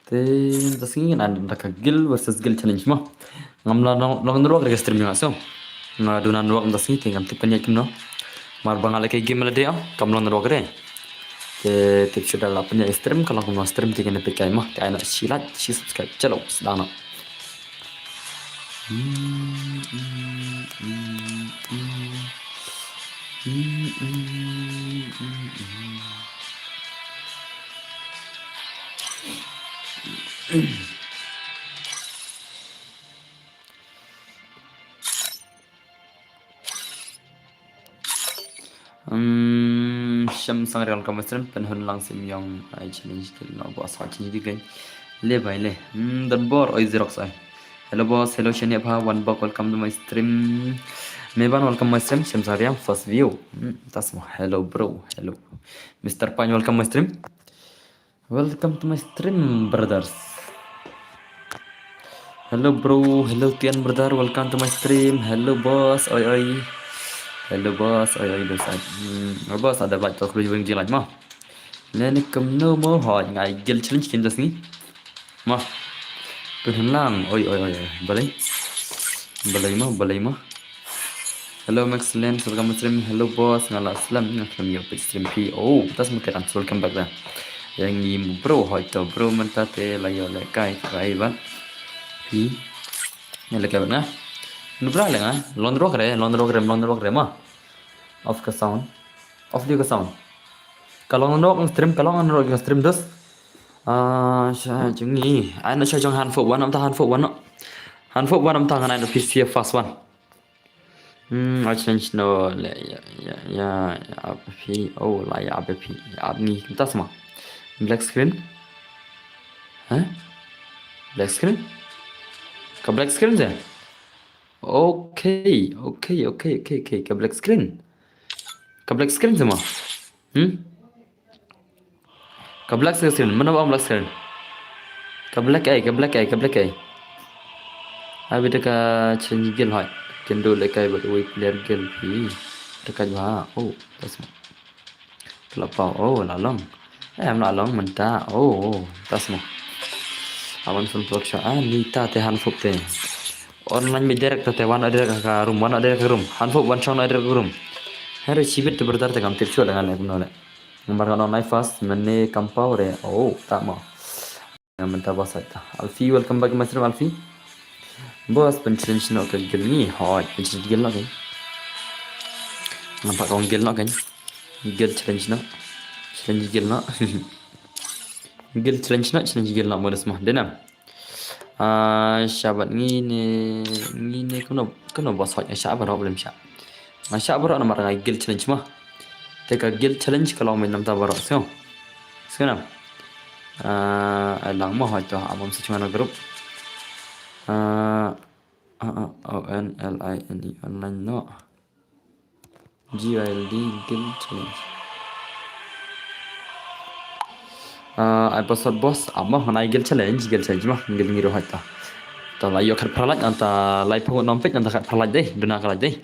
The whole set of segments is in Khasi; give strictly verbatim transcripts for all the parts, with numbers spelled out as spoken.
Te mynta sngi ngan da ka guild versus guild challenge mo. Ngam la long, long ruh ka stream jong nga so. Nga duna ruh mynta sngi te ngam tip kan ïaid kumno. Mar ba nga la ka game la dei, kam long ruh re. Te tip shuh da la pynïaid stream, ka long kumno stream te kane peit kai mo. Te ai noh shi like, shi subscribe. Chalo, sdang noh. Hmm, Shem Sangrial welcome stream, Pen Hun Lang Sim Yong, ai challenge kill no boss, ha challenge kill. Le bai le. Hmm, Don Bor, oi Xerox ai. Hello boss, hello Shane Pha, one buck, welcome to my stream. Meban, welcome my stream, Shem Sangrial, first view. Hmm, tas mo, hello bro, hello. Mister Pine, welcome my stream. Welcome to my stream, brothers. Hello bro, hello Tian brother, welcome to my stream. Hello boss, oi oi. Hello boss, oi oi dos. Hmm, boss ada back to crew wing jilat mo. Lene kumno mo, hoi ngai guild challenge kin dos ni. Mo. Pen Hun Lang, oi oi oi oi. Balai. Balai mo, balai mo. Hello Max Lens, welcome stream. Hello boss, nga la slem, nga khlem ïoh peit stream phi. Oh, tas mo te kan welcome back da. Ïa ngi mo bro, hoi to bro mynta te la ïoh lehkai kai bad phi. Ïoh lehkai bad nga. Nu bra le nga, long ruh re, long ruh re, long ruh re mo. Off ka sound. Off dei ka sound. Ka long ruh ka stream, ka long ruh ka stream dus. Ah, sha jong ngi. Ai noh sha jong Hanfop wan, namta Hanfop wan noh. Hanfop wan namta ngan ai noh phi sia fast wan. Hmm, ai challenge no le, ïa, ïa, ïa, ïa, ap phi, oh, la ïa ap phi, ïa ap ngi, kumta sma. Black screen? Hah? Black screen? Ka black screen se? Okay, okay, okay, okay, okay, ka black screen. Ka black screen se mo? Hmm? Ka black screen, mano ba ong black screen? Ka black ai, ka black ai, ka black ai. Abi da ka challenge guild hoi. Kynduh lehkai bad uwei player guild phi. Da ka jwa. Oh, tas mo. Ka la paw, oh, la long. Eh, em la long mynta. Oh, oh, tas mo. Awan phone production. Ah, ni ta te Hanfop te. Online mi direct te wan direct ka room, wan direct ka room. Hanfop wan chong direct ka room. Hare chibit te brother te kam tip shuh da ngan leh kumno leh. Namar ngan online fast, mynne kam paw re. Oh, ta mo. Nga mynta boss ai ta. Alfie, welcome back my stream, Alfie. Boss, pynchallenge noh ka guild ngi, hoi, pynchallenge guild noh kan. Nampak kong guild noh kan. Guild challenge noh. Challenge guild noh. Guild challenge noh, challenge guild noh, modus mah. Denam. Ah, shabat ngi ne, ngi ne kuno, kuno boss hoi, shabat roh belum sha. Nga shah baroh namar nga guild challenge mo. Te ka guild challenge ka long mynta baroh sngew. Sngew nam. Ah, ai lang mo hoi to, amom sa chungan group. Ah, ah, ah, O N L I N E online no. G I L D guild challenge. Ah, ai password boss, amo hana guild challenge, guild challenge mo, guild ngi ruh hoi to. To la ïoh khat phralaj, anta lai phung nom pek, anta khat phralaj dei, duna ka laj dei.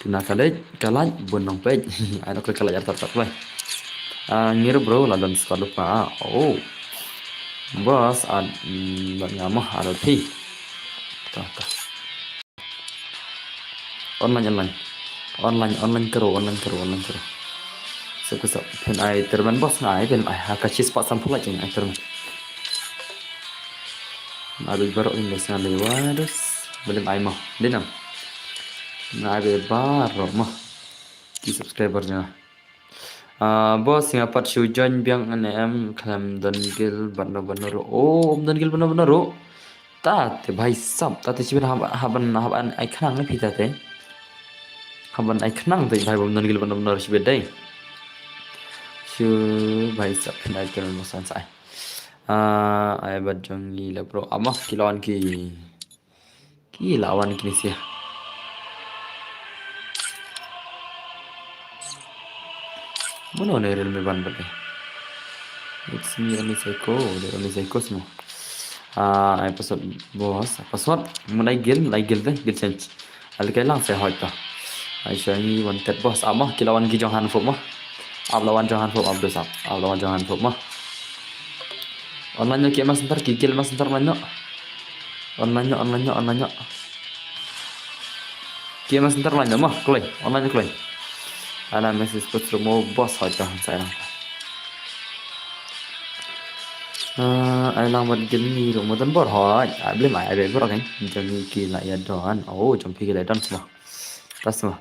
Duna ka laj, ka laj, bun nong peit. Ai, nok ka laj artat tat bai. Ah, ngi ruh bro, la don squad lupa. Oh. Boss, ad, mm, bad nga mah, adot phi. Ta, ta. Online, online. Online, online karo, online karo, online karo. Sep ka sep. Phin ai terman boss nga ai, phin ai ha ka chis pat sampul laj ai terman. Nga dei baroh in des nga lei wados. Belum ai mah. Dei nam. Nga ai be baroh mah. Ki subscriber nya. Ah, boss nga pat shu join biang ne em khlem don guild bad no bad no ruh. Oh, um don guild bad no bad no ruh. Ta te bhai sab, ta te chiben hab, haban, haban ai khnang ne phi ta te. Haban ai khnang te bhai bam don guild bad no bad no ruh chiben dei. Shu bhai sab phin ai guild mo san sai. Ah, ai bad jong ngi le bro. Amo ki lawan ki. Ki lawan kine sia. Mano ne rel me ban bade. It's me only psycho, the only psycho smo. Ah, ai password boss, password. Mun ai guild, ai guild deh, guild challenge. Ai kai lang sai hoi ta. Ai shani wanted boss, amo ki lawan ki jong Hanfop mo. Ap lawan jong Hanfop, ap dos ap. Ap lawan jong Hanfop mo. Online noh ki M S Center, ki guild M S Center online noh. Online noh, online noh, online noh. Ki M S Center online noh, ma, kloi, online noh kloi. Ana message put through mo boss hoi to, sa lang. Ah, ai lang bad guild ni ru mo don bor hoi. Ai blim ai, ai bor kan. Jong ki la ïa don. Oh, jong ki la don semua. Tas semua.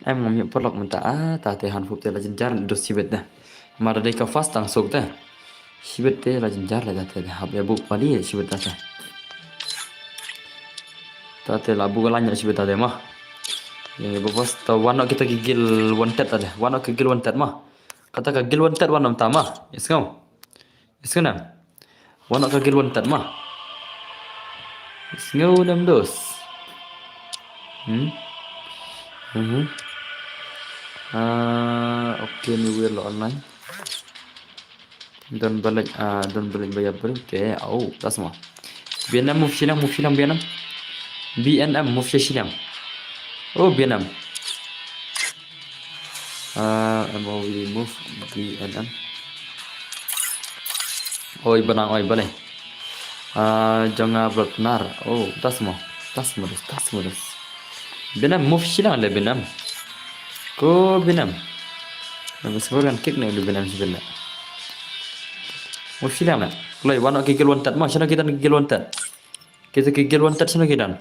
Em ngam ïoh paralok mynta, ah, ta te han fup te la jynjar, dos shibit te. Mar dei ka fast tang suk te. Shibit te la jynjar la ta te, hap ïa buh pali shibit ta te. Ta te la buh ka lain shibit ta te ma. Ïa ba fast ta wan noh kita ki guild wanted ta te. Wan noh ki guild wanted ma. Kata ka guild wanted wan noh mynta ma. Ïa sngew. Ïa sngew nam. Wan noh ka guild wanted ma. Ïa sngew nam dos. Hmm. Mhm. Ah, okay, ni wir la online. Don balik, ah, don balik bayar balik. Okay, au, tas ma. B N M move shiliang, move shiliang B N M. B N M move shiliang. Oh, B N M. Ah, M O V move B N M. Oi, banang, oi, balei. Ah, jong nga Blatnar. Oh, tas mo. Tas mo dos, tas mo dos. B N M move shiliang le B N M. Ko B N M. Nang sbor kan kick ne B N M shiliang le. Move shiliang le. Kloi, wan noh ki guild wanted ma, shano ki don ki guild wanted. Kita ki guild wanted shano ki don.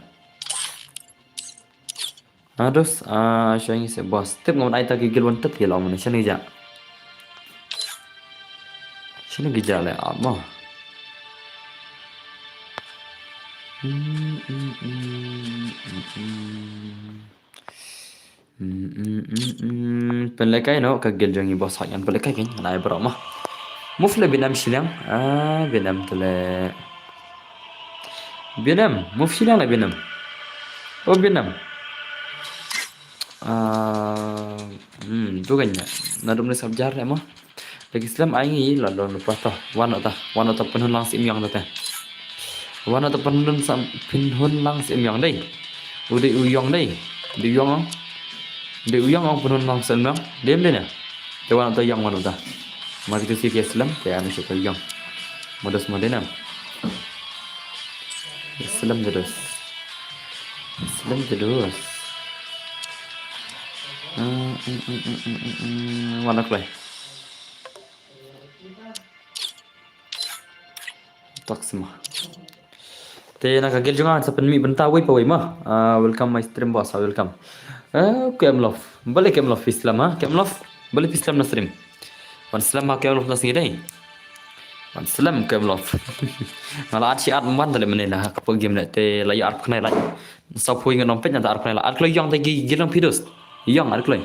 Ah, dos, ah, shong se boss. Tip ngam ai ta ki guild wanted ki la mo ne shano ki ja. Shano ki ja le ap mo. Hmm, hmm, hmm, hmm, hmm. Hmm, hmm, hmm, hmm. Pynlehkai noh ka guild jong i boss hak ngan pynlehkai kan. Ngan ai baroh ma. Move le B N M shiliang. Ah, B N M te le. B N M, move shiliang le B N M. Oh, B N M. Ah, hmm, tu kan ïa. Naduh mynne sap jar le ma. Lagi slem ai ngi la don lypa to. Wan noh ta. Wan noh ta pynhun lang Syiem Ïong ta te. Wan noh ta pynhun sa pynhun lang Syiem Ïong dei. U dei u Ïong dei. Dei u Ïong ong. Dei u Ïong ong pynhun lang Syiem Ïong. Dei em dei ne. Te wan noh ta Ïong wan noh ta. Mar kita si ki slem te anu shu ka Ïong. Modos mo dei nam. Slem te dos. Slem te dos. Mm, mm, mm, mm, mm, mm, mm. Wan noh kloi. Tak sma. Te na ka guild jong nga sa pynmih bynta wei pa wei ma. Ah, welcome my stream boss, ah, welcome. Eh, K M Love. Balei K M Love phi slem ha? K M Love. Balei phi slem na stream? Wan slem ha K M Love na sngi dei. Wan slem K M Love. Nga la at shi at man ta le mynne na ha ka game le te la ïa at khnai la. Sa phui ngan ong peit na ta ar kloi la. Ar kloi Ïong ta ki guild jong phi dos. Ïong ar kloi.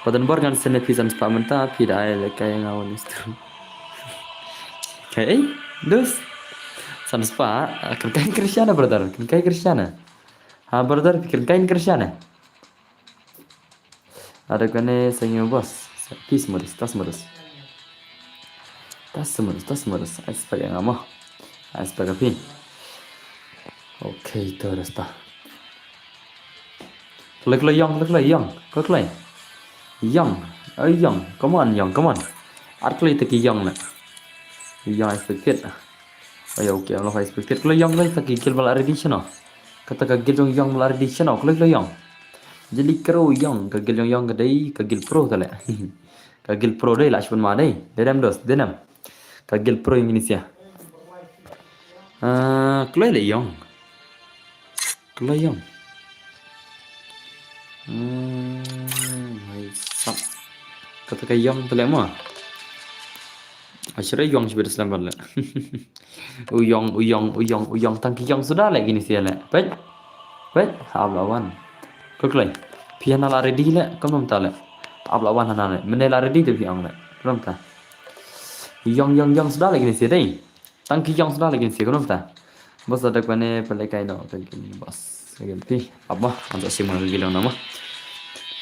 Padan bor ngan send phi san spah mynta phi da ai lehkai nga wan istu. Kai ei dos. San spah kan kai Kristian brother. Kan kai Kristian. Ha brother phi kan kai Kristian. Ada kane sengyo boss. Pis modus, tas modus. Tas modus, tas modus. Ai spek yang amo. Ai spek api. Okay, to dah sta. Klik klik Ïong, klik klik Ïong, klik klik. Ïong, oh Ïong, come on Ïong, come on. Ar klik ta ki Ïong na. Ïong ai spek kit. Ayo, okay, alo ai spek kit. Klik Ïong klik ta ki guild ba la ready shano. Kata ka guild jong Ïong ba la ready shano, klik klik Ïong. Jali kro Ïong, ka guild jong Ïong ka dei, ka guild pro ta le. Ka guild pro dei la shpun ma dei. Dei dem dos, dei dem. Ka guild pro Indonesia. Ah, kloi le Ïong. Kloi Ïong. Hmm, hai sap. Kata ka Ïong ta le mo. Ashre Ïong shibit slam le. U Ïong, u Ïong, u Ïong, u Ïong, tang ki Ïong suda le kine sia le. Peit. Peit, hap la wan. Klik klik. Phi hana la ready le, kumno mynta le. Hap la wan hana le. Mynne la ready te phi ong le. Kumno mynta. Ïong, Ïong, Ïong suda le kine sia dei. Tang ki Ïong suda le kine sia kumno mynta. Bos da dak bane pele kai no, pele kai no bos. Ka guild phi. Ap ma, ngan sa shim nga ka guild na ma.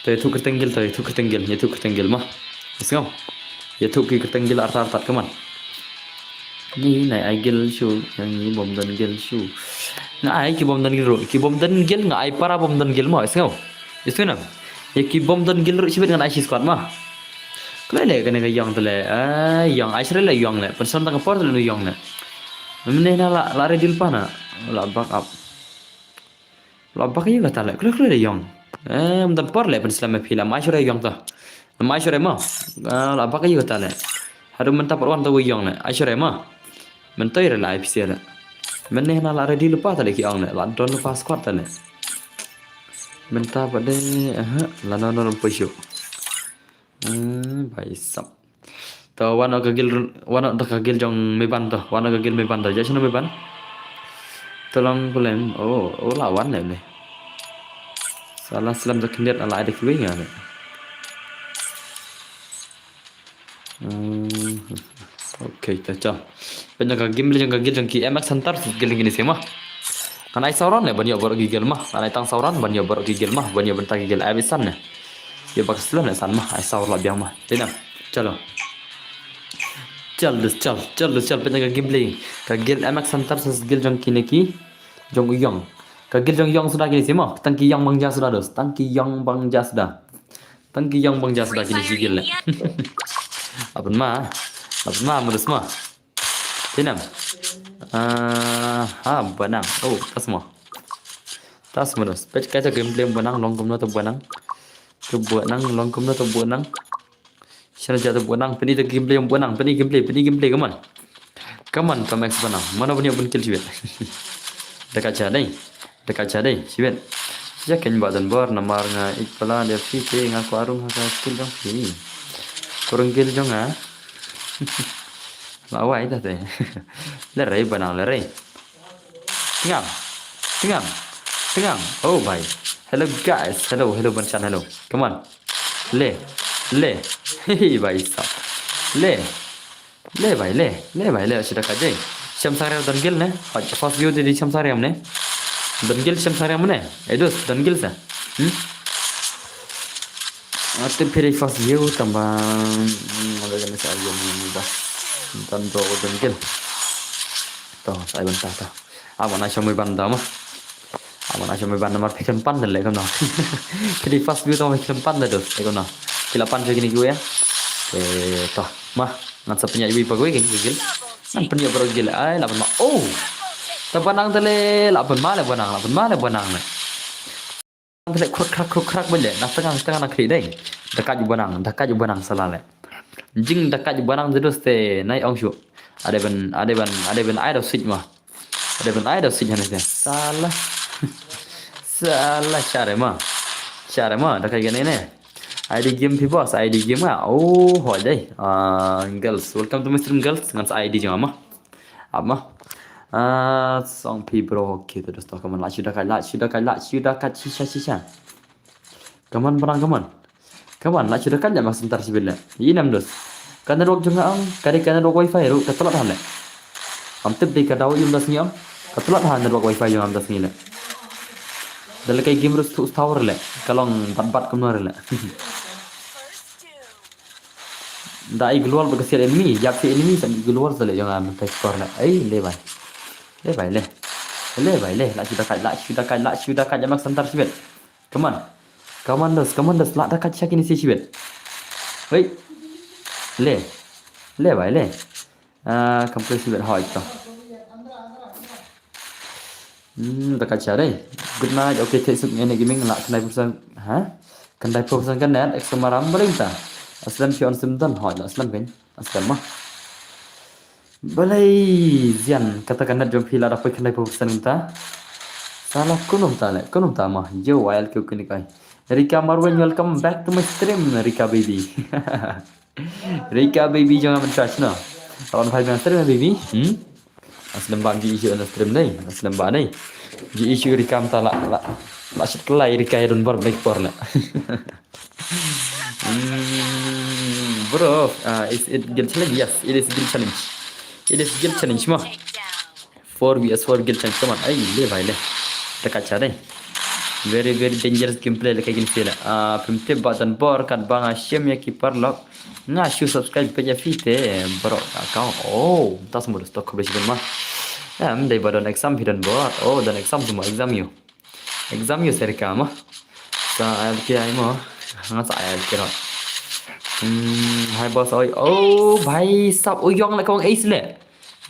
To ïathuh kyrteng guild, to ïathuh kyrteng guild, ïathuh kyrteng guild ma. Sngew. Ïathuh ki kyrteng guild artat artat, come on. Ni nai ai guild shu, ngi bym don guild shu. Nga ai ki bym don guild ruh, ki bym don guild nga ai para bym don guild ma, sngew. Sngew nam. Ïa ki bym don guild ruh shibit ngan ai shi squad ma. Khlei le kane ka Yong te le. Ai Yong, ai shrei le Yong le. Pynsan tang ka por te le Yong le. Mynne na la, la ready lypa na. La back up. La back ïa kata le. Khlei khlei le Yong. Eh, mynta por le pynslem phi la. Ai shrei Yong ta. Ai shrei ma. Ah, la back ïa kata le. Haduh mynta por wan ta u Yong le. Ai shrei ma. Mynta ïa la ai phi le. Mynne na la ready lypa ta le ki ong le. La don lypa squad ta le. Mynta pat de, aha, la no no poi shu. Hmm, bai sap. To wan ka guild, wan da ka guild jong Meban to, wan ka guild Meban to. Ja shano Meban? To long pulem. Oh, oh la wan le ne. Sala slem da khyndiat ala ai da kiwei nga ne. Hmm. Okay, to chal. Pynjah ka game le jong ka guild jong ki M X Hunter, guild jong ki ne sima. Ngan ai sauran le ban ïoh baroh ki guild ma. Ngan ai tang sauran ban ïoh baroh ki guild ma, ban ïoh bynta ki guild ai bisan ne. Ïoh ba ka slem le san ma, ai saur la biang ma. Te na. Chalo. Chal dus chal, chal dus chal pynjah ka game le. Ka guild M X Hunter, guild jong ki ne ki jong u Yong. Ka guild jong Yong suda ki ne sima. Tang ki Yong bang ja suda dus. Tang ki Yong bang ja suda. Tang ki Yong bang ja suda ki ne ki guild le. Aban ma. Aban ma, ma dus ma. Tinam. Ah, ha, banang. Oh, tas mo. Tas mo dos. Pet kaita gameplay banang long kumno to banang. To banang long kumno to banang. Shana ja to banang. Peni to gameplay banang. Peni gameplay. Peni gameplay. Come on. Come on, come on, banang. Mana punya pun kill shibit. Dekat ja dai. Dekat ja dai. Shibit. Shisha ken ba don bor namar nga ik pala dia fi te nga ko arung ha ka kill jong fi. Kurang kill jong nga. Lawai dah te. Lerai banang lerai. Tengam. Tengam. Tengam. Oh bhai. Hello guys. Hello, hello Banchan, hello. Come on. Le. Le. Hey bhai sab. Le. Le bhai le. Le bhai le sida ka jai. Shem sariam don gil ne. First view di shem sariam ne. Don gil shem sariam ne. Edus don gil sa. Hmm? Ate phiri first view tamba. Hmm, ada kena sa view ni ba. Tan do dengkil. To, sai ban ta ta. Aba na shomai ban da ma. Aba na shomai ban namar phikhlem pan da le kono. Phiri first view tamba phikhlem pan da do. Le kono. Kila pan jagi ni gue ya. Eh, to. Ma, ngan sa pynjah iwi pa gue gil. Ngan pynjah baroh gil. Ai, la ban ma. Oh. Ta banang ta le, la ban ma le banang, la ban ma le banang le. Khrek khrek khrek khrek bele na tengah tengah na kri dei. Dekat ju banang, dekat ju banang sala le. Jing dekat ju banang jedus te nai ong shu. Ada ben, ada ben, ada ben ai da sit ma. Ada ben ai da sit hana te. Sala. Sala share ma. Share ma dekat gane ne. I D game pi boss, I D game ah. Oh, hoi dei. Ah, girls, welcome to my stream girls. Ngan sa I D jong ma. Apa? Ah, song pi bro, okay, terus toh kaman la shu dekat, la shu dekat, la shu dekat, shisha, shisha. Kaman barang kaman. Kaman la shu dekat nya ma sentar sibit le. Inam dus. Ka network jong nga am, ka dei ka network wifi ruh, ka tlot hale. Am tip dei ka daw yum das ngi am. Ka tlot ha network wifi jong am das ngi le. Dale kai game ruh tu tower le. Ka long bat bat kumno le. Da ai global ba ka siat enemy, yak si enemy sa global sa le jong am kai score le. Ai le bai. Le bai le. Le bai le, la shu dekat, la shu dekat, la shu dekat, jamak sentar sibit. Come on. Come on dos, come on dos, la dekat sha kini si sibit. Hei. Le. Le bai le. Ah, kam pres sibit hoi to. Hmm, dekat sha dei. Good night, okay, take some any gaming la khyndai percent. Ha? Khyndai percent kan net, extra maram baling ta. Aslem phi on sim don hoi la aslem kan. Aslem ma. Balei zian kata ka net jong phi la da poi khyndai percent ta. Sala kunum ta le, kunum ta ma. Yo, wild keu kini kai. Rika Marwin, welcome back to my stream, Rika baby. Rika baby jong am trust no. Awan phai bang stream baby. Hmm? Aslem ba ji issue na stream dei. Aslem ba dei. Ji issue Rika am ta la la. La shit kelai Rika ya don bar black por la. Hmm, bro, uh, is it guild challenge? Yes, it is guild challenge. It is guild challenge ma. Four v four guild challenge, come on. Ai, le bhai le. Dekat sha dei. Very, very dangerous gameplay le ka gin feel. Ah, pim tip ba don bor kat ba nga shim ya ki parlok. Nga shu subscribe page ya fite bro account. Oh, tas mo stock khublei shibun ma. Em, dei ba don exam hi don bor. Oh, don exam semua exam you. Exam ïa serka mo. Sa ayal ki ai mo. Nga sa ayal ki ro. Hmm, hai boss oi. Oh, bhai sab u Yong le kong ace le.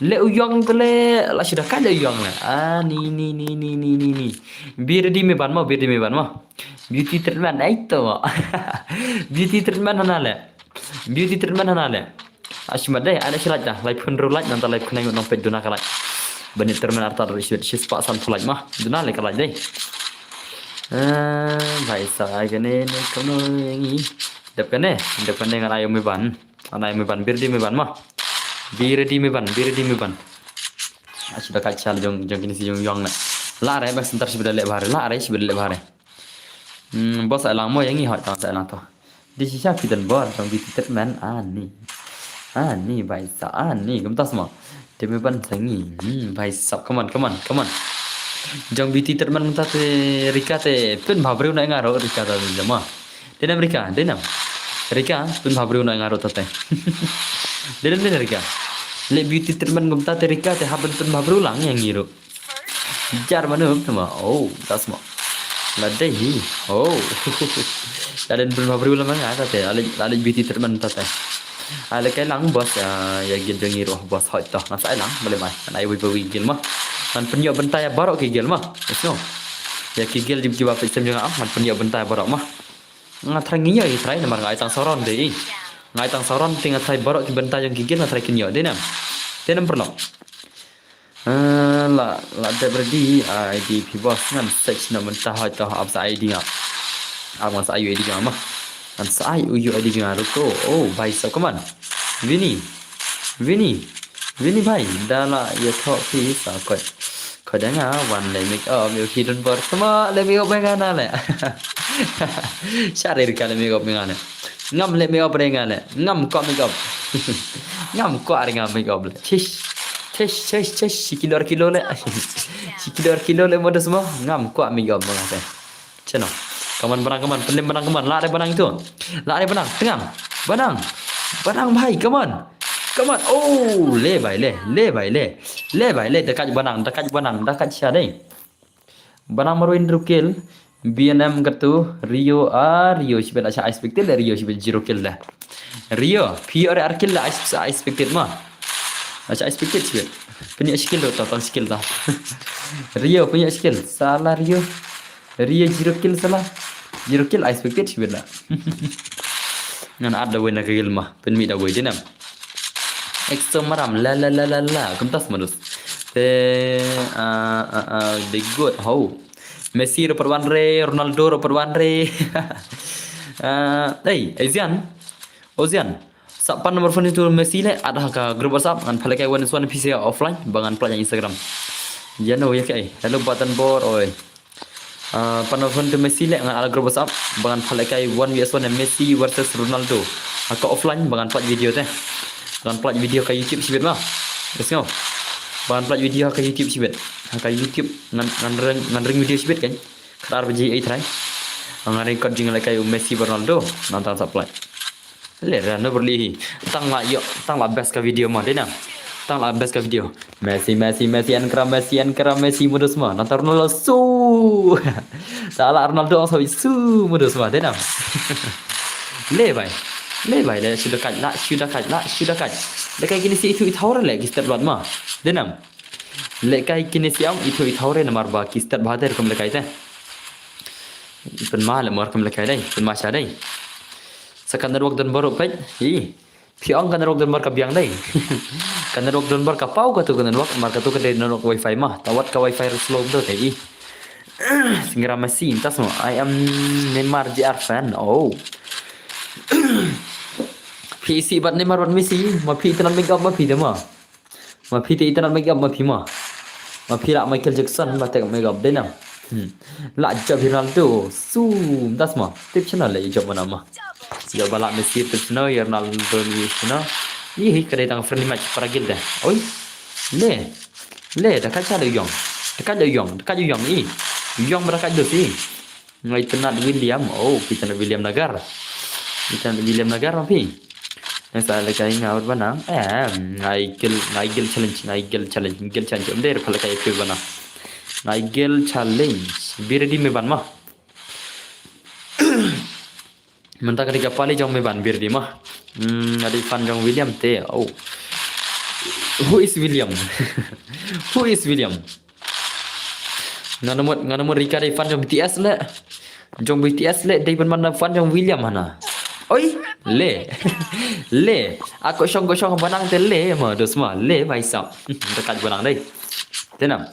Le u Yong te le la shu da kait le u Yong le. Ah, ni ni ni ni ni ni ni. Be ready me ban mo, be ready me ban mo. Beauty treatment ai to mo. Beauty treatment hana le. Beauty treatment hana le. Ashmat dei, ai da shi like da. Like pun ru like nanta like pun nang nong pet duna ka like. Bani treatment arta ru shi shi spa san pu like ma. Duna le ka like dei. Eh, bhai sa ai kane ne kono yang i. Dep kane, dep kane ngan ayo me ban. Ngan ayo me ban, be ready me ban ma. Be ready me ban, be ready me ban. Ashi da ka chal jong jong kini si jong yong na. La re bas ntar shi beda le bare, la re shi beda le bare. Hmm, boss ai lang mo yang i hot tang sa ai lang to. Di shisha ki don bor jong beauty treatment ani. Ani bhai sa ani kumtas mo. Te me ban sangi. Hmm, bhai sab, come on, come on, come on. Jong beauty treatment mynta te Rika te pynbha briew na nga ro Rika ta jama. Denam Rika, denam. Rika pynbha briew na nga ro ta te. Denam denam Rika. Le beauty treatment mynta te Rika te hap pynbha briew lang yang ngi ro. Jar manu tama. Oh, tas mo. La dei hi. Oh. La den pynbha briew la ma nga ta te. La le beauty treatment ta te. Ai le kai lang boss ya, ya git jong i ro boss hoi to. Ngan sa ai lang bale mai. Ngan ai wi ba wi gil ma. Ngan pynïoh bynta ya baroh ki gil ma. Yes no. Ya ki gil jib jib ba petsem jong nga ngan pynïoh bynta ya baroh ma. Nga trai ngi ïoh i trai namar nga ai tang saron dei. Nga ai tang saron te nga trai baroh ki bynta jong ki gil nga trai kin ïoh dei nam. Dei nam pernok. Ah, la la dep ready I D phi boss ngan search na mynta hoi to ap sa I D nga. Ap ngan sa I U I D nga ma. Ngan sa I U I D nga ruko. Oh, bhai sa come on. Vini. Vini. Vini bhai. Da la ïa tho phi sa kot. Kot da nga wan le make up ïa phi don bor sama le make up nga na le. Share ka le make up nga le. Ngam le make up re nga le. Ngam ko make up. Ngam ko are nga make up le. Tish. Tish tish tish shi kilo ar kilo le. Shi kilo ar kilo le modas mo. Ngam ko make up mo nga te. Cheno. Come on banang come on. Pelim banang come on. La re banang itu. La re banang. Tengang. Banang. Banang bhai come on. Come on. Oh, le bhai le. Le bhai le. Le bhai le dekat banang, dekat banang, dekat sha dei. Banang marwin rukil. B N M katu Rio ah Rio shibet acha expected le Rio shibet zero kill le. Rio phi ore ar kill le acha expected ma. Acha expected shibet. Punya skill tu tang skill ta. Rio punya skill. Salah Rio. Rio zero kill salah. Zero kill I expected shibet la. Ngan ad da wei na ka gil ma. Pynmih da wei dinam. Exo maram la la la la la. Kumtas manus. Te ah ah ah de good. How. Messi ro perwan re, Ronaldo ro perwan re. Ah, hey, Asian. Ozian. Sa pan number phone itu Messi le ad ha ka group WhatsApp ngan phalek kai one is one P C offline ba ngan phalek Instagram. Ya no ya kai. Hello button bor oi. Ah, pan number phone itu Messi le ngan ala group WhatsApp ba ngan phalek kai one V S one Messi versus Ronaldo. Ha ka offline ba ngan phalek video te. Ngan phalek video ka YouTube shibit ma. Let's go. Ba ngan phalek video ha ka YouTube shibit. Ha ka YouTube ngan ngan ring ngan ring video shibit kan. Kar baji ai trai. Ngan ring kot jing le kai Messi Ronaldo ngan tang sa phalek. Le ra no berli hi. Tang la yo, tang la best ka video ma dei nam. Tang la best ka video. Messi Messi Messi enkra Messi enkra Messi modus ma. Nang tar no la su. Ta la Ronaldo sa su modus ma dei nam. Le bai. Le bai le shu da kai la shu da kai la shu da kai. Le kai kini si itu i thaur le ki step lot ma. Dei nam. Le kai kini si am itu i thaur namar ba ki step ba der kum le kai te. Pynma le mor kum le kai dei. Pynma sha dei. Sa ka network don baru peit. Hi. Phi ong ka network don mar ka biang dei. Ka network don mar ka pau ka tu ka network mar ka tu ka dei network wifi ma. Tawat ka wifi slow tu dei. Singra Messi tas mo. I am Neymar J R fan. Oh. Phi isi bat Neymar bat Messi ma phi internet make up ma phi dei ma. Ma phi te internet make up ma phi ma. Ma phi la Michael Jackson ba te make up dei nam. Hmm. La jab Ronaldo. Sum tas ma. Tip channel le jab mana ma. Yo ba la Messi tu sino ya Ronaldo ni sino. Ih ka dei tang friendly match para gil dah. Oi. Le. Le da ka cha le yong. Da ka le yong. Da ka le yong i. Yong ba da ka do si. Ngai tenat William. Oh, kita na William Nagar. Kita na William Nagar ma phi. Ngai sa le kai ngau ba nang. Eh, ngai gil ngai gil challenge ngai gil challenge gil challenge. Om der pala kai phi ba nang. Ngai gil challenge. Be ready me ban ma. Mynta ka dei ka pali jong Meban, Birdi mo. Hmm, nga dei fan jong William te. Oh. Who is William? Who is William? Nga namut, nga namut Rika dei fan jong B T S le. Jong B T S le, dei ban man fan jong William hana. Oi, le. Le. Ako shong ko shong banang te le mo, dos mo. Le, bhai sahab. Dekat banang dei. Tenam.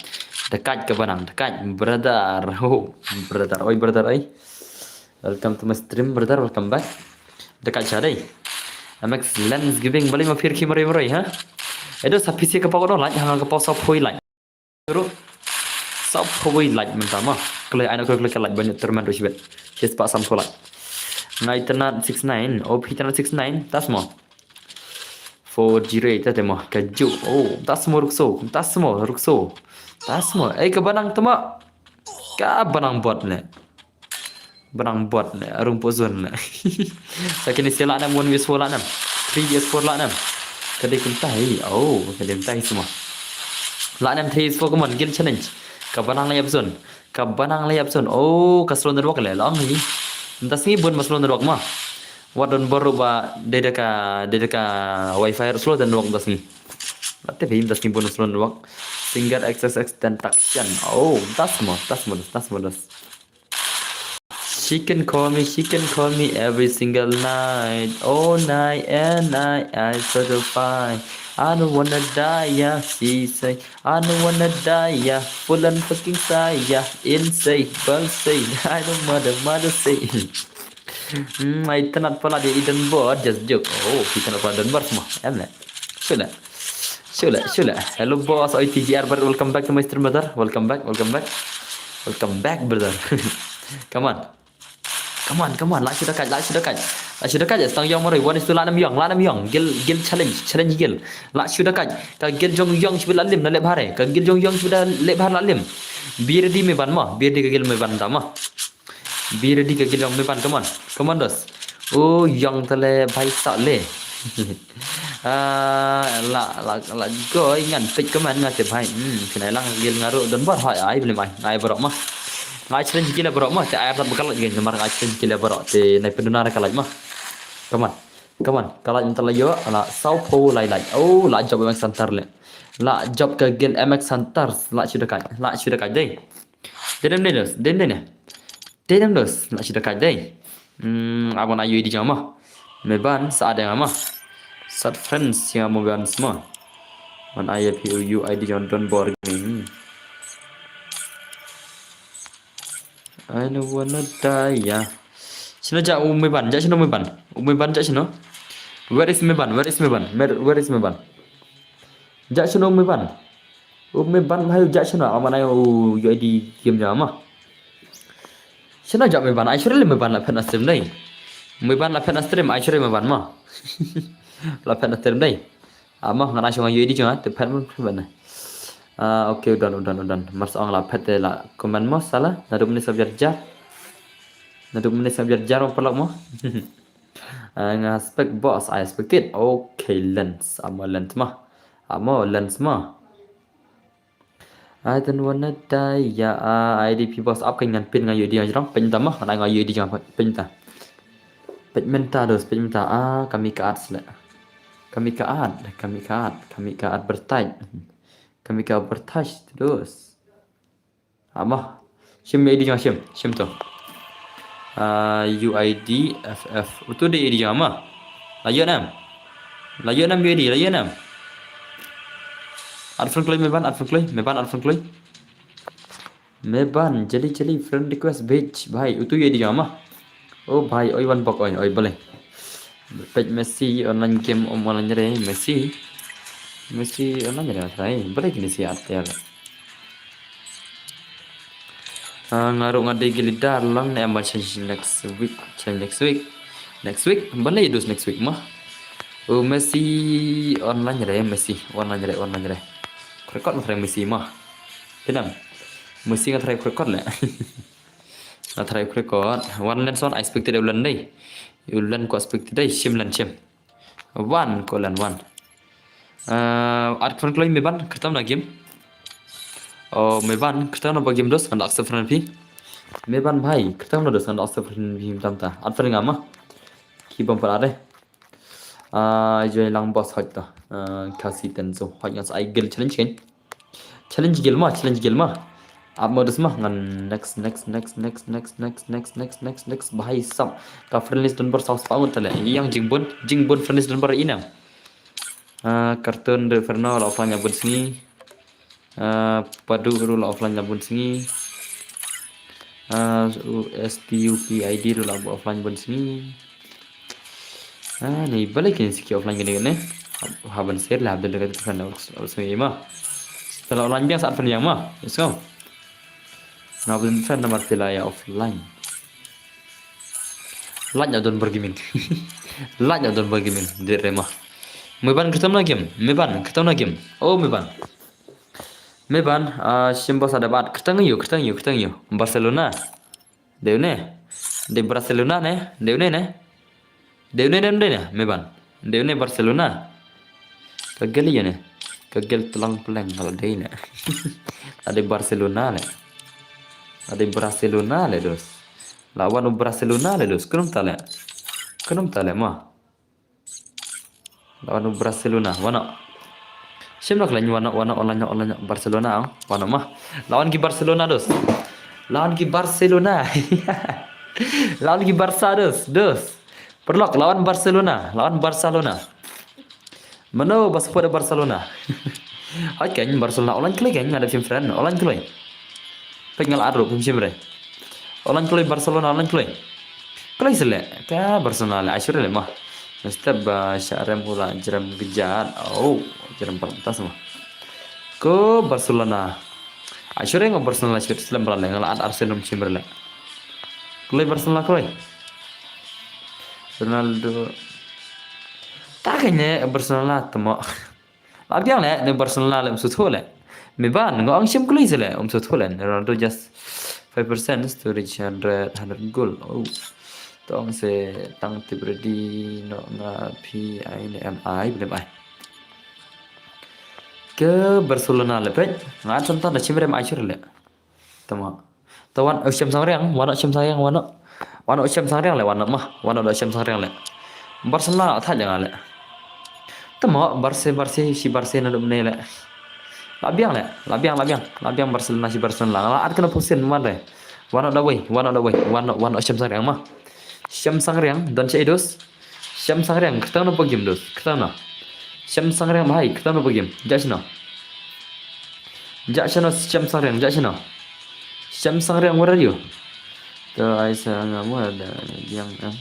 Dekat ka banang, dekat. Brother. Oh, brother. Oi, brother, oi. Welcome to my stream, brother. Welcome back. Dekat sha dei. Amex Lens Giving. Balei ma pyrkhi maroi maroi, ha? Edo sa P C ka pau ko don like, hanga ka pau sa poi like. Ru. Sa poi like mynta mo. Kloi ai na kloi kloi ka like ban ïa termen ru shibet. Shis pa sam poi like. Ngai tenat six nine. Oh, pi tenat six nine. Tas mo. Four zero eight te mo. Ka ju. Oh, tas mo rukso. Tas mo rukso. Tas mo. Eh, ka banang te mo. Ka banang bot ne. Banang bot ne. Arung pozon ne. Sa kini sila nam one vs four la nam. Three vs four la nam. Ka dei kumta hi. Oh, ka dei kumta hi semua. La nam three vs four, come on. Guild challenge. Ka banang la ïap zone. Ka banang la ïap zone. Oh, ka slow network le long hi. Mynta sngi bun ba slow network mo. Wat don baru ba dei da ka, dei da ka wifi slow network mynta sngi. Wat te bhi mynta sngi bun slow network. Singer X X X Tentacion. Oh, tas mo, tas mo, tas mo, tas. She can call me, she can call me every single night, all night and night, I satisfy. I don't wanna die, yeah, she say. I don't wanna die, yeah, full and fucking sigh, yeah, insane, but say, I don't mother, mother say. Hmm, I cannot pala di Eden board, just joke. Oh, kita nak pala Eden board semua, em le. Sure. Sure, sure. Hello, boss. Oi, T G R, brother. Welcome back to my stream, brother. Welcome back, welcome back. Welcome back, brother. Come on. Come on, come on. Lah shu da kaj, lah shu da kaj. Lah shu da kaj. Stang yong maroi. One is to la nam yong, la nam yong. Guild, guild challenge, challenge guild. Lah shu da kaj. Ka guild jong yong shu la lim na lep hare. Ka guild jong yong shu da lep har la lim. Be ready Meban mo. Be ready ka guild Meban ta mo. Be ready ka guild jong Meban, come on. Come on, dos. Oh, yong tale bhai sa le. Ah, la, la, la, goi ngan peit comment nga te bhai. Hmm, pynai lang guild nga ruh don bor hoi ai blim ai. Ngai borok mo. Ngai challenge kile borok mo. Te ai rat bakal lagi namar ngai challenge kile borok. Te nai pyndunar ka like mo. Come on. Come on. Ka like mynta la ïoh. La saw phew lai like. Oh, la jop M X Hunter le. La jop ka guild M X Hunter. La shu da kaj. La shu da kaj dei. Dei dem dei dos, dei dem dei ne. Dei dem dos, la shu da kaj dei. Hmm, abon ai U I D jong mo. Meban sa dei mo. Sat friends ïa Meban mo. Mon ai ïa phi U I D jong Don Bor Gaming. I don't wanna die, yeah. Shano ja u Meban, ja shano Meban. U Meban ja shano. Where is Meban? Where is Meban? Mer-, where is Meban? Ja shano Meban. U Meban bhai ja shano. Aman ai u U I D game ja mo. Shano ja Meban, ai sure le Meban la phet na stream dei. Meban la phet na stream, ai sure Meban mo. La phet na stream dei. Ah, mo, ngan ai shong U I D jong nga, te phet mo, phet mo. Ah, okay, u don, u don, u don. Mar sa ong la phet te la comment mo, sala. Naduh mynne sa bjar jar. Naduh mynne sa bjar jar mo paralok mo. Ah, nga spec boss, I expected. Okay, lens. Ah, mo lens mo. Ah, mo lens mo. I don't wanna die, yeah, ah, I D P boss up kan ngan pin nga U I D nga jrong, pin ta mo, ngan ai nga U I D jrong, pin ta. Pin mynta dos, pin mynta, ah, kami ka ad sle. Kami ka ad, kami ka ad, kami ka advertise. Kami ka advertise, terus. Ah, mo. Shim U I D jrong, shim, shim to. Ah, U I D F F. Utu dei U I D jong nga mo. La ïoh nam. La ïoh nam U I D, la ïoh nam. Ad friend kloi Meban, ad friend kloi Meban, ad friend kloi Meban. Jali jali friend request bitch. Bhai, utu U I D jong nga mo. Oh bhai, oi wan bok oi, oi balei. Peit Messi online game, um online re Messi. Messi online re trai. Balei kini si at ya. Ah, nga ruh nga dei guild leader lang ne, em, challenge next week, challenge next week. Next week, balei dos next week mo. Oh, Messi online re, Messi online re, online re. Record nga try Messi mo. Pinam. Messi nga try record le. Nga try record. One lens one, I expected u len dei. U len ko expected dei, shim len shim. One, ko len one. Ah, ad friend kloi Meban, kyrtam na game. Oh, Meban, kyrtam na ba game dos, ngan da accept friend phi. Meban bhai, kyrtam na dos, ngan da accept friend phi mynta mynta. Ad friend nga mo. Ki bam para de. Ah, join lang boss hot ta. Ah, Khasi Tenzo. Hot ngan sa ai guild challenge kan. Challenge guild ma, challenge guild ma. Ap modus ma ngan next, next, next, next, next, next, next, next, next, next, next. Bahai sam. Ka friendlist number saus pa ngut tale. Yang jingbun, jingbun friendlist number inang. Ah, cartoon de Ferno la offline la bun sngi. Ah, Padu ru la offline la bun sngi. Ah, U S T U P I D ru la offline bun sngi. Ah, ni balik ni siki offline gini gini. Haban share la haban dekat friend la offline ma. Kalau online biang saat friend yang ma. Let's go. Nga bun friend namar pila ya offline. Laj na don bergaming. Laj na don bergaming. Di rema. Meban ketam na game. Meban ketam na game. Oh, meban. Meban, ah, shim bos ada bat. Ketang yu, ketang yu, ketang yu. Barcelona. Deu ne. De Barcelona ne. Deu ne ne. Deu ne, deu ne, deu ne. Meban. Deu ne Barcelona. Ka gel yu ne. Ka gel telang peleng kalau dei ne. Ada Barcelona le. Ada Barcelona le dos. Lawan u Barcelona le dos. Kenum tale. Kenum tale ma. Lawan u Barcelona. Wano. Shim nok lain wano, wano, online, online Barcelona. Wano ma. Lawan ki Barcelona dos. Lawan ki Barcelona. Lawan ki Barca dos. Dos. Perlok lawan Barcelona. Lawan Barcelona. Mano ba support Barcelona. Hoi kan Barcelona online kloi kan nga da shim friend online kloi. Pek ngal adro pun shim re. Online kloi Barcelona online kloi. Kloi sele ka Barcelona le ashur le ma. Step ba sharem ula jerem gejat. Oh, jerem palantas ma. Ko Barcelona. Ashur ngo Barcelona shur slem bra le ngal ad Arsenal shim re le. Kloi Barcelona kloi. Ronaldo. Ta kane Barcelona tamo. La biang le ne Barcelona le um suthu le. Meban ngo ang shim kuli se le um suthu le. Ronaldo just five percent storage hundred, hundred goal. Oh. Tong se tang tip ready no nga P I ne M I bnem ai. Ke Barcelona le pet. Nga sam tang da shim rem ai shur le. Tama. Tawan, oh, Shem Sangriang, wano Shem Sangriang, wano. Wano Shem Sangriang le, wano mah, wano da Shem Sangriang le. Barcelona thaj jang le. Tama, Barce, Barce, shi Barce na dum ne le. La biang le, la biang, la biang, la biang Barcelona shi Barcelona. La at kana pusin man re. Wano da wei, wano da wei, wano, wano Shem Sangriang mah. Shem Sangriang, don shi idus. Shem Sangriang, kata na pagim dos, kata na. Shem Sangriang bahai, kata na pagim. Jak shino. Jak shino Shem Sangriang, jak shino. Shem Sangriang, where are you? To ai sa nga mo da yang em.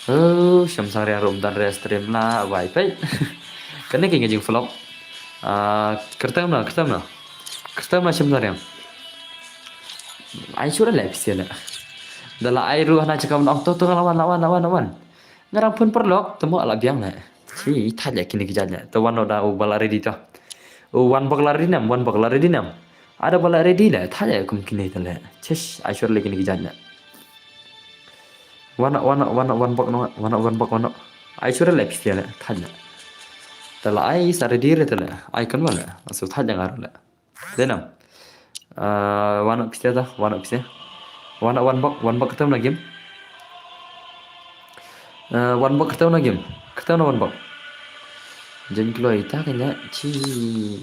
Oh, Shem Sangriang rum dan re stream la, bai pai. Kane ki ngajing vlog. Ah, kertam na, kertam na. Kertam na Shem Sangriang. Ai sure le pisi le. Dala ai ru hana cakap na to to lawan lawan lawan lawan. Ngarang pun perlok temo ala biang le. Chi thaj le kini kijat le. To wan da u bala ready to. U wan bok la ready nam, wan bok la ready nam. Ada bala ready le thaj le kum kini tale. Chish ai sure le kini kijat le. Wan wan wan wan bok no, wan wan bok no. Ai sure le pisi le thaj le. Tala ai sa ready re tale. Ai kan wala. Asu thaj le ngar le. Denam. Ah, wano piste ta, wano piste. Wano wan bok, wan bok ketem na game. Ah, wan bok ketem na game. Ketem na wan bok. Jen kloi ta kanya chi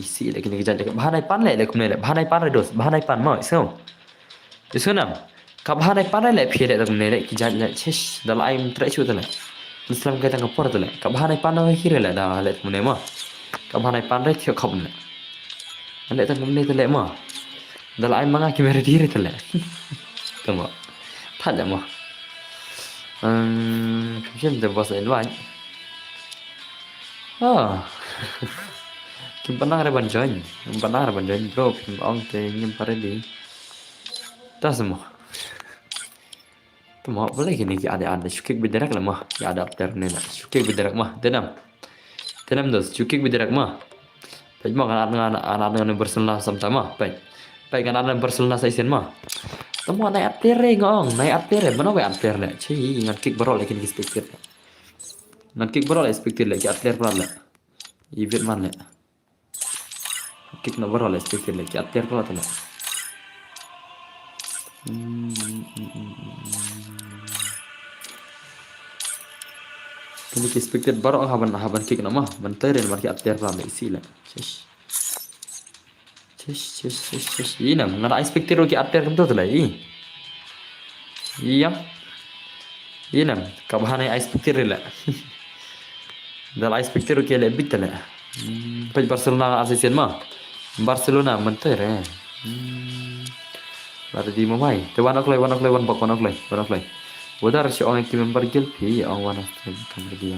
si le kini kijat le. Bahanai pan le le kumne le. Bahanai pan re dos. Bahanai pan mo iso. Iso nam. Ka bahanai pan re le phi le kumne le kijat le chish. Dal ai mtre chu ta le. Islam kai tang ka por ta le. Ka bahanai pan re hi re le da le kumne mo. Ka bahanai pan re thio khop ne. Ande tang kumne tale ma. Dal ai manga ki mere dire tale. Tama. Thale ma. Um, phim de boss invite. Ah. Kim panang re ban join. Kim panang re ban join bro. Kim ong te ngim pare di. Tas ma. Tama bale kini ki ade ade shukik bidirak le ma. Ki ade apter ne la. Shukik bidirak ma. Denam. Tenam dos, cukik bidirak ma. Pej ma kan ngan ngan ngan Barcelona samta ma. Pej. Pej kan ngan Barcelona sa isen ma. Tamo nai at player re ngong, nai at player re. Mana we at player le. Chi ngan kick barol le kin expected. Ngan kick barol expected le ki at player pala le. Ibit man le. Kick no barol expected le ki at player pala le. Hmm, hmm, hmm, hmm, hmm. Ki spectate baroh haban, haban kick na ma. Ban tei ren ban ki attack ram da isi la. Chesh. Chesh, chesh, chesh, chesh. Ina, nga da expectate ki attack kam to la i. Iya. Ina, ka bahana expectate la. Dal expectate ki le bit la. Hmm, pej Barcelona asisen ma. Barcelona menteri. Hmm. Lada di mamai. Te wan oklai, wan oklai, wan bok, wan oklai, wan oklai. Wadar si ong ki member guild phi, ong wan asisen kam dia.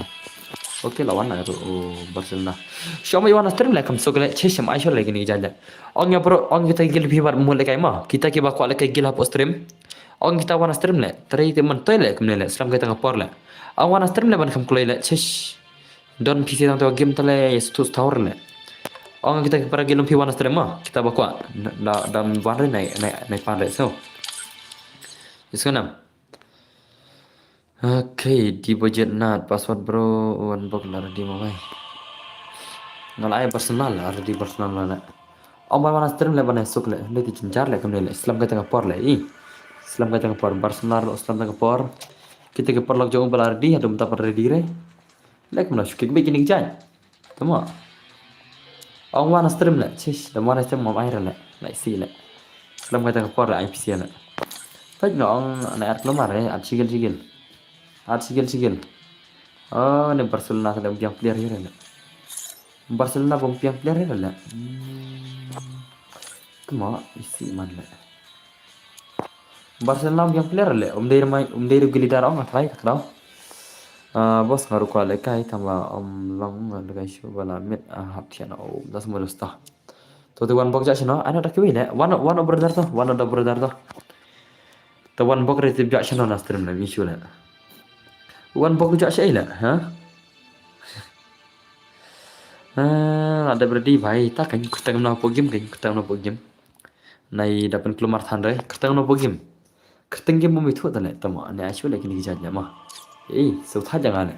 Oke, lawan na tu, oh, Barcelona. Shom wan stream le kam sok le, chesem ai shol le kini jaja. Ong ya bro, ong kita guild phi bar mu le kai ma. Kita ki ba kwa le kai guild hapo stream. Ong kita wan stream le, trai te mentoi le kam le, slam kita ngapor le. Ong wan stream le ban kam kloi le, chesh. Don phi si tang te game tale, ya sutu star le. Ong kita ki para guild phi wan stream ma, kita ba kwa. Da, da wan re nai, nai, nai pan re so. Isu nam. Okay, di budget nat password bro, wan bok la ready mo bai. Ngal ai personal la ready personal la. Ong ban wan stream le ban suk le, le ti jinjar le kam le, slam ka tengah por le. I. Slam ka tengah por, personal slam tengah por. Kita ki por lok jong ba la ready, adum ta ready re. Le kam la suk ki be kini jai. Tama. Ong wan stream le, chish, da wan stream mo ai re le. Lai si le. Slam ka tengah por le I P C le. Pek no ong na ar klomar re, at sigil sigil. At sigil sigil. Oh, ne Barcelona ka dang biang player hi re le. Barcelona bom biang player hi re le. Hmm. Tama isi man le. Barcelona biang player le. Um dei mai, um dei gili dar ong atai tak dau. Ah, bos ngaru kwa le kai tama um long le kai shu bala mit ah hap thian o das mo dosta. To te wan bok ja sino, ano tak wi le. Wan wan brother to, wan da brother to. Te wan bok re te ja sino na stream le mi shu le. Wan bok ja shi le, ha? Ah, ada berdi bai ta kan kutang na pogim kan kutang na pogim. Nai da pen klumar than re, kyrteng no bogim. Kyrteng game mo mithu ta le tama ne ai shu le kini ki jat ma. Ei, so tha jang ale.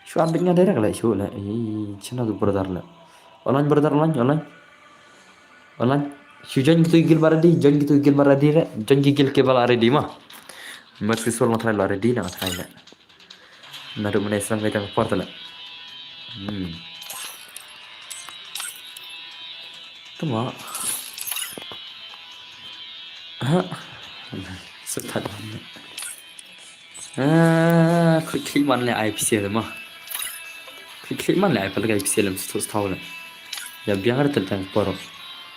Shu an nga direct le shu le. Ei, china tu brother le. Online brother online, online. Online. Shu join gitu gil baradi, join gitu gil baradi re, join gil ke bala ready ma. Mercy soul nga try lo ready na nga try le. Naduh mynne slam ka jang por tala. Hmm. Tama. Ha. Setat. Ah, klik klik man le I P C le ma. Klik klik man le I P C le mesti tahu le. Ya biang ada tentang por.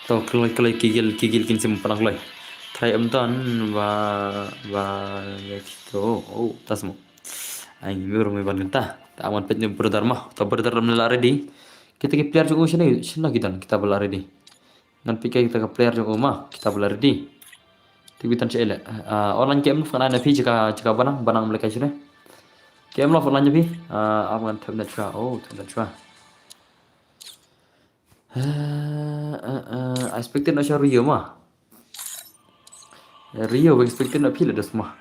Tau kelai kelai kigil kigil kin sim panang kelai. Try em tan ba ba ya gitu. Oh, tas mo. Ai, mi bro mi ban kynta. Ta wan pet ni brother ma. Ta brother lam la ready. Kita ki player jong u shine, shine ki don kita bala ready. Ngan pika kita ka player jong u ma, kita bala ready. Ti bitan che ele. Ah, online game fana na pi jika jika banang banang melekai shine. Game lo online pi. Ah, am ngan thep na chua. Oh, thep na chua. Ah, ah, ah, I expected na sha Rio ma. Rio, we expected na phi la das ma.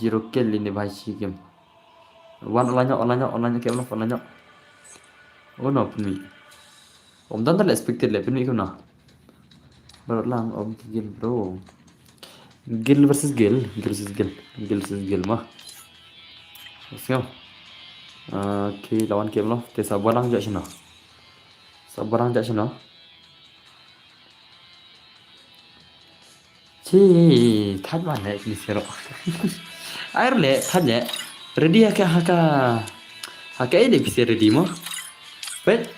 Zero kill ini bai shi game. Wan online, online, online ke online, online. Oh no, pynmih. Om dan la expected le pynmih kumno. Baru lang om ki game bro. Gil versus Gil, Gil versus Gil, Gil versus Gil ma. Let's go. Okay, lawan game lo. Te sa barang ja shino. Sa barang ja shino. Chi, thaj ma ne ni sero. Air le thaj le. Ready ha ka ha ka ha ka ede pise ready mo. Pet.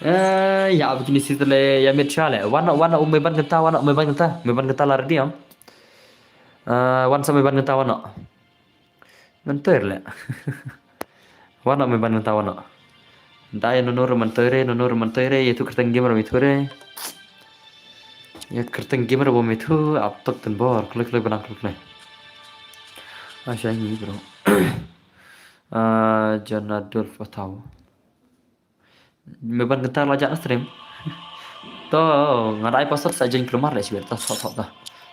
Eh, ya abkini sitale ya met chale. Wana wana ume ban kata, wana ume ban kata, me ban kata la ready am. Eh, wan sa me ban kata wana. Mentoir le. Wana me ban mentau wana. Da ya nonor mentoire, nonor mentoire, ya tu kerteng gamer me ture. Ya kerteng gamer bo me tu, aptok ten bor, klik klik benang klik klik. Ah, shiny bro. Ah, John Adolf Patau. Me ban kynta la jak na stream. To, nga da ai password sa jeng klumar le shibir. Ta, to, to, to.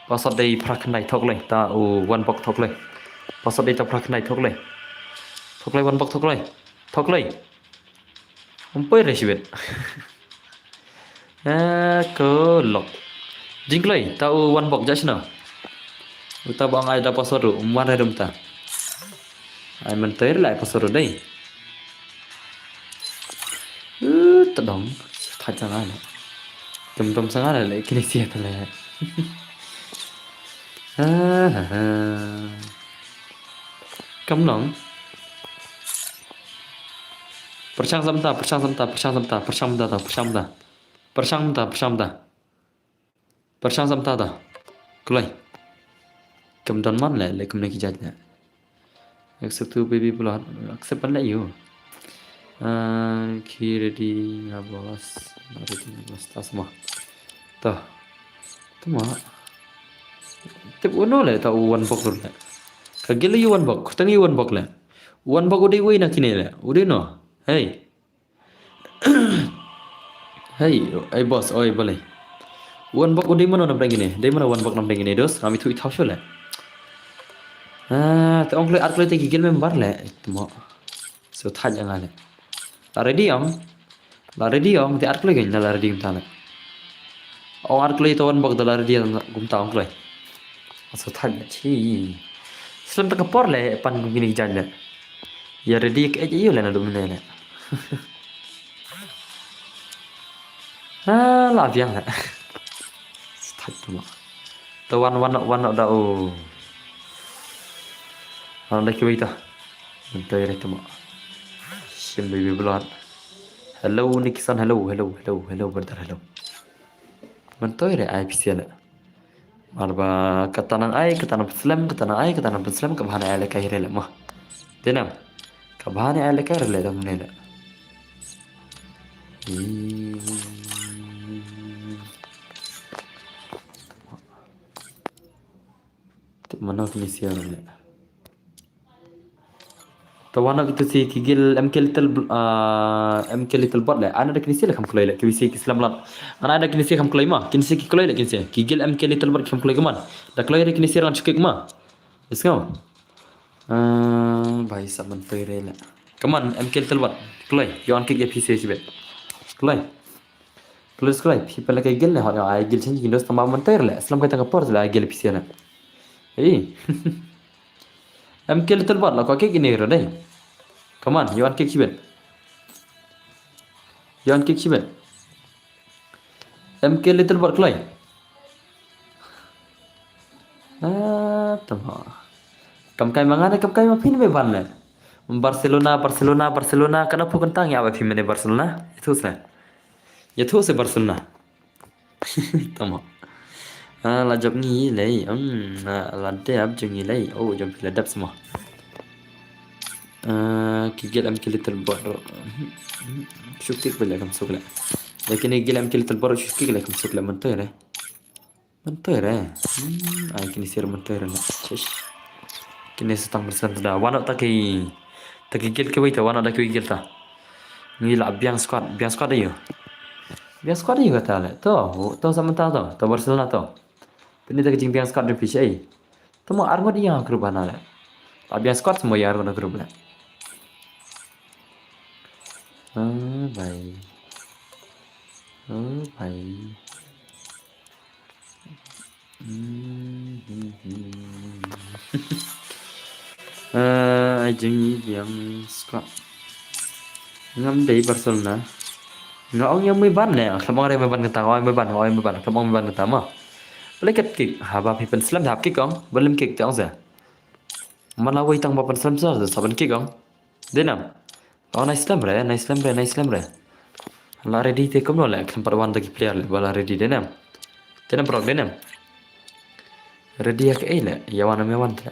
Password dei phra khyndai thok le. Ta, u, one bok thok le. Password dei ta phra khyndai thok le. Thok le one bok thok le. Thok le. Um poi le shibir. Eh, ko lok. Jeng kloi, ta u one bok jak shna. Uta ba ngai da password u, um wan redum ta. Ai mynta re la ai password dei. Uh, tadong. Khat jang ale. Kem dom sang ale le kini sia tale. Ah, ah, ah. Kam nong. Pyrshang samta, pyrshang samta, pyrshang samta, pyrshang samta, pyrshang samta. Pyrshang samta, pyrshang samta. Pyrshang samta ta. Kloi. Kam don man le, le kumne ki jait ne. Accept to baby blood. Accept pan le yu. Ah, ki ready nga boss. Ready nga boss. Tas mo. Ta. Tama. Tip uno le ta u one bok le. Ka gil yu one bok. Tang yu one bok le. One bok u dei wei na kine le. U dei no. Hey. Hey, ai boss, oi balei. One bok u dei mano na bdeng ine. Dei mano one bok na bdeng ine dos. Kami tu i thau shole. Ah, te ong kloi ar kloi te ki gil member le. Tamo. So thaj ang ale. La ready ong. La ready ong te ar kloi gen la ready kumta le. Ong ar kloi te one bok da la ready kumta ong kloi. So thaj chi. Slem ta ka por le pan kum kini jan le. Ya ready ke aja yu le na dum ne le. Ah, la biang le. Start tu ma. Tu wan wan wan da o. Wan da kiwi ta. Mentoi re tu ma. Sim baby blood. Hello Nixon, hello, hello, hello, hello, brother, hello. Mentoi re ai pisial le. Marba kata nang ai, kata nang slem, kata nang ai, kata nang slem, ka bha ne ai le kai re le ma. Denam. Ka bha ne ai le kai re le dam ne le. Hmm. Te mano kini sia re le. Te wan ki tu si ki gil M K Little bl-, ah, M K Little bot le. Ana da kini si le kham kloi le. Ki si ki slem lat. Ana da kini si kham kloi ma. Kini si ki kloi le kini si. Ki gil M K Little bot kham kloi kaman. Da kloi re kini si ran chukik ma. Is ngau. Ah, bai sa man toi re le. Kaman M K Little bot. Kloi. Yon kik ya phi si si bet. Kloi. Kloi kloi. Phi pele ke gil le hot ya ai gil chen ki dos tama man toi re le. Slem kai tang por le ai gil phi si na. Hey. M K Little bot la ko kik ini re dei. Kaman, yon kik si bet. Yon kik si bet. M K Little bot kloi. Ah, tama. Kam kai manga ne kam kai ma phin me ban le. Barcelona, Barcelona, Barcelona, kana phu kentang ya ba phi mene Barcelona. Itu se. Ya tu se Barcelona. Tama. Ah, la jop ngi lei. Hmm, la, la dep jong ngi lei. Oh, jong phi la dep semua. Ah, ki gel M K Little bot. Shukik bele kam suk le. Lakin ki gel M K Little bot shukik le kam suk le mentoi re. Mentoi re. Hmm, ai kini sir mentoi re. Shish. Kini setang persen da. Wan ta ki, ta ki gel ki wei ta, wan ta ki wei gel ta. Ngi la biang squad, biang squad ayo. Biang squad ayo kata le. To, to sa menta to. To Barcelona to. Pini ta ki jing biang squad de piche ai. Tamo ar ngot ïa group hana le. Ab ïa squad mo ïa ar ngot group le. Oh bai. Oh bai. Hmm, hmm, hmm. Eh, ai jing ïa squad. Ngam dei Barcelona. Nga ong ïa mui ban le, khlem ong re mui ban kata, ong mui ban, ong mui ban, khlem ong mui ban kata ma. Balik kick, haba phi pynslem hap kick ong, balik kick te ong se. Mana wei tang ba pynslem sa, sa ban kick ong. Denam. Oh, nice slem re, nice slem re, nice slem re. La ready te kumno le, khlem pat wan da ki player le, ba la ready denam. Denam prok denam. Ready ïa kaei le, ïa wan me wan te.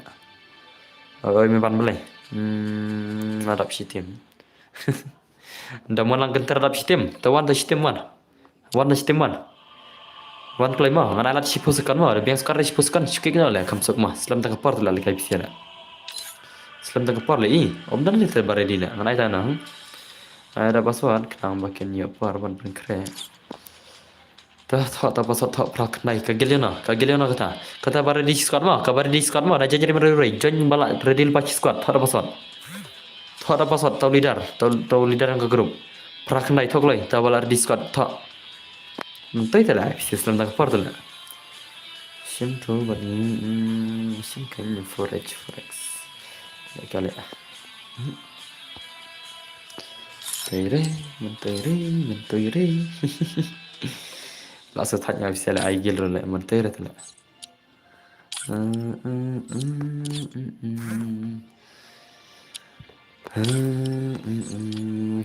Oi me ban bele. Hmm, adap shi team. Da mon lang kynter dap shi team. Ta wan da shi team wan. Wan da shi team wan. Wan kloi ma. Ngan ai lad shiphew second ma. Da biang squad re shiphew second. Shu kick na le. Kam suk ma. Slem tang ka por la le kai pisial le. Slem tang ka por le i. Om dan le te ba ready le. Ngan ai ta na. Ai da password. Khnang ba kin ïoh por ban pynkhreh. Ta, ta, ta, password ta, phra khyndai, ka gel ïa na, ka gel ïa na kata. Kata ba ready squad ma, ka ba ready squad ma, da jajari ma ready, join ba la ready lypa squad, ta da password. Ta da password, ta leader, ta, ta leader ka group. Phra khyndai, ta kloi, ta ba la ready squad, ta. Hmm, ta ita la, system ta ka por ta la. Sim tu ba ni, hmm, sim kan ni four H, four X. Ka le. Tei re, men tei re, men tei re. La sa thaj nga bisiale ai gil re le, men tei re te le.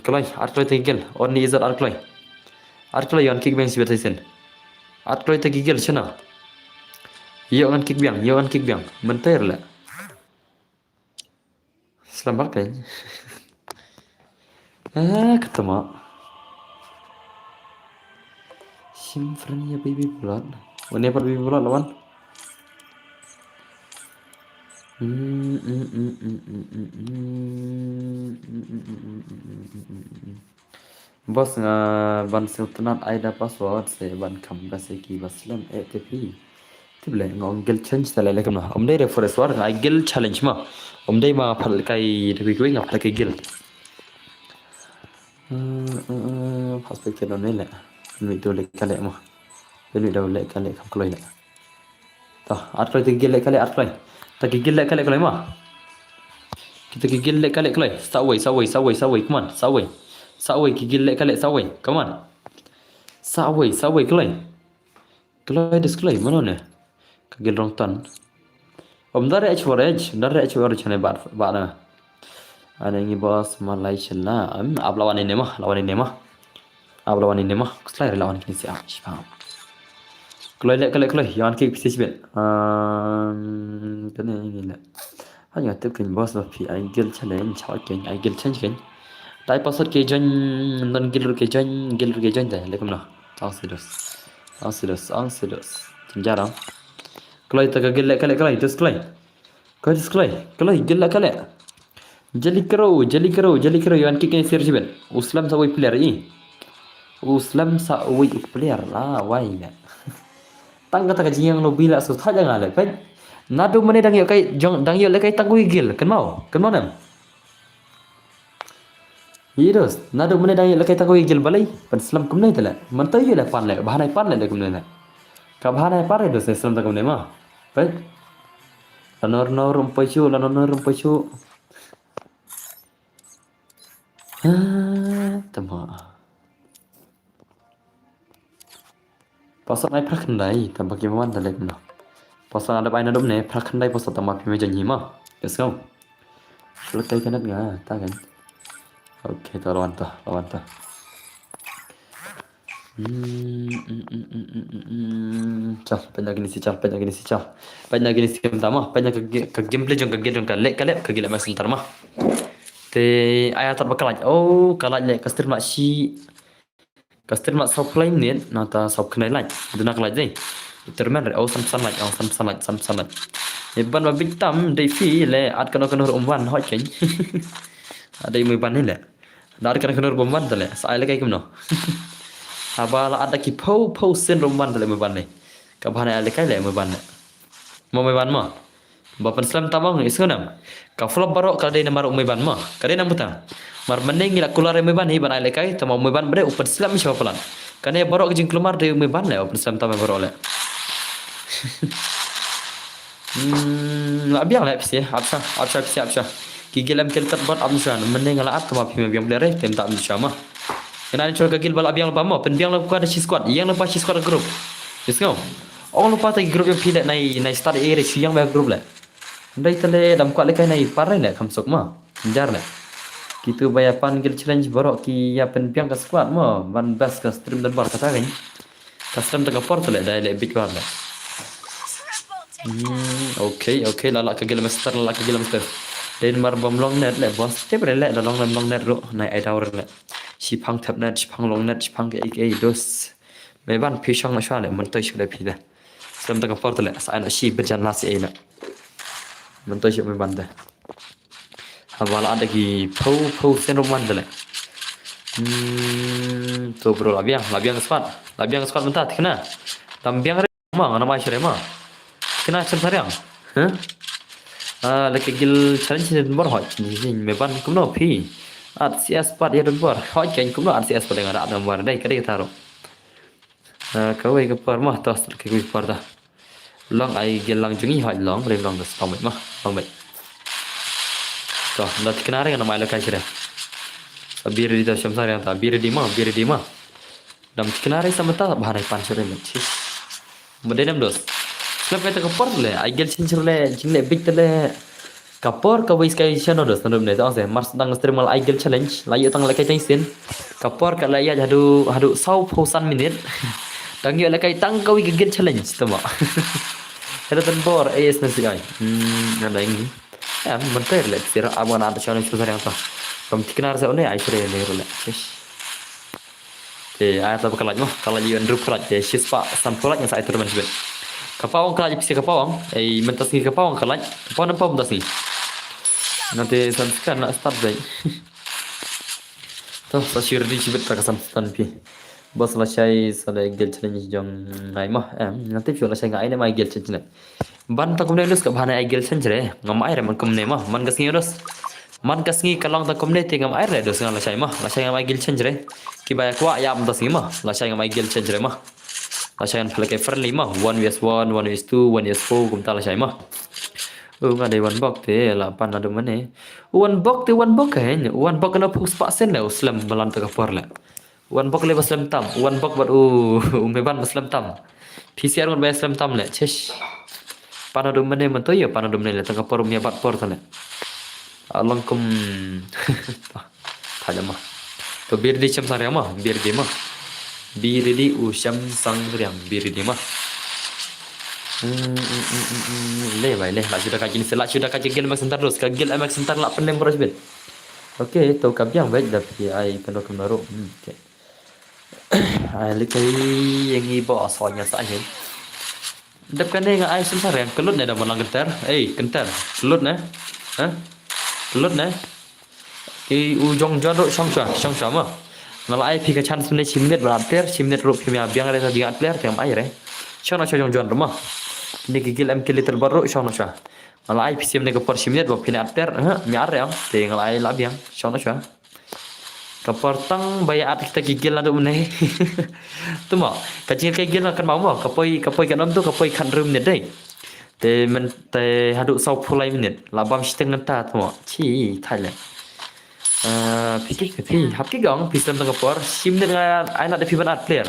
Kloi, ar kloi te gil, on ni izat ar kloi. Ar kloi yon kick beng sibet sin. Ar kloi te gil chena. Yo ngan kick beng, yo ngan kick beng. Men tei re le. Selamat kan. Ah, ketama. Sim friend ya baby blood. Wane par baby blood lawan. Boss nga ban sngewtynnat ai da password se ban kham ka se ki ba slem eh te phi. Tip le nga ong gil change ta le le kumno. Om dei re forest war nga gil challenge ma. Om dei ma phal kai de kui kui nga phal kai gil. Pas pe ke don ne le. Mi tu le ka le ma. Pe mi dau le ka le kham kloi le. Ta, ar kloi te gil le ka le ar kloi. Ta ki gil le ka le kloi ma. Kita ki gil le ka le kloi. Sa wei, sa wei, sa wei, sa wei. Come on, sa wei. Sa wei ki gil le ka le sa wei. Come on. Sa wei, sa wei kloi. Kloi des kloi mano ne. Ka gil rong tan. Om dare ech wor ech, dare ech wor ech ne bat bat na. Ane ngi boss ma lai chila. Am ab lawan ne ma, lawan ne ma. Ab lawan ne ma. Kuslai re lawan kini si ah. Shipa. Kloi le kloi kloi. Yawan ki pisi sibet. Am kene ngi le. Hanya tip kin boss ba phi ai gil challenge, hot kin ai gil change kin. Tai pasot ke join, non gil ke join, gil ke join ta. Lekum na. Ang sidos. Ang sidos, ang sidos. Jarang. Kloi ta ka gil le ka le kloi, tus kloi. Kloi tus kloi. Kloi gil le ka le. Jali kro, jali kro, jali kro. Yawan kick ni sir jiben. Uslam sa wei player i. Uslam sa wei player la wai le. Tang kata ka jingyang lo bila su thaja nga le pet. Nadu mane dang yo kai jong dang yo le kai tang wei gil. Kenmau, kenmau nem. Idos, nadu mane dang yo le kai tang wei gil balai. Pen slam kumne te le. Mentai yo le pan le, bahanai pan le de kumne le. Ka bahanai pan le dos ne slam ta kumne ma. Pet. Lanor nor rum pachu, lanor nor rum pachu. Ah, tama. Pasal nai phra khyndai, tang ba ki wan da lek no. Pasal ada bai na dum ne, phra khyndai pasal tang ba phi me jan hi ma. Let's go. Let's go kan nga, ta kan. Okay, to lawan to, lawan to. Hmm, hmm, hmm, hmm, hmm, hmm, hmm. Chal, pynda kini si chal, pynda kini si chal. Pynda kini si kem tama, pynda ka ge-, ka gameplay jong ka ge-, jong ka lek ka lek ka gila mas ntar ma. Te aya tar ba ka laj. Oh, ka laj lek ka stream laj shi. Ka stream laj saw play minute, na ta saw khnai laj. Duna ka laj dei. Termen re, oh, san san laj, oh, san san laj, san san laj. E ban ba bit tam dei phi le at kano kano rum wan hoj ken. Dei mui ban ni le. Dar kan kano rum wan tale. Sa ai le kai kumno. Haba la at da ki pau pau sen rum wan tale mui ban ni. Ka ban ai le kai le mui ban ni. Mo mui ban mo. Ba pynslem tabang is ngunam. Ka flop baroh ka dei namar u Meiban ma. Ka dei nam butang. Mar mane ngi la kular Meiban hi ban ai lekai tama u Meiban bade u pynslem sha palat. Kane baroh ka jingkulmar dei u Meiban le u pynslem tama baroh le. Hmm, la biang le psi, apsa, apsa psi apsa. Ki gilem kel tat bot amsa, mane nga la at tama phi biang le re, tem ta amsa ma. Kena ni chol ka gil bal abiang ba ma, pynbiang le ka da shi squad, yang le pa shi squad group. Is ngau. Ong le pa ta group yang phi le nai, nai start area shi yang ba group le. Ndai tale dam kwah le kai nai par le kham suk ma. Jar le. Kitu ba ya pan gil challenge baroh ki ya pynbiang ka squad ma. Ban best ka stream dan bar kata kan. Ka stream ta ka por tale dai le bit war le. Hmm, okay, okay, la la ka gil master, la la ka gil master. Den mar bom long net le boss. Te bre le la long long net ro. Nai ai tower le. Shipang tap net, shipang long net, shipang ke ek ei dos. Meiban phi shang ma shwa le, man toi shwa le phi da. Slem ta ka por tale, sa ai na shi berjan la si ai na. Man toi shwa Meiban da. Haba la ada ki pau, pau sen roman tale. Hmm, to bro, la biang, la biang squad. La biang squad mynta, tikna. Tam biang re ma, ngana mai shre ma. Kena chem tariang. Huh? Ah, leke gil challenge ni bor hoj. Ni Meiban kumno phi. At C S pat ya bor. Hoj ken kumno at C S pat ngana at bor dai, kadai taro. Ah, kawei ka por ma, tos ka kawei por da. Long ai gel lang jungi hoi long, rem long da spang mai ma, long mai. To, da tikna re nga mai la kai shire. Sa biri di ta shem sa re ta biri di ma, biri di ma. Dam tikna re sa mata ba hanai pan shire ma. Chis. Made nam dos. Slap kai ta ka por le, ai gel chin shire le, chin le bit le. Ka por ka wei skai shano dos, nandum ne ta se, mars dang stream mal ai gel challenge, la yu tang le kai tang sin. Ka por ka la ya hadu, hadu saw pho san minute. Dang yu le kai tang ka wei ka gel challenge, tama. Hello tan bor, A S na si ai. Hmm, ada ini. Em, menther le, sira awan ada challenge besar yang tu. Rom tiknar sa ne, ai sira ne le. Yes. Te, ai ta ka laj mo, ka laj yu andru ka laj, te, shispa, san ka laj, nga sa ai tournament sibet. Ka pawang ka laj, pisi ka pawang, ei, mentas ngi ka pawang ka laj, ka pawang nampak mentas ngi. Nanti san sekan nak start dai. To, sa share di sibet ta ka san stan pi. Bos la shai sa le gel challenge jong ngai mo, em, nanti pio la shai ngai ne mai gel challenge ne. Ban ta kumne lus ka bhana ai gel challenge re, ngam ai re man kumne mo, man ka sngi dos. Man ka sngi ka long ta kumne te ngam ai re dos nga la shai ma. La shai ngam ai gel challenge re. Ki ba ya kwah ya am ta sngi ma. La shai ngam ai gel challenge re ma. La shai ngan phalake friendly ma. One versus one, one versus two, one versus four, kumta la shai ma. U nga dei one bok te la pan na du mane. One bok te one bok ka hen. One bok na phuk spa sen le u slem balan ta ka por le. Wan bok le ba slem tam, wan bok bad u, u me ban ba slem tam. P C R ngut ba slem tam le, chesh. Pana dum mane man to yo, pana dum ne le, tang ka por um ya bat por tale. Along kum. Tha ma. To bir di shem sang riang ma, bir di ma. Bir di u shem sang riang, bir di ma. Hmm, hmm, hmm, hmm, hmm. Le bai le, la shu da ka jin se, la shu da ka jin gel mak sentar terus, ka gel mak sentar la penem boros bin. Okay, to ka biang bai da pi ai kan kam naru. Hmm, okay. Ai le kai yang i ba so nya sa hin. Dep kane nga ai sum sa riang kelut ne da malang kenter. Ei, kenter. Kelut ne? Ha? Kelut ne? Ki u jong jon ro shong sha, shong sha ma. Nga la ai phi ka chance ne shi minit ba at player, shi minit ro phi mia biang re sa biang at player te am ai re. Shong na sha jong jon ro ma. Ni ki gil em ki little bar ro shong na sha. Nga la ai phi sim ne ka por shi minit ba phi ne at player, ha, mia ar re am. Te nga la ai la biang, shong na sha. Ka por tang ba ya at kita ki gel la dum ne. Tu mo, ka jingkyrkhu gel la kan mau mo, ka poi, ka poi kan om tu, ka poi kan rum ne dei. Te men, te haduh saw phew lai minit, la bam shiteng ngan ta tu mo. Chi, thai le. Ah, phi ki, phi, hap ki gong, phi slem tang ka por, shi minit nga ai lad da phi ban at player.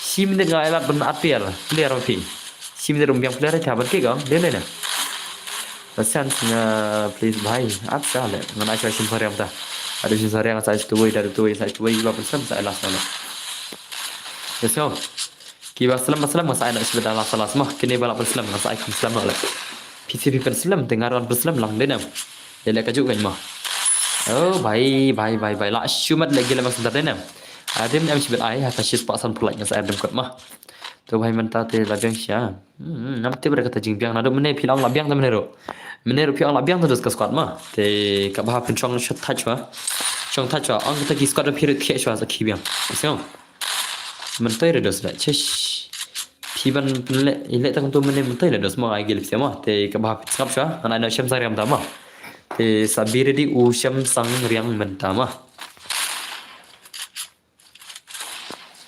Shi minit nga ai lad ban at player, player ma phi. Shi minit rum biang player ai ta ban ki gong, dei ne na. Ba chance nga please bhai, at sa le. Ngan ai sa shim sariang ta. Ada shim sariang sa itu wei, ada tu wei, sa itu wei, ba pun sa ai last na le. Let's go. Ki ba slem, ba slem, nga sa ai na shim da last, last ma. Kini ba la pun slem, nga sa ai kam slem le. P C P pun slem, te nga ron pun slem lang dei nam. Ïa le ka juk kan ma. Oh, bhai, bhai, bhai, bhai. La shumat le gila mak sentar dei nam. Adim em shim ai, ha ka shit pa san pulai nga sa ai dem kot ma. To bhai mynta te la biang sha. Hmm, nam tip re kata jingbiang naduh mynne phi la ong la biang ta mynne ruh. Mynne ruh phi ong la biang ta dus ka squad ma. Te kaba ha pynshong shot thach wa. Shong thach wa. Ong kata ki squad phi ruh thiah shwa sa ki biang. Sngap. Mynta re dus la. Chesh. Phi ban pynle ile ta kumtu mynne mynta le dus ma ai gil phi ma. Te kaba ha pynsngap shwa. Ngan ai na shem sa riam ta ma. Te sa bi ready u shem sang riang mynta ma.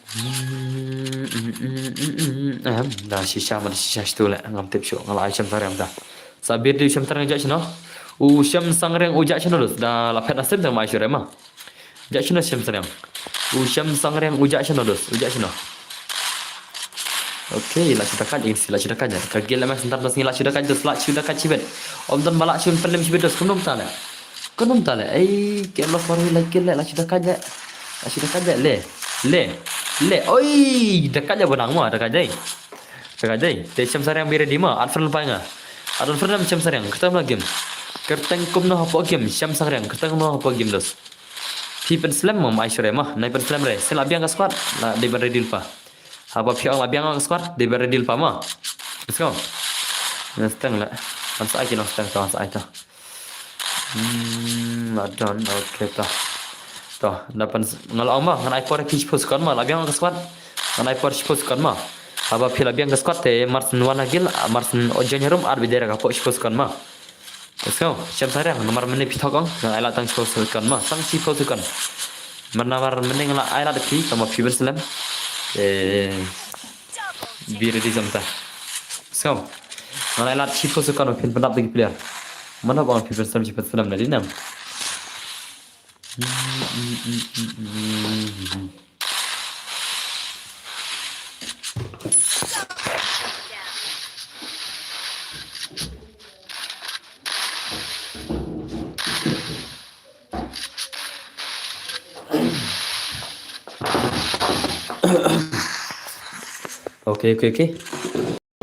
Hmm, hmm, hmm, hmm, hmm. Ahem, da shisha ma da shisha shitu le ngam tip shuh nga la ai shem sang riang da. Sa bir di u shem sang riang u jak shano. U shem sang riang u jak shano dus da la phet na stem sang ma ai shuh re ma. Jak shano shem sang riang. U shem sang riang u jak shano dus u jak shano. Okay, la shu da kat, ing si la shu da kat ja. Ka gel la ma sentar dus ngi la shu da kat dus la shu da kat shibet. Om don ba la shu pynlem shibet dus kumno ta le. Kumno ta le. Ei, ke lo for la ke le la shu da kat ja. La shu da kat ja le. Le. Le. Oi, da kat ja bonang ma da kat ja. Da kat ja. Te shem sang riang bi ready ma. At friend pa nga. At friend nam shem sang riang. Kyrteng la game. Kyrteng kumno hapoh game. Shem sang riang. Kyrteng kumno hapoh game dus. Phi pynslem ma mai shure ma. Nai pynslem re. Sila biang ka squad. La dei ban ready pa. Haba phi ong la biang ka squad, dei ba ready lypa ma. Let's go. Ngan steng la. Ngan sa ai ki nong steng to, ngan sa ai to. Hmm, la don, okay to. To, da pan nga la ong ma, ngan ai por ki shiphew second ma, la biang ka squad. Ngan ai por shiphew second ma. Haba phi la biang ka squad te, marsen wan ha gil, marsen ojen harum, ar bidera ka por shiphew second ma. Let's go. Shem sang riang, namar mynne phi thok ong, nga ai la tang shiphew second ma, tang shiphew second. Namar mynne nga la ai la da phi, tama phi ban slem. Eh, bi ready jam ta. Let's go. Nga ai la shiphew second, phin pyndap da ki player. Mana ba phi ban slem, shiphew second na di nam. Okay, okay, okay.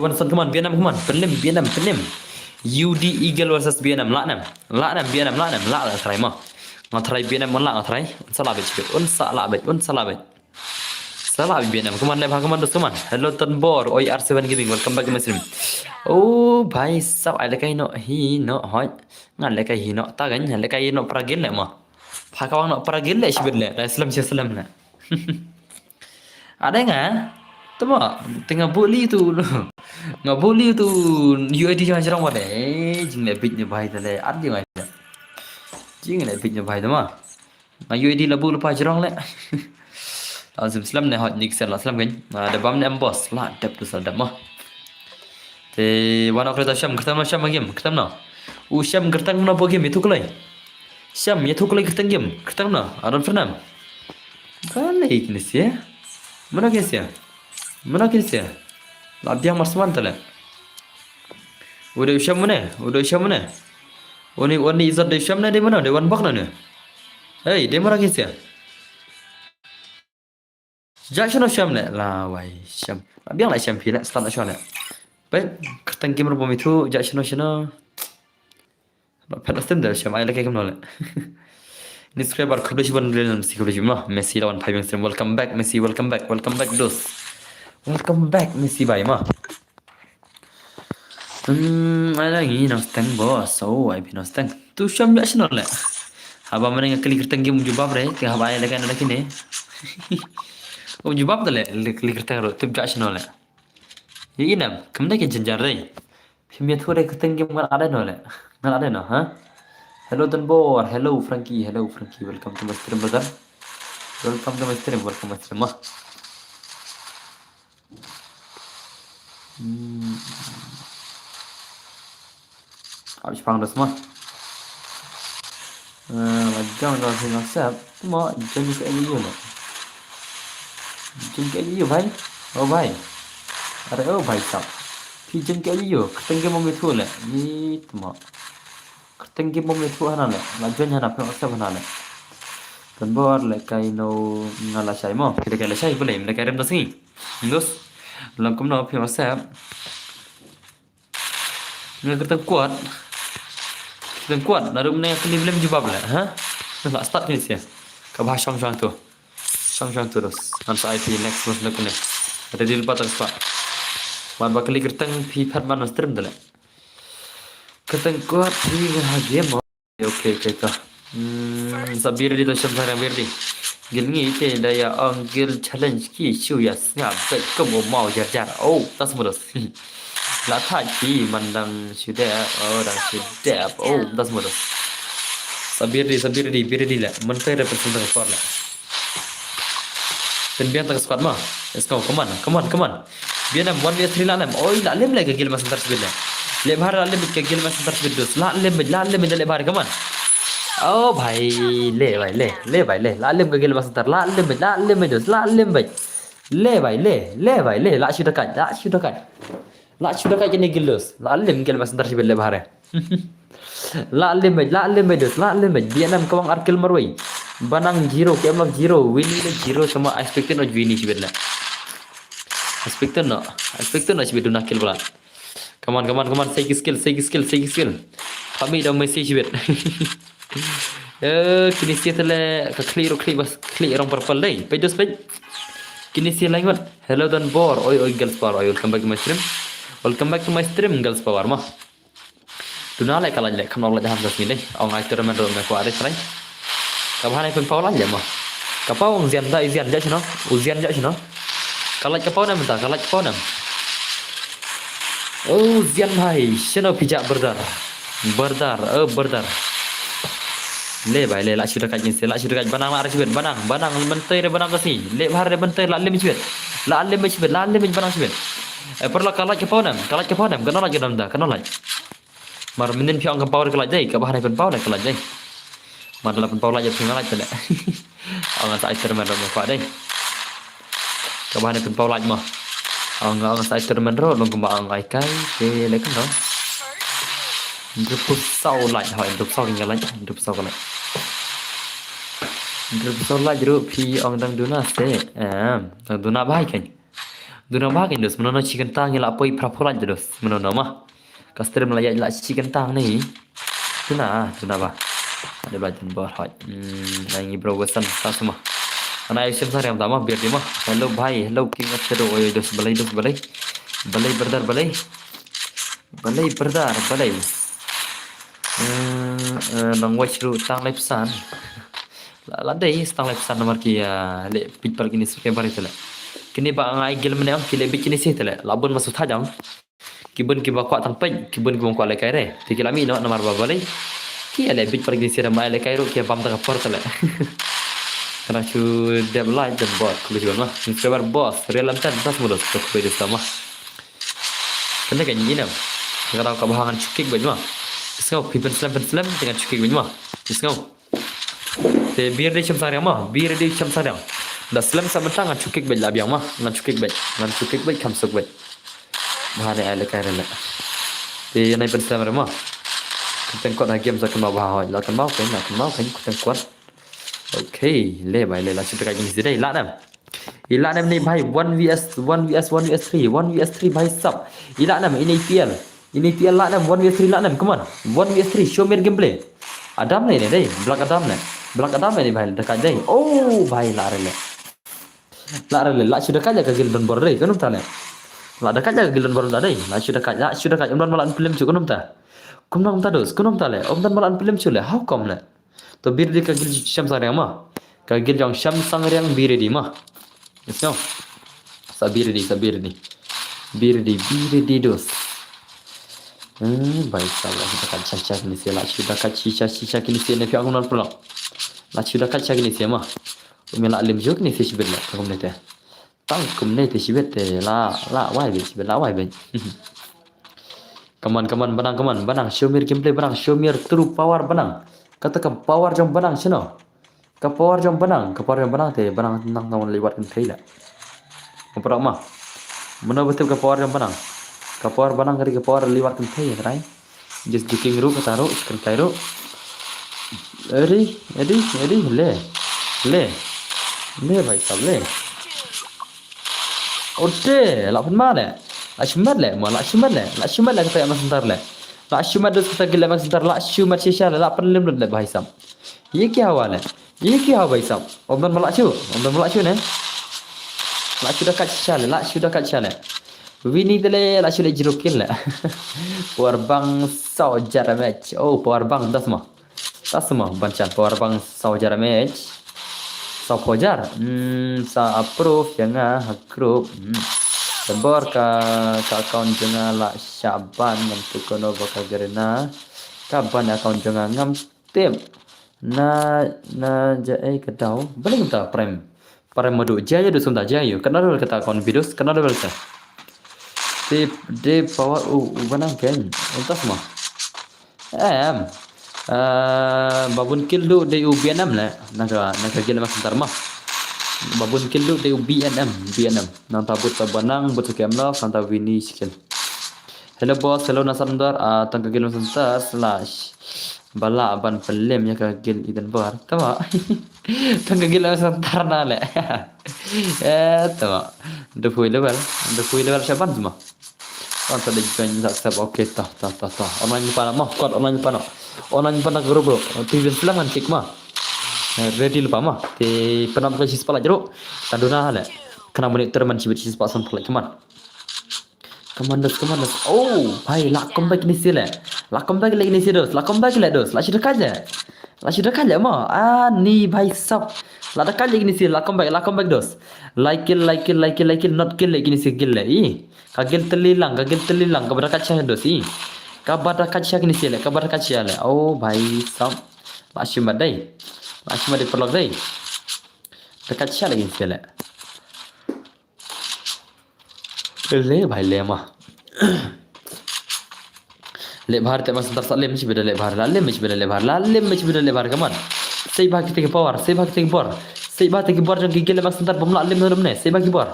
Wan san, come on, B N M, come on. Pynlem, B N M, pynlem. U D Eagle versus B N M, lah nem. Lah nem, B N M, lah nem, lah, lah try mo. Nga try B N M, lah, nga try. Un sa lah beit, un sa lah beit, un sa lah beit. Sa lah beit B N M, come on, lem ha, come on, dos, come on. Hello, Tonbor, oi, R seven Gaming, welcome back to my stream. Oh, bhai sab, ai lekai no, hi no, hoi. Ngan lekai hi no, ta gan, lekai no pragil le mo. Pha ka wang no pragil le shibit le, dai slem shi slem le. Ada nga? Tama, tengah buli tu. Nga buli tu U I D jangan jerang wale. Jing le bit ni bahai tale. Ada nga. Jing le bit ni bahai tama. Nga U I D labu lupa jerang le. Lazim slem ne hot nik sel slem kan. Ada bam ne em boss la dep tu sel dep mo. Te wan ok rita sham kertam no sham game kertam no. U sham kertam no bo game itu kelai. Sham itu kelai kertam game kertam no. Adon fernam. Kali kini sia. Mana kini sia? Mana kini sia? La biang marsman tale. Udah sham mana? Udah sham mana? Oni oni izat de sham na de mana? De wan bak na ne. Hey, de mana kini sia? Ja shano sham le la wai sham. Biang la sham phi le start na shano le. Bai kertang game ro bomi thu ja shano shano. Lo pet stem da sham ai le ke kam no le. Ni subscriber khublei shibun le nam si khublei shibun Messi lawan phai bang stem. Welcome back Messi, welcome back, welcome back dos. Welcome back Messi bai ma. Hmm, ai la ngi nang steng boss. Oh, ai bi nang steng. Tu sham ja shano le. Haba mane nga klik kertang game jubab re, ke haba ai le kan da kine. Um jubab da le, klik kertang ro, tu ja shano le. Ye inam, kam da ke jenjar re. Phim ya thu re kertang game ngan ada no le. Ngan ada no, ha? Hello Tonbor, hello Frankie, hello Frankie, welcome to my stream brother. Welcome to my stream, welcome my stream. Ma. Hmm. Ab chipang das ma. Eh, la jong da sing accept. Ma, jong ka ayu yo ma. Jong ka ayu yo bhai. Oh bhai. Are oh bhai sab. Phi jong ka ayu yo. Kertang game mo mi thu le. Ni tma. Kertang game mo mi thu hana le. La jong hana phi accept hana le. Tonbor le kai no nga la shai mo. Phi le kai la shai bole. Le kai rem da singi. Dos. Lam kumno phi accept. Nga kertang kuat. Kertang kuat. Narum ne kali belum jubab le, ha? Nga start ni sia. Ka bah shong shong tu. Shong shong tu dos. Ngan sa I P next mas nak ne. Ada di lepas tak spa. Wan ba kali kertang phi phat man stream dale. Kertang kuat phi nga game. Okay, okay, ka. Hmm, sa bir di to sham sa bir di. Gil ngi te da ya ong gil challenge ki shu ya snap bet kum o mau jar jar. Oh, tas mudos. La thai ki man dang shu de, oh, dang shu de. Oh, tas mudos. Sa bir di, sa bir di, bir di la. Man kai represent ka squad la. Pynbiang ta ka squad ma. Let's go, come on, come on, come on. Bianam one v three la lem. Oi, la lem le ka gil ma center speed le. Le bhar la lem ka gil ma center speed dos. La lem, la lem le bhar, come on. Oh bhai, le bhai le, le bhai le. La lem ka gil ma center. La lem, la lem dos. La lem bhai. Le bhai le, le bhai le. La shu da kai, la shu da kai. La shu da kai kini gil dos. La lem gil ma center speed le bhar. La lem bhai, la lem bhai dos, la lem bhai. Bianam ka wang ar kill marwei. Banang zero, K M love zero, Winnie le zero sama expected no Winnie sibet le. Expected no, expected no sibet duna kill bala. Come on, come on, come on, sei ki skill, sei ki skill, sei ki skill. Kami dong Messi sibet. Eh, kini sia tele ka klik ro klik bas klik rong purple dei. Peit dos peit. Kini sia lain wat. Hello Tonbor, oi oi girls power, oi welcome back to my stream. Welcome back to my stream girls power ma. Duna le ka lait le, kham nok lait ham ka sngi le. Ong ai tournament ro me kwah re trai. Ka bha nai pynpaw lait le mo. Ka paw ong zian da i zian ja shino. U zian ja shino. Ka lait ka paw nam ta, ka lait ka paw nam. Oh, zian bhai, shino phi ja brother. Brother, oh brother. Le bhai le, la shu da kaj ngi se, la shu da kaj banang la ra shibet, banang, banang, mentei re banang ka sngi. Le bhar re mentei la lim shibet. La lim shibet, la lim banang shibet. Eh, perla ka lait ka paw nam, ka lait ka paw nam, ka no lait ka nam da, ka no lait. Mar minin phi ong ka paw re ka lait dei, ka bha nai pynpaw le ka lait dei. Manda la pynpaw lait ïa phi nga lait te leh. Ong nga sa ai tournament ruh ma kwah dei. Kaba ne pynpaw lait ma. Ong nga ong nga sa ai tournament ruh long kumba ong ai kai te leh kan no. Hynriewphew saw lait hoi, hynriewphew saw ka lait, hynriewphew saw ka lait. Hynriewphew saw lait ruh phi ong dang duna se. Em, dang duna bha ïa kan. Duna bha kan dos, mano no chi kynta ngi la poi phraphew lait dos, mano no ma. Ka stream la ïa la chi kynta ne. Duna, duna bha. Ada bha jan bor hoi. Hmm, ngi bro wesan sa sma. Ana ai shem sa rem ta ma, biar di ma. Hello bhai, hello King of Shadow, oi dos balai, dos balai. Balai brother balai. Balai brother balai. Eh, eh, nang watch ruh tang lai phew san. La, la dei tang lai phew san namar ki, ah, leh bit pat kine subscriber te leh. Kine ba nga ai gil mynne ong ki leh bit kine se te leh. La bun ma shu thait ong. Ki bun kiba kwah tang peit, ki bun kiba kwah lehkai re. Te ki la mih noh namar ba balei. Ki ïa leh bit pat kine se da ma lehkai ruh ki bam ta ka por te leh. Kane shu dep lait jan bor, khublei shibun ma. Subscriber boss, real lam ten, tas mulut, khublei da sama. Kane ka ngi nam. Ka dau ka bha ngan shu kick beit ma. Sngew, phi pynslem pynslem te ngan shu kick beit ma. Sngew. Te bir di shem sangriang ma, bir di shem sangriang. Da slem sa mynta ngan shu kick beit la biang ma, ngan shu kick beit, ngan shu kick beit kham suk beit. Bha ne ai lehkai re leh. Te nai pynslem re ma. Kyrteng kot ha game sa kynmaw bha hoi, la kynmaw kein, la kynmaw kein kyrteng kot. Okay, le bhai le la shu try kine se dei, la nam. I la nam ne bhai, one V S, one V S, one V S three, one V S three bhai sab. I la nam ine I P L. Ine I P L la nam, one V S three la nam, come on. One V S three, show me your gameplay. Adam ne ne dei, Black Adam ne. Black Adam ne bhai, da kait dei. Oh, bhai la re le. La re le, la shu da kait ka gil don bor dei, kumno ta le. La da kait ka gil don bor da dei, la shu da kait, la shu da kait, um don ma la pynlem shu kumno ta. Kumno ta dos, kumno ta le, um don ma la pynlem shu le, how come le. To bir di ka gil shem sangriang ma. Ka gil jong shem sangriang bir di ma. Yes, no. Sa bir di, sa bir di. Bir di, bir di dos. Hmm, bhai sab la shu da kait shisha kine se, la shu da kait shisha shisha kine se ne phi ong nor pulak. La shu da kait shisha kine se ma. Me la lim jok kine se shibit la, kumne te. Tang kumne te shibit te la, la wai beit shibit, la wai beit. Come on, come on, Banang, come on, Banang, show me your gameplay, Banang, show me your true power, Banang. Kata ka power jong Banang shano. Ka power jong Banang, ka power jong Banang te, Banang nang tang lei wat kynthei la. Ka power ma. Mano ba tip ka power jong Banang. Ka power Banang ka dei ka power lei wat kynthei trai. Just joking ruh kata ruh, kynthei ruh. Eri, eri, eri, le. Le. Le bhai sab le. Ote, la pynma le. La shimet le, ma la shimet le. La shimet le kata ïa ma center le. La shimet dus kata gil ïa ma center, la shimet shisha le, la pynlem lut le bhai sab. Ye kya hua le. Ye kya hua bhai sab. Om don ma la shu, om don ma la shu ne. La shu da kait shisha le, la shu da kait shisha le. Vini te le, la shu le zero kill le. Power bang saw hajar damage. Oh, power bang das ma. Tas ma, ban chan power bang saw hajar damage. Saw hajar. Hmm, sa approve ïa nga ha group. Hmm. Tebor ka, ka account jong nga la shah ban ngam tip kano ba ka garena. Ka ban account jong nga ngam tip. Na, na ja ei ka daw. Balei kumta prem. Prem madu. Jia ïa du sumta jia ïa. Kano level kata account bidus, kano level ta. Tip de power u, u Banang ken. Entas ma. Em. Eh, babun kill du de u B N M le. Na ka, na ka gil ma center ma. Babun kill du de u B N M, B N M. Nang ta but sa Banang, but sa Kemlo, nang ta Vini skill. Hello boss, hello na center, ah, tang ka gil ma center, slash. Bala ban pynlem ïa ka gil Eden Bar. Tama. Tang ka gil ma center na le. Eh, tama. Depui level, depui level siapa semua. Tang tadi join sa accept. Okay, ta, ta, ta, ta. Online pa na ma, kot online pa na. Online pa na group bro. Previous lang kan kick ma. Eh, ready lepa ma. Te pynam ka shispah la jero. Taduna le. Kena menit terman shibit shispah san pala cuman. Commandos, commandos. Oh, bhai, la comeback ni sile. La comeback le ni si dos. La comeback le dos. La sida kaja. La sida kaja ma. Ah, ni bhai sab. La da kaja ni si, la comeback, la comeback dos. Like kill, like kill, like kill, like kill, not kill le ni si kill le. I. Ka gil teli lang, ka gil teli lang, ka bada kaja dos. I. Ka bada kaja ni sile, ka bada kaja le. Oh, bhai sab. La shima dai. La shima dai pelok dai. Da kaja le ni sile. Le bhai le ma. Le bhar te ma center sa lem shi beda le bhar la lem shi beda le bhar la lem shi beda le bhar kaman. Save bha kita ki bor, save bha kita ki bor. Save bha kita ki bor jong ki guild Mech Center bym lah lem ne, save bha ki bor.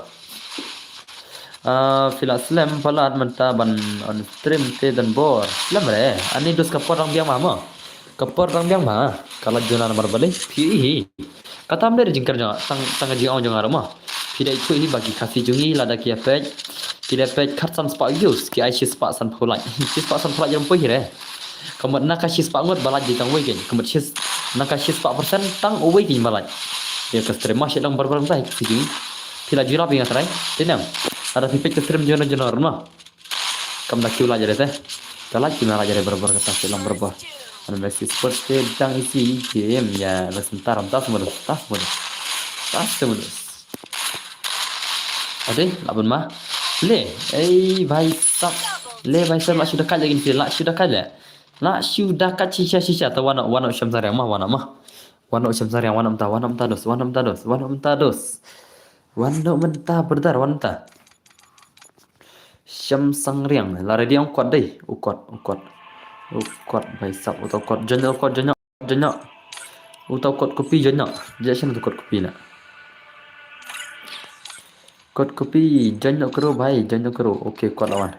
Ah, phi la slem palat mynta ban on stream te don bor. Slem re, ani dos ka por dang biang ma mo. Ka por dang biang ma. Ka la juna namar balei. Phi hi. Kata ym dei jingkren jong nga, tang, tang ka jingong jong nga ruh mo. Phi dei phi hi ba ki Khasi jong ngi lada ki ïa peit. Ki dei peit khatsan spah views, ki ai shispah sanphew like. Shispah sanphew like jong phi hi re. Ka mut na ka shispah ngut ba like dei tang uwei kein. Ka mut shis, na ka shispah percent tang uwei kein ba like. Ïa ka stream ma shi dang barbar mynta hi ka Khasi jong ngi. Phi la jurap ïa nga trai. Te nang. Lada phi peit ka stream jong nga jong nga ruh mo. Kam da kiew like re te. Ka like ki ma like re barbar kata ki long barbar. Wan Mech Center te dang isi game ïa Mech Center tas mo dos, tas mo dos. Tas mo dos. Ade, lah ban ma. Le, ei bhai sab. Le bhai sab lah shu da kat lagi ni, lah shu da kat le. Lah shu da kat shisha shisha ta wan noh, wan noh Shyam Sangriang ma, wan noh ma. Wan noh Shyam Sangriang, wan noh mynta, wan noh mynta dos, wan noh mynta dos, wan noh mynta dos. Wan noh mynta brother, wan noh mynta. Shyam Sangriang, la ready ong kot dei, u kot, u kot. U kot bhai sab, uta u kot, join u kot, join u kot, join u kot. Uta u kot copy, join u kot. Jia shen uta u kot copy na. Kot copy, join u kru bhai, join u kru. Okay, kot la wan.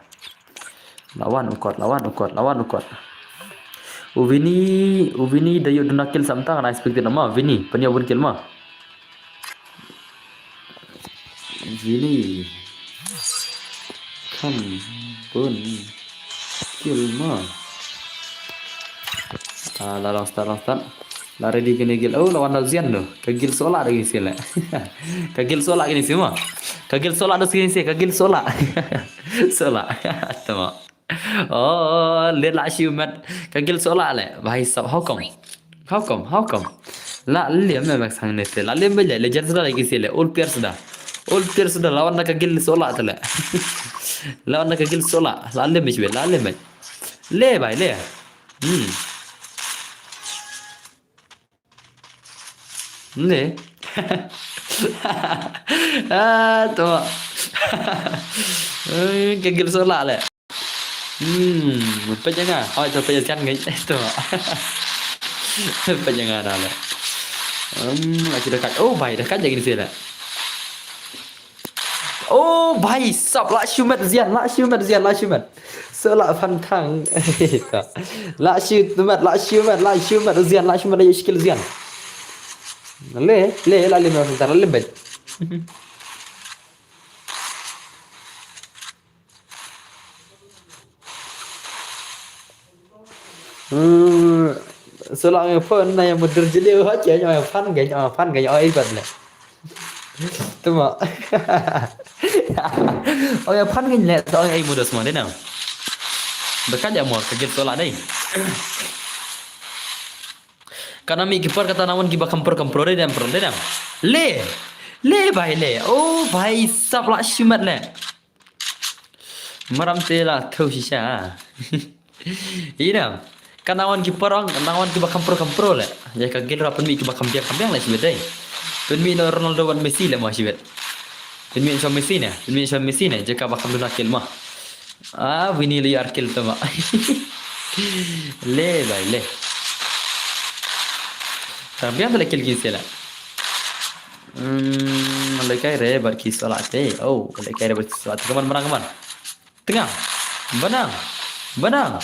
La wan u kot, la wan u kot, la wan u kot. U Vini, u Vini da ïoh duna kill sa mynta, nga expected ma, Vini, pynïoh bun kill ma. Vini. Kham bun kill ma. Ah, la long start, long start. La ready kine guild. Oh, la wan da Zian tu. Ka guild Sola da kine sila. Ka guild Sola kine sila. Ka guild Sola da kine sila. Ka guild Sola. Sola. Tama. Oh, le lah shu met. Ka guild Sola le. Bhai sab, how come? How come? How come? La lem me mak sang ne se. La lem me le. Legend suda lagi se le. Old player suda. Old player suda. Lawan na ka guild Sola te le. Lawan na ka guild Sola. La lem me shwe. La lem me. Le bhai le. Hmm. Ne. Ah, tu. Eh, ka guild Sola le. Hmm, pejanga. Oh, itu pejangan ngai. Itu. Pejanga dah le. Hmm, lagi dekat. Oh, bhai, dekat lagi ni sila. Oh bhai sab, lah shu met Zian, lah shu met Zian, lah shu met. Sola phan thang. Lah shu met, lah shu met, lah shu met Zian, lah shu met, lah shu kill Zian. Le, le, lah le met, lah le met. Hmm, Sola ong ïa phone na ïa mudur jylliew ha, ong ïa phan kein, ong ïa phan kein, ong ïa i pat le. Tuma. Ong ïa phan kein le, ong ïa i mudur semua dei nang. Dekat ïa mo ka guild Sola dei. Kana mih ki por kata na wan kiba kham pro kham pro dei nang, pro dei nang. Le. Le bhai le. Oh bhai sab, lah shu met le. Maram te la thaw shisha. Ina. Ka nang wan ki por ong, ka nang wan kiba kham pro kham pro le. Ïa ka guild ruh pynmih kiba kham biang kham biang le shibit dei. Pynmih na Ronaldo bad Messi le mo shibit. Pynmih sha Messi ne, pynmih sha Messi ne, jaka ba kham duna kill mo. Ah, Vini le ar kill te mo. Le bhai le. Kham biang te le kill ki sila. Hmm, lehkai re bad ki Sola te. Oh, lehkai re bad ki Sola te. Kaman, banang, kaman. Tengah. Banang. Banang.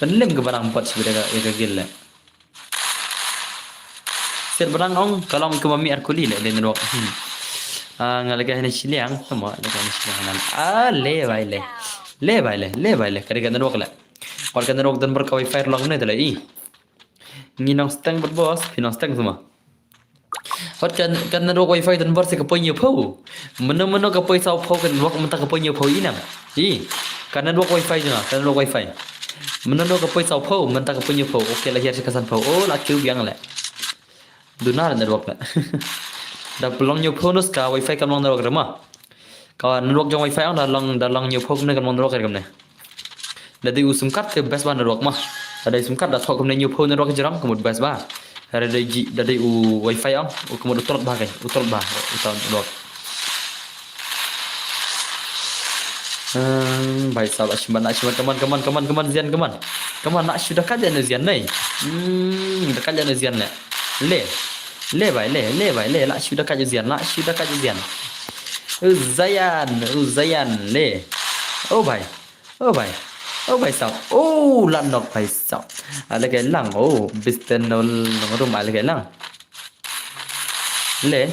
Pynlem ka banang pat sibida ka, ka guild le. Set banang ong, ka long ka mami ar kuli le, le network. Hmm. Ah, nga lehkai hana shiliang, tama, lehkai hana shiliang hanan. Ah, le bhai le. Le bhai le, le bhai le. Ka dei ka network le. Wat ka network don bor ka wifi long ne te le i. Ngi nongsteng bad boss, phi nongsteng semua. Hot kan, kan network wifi don bor sa ka poi hynñiewphew. Mano mano ka poi sawphew ka network mynta ka poi hynñiewphew i nang. I, ka network wifi jong nga, ka network wifi. Mano mano ka poi sawphew mynta ka poi hynñiewphew. Okay, la hiar sa ka sanphew. Oh, la kiew biang le. Duna network le. Da pynlong hynñiewphew nus ka wifi kam long network re ma. Ka network jong wifi ong da long, da long hynñiewphew kumne kan long network re kumne. Da dei u sim card te best ba network ma. Da dei sim card da thoh kumne hynñiewphew network jrong ka mut best ba. Da dei ji, da dei u wifi ong, u ka mut u tlot ba kein, u tlot ba, u tlot network. Hmm, bhai sahab, achievement, achievement, come on, come on, come on, come on, Zian, come on. Come on, nak shu dekat ïa ne Zian nei. Hmm, dekat ïa ne Zian le. Le. Le bhai, le, le bhai, le. Lah shu da ka ju zian, lah shu da ka ju zian. U Zayan, u Zayan, le. Oh bhai. Oh bhai. Oh bhai saw. Oh, lah nok bhai saw. Ale kai lang. Oh, bisten nol nong rum ale kai lang. Le.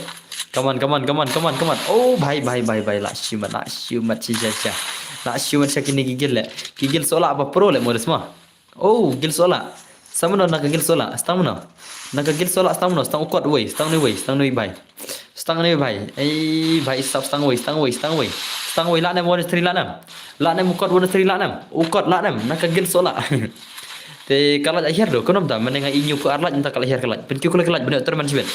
Come on, come on, come on, come on, come on. Oh bhai, bhai, bhai, bhai. Lah shu mat, lah shu mat, shisha, shisha. Lah shu mat sha kine ki gil le. Ki gil sola ba pro le modus ma. Oh, gil sola. Sa mano na ka gil sola? Stang mano? Na ka gil sola stang mano? Stang u kot wei, stang ni wei, stang ni bhai. Stang ni bhai. Ei bhai, stop, stang wei, stang wei, stang wei. Stang wei, lah nem one three lah nem. Lah nem u kot one three lah nem. U kot lah nem. Na ka gil sola. Te ka laj ahiar do, konom da, mane nga inyu ko ar laj, nta ka laj ahiar ka laj. Pynkiu ko laj ka laj, bane tournament shibit.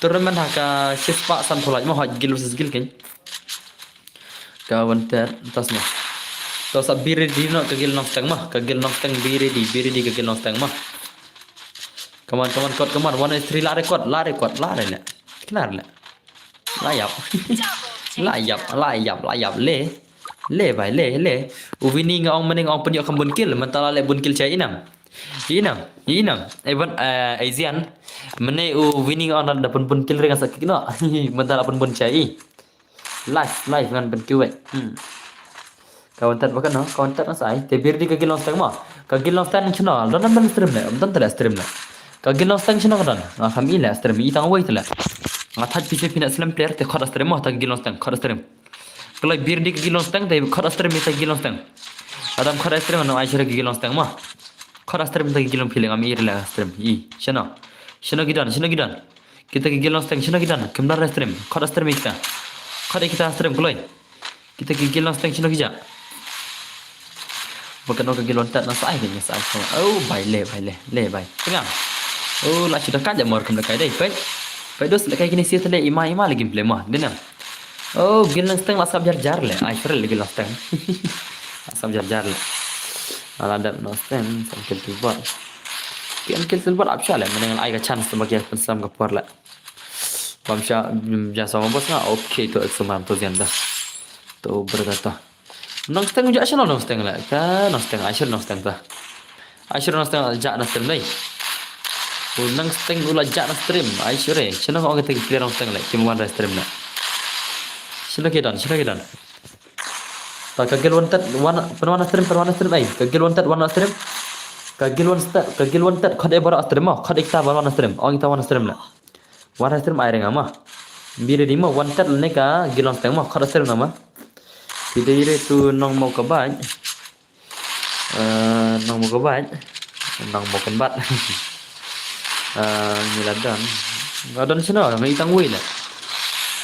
Tournament ha ka shispah san pho laj, mo hoj gil versus gil ken. Ka wanted tas ma. To sa biri di no ka gil nong steng ma. Ka gil nong steng biri di, biri di ka gil nong steng ma. Come on, come on, kot, come on. One is three, la record, la record, la re le. Klar le. La yap. La yap, la yap, la yap le. Le bai, le, le. U Vini nga ong maning ong pun yok kam bun kill, mentala le bun kill chai inam. Inam, inam. Ai ban, eh, ai zian. Mane u Vini nga ong da pun bun kill ring sa kik no. Mentala pun bun chai. Live, live ngan pynkiwek. Hmm. Ka wanted ba ka no, ka wanted na sai. Te bir di ka gilong steng mo. Ka gilong steng chno, don ban stream le, don tele stream le. Ka gilong steng chno ka don. Nga kham i le stream, i tang wei tele. Nga thaj pise pina slam player te khot stream mo, ta gilong steng, khot stream. Kalai bir di ka gilong steng te khot stream, i ta gilong steng. Adam khot stream no ai shira ka gilong steng mo. Khot stream ta gilong feeling am i le stream. I, chno. Chno ki don, chno ki don. Kita ki gilong steng, chno ki don, kim don stream. Khot stream kita. Khot kita stream kloi. Kita ki gilong steng, chno ki ja. Ba ka no ka gilong tat na sai ka nya sai ka. Oh, bai le, bai le, le bai. Tengah. Oh, la chuda ka ja mor kum da kai dai. Pai. Pai dos le kai kini sia tele ima ima le gameplay ma. Dinam. Oh, gilong steng la sap jar jar le. Ai sure le gilong steng. La sap jar jar le. Ala dap no steng, sam kill tu bot. Kill kill tu bot ap sha le, mending ai ka chance tu bagi pensam ka por le. Bam sha, mm, ja sama bos nga. Okay, to exo mam to zian da. To berda to. Nong steng ja sha nong steng le. Ka nong steng, ai sure nong steng ta. Ai sure nong steng ja na stream dai. U nong steng u la ja na stream. Ai sure. Chno ong kita ki player nong steng le. Kim wan da stream le. Chno ki don, chno ki don. Ta ka gil wanted, wan, pynwan stream, pynwan stream ai. Ka gil wanted, wan stream. Ka gil wanted, ka gil wanted, khot e bara stream mo, khot ikta wan stream. Ong ikta wan stream le. Wan stream ai renga mo. Biri di mo, wanted ne ka gilong steng mo, khot stream na mo. Biri tu nong mo ka bai. Eh, nong mo ka bai. Nong mo kan bat. Eh, ngi la don. Nga don sino, nga itang wei le.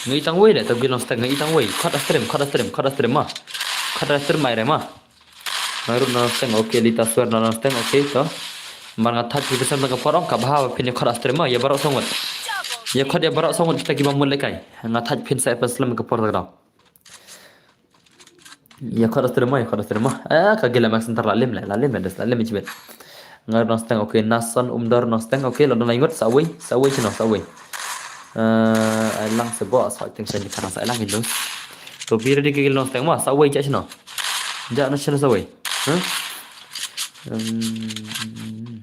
Nga itang wei le, ta gilong steng, nga itang wei. Khot stream, khot stream, khot stream mo. Khot stream ai re mo. Nga ruh nong steng, okay, lita swer nong steng, okay, to. Mar nga thaj phi pynslem ka por ong ka bha phin ya khot stream mo, ya barok song wet. Ya khot ya barok song wet kita ki ba mut le kai. Nga thaj phin sa pynslem ka por ta dong. Ya khot stream mo, ya khot stream mo. Eh, ka gila mak center la lim le, la lim le, des la lim chibet. Nga nong steng, okay, Nason Umdor nong steng, okay, la don la ingot sa wei, sa wei chino, sa wei. Eh, ai lang se bo, sa ting sa ni kana sa lang indos. To biri di ka gilong steng mo, sa wei ja chino. Ja na chino sa wei. Huh? Hmm.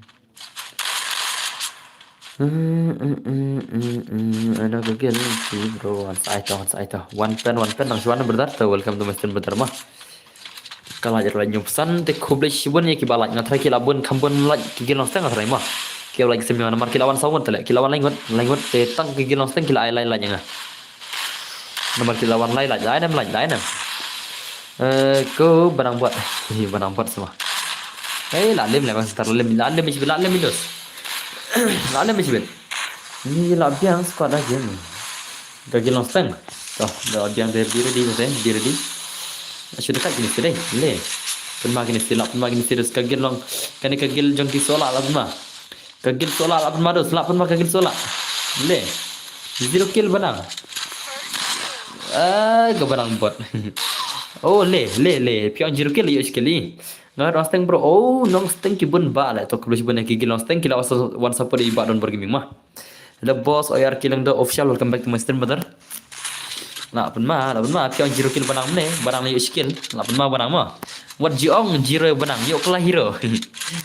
Hmm, hmm, hmm, hmm, hmm. Ada ka gil si bro, wan sa ai to, wan sa ai to. One pen, one pen, nang shuan brother, to welcome to my stream brother mo. Ka laj, laj nyum san te khublei shibun ya ki ba laj, nga try ki la bun kham bun laj ki gilong steng nga try mo. Ki la laj sem namar ki la wan saw ngut tele, ki la wan lai ngut, lai ngut te tang ki gilong steng ki la ai lai laj nga. Namar ki la wan lai laj, lai nem laj, lai nem. Eh, ko banang bot. Hi banang bot sama. Eh, la lim le bang setar la lim, la lim ichbil, la lim idos. La lim ichbil. Ni la biang squad lagi ni. Ka gilong steng. To, da biang der biri di, biri di. Shu dekat kini sini, le. Pynma kini sini, pynma kini sini, ka gilong. Kani ka gil jong ki sola la pynma. Ka gil sola la pynma dos, la pynma ka gil sola. Le. Zero kill banang. Ah, ka banang bot. Oh, le, le, le. Piang zero kill, yo kill i. Nga nong steng bro. Oh, nong steng ki bun ba le. To kiblu bun ki gil nong steng ki la wan support i ba don ber gaming ma. Hello boss, O R Killing the official, welcome back to my stream brother. La pynma, la pynma, piang zero kill banang ne, banang le yo kill. La pynma banang ma. Wat ju ong zero ba nang, ïoh kylla hero.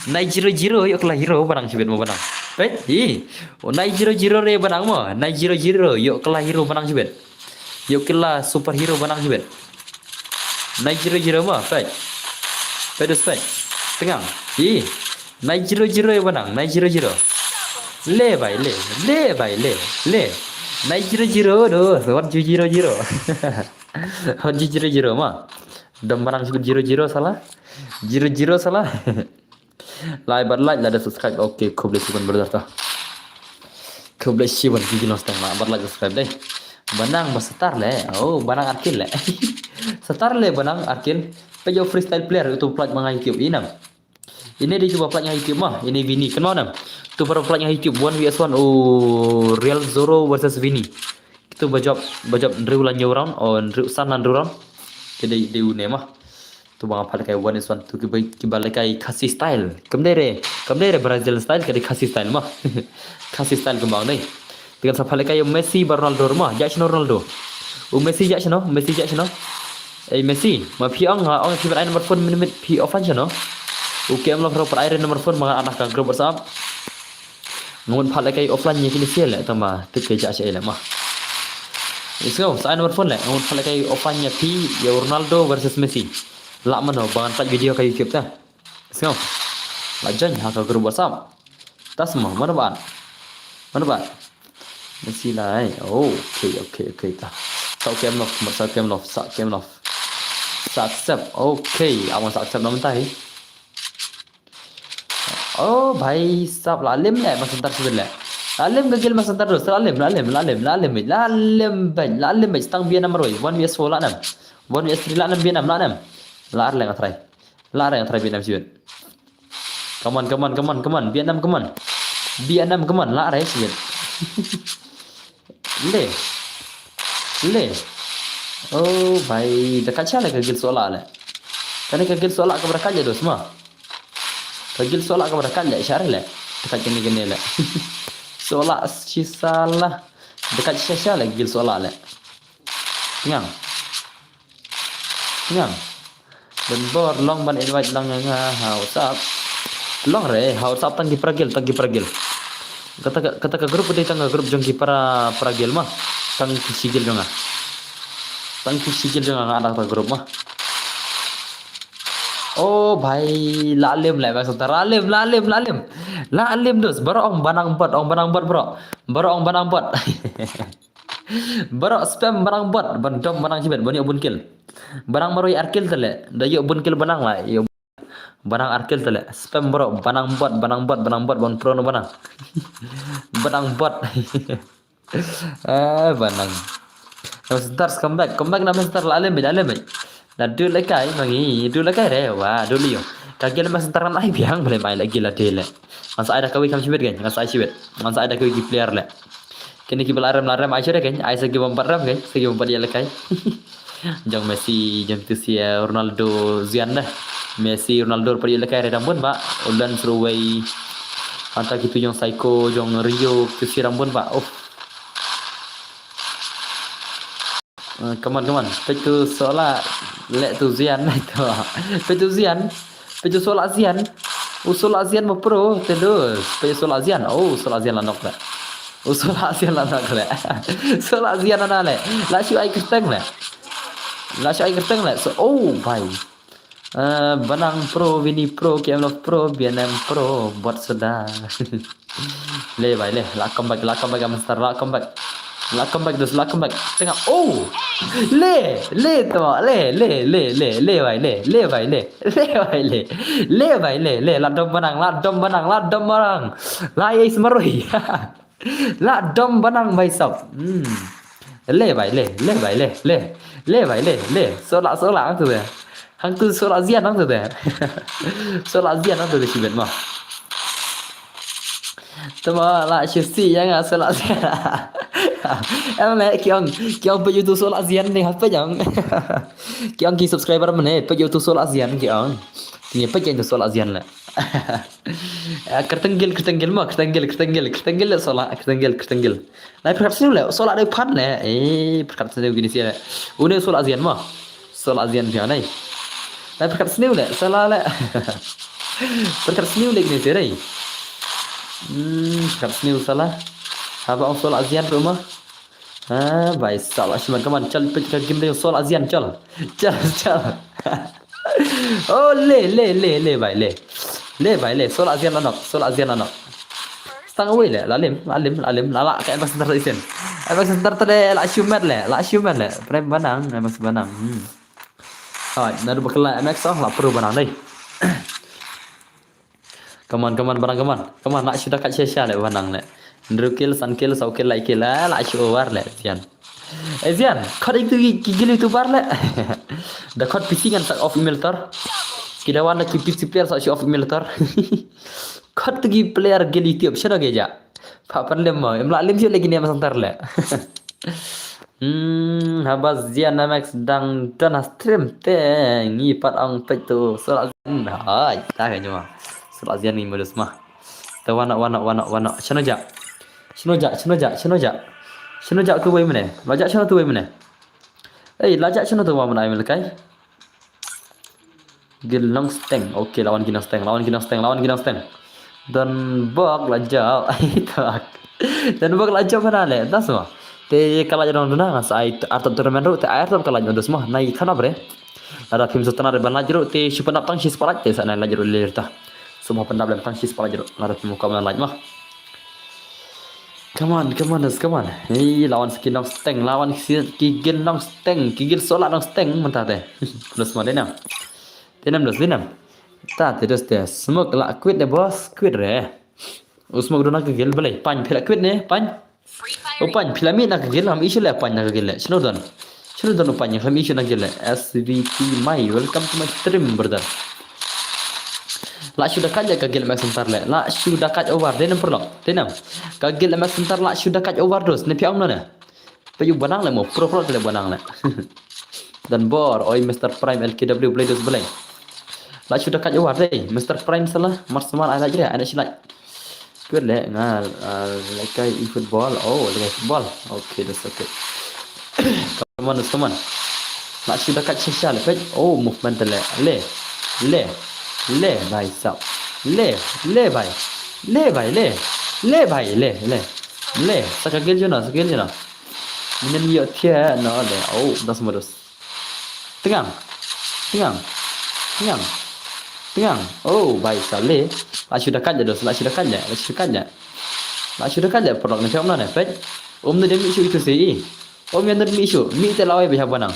Nai zero zero, ïoh kylla hero ba nang shibit mo ba nang. Peit, i. O nai zero zero re ba nang mo, nai zero zero, ïoh kylla hero ba nang shibit. Ïoh kylla superhero ba nang shibit. Nai zero zero mo, peit. Peit dus peit. Tyngang. I. Nai zero zero ba nang, nai zero zero. Le bai le, le bai le, le. Nai zero zero do, wat ju zero zero. Wat ju zero zero mo. Dom ba nang shibit zero zero sala. Zero zero sala. Like bad like, lada subscribe. Okay, khublei shibun brother to. Khublei shibun ki ginos tang ma bad like subscribe dei. Ba nang ba star le. Oh, ba nang Arkil le. Star le ba nang Arkil. Peit ïa u freestyle player utu pynlait ma nga YouTube i nam. Ine dei utu ba pynlait nga YouTube mo. Ine Vini, kynmaw nam. Utu ba pynlait nga YouTube one versus one, u Real Zoro versus Vini. Kitu ba jop, ba jop hynriew la hynñiew round, o hynriew, san la hynriew round. Te dei, dei une mo. Tu ba nga pynlait kai one is one, tu kiba, kiba lehkai Khasi style. Kam dei re, kam dei re Brazil style, ka dei Khasi style mo. Khasi style kumba ong dei. Te ngan sa pynlait kai Messi bad Ronaldo mo, ïa shano Ronaldo. U Messi ïa shano, Messi ïa shano. Ei Messi, ma phi ong, nga ong phi ban ai number phone mynmiet phi offline shano. U K M Love ruh pat ai re number phone ba ngan add ha ka group WhatsApp. Nga mut pynlait kai offline ïa kine sha le tang ba tip ka ïa sha le ma. Is go, sa ai number phone le, nga mut pynlait kai offline ïa phi, ïa u Ronaldo versus Messi. Lah mano ba ngan pynlait video ka YouTube ta. Is go. La join ha ka group WhatsApp. Tas mo, mano ba? Mano ba? Messi lai. Oh, okay, okay, okay ta. Sa K M Love, sa K M Love, sa K M Love. Sa accept. Okay, awan sa accept na mynta hi. Oh, bhai sab, la lim le, Max Center sibit le. La lim ka gil Max Center dus, la lim, la lim, la lim, la lim, la lim, la lim, la lim, tang biang nam roi, one versus four la nam. One versus three la nam, biang nam, la nam. La ar le nga try. La ar le nga try biang nam sibit. Come on, come on, come on, come on, biang nam, come on. Biang nam, come on, la ar le sibit. Le. Le. Oh, bhai, da kat sha le ka gil sola le. Kane ka gil sola kaba da kat le dos ma. Ka gil sola kaba da kat le, sha re le. Da kat kane kane le. Sola shi sala. Da kat sha sha le gil sola le. Ngang. Ngang. Don bor long ban invite lang nga ha WhatsApp. Long re, ha WhatsApp tang ki para gil, tang ki para gil. Kata ka, kata ka group dei tang ka group jong ki para, para gil ma. Tang ki shi gil jong nga. Tang ki shi gil jong nga nga add ha kata ka group ma. Oh bhai, la lim le, bhai, sata la lim, la lim, la lim. La lim dus, baroh ong ba nang bot, ong ba nang bot baroh. Baroh ong ba nang bot. Baroh spam ba nang bot, ban dom ba nang shibit, ban ïoh bun kill. Ba nang marwei ar kill te le, da ïoh bun kill ba nang la, ïoh ba nang ar kill te le. Spam baroh, ba nang bot, ba nang bot, ba nang bot, ban pro no ba nang. Ba nang bot. Eh, ba nang. Max Center come back, come back na Max Center, la lem bit, la lem bit. La du le kai, mangi, du le kai re, wa, du liyo. Ka gil Max Center ngan ai biang, bale mai la gil la de le. Ngan sa ai da kawi kam shibit kan, ngan sa ai shibit. Ngan sa ai da kawi ki player le. Kine kiba la rem la rem ai shuh de kan, ai sa kiba mbat rem kan, sa kiba mbat ïa lehkai. Jong Messi, jong tu si, eh, Ronaldo, Zian dah. Messi, Ronaldo pat ïa lehkai re dang bun ba. U Lens ruh wei. Hangta kitu jong Psycho, jong Rio, tu si dang bun ba. Oh. Eh, come on, come on. Peit tu sola, leh tu Zian tu. Peit tu Zian. Peit tu sola Zian. U sola Zian mo pro, te dus. Peit sola Zian. Oh, sola Zian la nok le. U sola Zian la nok le. Sola Zian ana le. La shu ai kyrteng le. La shu ai kyrteng le. So, oh, bhai. Eh, ba nang pro, Vini pro, K M Love pro, B N M pro, bot suda. Le bhai le, la comeback, la comeback, Master, la comeback. La comeback, dus, la comeback. Tengah, oh! Le, le tu, le, le, le, le, le bhai le, le bhai le, le bhai le, le bhai le, le, la dom ba nang, la dom ba nang, la dom ba nang. La ai smarui. La dom ba nang bhai sab. Hmm. Le bhai le, le bhai le, le. Le bhai le, le. Sola, sola, hangtu de. Hangtu sola Zian hangtu de. Sola Zian hangtu de shibit ma. Tama la shi si yang a sola Zian. Em le, ki ong, ki ong peit ïa utu sola Zian ne, ha peit ïa ong. Ki ong ki subscriber mane, peit ïa utu sola Zian ki ong. Ki peit ïa utu sola Zian le. Eh, kyrteng gil, kyrteng gil ma, kyrteng gil, kyrteng gil, kyrteng gil le sola, kyrteng gil, kyrteng gil. Lai pyrkhat sniew le, sola dei phan le. Eh, pyrkhat sniew kine sia le. Une sola Zian ma. Sola Zian phi ong nai. Ai pyrkhat sniew leh, salah leh. Pyrkhat sniew leh kine te dei. Hmm, pyrkhat sniew salah. Haba ong solah zian ruh ma. Ah, bai salah shiman kaman chal pyrkhat game dei solah zian chal. Chal, chal. Oh, le, le, le, le, bai, le. Le, bai, le. Solah zian la nok, solah zian la nok. Stang away leh, la lim, la lim, la lim, la la ka M X Center isin. M X Center te leh, la shimet leh, la shimet leh. Prem banang, M X banang. Hmm. Hai, naduh ba kylla M X oh, la pru banang dei. Come on, come on, banang, come on. Come on, la shu da kat shisha leh banang leh. Hynriew kill, san kill, saw kill, lai kill, la, la shu over leh, zian. Eh, zian, khot itu ki, ki gil itu bar leh. Da khot P C ngan sak off emulator. Ki da wan da ki P C player sak shu off emulator. Khot tu ki player gil YouTube, shano ge ja. Pha pan lem mo, em la lem shu lagi ni M X Center leh. Hmm, haba zian M X dang don ha stream te, ngi pat ong peit tu, solah zian, hai, ta ka nyua. Solah zian ngi modus ma. Te wana, wana, wana, wana, shano ja. Shano ja, shano ja, shano ja. Shano ja tu wei mene, la ja shano tu wei mene. Ei, la ja shano tu wa mene ai melekai. Gil Nongsteng. Okay, lawan Gil Nongsteng, lawan Gil Nongsteng, lawan Gil Nongsteng. Don bok la jop. Ai tak. Don bok la jop mana leh. Das mo. Te ka la jop dona ngan sa ai artop tournament ruh te ai artop ka la jop dos mo. Nai khana bre. Lada phim sutana de ban la jop te shu panap tang shi spalaj te sa nai la jop le ta. Semua panap lem tang shi spalaj jop. Lada phim ko mana la jop mo. Come on, come on, come on. Hei, lawan skin Nongsteng, lawan ki gil Nongsteng, ki gil solah Nongsteng, mentah teh. Terus mana nam? Tenam terus tenam. Ta terus teh. Smoke la quit deh bos, quit re. U smoke dona ka gil belai. Pan phi la quit ne, pan. O pan phi la mi na ka gil, ham issue le pan na ka gil le. Shino don. Shino don pan, ham issue na gil le. S V T mai, welcome to my stream, brother. La shu da kat ka gil M X Center le. La shu da kat over. Tenam perlok. Tenam. Ka gil M X Center la shu da kat over dos. Ne phi ong no ne. Pyu banang le mo. Pro pro le banang le. Dan bor. Oi Mister Prime L K W play dos belai. La shu da kat over dei. Mister Prime salah. Mar semar ai la jre. Ai na shi la. Good le nga, uh, lekai e football. Oh, lekai football. Okay, that's okay. Come on, come on. La shu da kat shisha le pet. Oh, movement le. Le. Le. Le bai sap. Le. Le bai. Le bai le. Le bai le. Le. Le. Saka gel jona, saka gel jona. Minen yo tia no le. Oh, das modus. Tengang. Tengang. Tengang. Tengang. Oh, bai sale. La shu da kat dos, la shu da kat, la shu da kat. La shu da kat por lok ne chom na ne pet. Um ne mi shu itu si. Um yan mi shu. Mi te lawai be ha banang.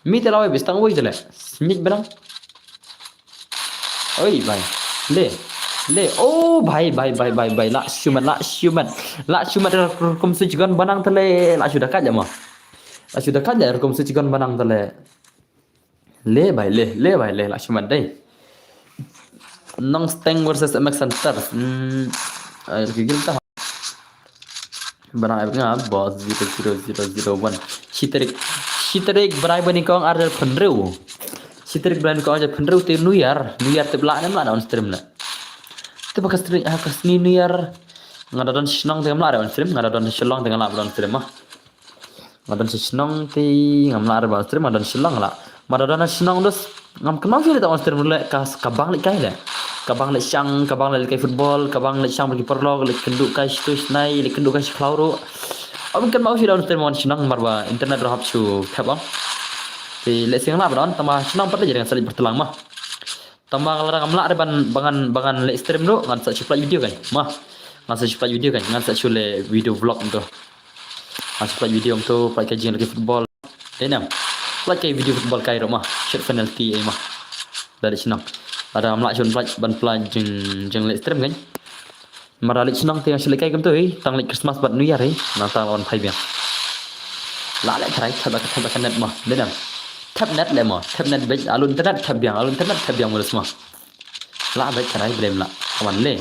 Mi te lawai be stang wai te le. Snit banang. Oi bai. Le. Le. Oh bai bai bai bai bai. La shu mat, la shu mat. La shu mat rukum su jigon banang te le. La shu da kat mo. La shu da kat rukum su jigon banang te le. Le bai le, le bai le, la shu mat dei. Nongsteng versus M X Center. Hmm. Ai ki gil ta. Banang ai nga bos zero zero zero zero one. Shi tarik. Shi tarik brai bani kong ar pynriew. Shi tarik brai bani kong ar pynriew te New Year. New Year te bla ne mla on stream le. Te ba ka stream ha ka sni New Year. Nga da don shnong te mla on stream, nga da don shnong te nga la on stream ma. Nga don shnong te ngam lah re ba on stream, nga don shnong la. Ma da don shnong dus ngam kynmaw shuh le ta on stream le ka, ka bang le kai le. Ka bang le shang, ka bang le kai football, ka bang le shang bagi paralok, le kynduh kai shitu shnai, le kynduh kai shi khlaw ruh. Am kynmaw shuh le on stream on shnong mar ba internet ruh hap shu thep am. Te le sing la ba don tama shnong pat le jering sa le bertelang ma. Tama nga la ngam lah re ban bangan bangan le stream ruh ngan sa shu play video kan. Ma. Ngan sa shu play video kan, ngan sa shu le video vlog tu. Ngan sa play video tu, play ka jing lagi football. Dei nam. Play ka video football kai ruh ma. Shot penalty ai ma. Dari shnong. Lada ngam lah shun play ban play jing jing le stream kan. Mara le shnong te ngan shu le kai kam tu hi. Tang le Christmas bad New Year hi. Nang tang lawan phai biang. La le try thep ka thep ka net ma. Dei nam. Thep net le ma. Thep net bej alun internet thep biang, alun internet thep biang murus ma. La bai karai blem la. Kawan le.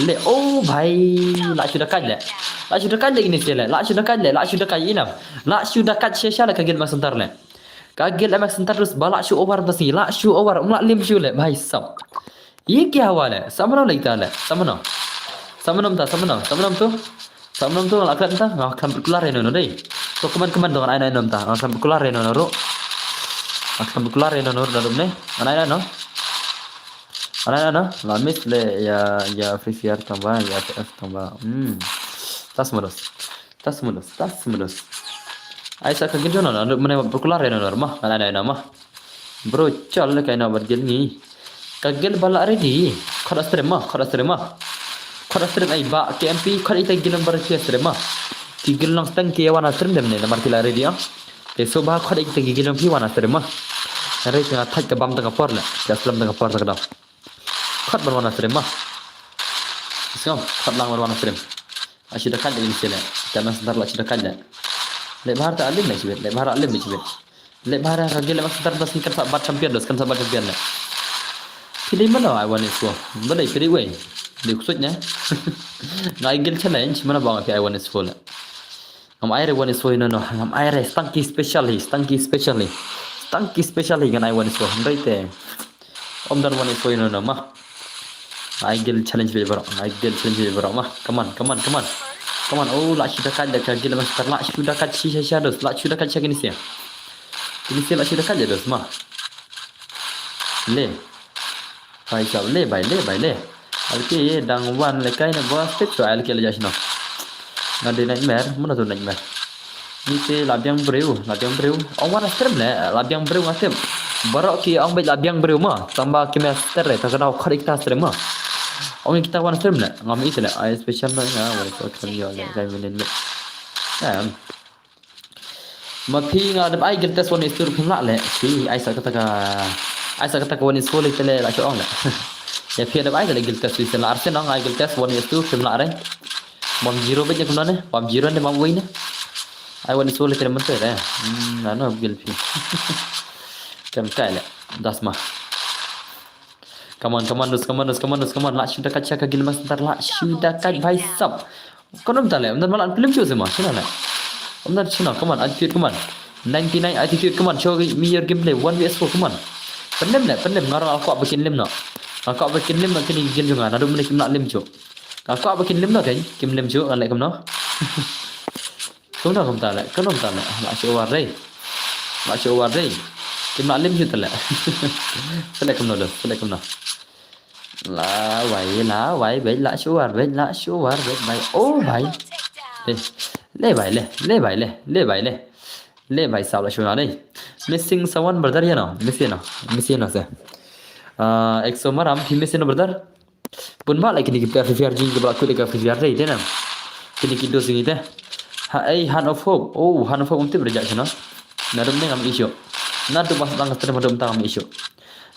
Le. Oh bhai. La shu da kai le. La shu da kai le ini sele. La shu da kai le. La shu da kai inam. La shu da kai shisha le ka gil M X Center le. Ka gil M X Center terus ba la shu over ta si. La shu over. Um la lim shu le. Bhai sab. Ye kya hua le? Samano le ita le. Samano. Samano ta. Samano. Samano tu. Samano tu la klan ta. Nga kan berkular eno no dei. So kaman kaman dengan aina eno ta. Nga kan berkular eno no ro. Akan berkular ya, no, no, dalam ni. Anai, anai, no. Anai, anai, no. La miss le ya, ya Free Fire tang ba, ya F F tang ba. Hmm. Tas modus. Tas modus. Tas modus. Ai sa ka gil jona, no, mana berkular ya, no, no, ma. Anai, anai, no, ma. Bro, chal le kai na bat gil ngi. Ka gil ba la ready. Khot stream ma, khot stream ma. Khot stream ai ba K M P, khot ita gil number stream ma. Ki gil nong steng ki wan stream dem ne, namar ki la ready ah. Te so ba khot ita ki gil nong pi wan stream ma. Re ka thaj ka bam ta ka por le. Ka slam ta ka por ta ka dam. Khot ban wan stream ma. Sngam, khot lang ban wan stream. Ashi da khaj le ni sele. Ka mas dar la ashi da khaj le. Le bahar ta alim le chibet, le bahar alim le chibet. Le bahar ka gil mas dar bas kan sa bat champion dos, kan sa bat champion le. Pidei mana ai wan iswo. Bale pidei wei. Di kusut ne. Ngai gil challenge mana bang ki ai wan iswo le. Ngam ai re wan iswo no no. Ngam ai re Stunky specially, Stunky specially. Stunky specially ngan ai wan iswo. Ndai te. Om dan wan iswo no no ma. Ai gil challenge be bro. Ai gil challenge be bro ma. Come on, come on, come on. Come on. Oh, la shi da khaj da ka gil mas dar la shi da khaj shi shi dos. La shi da khaj shi kini sia. Kini sia la shi da khaj dos ma. Le. Bai sab le bai le bai le. Alki dang wan le kai na bos tik so alki le jasno. Nga de nightmare, mana tu nightmare. Ni te la biang breu, la biang breu. Ong wan stream le, la biang breu nga tip. Barok ki ong bej la biang breu ma, tamba ki master le, ta ka dau khot ikta stream ma. Ong ikta wan stream le, ngam ite le, ai special no nga, wan so kan yo le, kai menen le. Em. Ma phi nga dep ai gil test wan istur phim lah le. Phi ai sa kata ka, ai sa kata ka wan istur le tele la ong le. Ya phi dep ai tele gil test wi la arsen ong ai gil test wan istur phim lah re. Bam zero bej ne kumno ne? Bam zero ne bam wei ne? Ai wan istur le tele menther re. Hmm, ano gil phi. Kam kai le. Das ma. Come on, come on, dus, come on, dus, come on, dus, come on. La shu da khaj sha ka gil mas dar la shu da khaj bhai sab. Konom tale, umdan malan film chu sima, shina le. Umdan shina, come on, attitude, come on. Ninety-nine attitude, come on, show me your gameplay, one v four, come on. Penem le, penem, ngarang aku apa kin lim no. Aku apa kin lim no, kini gil junga, nadu mene kim nak lim chu. Aku apa kin lim no, kan, kim lim chu, kan le kum no. Kumno kumta le, kumno kumta le, la shu war dei. La shu war dei. Kim la lim shu tale. Sele kumno do, sele kumno. La wai, la wai, bej la shu war, bej la shu war, bej bai. Oh bai. Le, le bai le, le bai le, le bai le. Le bai sab la shu na dei. Missing someone brother ya no, missing no, missing no se. Ah, exo maram phi missing no brother. Bun ba le kini ki player Free Fire jing ki ba la kut ka Free Fire dei dei na. Kini ki dos jing te. Ha ai Hand of Hope. Oh, Hand of Hope um tip rejak shano. Na dum ne ngam issue. Na dum bas lang stream dum ta ngam issue.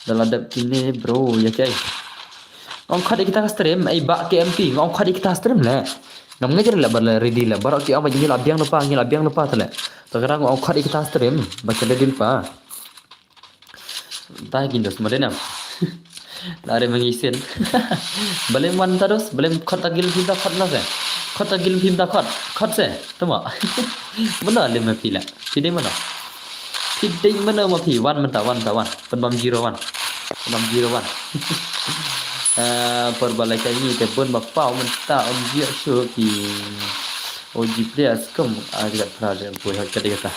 Dala dep kini bro ya kai. Ngam khad kita stream ai ba K M P. Ngam khad kita stream le. Ngam ngejer le ba le ready le. Barok ki ong ba ngi la biang lupa, ngi la biang lupa tale. Ta ka dang ngam khad kita stream. Ba ka ready pa. Dai kin dos modena. Lare mangi sen. Balem wan ta dos, balem khot ta gil phim ta khot na se. Khot ta gil phim ta khot, khot se. Tama. Mana le ma phi la. Phi dei mana. Phi dei mana ma phi wan menta wan ta wan. Pen bam zero wan. Pen bam zero wan. Ah, por balai kai ni te pun ba pau menta om zero shu phi. O G players kum a jigat pra je pui hot kadi kata.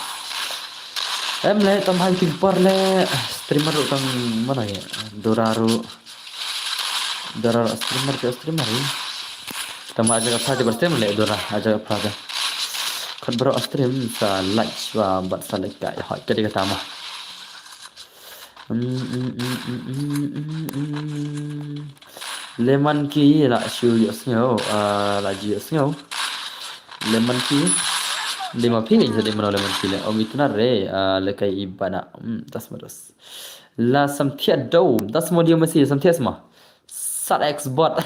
Em le tam hai ki por le streamer ru tang mana ya. Dora ru. Dora ru streamer ke streamer ri. Tam a jigat pra je ber stream le Dora a jigat pra je. Khat bro stream sa like swa bat sa like kai hot kadi kata ma. Mm, mm, mm, mm, mm, mm, mm. Lemon ki la shu ïohsngew, ah, la ju ïohsngew. Lemon ki. Dei ma phi ngi sa dei mano lemon ki le. Om itna re, ah, le kai ibana. Mm, das ma dos. La samthiah do. Das mo dio masi samthiah sma. Sat X bot.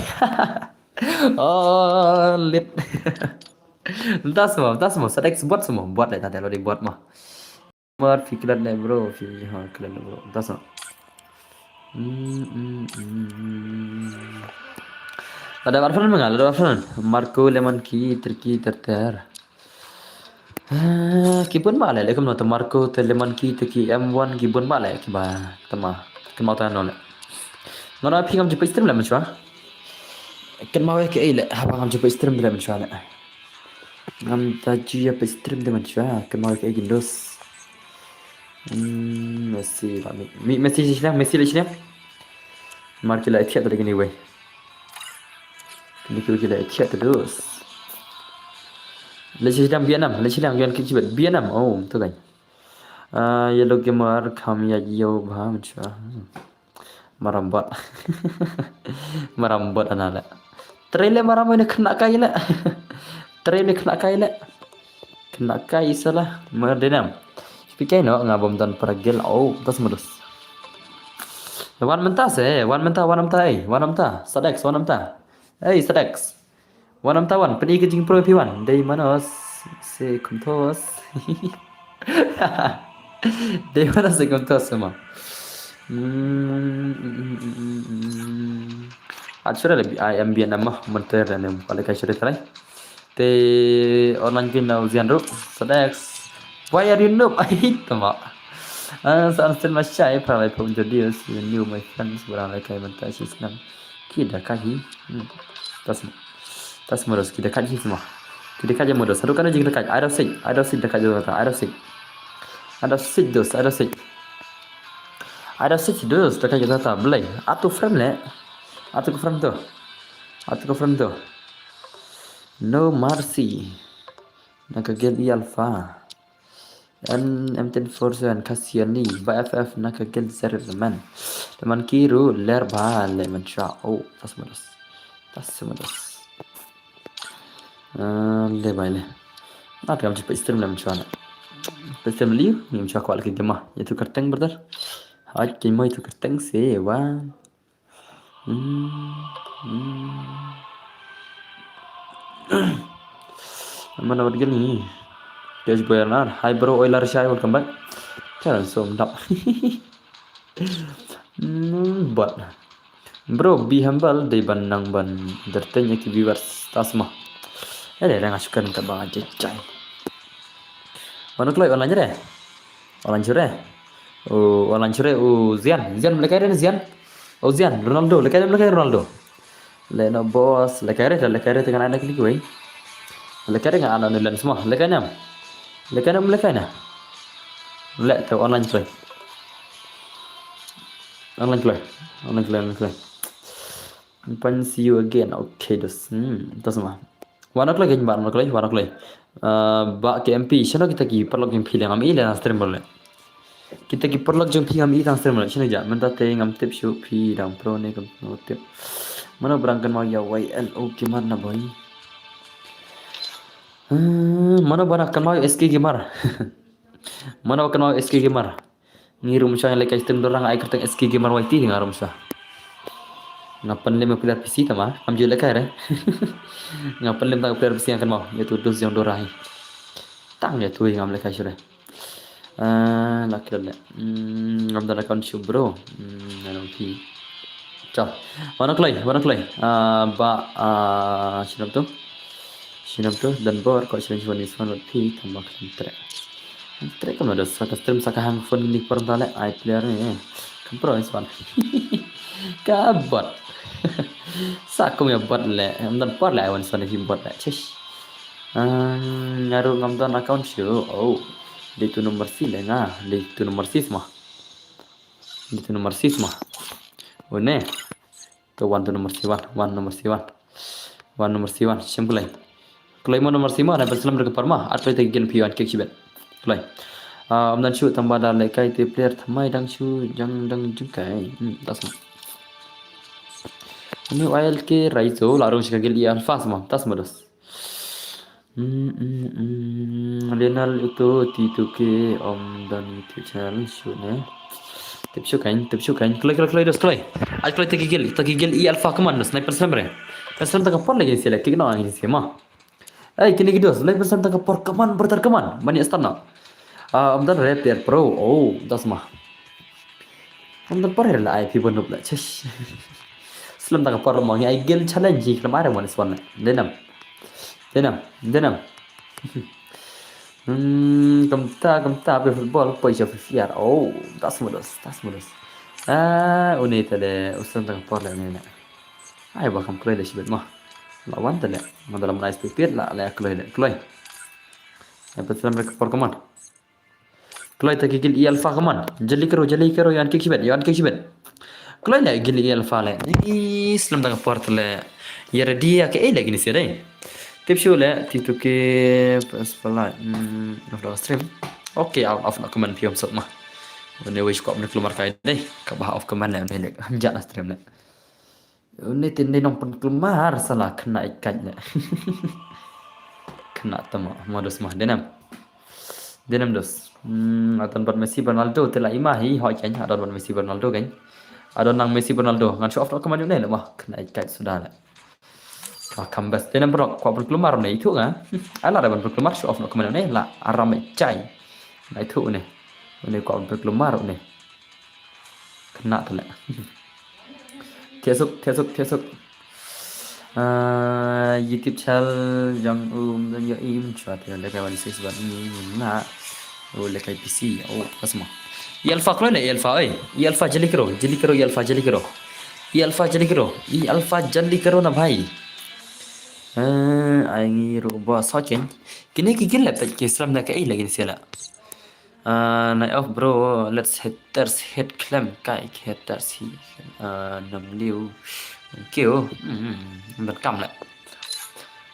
Oh, lit. Das mo, das mo. Sat X bot sma. Bot le ta lo di bot ma. Mar fi klat ne bro, fi ha klat ne bro. Das no. Hmm, hmm, hmm, hmm. Lada barfan mengal, lada barfan. Marco lemon ki terki terter. Ah, ki bun ba le, le kum no te Marco te lemon ki te ki M one ki bun ba le, ki ba tama. Ki mau ta no le. Ngana phi ngam ju page stream le machwa. Ken mau ke le, haba ngam ju page stream le machwa le. Ngam ta ju ya page stream de machwa, ken mau ke gindos. Hmm, Messi la mih. Mih Messi shi shiliang, Messi la shiliang. Mar ki la ithiat tadi kini wei. Kini ki la ithiat tadi dus. La shiliang Vietnam, la shiliang Yuan ki chibet Vietnam. Oh, tu kan. Ah, yellow gamer kam ya yo ba mencha. Marambot. Marambot ana la. Trele maram ne kena kai la. Trele kena kai la. Kena kai salah. Merdenam. Speaking no ngabom dan peragil. Oh, tas mudus. Wan mentas eh, wan mentas, wan mentas eh, wan mentas. Sadex, wan mentas. Hey, Sadex. Wan mentas wan, peni ke jingpro pi wan. Dei manos se kumtos. Dei manos se kumtos sama. Hmm, hmm, hmm, hmm, hmm. Actually, I am Vietnam mah, menteri dan yang paling kasih try. Te online kin na ujian rup. Sadex. Why are you noob? Ai, tama. Ah, sa answer masya eh, para lai pun jadi ya, si new my friends, barang lai kai mentas si senang. Ki da kai hi. Hmm. Tas, tas mudus, ki da kai hi semua. Ki da kai mudus. Satu kan jing da kai. Ada sik, ada sik da kai jata. Ada sik. Ada sik dus, ada sik. Ada sik dus da kai jata. Belai. Atu friend le. Atu ke friend tu. Atu ke friend tu. No mercy. Na ka gel i alpha. An M ten four seven Kasiani ba F F na ka gel zero man. Teman kiru ler ba le man cha. Oh, tas mudus. Tas mudus. Ah, le bai le. Nat kam cepat stream le man cha na. Stream liu ni man cha ko alki gema. Itu kerteng brother. Hai kimo itu kerteng se wa. Hmm. Hmm. Mana wat gini? Yes boy Arnar. Hi bro, Oiler Shai, welcome back. Jalan som dap. Hmm, bot. Bro, be humble, dei ban nang ban entertain ya ki viewers tasma. Ya deh, nang asukan ka bang aja cai. Mana kloi online deh? Online chure. Oh, online chure, oh, Zian. Zian, lekai deh Zian. Oh, Zian, Ronaldo, lekai deh, lekai Ronaldo. Le no boss, lekai deh, lekai deh, tengah anak lagi wei. Lekai deh, ngan anak ni lens mah, lekai nam. Lekai nam, lekai na. Le tu online play. Online play. Online play, online play. Pan see you again. Okay, dos. Hmm, tas mah. Wan kloi gen ban kloi, wan kloi. Ah, ba ke M P, shano kita ki paralok jong phi le ngam i le na stream le. Kita ki paralok jong phi ngam i tang stream le. Shano ja, mynta te ngam tip shuh phi dang pro ne kam no tip. Mano barang kan mau ya Y L O gamer na boy. Hmm, mano barang kan mau S K gamer. Mano kan mau S K gamer. Ngi rum sha lekai stem dorang ai kerteng S K gamer Y T ngi rum sha. Nga pynlem player P C tama, am ju lekai re. Nga pynlem tang player P C yang kan mau, ya tu dos yang dorang. Tang ya tu ngam lekai shure. Eh, la kira le. Hmm, ngam dan account shu bro. Hmm, nang pi. Chal. Wana kloi, wana kloi. Ah, ba, ah, shinam tu. Shinam tu dan bor ko shinam shinam shinam pi tama kan tre. Trek kam ada sa ka stream sa ka hang phone ni por ta le ai player ni. Kam pro is one. Ka bot. Sa kum ya bot le. Am dan por le ai wan swan ki bot le. Chish. Ah, nyaru ngam don account shu. Oh. Dei tu number si le nga. Dei tu number si ma. Dei tu number si ma. One. To wan tu number si wan, wan number si wan. Wan number si wan, shem kloi. Kloi mo number si mo, na ben salam rek parma, at kloi te gen pi wan kek sibet. Kloi. Ah, am dan shu tamba da lekai te player thamai dang shu jang dang jingkai. Hmm, tas ma. Ini Y L K raiso, la rung shika gel i alpha ma, tas ma dos. Hmm, hmm, hmm. Lionel itu T two K om dan YouTube channel shu ne. Tip shu kain, tip shu kain. Kloi, kloi, kloi, dos kloi. Ai kloi taki gel, taki gel i alpha kaman dos. Nai pensem re. Pensem taka por lagi sila kik no angin sima. Ai kini gidos, nai pensem taka por kaman bertar kaman. Mani astana. Ah, om dan re player pro. Oh, das ma. Om dan por la I P bonop la. Chesh. Slem taka por mo ngi ai gel challenge klam are mani swan. Denam. Denam, denam. Hmm, kamta, kamta, pe football, poi sha fifiar. Oh, tas mudos, tas mudos. Ah, une tale, usan tang por le une. Ai, ba kam kloi le shibet ma. La wan tale, ma dalam nice pipit la, le kloi le, kloi. Ai, pe salam rek por kaman. Kloi ta ki gil i alpha kaman. Jali kero, jali kero, yan ki kibet, yan ki kibet. Kloi le gil i alpha le. Ih, slem ta ka por le. Ya ready ya ke eh le gini sih dai. Tip shu le, ti tu ke pas pala. Hmm, off da stream. Okay, off, off na kaman piom sok ma. Anyway, kop ni keluar kai dai. Ka bah off kaman le, dai le. Hanjat na stream le. Une tin dei nong pynkulmar sala khynnah ïa kait ne. Khynnah tama, ma dos ma, dei nam. Dei nam dos. Hmm, adon bad Messi Ronaldo te la ima hi, hoi kaiñ, adon bad Messi Ronaldo kaiñ. Adon nang Messi Ronaldo, ngan show off noh kumne ne le ma, khynnah ïa kait suda le. Ka kam best, dei nam bro, kwah pynkulmar ne ithuh nga. Ala da ban pynkulmar show off noh kumne ne, la aram ïa chai. Na ithuh ne. Une kwah pynkulmar ne. Khynnah te le. Thiah suk, thiah suk, thiah suk. Ah, YouTube channel jong u, jong ïa im chwa te le kai wan sis ban ni na. U le kai P C. Oh, pas ma. I alpha kloi ne, i alpha oi. I alpha jali kero, jali kero, i alpha jali kero. I alpha jali kero, i alpha jali kero na bhai. Eh, ai ngi ru boss hochen. Kine ki gil le pet ki slam na ka ei lagi ni sila. Ah, night off bro, let's haters hate khlem kai haters hi. Ah, nam liu. Thank you. Hmm, ban kam le.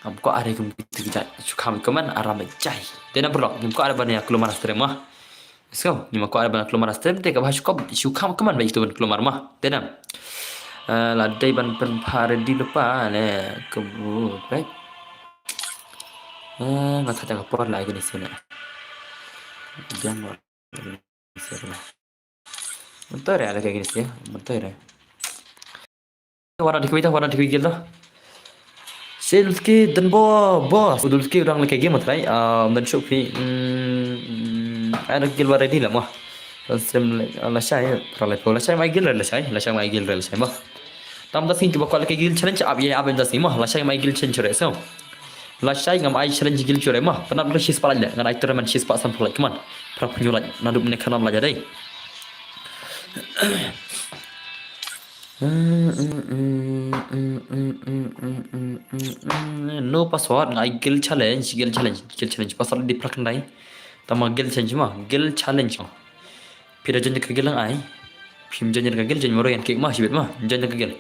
Ngam kwah are kum ki jai. Shu kham kaman aram jai. Dei na bro, ngam kwah are ban ïa kulmar stream ma. Let's go. Ngim kwah are ban kulmar stream te ka bah shu kop, shu kham kaman ba itu ban kulmar ma. Dei na. Ah, la dei ban pynpha ready lypa le. Kebut, right? Ah, nga thada ka por la gini sila. Jangan. Mentore ada kayak gini sih, mentore. Warna dikwi dah, warna dikwi gil dah. Silski dan bo boss, udul ski orang lagi game matrai. Um, dan shop hi. Hmm, ada gil warna di lah mah. Dan stream lashai, terlalu po lashai mai gil lashai, lashai mai gil lashai mah. Tam das ki ba kwal ki gil challenge up ye up das ni mah, lashai mai gil challenge re so. Lashai ngam ai challenge gil chore mah, penap le shispah laj le, ngan ai tournament shispah san pulai keman. Prap nyulai, nadup ne kanam laj dai. No password, ngai gil challenge, gil challenge, gil challenge, password di prak ndai. Tama gil challenge mah, gil challenge mah. Phi da join ka gil lang ai. Phim join ka gil, join maro yan kick ma, shibit ma, join ka gil.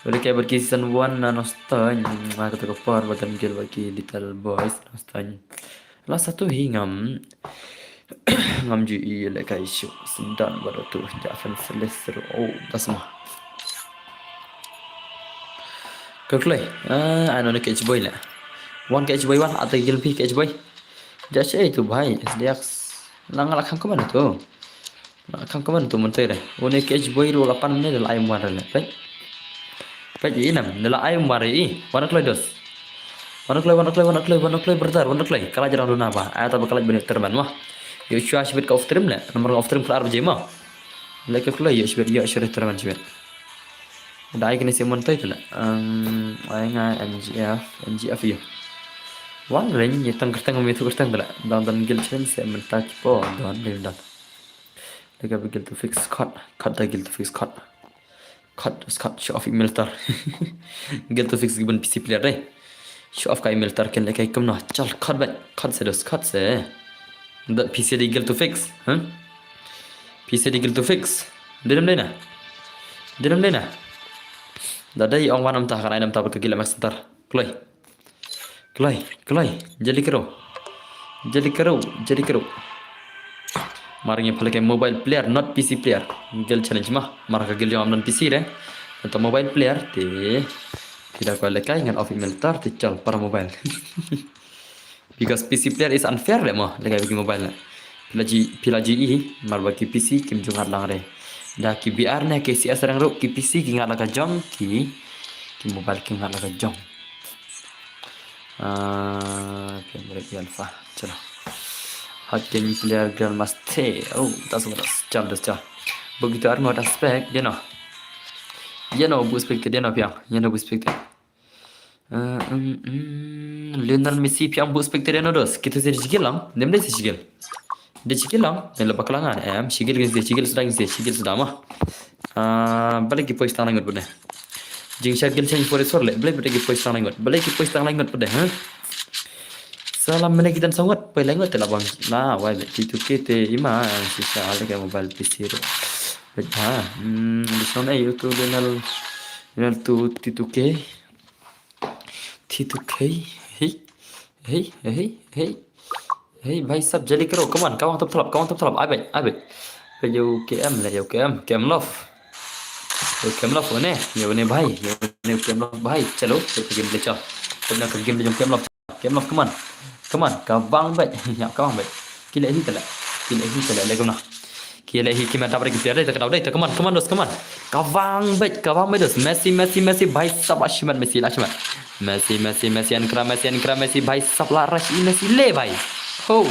Udah kayak bad ki season one na nostan, ma kata ka par bad gil bad ki little boys nostan. La satu hi ngam ngam ju i le kai shu sendan bad tu ja fan seles ru. Oh, das ma. Ka kloi. Ah, ano ne catch boy la. One catch boy one, ata gil phi catch boy. Ja shi tu bhai, S D X. Lang la khang kaman tu. Khang kaman tu mentoi re. Une catch boy ru la pan ne la ai mwar le. Pek. Pek i nam, ne la ai mwar i. Wana kloi dos. Wana kloi, wana kloi, wana kloi, wana kloi brother, wana kloi. Kala jarang duna ba. Ai ta ba kala bini terban ma. Yo shwa shibit ka off stream le. Nomor off stream kala arbaje ma. Le ka kloi yo shibit, yo shibit terban shibit. Da ai kini si mentoi tu le. Um, ai nga M G F, M G F yo. Wan ren ye tang kertang me tu kertang tu le. Dang dang gil chen se menta kipo don ren dan. Lega ba gil to fix cut, cut da gil to fix cut. Cut, cut, show off email tar. Gil to fix given P C player dai. Show off ka email tar ken lekai kumno. Chal cut ba, cut se dos, cut se. Da P C di gil to fix, huh? P C di gil to fix. Dinam dina. Dinam dina. Da dai ong wanam ta kan ainam ta ba ka gil mak center. Kloi. Kloi, kloi, jali kero. Jali kero, jali kero. Mar ngi phalake mobile player, not P C player. Gil challenge ma, mar ka gil jong am non P C re. Ento mobile player, te. Tidak kau lekai ngan off email tar, te chal para mobile. Because P C player is unfair le mo, lekai bagi mobile le. Pila ji, pila ji i, mar bagi P C, kim jung hat lang re. Da ki B R ne, ki C S rang ruk, ki P C, ki ngat laka jong, ki, ki mobile, ki ngat laka jong. Ah, okay, mereka alpha. Chalo. Hot game player grandmaster. Oh, das das. Chal das chal. Begitu armo das spek, dia no. Dia no bu spek dia no piang. Dia no bu spek. Uh, um, um, Lionel Messi piang bu spek dia no dos. Kita sih jigil lang. Dem deh sih jigil. Dia jigil lang. Dia lepas kelangan. Em, jigil gini jigil sedang sih jigil sedang mah. Ah, balik ki pois tang langut benda. Jing shagil change for sor le, balik balik ki pois tang langut. Balik ki pois tang langut benda, ha? Salam, mynne ki don saw ngut, poi lai ngut te la bang. La wai beit, T two K te ima shisha, leh ka mobile P C ruh. Beit ha. Hmm, di song ai YouTube channel, channel tu T two K. T two K. Hey. Hey, hey, hey. Hey, bhai sab, jali karo. Come on, kawang top top, kawang top top. Ai beit, ai beit. Yo K M le, yo K M, K M Love. Yo K M Love, one, yo one bhai, yo one K M Love bhai. Chalo, yo game le cha. Tena ka game le jong K M Love. K M Love, come on. Come on, kawang beit. Ya, kawang beit. Ki leh hi te leh. Ki leh hi te leh, le kumno. Ki leh hi, ki ma dap re ki player dei, te ka dau dei, te come on, come on dos, come on. Kawang beit, kawang beit dos. Messi, Messi, Messi, bhai sab la shimet Messi, la shimet. Messi, Messi, Messi, ankra Messi, ankra Messi, bhai sab la rush i Messi, le bhai. Ho.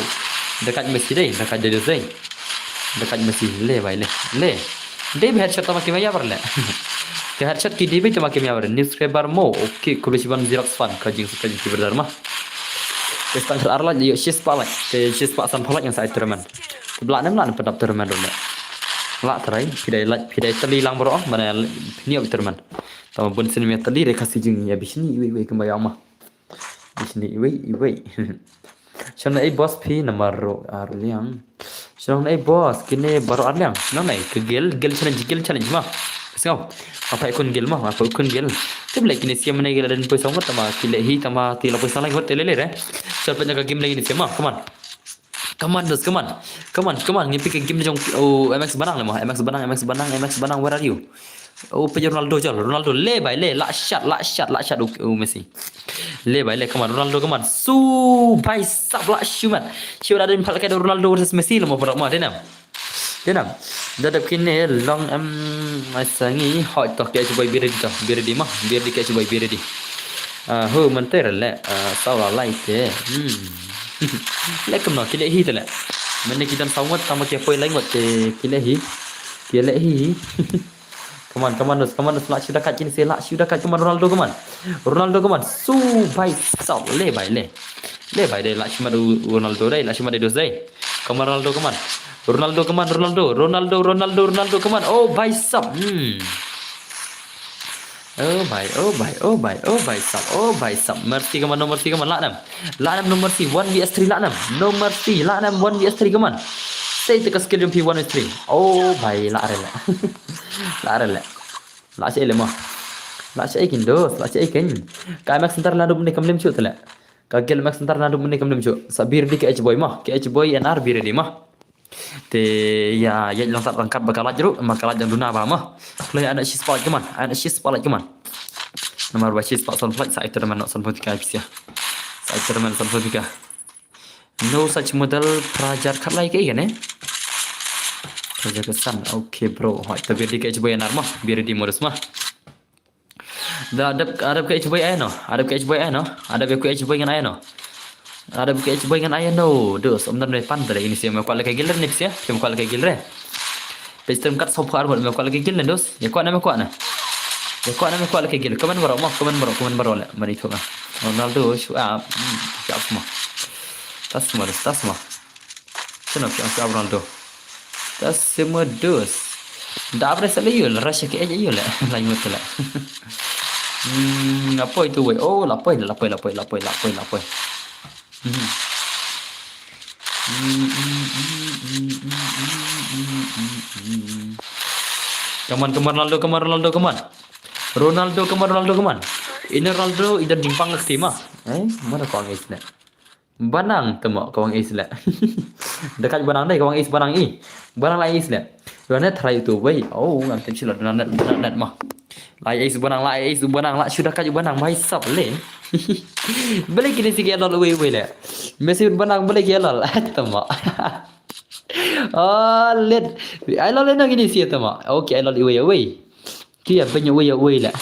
Dekat Messi dei, dekat dei dos dei. Dekat Messi, le bhai, le. Le. Dei beit headshot tama ki ma ïa bar le. Ki headshot ki dei beit tama ki ma ïa bar. Newspaper mo. Okay, khublei shibun Xerox fan. Ka jing, ka jing ki brother ma. Te stang ar lait, ïoh shispah lait. Te shispah sanphew lait ngan sa ai tournament. Te bla nem la nem pyndonkam tournament ruh ne. La trai, phi dei lait, phi dei tylli lang baroh, mane phi ïoh tournament. Tama bun sien ym ïa tylli re, ka shu jing ïa bishni iwei iwei kumba ïa ma. Bishni iwei iwei. Shan ei boss phi namar ruh ar liang. Shan ei boss kine baroh ar liang. Nang nai ke gel, gel challenge, gel challenge ma. Sngaw. Apa ikun gel ma, apa ikun gel. Te blei kine siam ne gel den poi song tama ki leh hi tama ti la poi sang lai ngot te le le re. Chal pet na ka game lagi ni siam ma. Come on. Come on, dos, come on. Come on, come on. Ngi pick a game jong, oh, M X Banang le ma. M X Banang, M X Banang, M X Banang, where are you? Oh, peit Ronaldo jol. Ronaldo, le bhai, le. La shot, la shot, la shot. Oh, oh, Messi. Le bhai, le, come on. Ronaldo, come on. Su, bhai sab, la shimet. Shimet, da dei pha la ka Ronaldo versus Messi le mo, para ma, dei nam. Dei nam. Da dep kine long, em, mai sangi, hoi to, ke boy, be ready to. Be ready ma. Be ready, ke boy, be ready. Ah, ho, man te le. Ah, saw la lai te. Hmm. Le kumno, ki leh hi te le. Mynne ki don saw ngut, tama ki poi lai ngut te, ki leh hi. Ki leh hi. Come on, come on, dos, come on, dos, la shu da kat kine se, la shu da kat, come on, Ronaldo, come on. Ronaldo, come on. Su, bhai sab, le bhai, le. Le bhai dei, la shimet Ronaldo dei, la shimet dos dei. Come on, Ronaldo, come on. Ronaldo, come on, Ronaldo, Ronaldo, Ronaldo, Ronaldo, come on. Oh, bhai sab. Hmm. Oh bhai, oh bhai, oh bhai, oh bhai sab, oh bhai sab. Mercy, come on, no mercy, come on, la nam. La nam, no mercy, one V S three, la nam. No mercy, la nam, one V S three, come on. Sei te ka skill jong phi one V S three. Oh bhai, la re le. La re le. La shai le mo. La shai kin dos, la shai kin. Ka Max Center la dum ne kam lem shu te le. Ka gel Max Center na dum ne kam dum shu. Sa be ready ke H boy ma. Ke H boy N R be ready ma. Te ïa, ïa long tat rangkat ba ka lait ruh, ma ka lait dang duna ba ma. Khlei ana shispah lait, come on. Ana shispah lait, come on. Namar ba shispah sanphew lait, sa ai tournament sanphew pika pisa. Sa ai tournament sanphew pika. No such model, phra hajar khatlai kaei kane. Phra hajar khatsan. Okay bro. Hoi, te be ready ke H boy N R ma. Be ready modus ma. Da adep, adep ke H boy ai no. Adep ke H boy ai no. Adep ke H boy ngan ai no. Adep ke H boy ngan ai no. Dos, om dan me pan tadi ini sia me kwal ke gil re ni sia. Sia me kwal ke gil re. Page term kat sop har me kwal ke gil ne dos. Ya kwal na me kwal na. Ya kwal na me kwal ke gil. Komen baroh mo, komen baroh, komen baroh le. Mari tu ma. Ronaldo shu ap. Hmm, siap semua. Tas semua, tas semua. Sino ki ong ki Ronaldo. Tas semua dos. Da apre sa le yul, Russia ki aja yul le. Lai mut le. Hmm, lapoi tu wei. Oh, lapoi, lapoi, lapoi, lapoi, lapoi, lapoi. Hmm. Come on, come on, Ronaldo, come on, Ronaldo, come on. Ronaldo, come on, Ronaldo, come on. Ini Ronaldo, idan jingpang ke tim ah. Eh, mana kau angis ne? Banang temo kawang ace le. Dekat banang dei kawang ace banang i. Banang la ace le. Duna net try tu wei. Oh, ngam tem sila duna net, duna net mah. La ace banang, la ace banang, la shu dekat banang mai sap le. Beli kini si gelol wei wei le. Messi banang beli gelol. Temo. Oh, let. Ai lol eno kini si temo. Okay, ai lol wei wei. Ki ïa beiñ wei ïa wei la.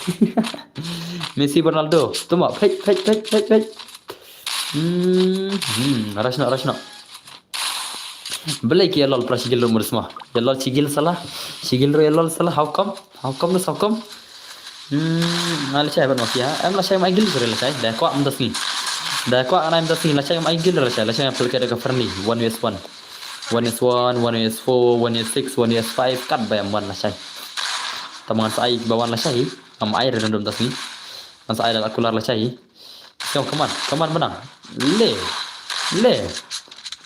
Messi, Ronaldo. Tuma peit peit peit peit peit. Hmm, hmm, rush noh, rush noh. Belai ki ïa lol pra shigil rum ris ma. Ïa lol shigil salah. Shigil ru ïa lol salah. How come? How come, how come? Hmm, la shai ban mafia. Em la shai mai gil re la shai. Da kwah mynta sngi. Da kwah nai mynta sngi la shai mai gil re la shai. La shai pelke da ka friendly. One versus one. One is one, one is four, one is six, one is five, kat ba ïa man la shai. Tama ngan sa ai ba wan la shai. Ngam ai re random das ni. Ngan sa ai da kular la shai. Come on, come on, menang. Le. Le.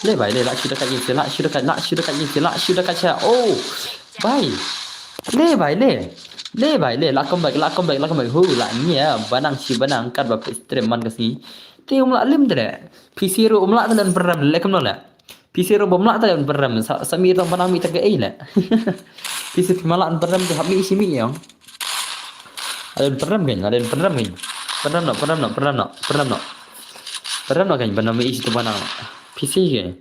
Le bai le, lah shu da kat ïa shi, lah shu da kat, lah shu da kat ïa shi, lah shu da kat sha. Oh. Bai. Le bai le. Le bai le, lah come back, lah come back, lah come back. Hu, lah ngi ïa, banang shi banang, kat ba phi stream man ka sngi. Te um lah lim te le. Phi shi ruh um lah te le pyrem le kumno le. Phi shi ruh bym lah te le pyrem. Sa, sa mih tang banang mih tang kaei le. Phi shi phi ma lah pyrem te hap mih shi mih ïong. Ada pyrem kan, ada pyrem kan. Pyrem noh, pyrem noh, pyrem noh, pyrem noh. Pyrem noh kan, pyrem noh mih shi tu banang. Phi shi kan.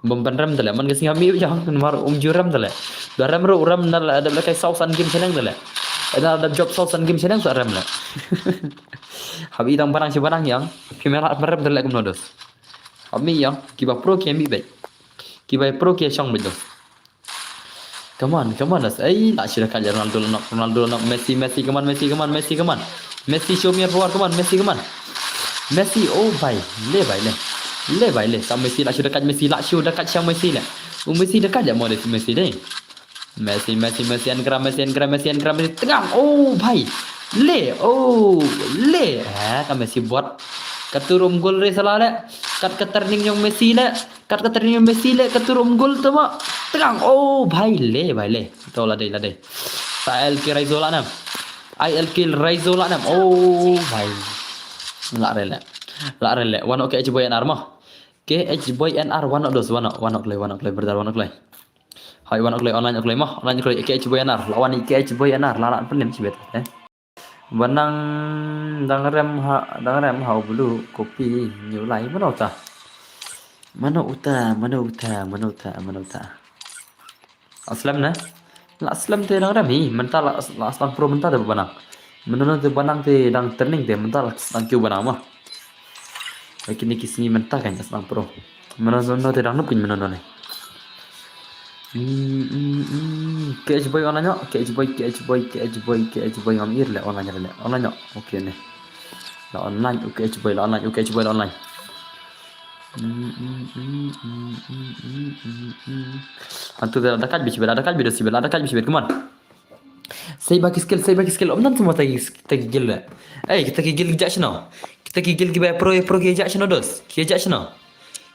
Bym pynrem te le, man ka sngi hap mih ïong, namar um ju rem te le. Da rem ruh rem na la, da la kai saw san game shaneng te le. Da, da job saw san game shaneng sa rem le. Hap i tang banang shi banang ïong, phi ma lah pynrem te le kumno dos. Hap mih ïong, kiba pro ki mih beit. Kiba pro ki shong beit dos. Come on, come on, dos. Ei, lah shu da kat ïa Ronaldo la nok, Ronaldo la nok, Messi, Messi, come on, Messi, come on, Messi, come on. Messi, show me your power, come on, Messi, come on. Messi, oh bai, le bai le. Le bai le, sa Messi lah shu da kat, Messi lah shu da kat sha Messi le. U Messi da kat ïa mo de Messi de. Messi, Messi, Messi, engra, Messi, engra, Messi, engra, Messi, tngang, oh bai. Le, oh, le. Eh, ka Messi bot. Katu ruh um gol re sala le. Kat ka turning ïong Messi le. Kat ka turning ïong Messi le, katu ruh um gol te mo. Tngang, oh bai le, bai le. To la dei, la dei. Sa el ki Raizo la nam. Ai el ki Raizo la nam. Oh bai. Lah re le. Lah re le. Wan ok H boy N R mo. K H boy N R wan ok dos, wan ok, wan ok le, wan ok le, brother, wan ok le. Hai wan ok le, online ok le mo, online ok le, K H boy N R. La wan K H boy N R, la la pynlem shibit. Eh. Banang dang rem ha, dang rem ha u Blue Copy New Life, mano uta? Mano uta, mano uta, mano uta, mano uta? Aslem ne? La slem te dang rem hi, mynta la, la sdang pro mynta te banang. Mynno te banang te dang trending te mynta la sdang kiew banang mo. Kine ki sngi mynta kan sdang pro. Mynno te dang nup kin mynno ne. Hmm, hmm, hmm. K H boy online nyok, K H boy, K H boy, K H boy, K H boy ngam ir le online le, online nyok. Okay ne. La online, okay K H boy, la online, okay K H boy, la online. Hmm, hmm, hmm. Antu da da kaj bi shibet, da kaj bi da shibet, da kaj bi shibet, come on. Sei ba ki skill, sei ba ki skill. Om nan semua tagi tagi gil le. Eh, kita ki gil jak shino. Kita ki gil ki ba pro pro ki jak shino dos. Ki jak shino.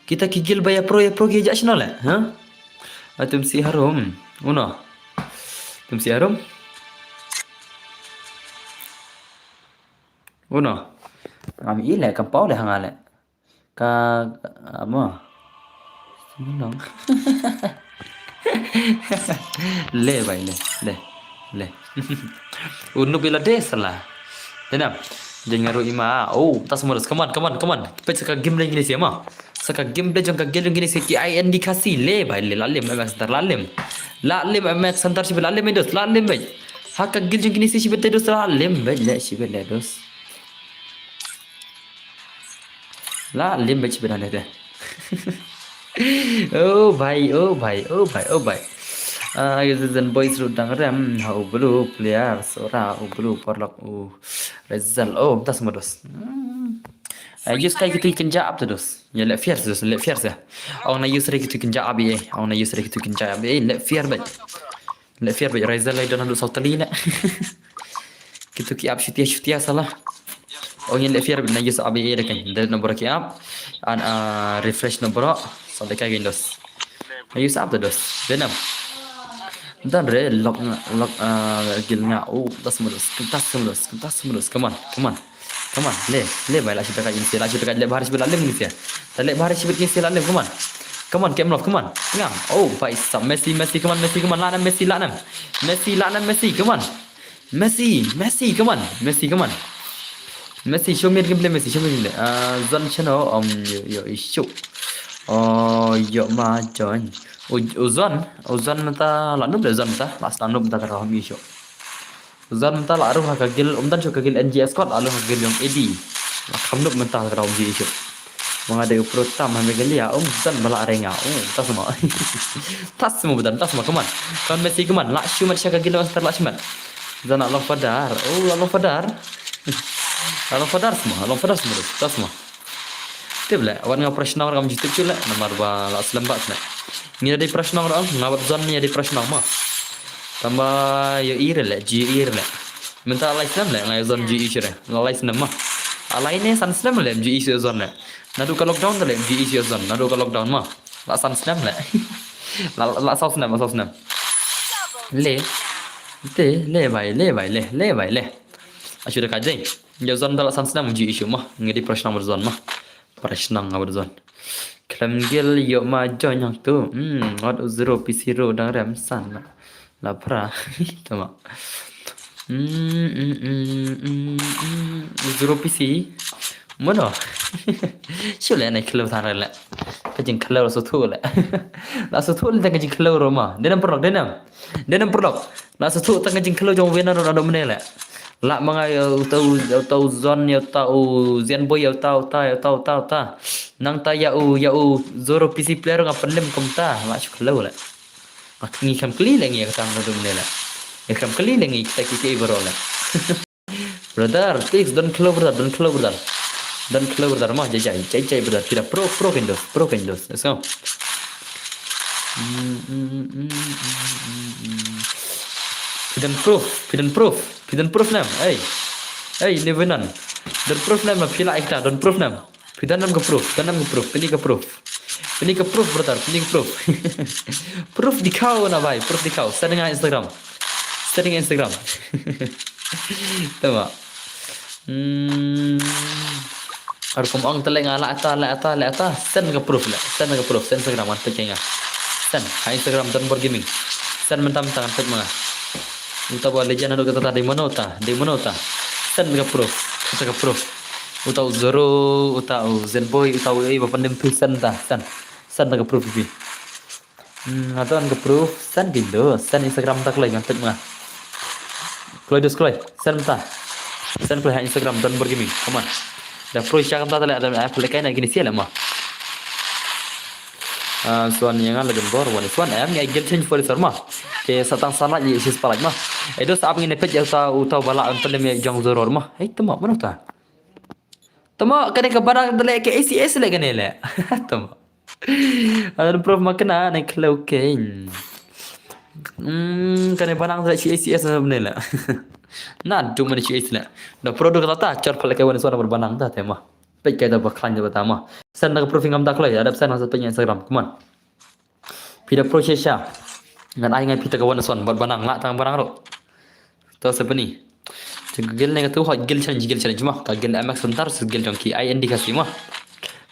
Kita ki gil ba ya pro ya pro ki jak shino le. Ha? Atum si harum. Uno. Tum si harum. Uno. Ngam i le kam pau le hanga le. Ka amo. Nong. Le bai le le le. Unu bila de sala. Denam. Jangan ngaruh ima. Oh, tas modus. Come on, come on, come on. Pet saka game lagi ni siapa? Saka game de jong ka gil jong kini si K I N D kasi le bai le lalim M X Center lalim. Lalim M X Center si lalim dos lalim bai. Haka gil jong kini si si betul dos lalim bai le si betul dos. Lalim bai si betul dos. Oh bai, oh bai, oh bai, oh bai. Ah, Zen Boys ruh dang rem ha u Blue player sora u Blue porlok u Rizal. Oh, tas modus. Hmm. Ai just kai kitu kin ja up to dos. Ya le fear dos, le fear sa. Ong na use re kitu kin ja up eh. Ong na use re kitu kin ja up eh. Le fear bai. Le fear bai Rizal lai don haduh saw tylli le. Kitu ki up shutia shutia sala. Ong ya le fear bai na use up eh de kan. Delete number ki up. An ah, refresh number. Sa de kai Windows. Na use up to dos. Denam. Dan re lock nga lock ah, gil nga. Oh, tas modus. Tas modus. Tas modus. Come on. Come on. Come on, le, le bai la shi taka insia, la shi taka le bahar shi la lem insia. Ta le bahar shi insia la lem, come on. Come on, Kemlov, come on. Ngam. Oh, bai sab Messi, Messi, come on, Messi, come on. Lanam Messi, lanam. Messi, lanam Messi, come on. Messi, Messi, come on. Messi, come on. Messi, show me gameplay, Messi, show me gameplay. Ah, Zon channel, um, yo, yo, issue. Oh, yo, ma, join. U, u Zon, u Zon mynta la nup le Zon mynta, la sdang nup mynta ka hom issue. Zan mynta la ruh ha ka gil, um dan shuh ka gil N G S kot, la ruh ha ka gil jong A D. La kham nup mynta ka daw N G S shuh. Manga dei u pro tam ha Meghalaya, um zan ba la renga. Um, tas mo. Tas mo bedan, tas mo, come on. Come on, Messi, come on. La shu mat sha ka gil Manchester, la shu mat. Zan la long fadar. Oh, la long fadar. La long fadar mo, la long fadar mo. Tas mo. Tip le, wan nga press nong ram jitik chule, namar ba la slem ba sne. Ngi dei press nong ram, nga bat zon ngi dei press nong ma. Tamba yo ir le, ji ir le. Mynta lai slem le, nga zon ji ir le. La lai slem ma. Alai ne san slem le, ji ir zon le. Naduh ka lockdown te leh, G E C zone. Naduh ka lockdown mo. La san snem leh. La, la saw snem, la saw snem. Leh. Te, leh bai, leh bai, leh, leh bai, leh. Ashu da ka jai. Ïa zone te la san snem G E C mo. Ngi dei para shnong bad zone mo. Para shnong bad zone. Khlem gil ïoh ma join hangtu. Hmm, ngat u zero P C ro dang rem san. La phra. Tama. Mm, mm, mm, mm, mm. Zero P C. Mano. Shu leh nai khlew than leh. Ka jingkhlew la suthu leh. La suthu leh tang ka jingkhlew ro ma. Dei nam pyrlok, dei nam. Dei nam pyrlok. La suthu tang ka jingkhlew jong Venom ro ado mene leh. La ma nga ïa uta u, ïa uta u Zon, ïa uta u Zenboy, ïa uta, uta, ïa uta, uta, uta. Nangta ïa u, ïa u Zoro P C player nga pynlem kumta. La shu khlew leh. Ngi kham kli leh ngi ïa kata nga dum ne leh. Ngi kham kli leh ngi kita kiki baroh leh. Brother, please don't khlew brother, don't khlew brother. Don't khlew brother, ma jai jai, jai jai brother. Phi da pro, pro kein dos, pro kein dos. Let's go. Phi don proof, phi don proof, phi don proof nam. Hey. Hey, ni Venom. Don proof nam, phi la ekta, don proof nam. Phi don nam ka proof, don nam ka proof, pynïa ka proof. Pynïa ka proof, brother, pynïa ka proof. Proof dikhaw na bhai, proof dikhaw. Send nga Instagram. Send nga Instagram. Tama. Hmm. Ar kum ong te leh nga la ata, la ata, la ata. Send ka proof leh. Send ka proof. Send Instagram ngan peit nga. Send. Ha Instagram Don Bor Gaming. Send mynta mynta ngan peit ma nga. Uta ba legend haduh katta dei mano uta. Dei mano uta. Send ka proof. Kata ka proof. Uta u Zoro, uta u Zenboy, uta u ei ba pandem phi send ta. Send. Send ka proof phi. Hmm, nga don ka proof, send kein dos, send Instagram ta kloi ngan peit ma nga. Kloi dos kloi, send ta. Send kloi ha Instagram Don Bor Gaming, come on. Da pro sha kam ta le, da ai phle kai na kini sia le ma. Ah, Swan ïa nga la Don Bor, wan Swan em, ngi ai gel change for sir ma. Te sa tang sa laj ïa sis palaj ma. Ai dos ap ngin peit ïa uta, uta ba la pynlem ïa jong Zoro ma. Hei, tama, mano ta? Tama, kane ka barang da le ka A C S le kane le. Tama. Adan proof ma kane ne khlew kein. Hmm, kane banang da shi A C S ne la. Na dum ne shi A C S la. Da pro do kata ta chor pale kai wan Swan bar banang ta te ma. Peit kai da ba khlaiñ da ba ta ma. Send da ka proof ngam da khlaiñ, adap send ha sa peit Instagram. Come on. Phi da pro shisha. Ngan ai ngai phi ta ka wan Swan bad banang la tang banang ro. To sa pynïa. Jing ka gel ne ka tu hot gel challenge, gel challenge ma. Ka gel M X Hunter sa gel jong ki I N D Khasi ma.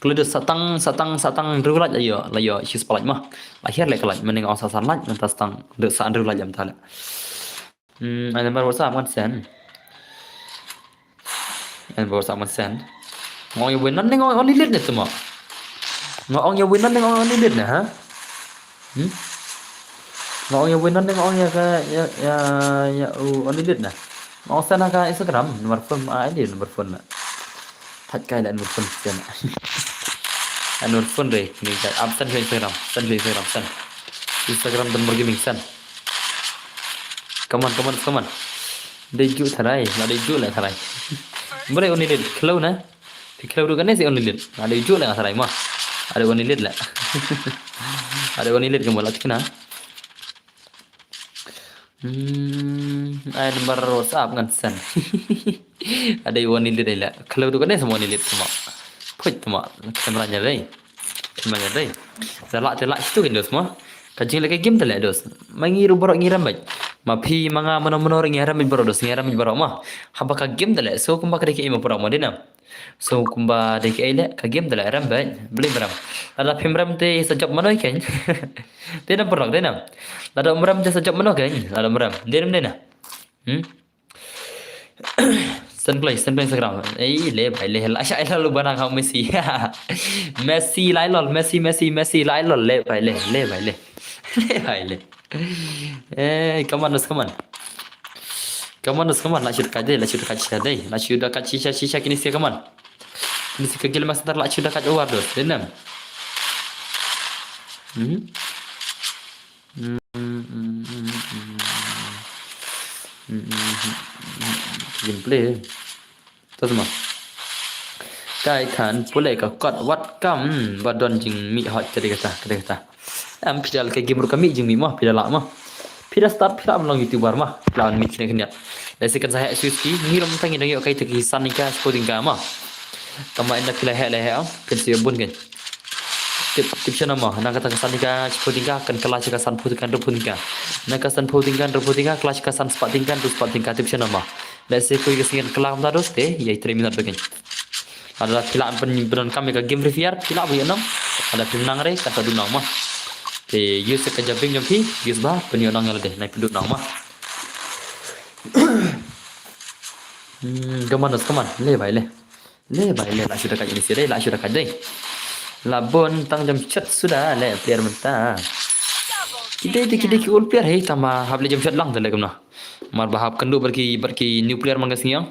Kala da sa tang, sa tang, sa tang hynriew laj la ïoh, la ïoh shi spah laj ma. La hiar le ka laj, mynne nga ong sa san laj, mynta sa tang da sa hynriew laj ïa mynta le. Hmm, ai number WhatsApp ngan send. Ai number WhatsApp ngan send. Nga ong ïa Venom ne nga ong only lead ne tama. Nga ong ïa Venom ne nga ong only lead ne, ha? Hmm? Nga ong ïa Venom ne nga ong ïa ka, ïa, ïa, ïa, u only lead ne. Nga ong send ha ka Instagram, number phone, ah, I D number phone ne. Thait kai la number phone send. Number phone re, ni ka absent ka Instagram, send ka Instagram, send. Instagram Don Bor Gaming, send. Come on, come on, come on. Dei ju tharai, la dei ju la tharai. Bro, only lead, khlew na. Phi khlew ruh kane si only lead. La dei ju la tharai ma. Ada only lead la. Ada only lead ka mo la tikna. Hmm, ai number WhatsApp ngan send. Ada only lead la. Khlew ruh kane si only lead ma. Phuit ma. Camera nya dei. Kynmaw ïa dei. Sa lah te lah situ kein dos mo. Ka jingleh ka game te leh dos. Ma ngi ruh baroh ngi rem beit. Ma phi ma nga mano mano ruh ngi rem beit baroh dos, ngi rem beit baroh mo. Haba ka game te leh. So kumba ka dei kaei mo para mo dei nam. So kumba dei kaei leh ka game te leh rem beit. Beli rem. Lada phim rem te sa jop mano kein. Dei nam paralok dei nam. Lada um rem te sa jop mano kein. Lada um rem. Dei nam dei nam. Hmm? Send play, send play Instagram. Ei, le bhai le. La sha ila lu banang ha Messi. Messi lai lol, Messi, Messi, Messi lai lol. Le bhai le, le bhai le. Le bhai le. Ei, come on, come on. Come on, come on. La shu da kat dei, la shu da kat shisha dei. La shu da kat shisha, shisha kini sia, come on. Kini sia ka gel master la shu da kat over dos. Dei nam. Hmm? Gameplay. To sma. Kai than pule ka kot wat kam ba don jingmih hot ka dei kata, ka dei kata. Em phi da leh ka game ruh ka mih jingmih mo, phi da lah mo. Phi da start phi lah ban long YouTuber mo. Phi lah ban mih kine kine. Lehse kan sa heh sui ski, ngi ruh mynta ngi dang ïoh kai te ki san tyngka, shiphew tyngka mo. Tang ma ynda phi la heh la heh, phin sa ïoh bun kein. Tip, tip shano mo, na kata ka san tyngka, shiphew tyngka, kan kylla sha ka sanphew tyngka, hynriewphew tyngka. Na ka sanphew tyngka, hynriewphew tyngka, kylla sha ka san spah tyngka, hynriew spah tyngka, tip shano mo. Lehse kawei ka sngi kan kylla kumta, dost, te ïai trei minot bha kein. Lada phi lah ban pyndonkam ïa ka game Free Fire, phi lah ban ïoh nang. Lada phim nang re, kan sa duna mo. Te use ïa ka jabieng jong phi, use bha, pynïoh nang ïa lade, nai pynduh nang mo. Hmm, come on, come on. Le bhai le. Le bhai le, la shu da ka jingïaseng dei, la shu da ka dei. La bun tang Jamshed suda le player mynta. Ki dei te ki dei ki old player, hei, tang ma hap leit Jamshed lang te leh kumno. Mar ba hap kynduh bad ki, bad ki new player man ka sngi ong.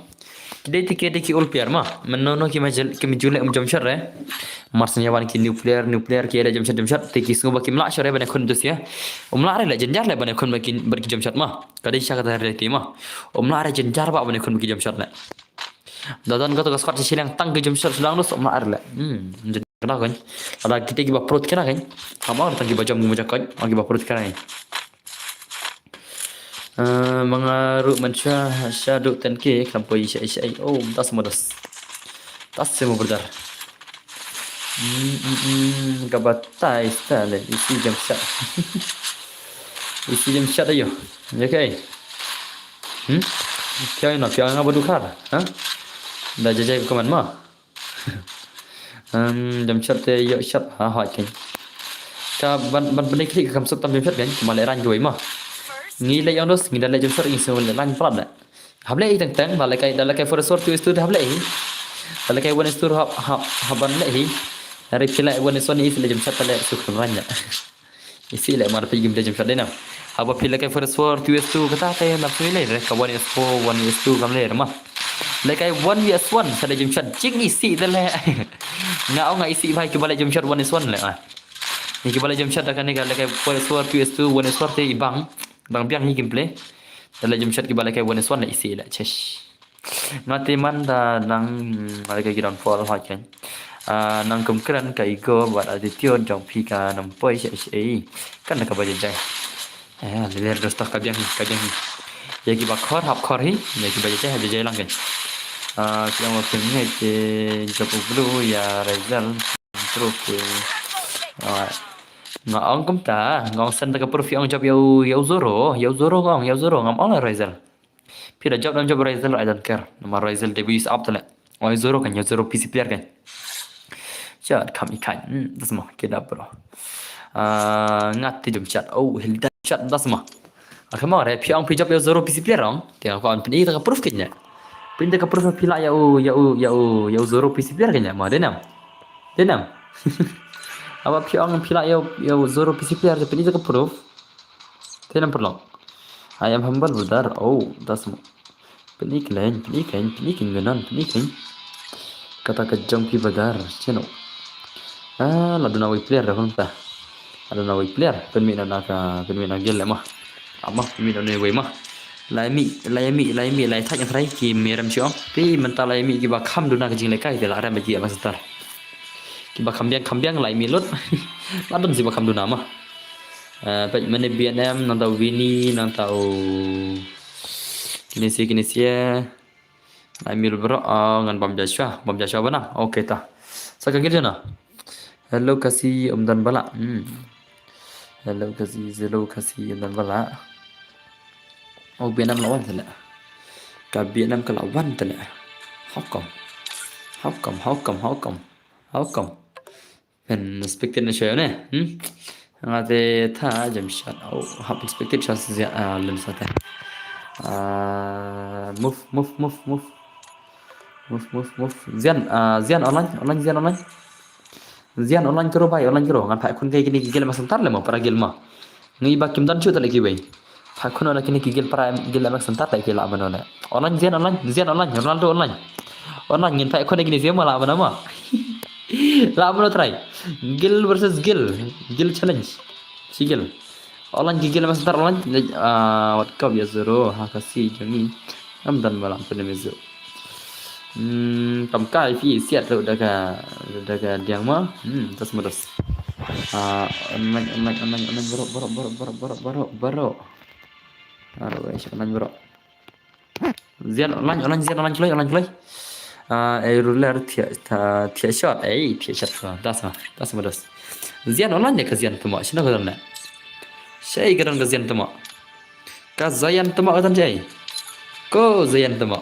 Ki dei te ki dei ki old player ma. Mynno no ki ma jel, ki ma ju leh Jamshed re. Mar shen ïa wan ki new player, new player ki leh Jamshed, Jamshed te ki sngew ba kim lah shuh re ban ïakhun, dost ïa. Um lah re leh, jynjar leh ban ïakhun bad ki, bad ki Jamshed ma. Ka dei sha kata reality ma. Um lah re, jynjar bha ban ïakhun bad ki Jamshed leh. Da don kato ka squad shi shiliang tang ki Jamshed shuh lang, dost, um lah re leh. Hmm, jynjar kane kein. Lada kita kiba pro kane kein. Kam ong tang kiba jam, kiba jam kein. Ong kiba pro kane kein. Eh, ma nga ruh mynshuwa sha duh ten K, khlem poi shai shai. Oh, mynta seh mo, dost. Mynta seh mo, brother. Hmm, hmm, hmm, ka batai style le, isi Jamshed. Isi Jamshed aïu. Ïa kaei? Hmm? Phi ong ïano, phi ong nga ba dukha, ha? Da jai jai ka comment mo. Hmm, Jamshed te ïoh shot, ha, hoi kein. Ka ban, ban, ban dei khlieh ka kam suk tam Jamshed kein, kumba leh rang kiwei mo. Ngi leh ïong, dost, ngi da leh Jamshed ngi sngew leh rang palat leh. Hap leh hi teng teng, da leh kai, da leh kai four S four two S two te hap leh hi. Da leh kai one S two hap, hap, hap ban leh hi. Hynrei phi leh one S one, isi leh Jamshed te leh suk rang leh. Isi leh mar phi gim leh Jamshed dei na. Haba phi leh kai four S four two S two kata te na phi leh re ka one S four one S two kam leh re ma. Leh kai one S one sa leh Jamshed jing isi te leh. Nga ong nga isi bha ïa kiba leh Jamshed one S one leh ah. Ïa kiba leh Jamshed da kane ka leh kai four S four two S two one S four te i bang. Bang biang hi gameplay. Da leh Jamshed kiba leh kai one S one leh isi leh, chesh. Nga te man da nang, hmm, leh kai ki downfall hoi kein. Ah, nang kum kren ka ego bad attitude jong phi kan ym poi shai shai. Kan da kaba jai jai. Eh, leh leh, dost, ka biang hi, ka biang hi. Ïa kiba khor hap khor hi, ïa kiba jai jai hap jai jai lang kein. Ah, ki ong ba phi ngeit te jop u Blue ïa Razel. Proof te. Ah, nga ong kumta, nga ong send ka proof, ïa ong jop ïa u, ïa u Zoro, ïa u Zoro nga ong, ïa u Zoro, ngam ong ïa Razel. Phi da jop, dang jop Razel, I don't care. Namar Razel dei ba use app te leh. Oi, Zoro kein, ïa u Zoro P C player kein. Shot, kam i kein. Hmm, dost mo, kidap, bro. Ah, ngat te jump shot. Oh, Hilda shot, dost mo. Ah, come on, re, phi ong phi jop ïa u Zoro P C player ong. Te nga kwah pyni ïa ka proof kein ïa. Pyni ïa ka proof phi lah ïa u, ïa u, ïa u, ïa u Zoro P C player kein ïa. Ma, dei nam. Dei nam. Haba phi ong phi lah ïa u, ïa u Zoro P C player, pyni ïa ka proof. Te namar long. I am humble, brother. Oh, dost mo. Pyni kein, pyni kein, pyni kein, Venom, pyni kein. Kata ka jong phi, brother. Cheno. Ah, la duna wei player da kumta. La duna wei player. Pynmih na ka, pynmih na guild leh mo. Ama, pynmih na wei mo. Lai mih, lai mih, lai mih, lai thait nga trai ki me rem shuh. Te mynta lai mih kiba kham duna ka jinglehkai te la rem ki ïa ma star. Kiba kham biang, kham biang lai mih lut. La don shi ba kham duna mo. Eh, peit mane B N M, nangta u Vini, nangta u Kinesia, Kinesia. Lai mih lut baroh, ah, ngan bam Joshua, bam Joshua ba nang. Okay ta. Sa ka guild jong no. Hello Khasi, ym don ba lah. Hmm. Hello Khasi, hello Khasi, ym don ba lah. Oh, B N M la wan te leh. Ka B N M ka la wan te leh. How come? How come? How come? How come? How come? Phin spectate na shuwa ne? Hmm? Nga te ta jump shot. Oh, hap spectate shuwa shisha, ah, lem sa te. Ah, move, move, move, move. Move, move, move. Zian, ah, Zian online, online, Zian online. Zian online kro bhai, online kro. Ngan phai khun kai kine ki guild ma center leh mo, para guild ma. Ngi ba kim don shuh te leh kiwei. Phai khun na kine ki guild para guild ma center leh ki lah ban leh. Online, Zian online, Zian online, Ronaldo online. Online ngin phai khun kine Zian ma lah ban ma. Lah ban try. Guild versus guild. Guild challenge. Shi guild. Online ki guild ma center online. Ah, wat kop ïa Zoro, ha Khasi jong ngi. Ngam don ba lah pynmih Zoro. Hmm, kam kai phi siat ruh da ka, da ka diang mo. Hmm, tas mo tas. Ah, online, online, online, online, baroh, baroh, baroh. Baroh, eh, online baroh. Zian online, online, Zian online kloi, online kloi. Ah, ei ruler thiah, ta, thiah shot, ei, thiah shot, ta, ta sa, ta sa mados. Zian online ne ka zian tama, shino ka don ne. Shei ka don ka zian tama. Ka zian tama ka don jai. Ko zian tama.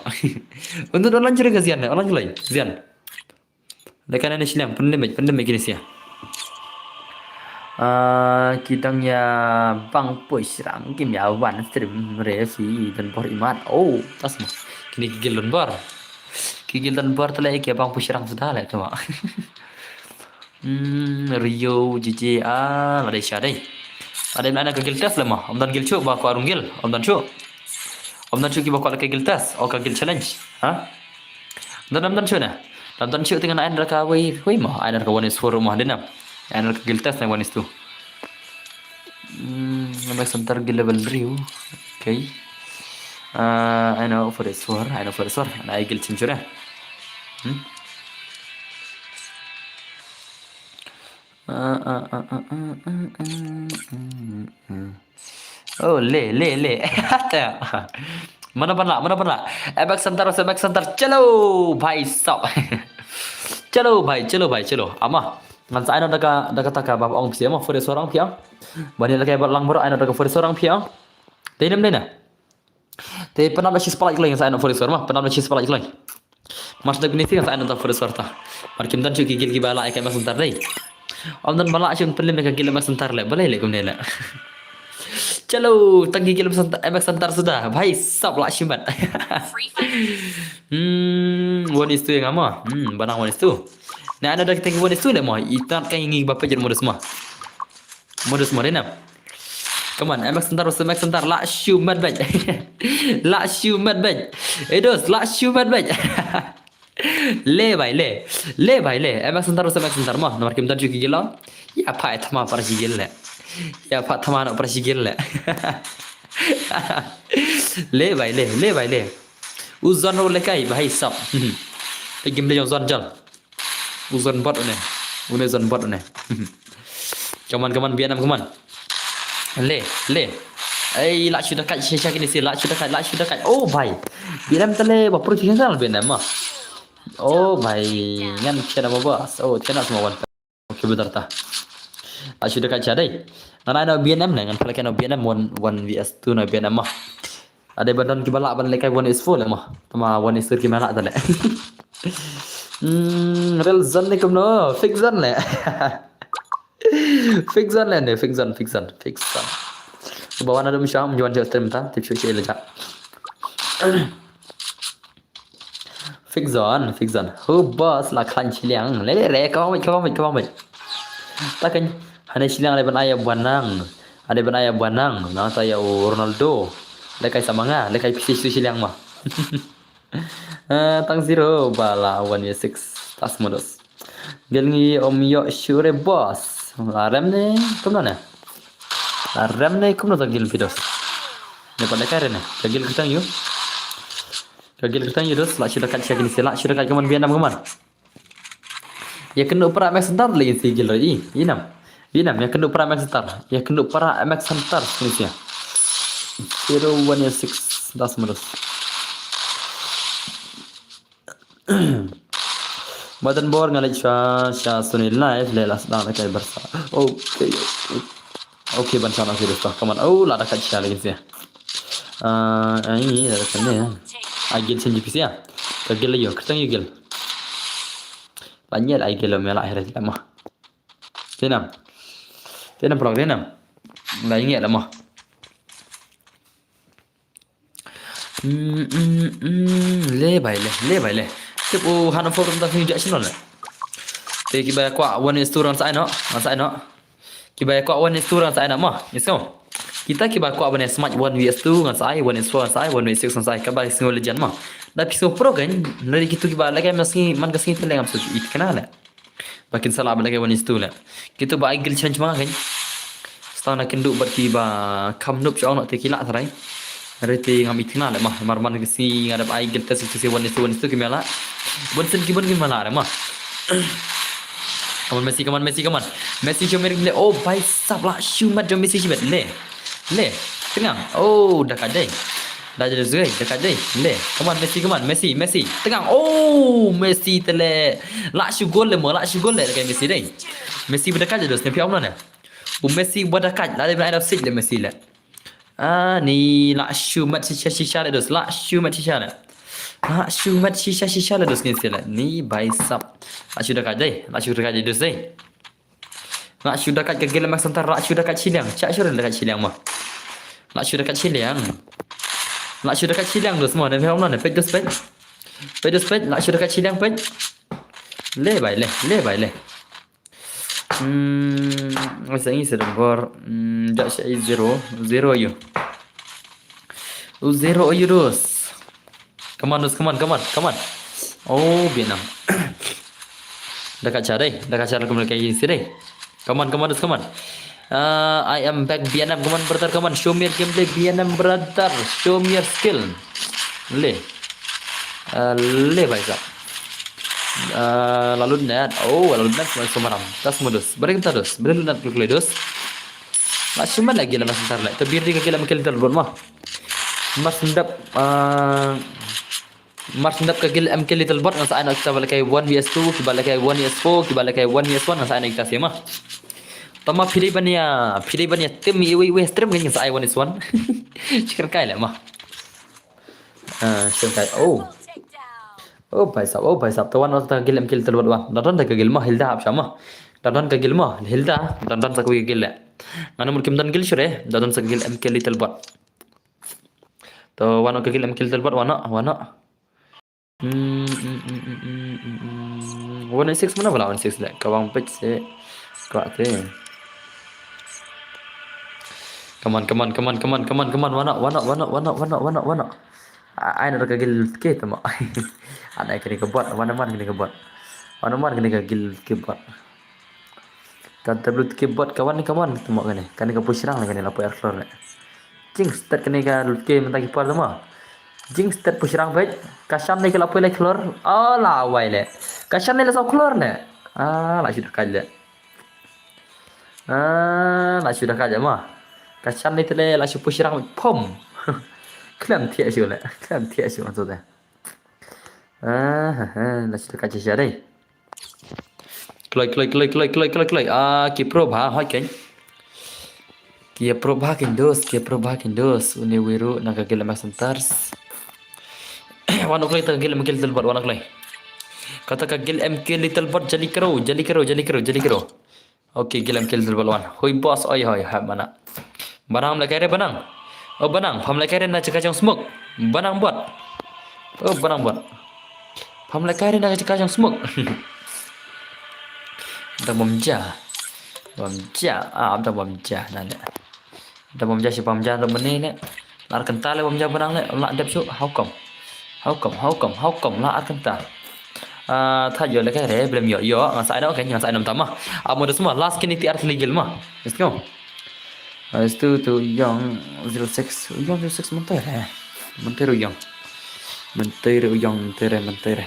Untuk online jure ka zian ne, online jure, zian. Dekan ne shiliang, pandemic, pandemic ini sia. Ah, ki dang ïa bang push rang kim ïa wan stream re fi don bor imat. Oh, tas ma. Kini ki gil don bor. Ki gil don bor tale ki bang push rang sudah le tama. Hmm, Rio, J J, ah, la dei sha dei. Ada mana ka gil test le ma. Om don gil chu ba ko arung gil. Om don chu. Om don chu ki ba ko la ka gil test. O ka gil challenge. Ha? Don, don, don chu na. Don, don chu tingan ain raka wei, wei ma. Ain raka one is four ma dinam. Ain raka gil test na one is two. Hmm, nama center gil level review. Okay. Ah, I know for this war, I know for this war. Na ai gil chin chu na. Hmm? Ah, ah, ah, ah, ah, ah, ah, ah, ah. Oh, le, le, le. Mana ban la, mana ban la. Apex Center, Apex Center. Chalo, bhai sab. Chalo, bhai, chalo, bhai, chalo. Ama, ngan sa ai no daka, daka taka ba ong phi ama, for this war ong phi ong. Bani laka ba lang bro, ai no daka for this war ong phi ong. Dei nem dei na. Te penap la shi spalak kloi ngan sa ai no for this war ma, penap la shi spalak kloi. Mas da bini ngan sa ai no ta for this war ta. Mar kim don chu ki gil ki ba la ai ka Apex Center dei. Om don ba la chu pynlem ka gil Apex Center le, balei le kumne le. Chalo, tang ki gil Apex Center, Apex Center sudah. Bhai sab la shimat. Hmm, one is two ïa nga ma. Hmm, banang one is two. Na ana da tang one is two le ma. Itat ka ngi ba pejat modus ma. Modus ma dei nam. Come on, Apex Center, Apex Center, la shimat bej. La shimat bej. Edos, la shimat bej. Le bhai le. Le bhai le. Apex Center, Apex Center ma. Namar kim don chu ki gil. Ïa pha thma para shi gil le. Ïa pha thma no para shi gil le. Le bhai le, le bhai le. U zon ro le kai bhai sab. Pe gim de zon jal. U zon bot une. Une zon bot une. Come on, come on, B N M, come on. Le, le. Ei, la shu da kai, shisha kini si, la shu da kai, la shu da kai. Oh, bhai. B N M tale, ba pro tiga sal B N M ma. Oh, bhai. Ngan kena ma bas. Oh, kena semua wan. Okay, bentar ta. La shu da kai cha dei. Ngan ai no B N M ne, ngan pala kena B N M one, one V S two no B N M ma. Ada badan ki balak ban lekai one is four le ma. Tama one is four ki malak tale. Hmm, real zone ne kumno, fake zone le. Fake zone le ne, fake zone, fake zone, fake zone. Bawa na dum sham, juan je stream ta, tip shu shi le ja. Fake zone, fake zone. Hu boss la klan shiliang. Le le re, kawang mai, kawang mai, kawang mai. Takan, hane shiliang le ban ai banang. Ade ban ai banang. Na ta ïa u Ronaldo. Le kai samanga, le kai pisi shiliang ma. Eh, tang zero, bala one v six. Tas modus. Gel ngi om yo shure boss. La rem ne, kumno ne? La rem ne, kumno ta gel pidos. Ne pada kare ne. Ka gel kitang yu. Ka gel kitang yu dos, la shu da kat sha kini si, la shu da kat kaman B N M kaman. Ïa kynduh para Apex Center la ïa si gel ra i, inam. Inam, ïa kynduh para Apex Center. Ïa kynduh para Apex Center kini si. Zero one six, das modus. Button board nga leit sha, sha Sony Live, le last down, okay, Barca. Okay. Okay, ban sha, okay, Barca. Come on. Oh, la da kat sha lagi sih. Ah, ai, la da kat ne. Ai gel shen G P C ya. Ka gel yo, kerteng yo gel. La nyel ai gel me la heret la ma. Tenam. Tenam prok tenam. La inge la ma. Mm, mm, mm, le bai le, le bai le. Tip u han forum ta sini jak sini le. Te kiba kwah one is two rang sai no, rang sai no. Kiba kwah one is two rang sai no ma, is no. Kita kiba kwah bane smart one V S two rang sai, one is four rang sai, one V six rang sai, kaba single legend ma. Da piso pro kan, nari kitu kiba lagi masih man kasih telengam su it kenal le. Ba kin sa lah ba leh kai one is two leh. Kitu ba ai gil challenge ma kein. Stang na kynduh bad ki ba kham noob sha ong noh te ki lah tharai. Hynrei te ngam i thikna leh ma. Mar man ka sngi nga dep ai gil test ki one is two, one is two ki me lah. Bun sien ki bun ki me lah re ma. Come on Messi, come on Messi, come on. Messi jong Messi leh. Oh bhai sab lah shu mat jong Messi shibet leh. Leh. Tengah. Oh da ka dei. Da jadu zui, da ka dei. Le. Come on, Messi, come on, Messi, Messi. Tang. Oh, Messi te le. Lah shu gol le mo, lah shu gol le, ka Messi dei. Messi ba da ka jadu, ne phi ong na ne. U Messi ba da ka, la le ba da sit le Messi le. Ah, ni lah shu mat shisha shisha le dos, lah shu mat shisha le. Lah shu mat shisha shisha le dos ni sila. Ni baisap. Lah shu da ka dei, lah shu da ka dei dos dei. Lah shu da ka ka gila mak santar, lah shu da ka shiliang. Chak shu da ka shiliang mo. Lah shu da ka shiliang. Lah shu da ka shiliang dos mo, ne phi ong na ne, peit dos peit. Peit dos peit, lah shu da ka shiliang peit. Le bai le, le bai le. Hmm, masa ini sedang bor. Hmm, jak sha zero, zero ayu. U zero ayu dos. Come on dos, come on, come on, come on. Oh, Vietnam. Da ka cha dei, da ka cha kum kai si dei. Come on, come on dos, come on. Uh, I am back Vietnam. Come on brother, come on. Show me your gameplay Vietnam brother. Show me your skill. Le. Uh, le bai sa. Uh, la lut net. Oh, la lut net semua semaram. Tas modus. Beri kita dos. Beri lut net klik dos. Lah shu man lagi lah mas ntar lah. Tebir di kaki lah mungkin little bot mah. Mas ndap uh, Mar sendap ka gil M K Little Bot ngan sa ai na kita ba la kai one V S two, ki ba la kai one V S four, ki ba la kai one V S one ngan sa ai na kita seh ma. Tama phi dei ban ïa, phi dei ban ïa tim iwi iwi stream ngan sa ai one is one. Shikar kai le ma. Ah, shikar kai. Oh. Oh, bhai sahab, oh, bhai sahab. Tawan ta gil M K Little Bot wan. Da don da ka gil ma, Hilda hap sha ma. Da don ka gil ma, Hilda. Da don sa ka gil le. Ngano mungkin don gil shure, da don sa ka gil M K Little Bot. To, wano ka gil M K Little Bot, wano, wano. Hmm, hmm, hmm, hmm, hmm, hmm, hmm. One six mana bala one six le. Ka wang pech se. Ka te. Come on, come on, come on, come on, come on, come on. Wano, wano, wano, wano, wano, wano, wano. A-, ai na ka gil ke tama. Ana kini ka bot, wano man kini ka bot. Wano man kini ka gil ke bot. Ka tablet keyboard ka wan ka mon tamo kane. Kane ka pushrang le kane la poi ar klor le. Jing stet kane ka lut ke mynta ki por tamo. Jing stet pushrang bej. Ka shan ne ka la poi le klor. Oh la wai le. Ka shan ne la saw klor le. Ah, la shu da kaj le. Ah, la shu da kaj ma. Ka shan ne te le la shu pushrang bej. Pom. Klem thiah shu le. Klem thiah shu ma tu te. Ah, ha, ha, la shu da kaj sha dei. Kloi, kloi, kloi, kloi, kloi, kloi, kloi. Ah, ki pro bha, hoi keng. Ki pro bha keng dos, ki pro bha keng dos. Une wiru na ka gil M S Hunters. Wan u kloi ta ka gil M K Little Bot, wan u kloi. Kata ka gil M K Little Bot, jali karo, jali karo, jali karo, jali karo. Okay, gil M K Little Bot wan. Hui boss, oi hoi, ha mana. Banang, pham lehkai re banang. Oh banang, pham lehkai re na jaka jong smoke. Banang bot. Oh banang bot. Pham lehkai re na jaka jong smoke. Dang bam ja. Bam ja. Ah, dang bam ja na le. Dang bam ja shi bam ja dang mene ne. Lar kynta le bam ja banang le. La dep shu, how come? How come? How come? How come? La ar kynta. Ah, tha ïoh lehkai re, blem ïoh, ïoh, ngan sa ai noh, okay, ngan sa ai noh tama. Amo da semua, last kini ti ar kali gil ma. Let's go. Ah, is tu tu Young zero six. Young zero six mynta re. Mynta re Young. Mynta re Young, mynta re, mynta re.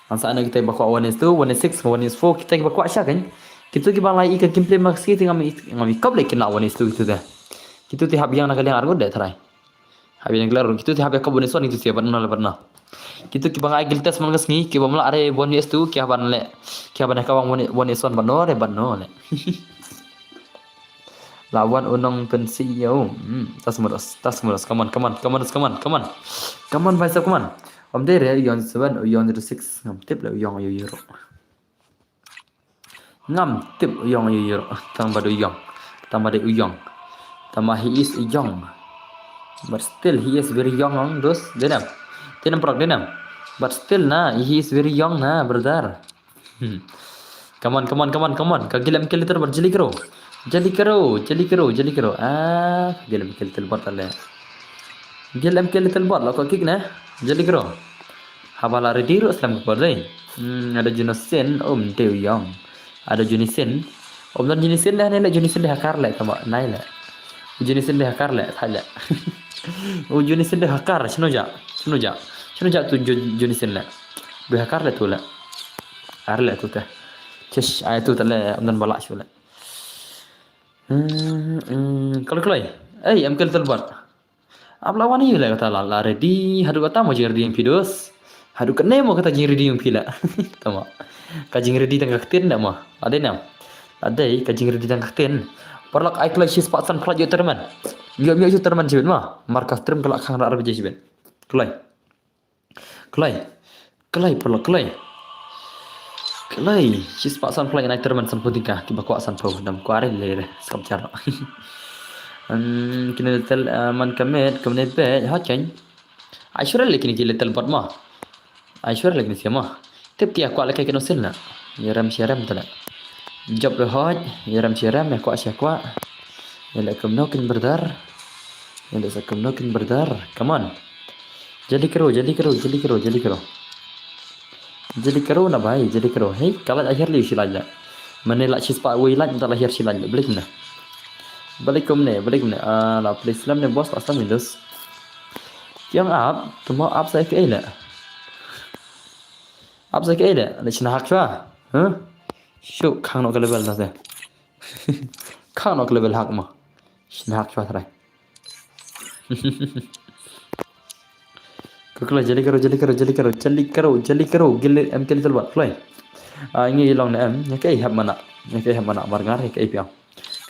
Ngan sa ai noh kita ba kwah one is two, one is six, one is four, kita ba kwah sha kan. Kita ki ba lai i ka gameplay max kita ngam i, ngam i kop le kin la one is two kita te. Kita ti hap ïa na ka liang ar ngut de tharai. Hap ïa na ka liang ar ngut. Kita ti hap ïa kop one is one kita ti bat na le bat na. Kita ki ba ngai gil test man ka sngi, ki ba mla are one is two, ki haban le. Ki haban ka wang one, one is one bat no re bat no le. La wan u nong pensi yo. Hmm, tas mudos, tas mudos. Come on, come on, come on, come on, come on. Come on, bhai sahab, come on. Om de re, yon seven, yon zero six. Ngam tip le, yon yo yo. Ngam tip u Young ïa ïa tang ba dei u Young. Tang ba dei u Young. Tang ba he is u Young. But still he is very young, ang dos. Dei nam. Dei nam prok, dei nam. But still na, he is very young na, brother. Hmm. Come on, come on, come on, come on. Ka gil M K Little Bot, jali karo. Jali karo, jali karo, jali karo. Ah, ka gil M K Little Bot ale. Gil M K Little Bot, la ko kick na. Jali karo. Haba la ready ruh slem ka por dei. Hmm, ada Junisin, um, dei u Young. Ada Junisin. Um, don Junisin dei, ne le Junisin dei hakar le, kama, nai le. Junisin dei hakar le, thai le. U Junisin dei hakar, shino ja, shino ja. Shino ja tu Ju-, Junisin le. Dei hakar le tu le. Ar le tu te. Chish, ai tu te le, um, don bala shu le. Hmm, hmm, kalau kalau. Eh, M K Little Bot. Ap la wan ïa la kata la, la ready, haduh kata mo jingready ïa phi dos. Haduh kane mo kata jingready ïa phi la. Tama. Ka jingready tang ka ktien da mo. La dei nam. La dei ka jingready tang ka ktien. Paralok ai kloi shispah san phlai ïa u tyrmen. Ïa ïa u tyrmen shibit ma. Markas tyrmen ka la khang ra ar baje shibit. Kloi. Kloi. Kloi paralok kloi. Kloi. Shispah san phlai nai tyrmen san phew tyngka kiba kwah san phew dam kwah re le re skam char. Hmm, kine little uh, man kamet kumne pe ha chen. Ai sure le kine ki little bot ma. Ai sure le kine sia ma. Tip tia kwah le kai kino sin la. Ïa rem sia rem ta la. Job le hoj, ïa rem sia rem, ïa kwah sia kwah. Ïa le kumno kin berdar. Ïa le sa kumno kin berdar. Come on. Jali karo, jali karo, jali karo, jali karo. Jali karo na bhai, jali karo. Hey, ka lait ahiar li shi lait la. Mane la shispah wei lait ta la ahiar shi lait la. Balik na. Balik kumne, balik kumne. Ah, la please lam ne boss la sam Windows. Kiang ap, tuma ap sa ke la. Ap sa ke la. Le shna hak shwa. Huh? Shu khang no ka level ta se. Khang no ka level hak ma. Shna hak shwa trai. Kukla jali karo, jali karo, jali karo, jali karo, jali karo, gil em kel tel bat play. Ah, ngi long ne em, ngi kai hab mana, ngi kai hab mana, mar ngar ngi kai piang.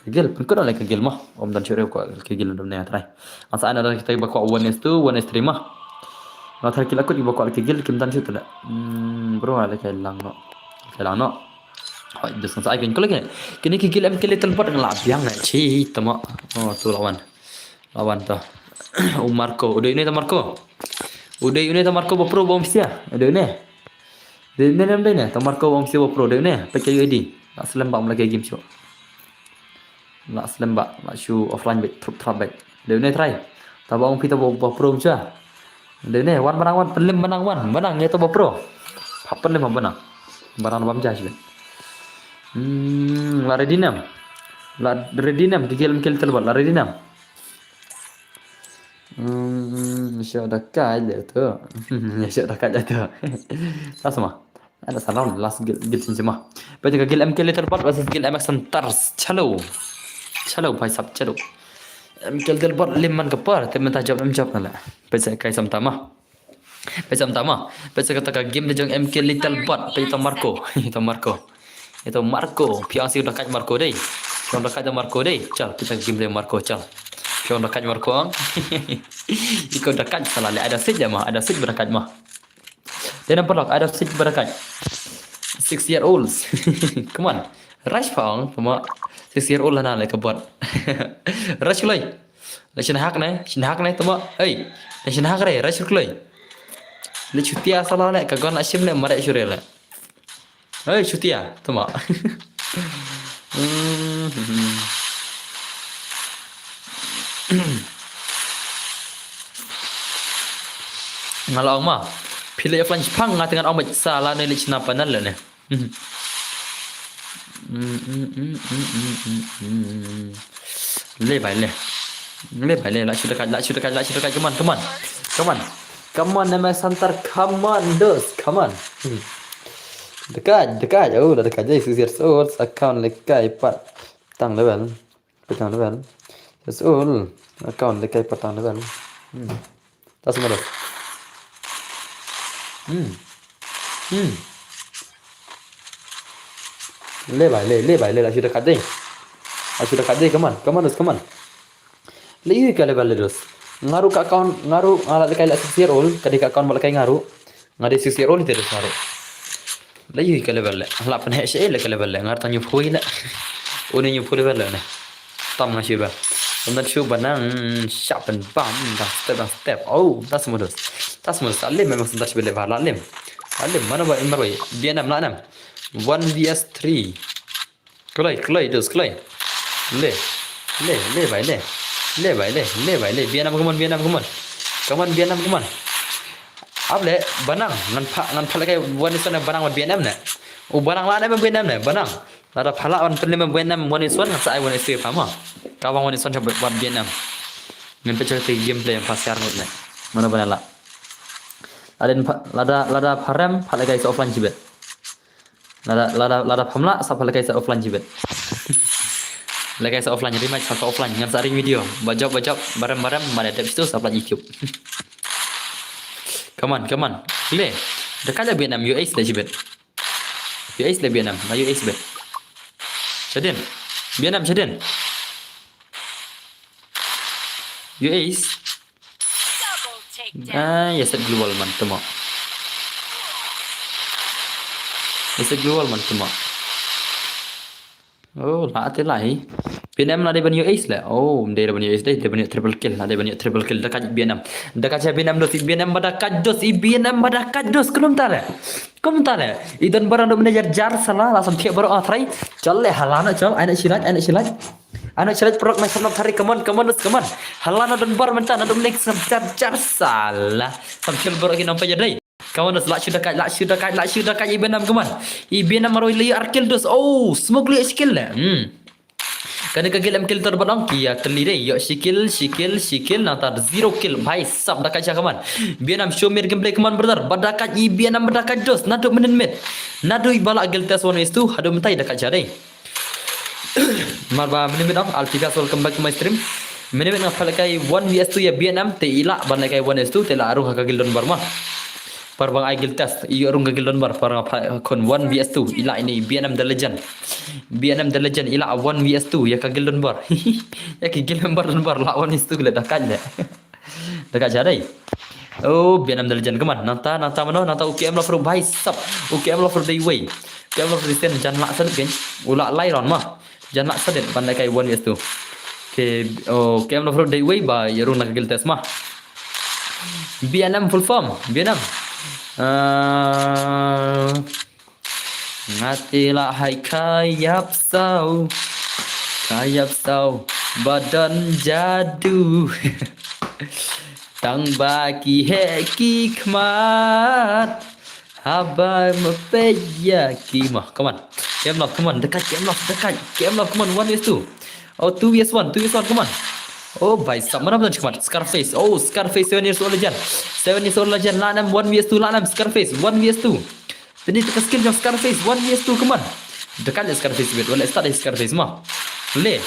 Gil, pun kuno le gil ma, om dan shure ko ke gil dum ne trai. Asa ana dan kita ba ko one is two, one is three ma. Na thar kila kut ba ko ke gil kim dan shu tele. Hmm, bro ale kai lang no. Kai lang no. Hoi, dus sa ai kin ko le. Kini ki gil em kel tel bat ngla piang ne, chi tama. Oh, tu lawan. Lawan to. U Marco, u dei une to Marco. U dei une to Marco ba pro ba um sia. U dei une. Dei une nem dei une. To Marco ba um sia ba pro dei une. Pek U I D. La slem ba um lagi game show. La slem ba, la shu offline bet, trup trap bet. Dei une trai. Ta ba um pita ba ba pro um sia. Dei une, wan banang wan, pelim banang wan. Banang ya to ba pro. Pap pelim banang. Banang bam jas bet. Hmm, la ready nem. La ready nem, ki gel kel tel bat, la ready nem. Hmm, shu da kai le tu. Shu da kai le tu. Tas ma. Ada salam last gil gil sin sima. Pwede ka gil M K Little Bot versus gil M X Hunters. Chalo. Chalo bhai sab chalo. M K Little Bot lim man ka par, te mynta job em job na la. Pwede kai sam tama. Pwede sam tama. Pwede kata ka game de jong M K Little Bot, pwede to Marco. Ito Marco. Ito Marco, phi ong si da kaj Marco dei. Phi ong da kaj Marco dei. Chal, kita game de Marco chal. Phi ong da kaj Marco ang. Iko da kaj sala le ada sej ma, ada sej ba da kaj ma. Dia nampak lok, ada sej ba da kaj. Six year olds. Come on. Rush pha ong, tama six year old lana le ka bot. Rush kloi. Le shin hak ne, shin hak ne tama. Hey, le shin hak re, rush kloi. Le chutia sala le ka gon ashim le mare shure le. Hey, chutia, tama. Hmm. Nga la ong ma. Phi leh offline shipang nga te ngan ong bad sa la ne leh shna panel leh ne. Le bai le. Le bai le, la shu da kaj, la shu da kaj, la shu da kaj, come on, come on. Come on. Come on, M S Hunter, come on, dos, come on. Da kaj, da kaj, oh, da kaj, six years old, account le kai pat tang level. Patang level. That's all. Account le kai patang level. Hmm. Tas ma dos. Hmm. Hmm. Le bai le, le bai le, la shu da kaj dei. La shu da kaj dei, come on, come on, dos, come on. Le yu ka level le dos. Nga ruh ka account, nga ruh nga la kai la six year old, ka dei ka account ba la kai nga ruh. Nga dei six year old te dos nga ruh. La yu ka level le. La pynheh sha le ka level le. Nga ruh tang yu phui le. Une yu phui level le ne. Tam nga shu ba. Ym da shu ba nang sha pynbam dang step dang step. Oh, tas ma dos. Tas ma dos. Alim memang sentar shu ba le ba la lim. Alim mana ba imbar bai. Bianam la nam. One V S three. Kloi, kloi, dos, kloi. Le. Le, le, bai, le. Le, bai, le. Le, bai, le. Bianam, come on, bianam, come on. Come on, bianam, come on. Ap le, banang, ngan pha, ngan pha le kai one is one banang wat bianam ne. U banang la ne ban bianam ne, banang. Lada pha la wan pynlem ban bianam one is one, ngan sa ai one is two pha ma. Ka bang one is one wat bianam. Ngan pynchak te gameplay pha siar ngut ne. Mana bana la. Lada pha, lada, lada pha rem, pha le kai sa offline jibet. Lada, lada, lada pham lah, sa pha le kai sa offline jibet. Lehkai sa offline, rematch sa offline, ngan sa ring video. Ba jop, ba jop, barem, barem, mane dep situ sa offline YouTube. Come on, come on. Le. Dekat la B N M, U S le jibet. U S le B N M, ma U S bet. Shadin. B N M, shadin. U S. Ah, ya set global man temo. Ya set global man temo. Oh, la te la hi. B N M la dei ban U S le. Oh, dei ban U S dei, dei ban triple kill, la dei ban triple kill. Dekat B N M. Dekat sha B N M dos, i B N M ba dekat dos, i B N M ba dekat dos. Kumno tare? Kumno tare? I don barang dok manager jar sala, la sam thiek barang ah trai. Chal le hala na chal, ai na shilat, ai na shilat. Ai na shilat prok mai sam na tari, come on, come on, come on. Hala na don bar menta, na dok manager jar, jar sala. Sam thiek barang ki nampak jadi. Come on, la shu dekat, la shu dekat, la shu dekat, i B N M, come on. I B N M maroi le ar kill dos. Oh, smoke le skill le. Hmm. Kane ka guild em kill ter badang ki ya teli dei. Yo, shi kill, shi kill, shi kill, nangta zero kill. Bhai sab, dekat sha, come on. B N M show me gameplay, come on brother. Ba dekat i B N M ba dekat dos. Naduh mynnin miet. Naduh i ba la guild test one is two. Haduh mynta i dekat sha dei. Marba mynnin miet ong, Alfie Gas, welcome back to my stream. Mynnin miet nga pha lehkai one V S two ya B N M, te i la ban lehkai one V S two, te la rung ha ka guild don bar ma. Par bang ai guild test, i rung ka guild don bar, par nga pha khun one V S two, i la ini B N M the legend. B N M the legend, i la one V S two, ya ka guild don bar. Ya ki guild member don bar, la one V S two le dekat le. Dekat sha dei. Oh, B N M the legend, come on. Nangta, nangta mano, nangta U K M Love Road, bhai sab. U K M Love Road dei wei. U K M Love Road dei sen jan la sadet kan. U la lai round ma. Jan la sadet ban lehkai one V S two. Okay, oh, U K M Love Road dei wei ba ya rung na ka guild test ma. B N M full form, B N M. Ah, nga te la hai ka yap saw. Ka yap saw. Ba don jadu. Tang ba ki heh ki khmat. Haba ma peit ya ki ma. Come on. K M Love, come on. Dekat, K M Love, dekat. K M Love, come on. One V S two. Oh, two V S one, two V S one, come on. Oh, bhai sab, mana ba don khmat. Scarface. Oh, Scarface, seven years old legend. Seven years old legend. La nam, one V S two, la nam, Scarface, one V S two. Teni te ka skill jong Scarface, one V S two, come on. Dekat le Scarface bet, wala start le Scarface ma. Le.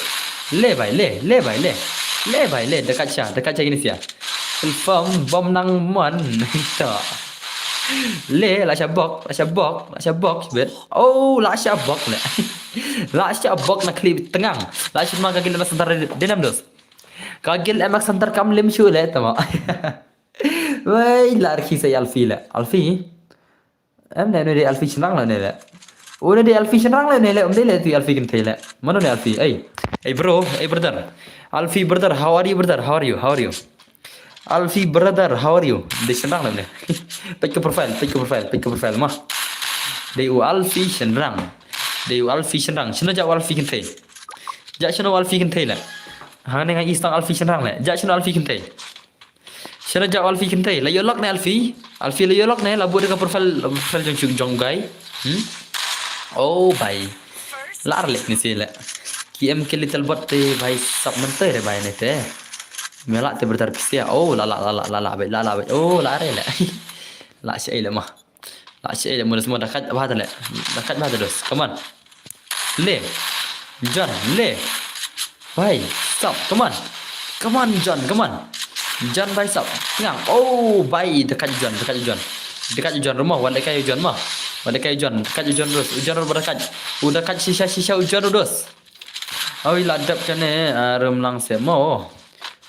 Le bhai, le, le bhai, le. Le bhai, le, dekat sha, dekat sha kine sha. Confirm bom nang mon. To. Le, la sha bok, la sha bok, la sha bok bet. Oh, la sha bok le. La sha bok na clip tengang. La sha ma ka guild em center dei nam dos. Ka guild em center kam lim shu le tama. Wei, la rkhi sa Alfie le. Alfie. Em ne, ne dei Alfie shynrang le ne le. O ne dei Alfie shynrang le ne le, um dei le tu Alfie kynthei le. Mano ne Alfie? Ei. Hey bro, hey brother. Alfie brother, how are you brother? How are you? How are you? Alfie brother, how are you? Dei shynrang le ne. Peit ka profile, peit ka profile, peit ka profile ma. Dei u Alfie shynrang. Dei u Alfie shynrang. Shano ja u Alfie kynthei? Ja shano Alfie kynthei le? Hangne nga i stang Alfie shynrang le. Ja shano Alfie kynthei? Shano ja Alfie kynthei? La ïoh lock ne Alfie? Alfie la ïoh lock ne, la bud ka profile, profile jong shu jong guy. Hmm? Oh bhai. La ar lek ni si le. Ki em ki little bot te bhai sab mynta re bhai ne te. Me la te brother pisia. Oh la la la la la la bhai, la la bhai. Oh la re le. La shi ai le ma. La shi ai le mo, mo dekat bha te le. Dekat bha te dos. Come on. Le. John, le. Bhai sab, come on. Come on, John, come on. John bhai sab. Ngam. Oh, bhai, dekat John, dekat John. Dekat John rumah, wan dekat John mah. Wan dekat John, dekat John dos. John rumah dekat. Udah dekat shisha, shisha John dos. Oi, la dep kane, ah, rum lang se mo.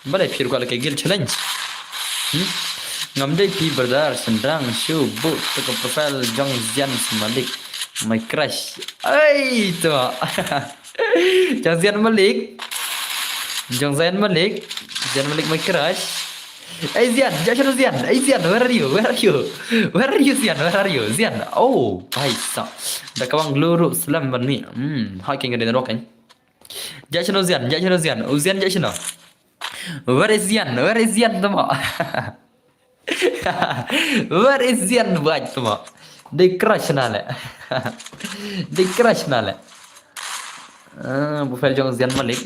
Balei phi ruh ka lehkai guild challenge? Hmm? Ngam dei phi brother, shynrang shu buh te ka profile jong Zian Malik. My crush. Ai, to. Jong Zian Malik. Jong Zian Malik. Zian Malik my crush. Ei Zian, ja shano Zian? Ei Zian, where are you? Where are you? Where are you Zian? Where are you? Zian. Oh, bhai sab. Da ka bang gluru slam ban mi. Hmm, ha king ka den rock kan. Ja shano Zian, ja shano Zian. U Zian ja shano. Where is Zian? Where is Zian tama? Where is Zian bhai tama? Dei crush na le. Dei crush na le. Ah, profile jong Zian Malik.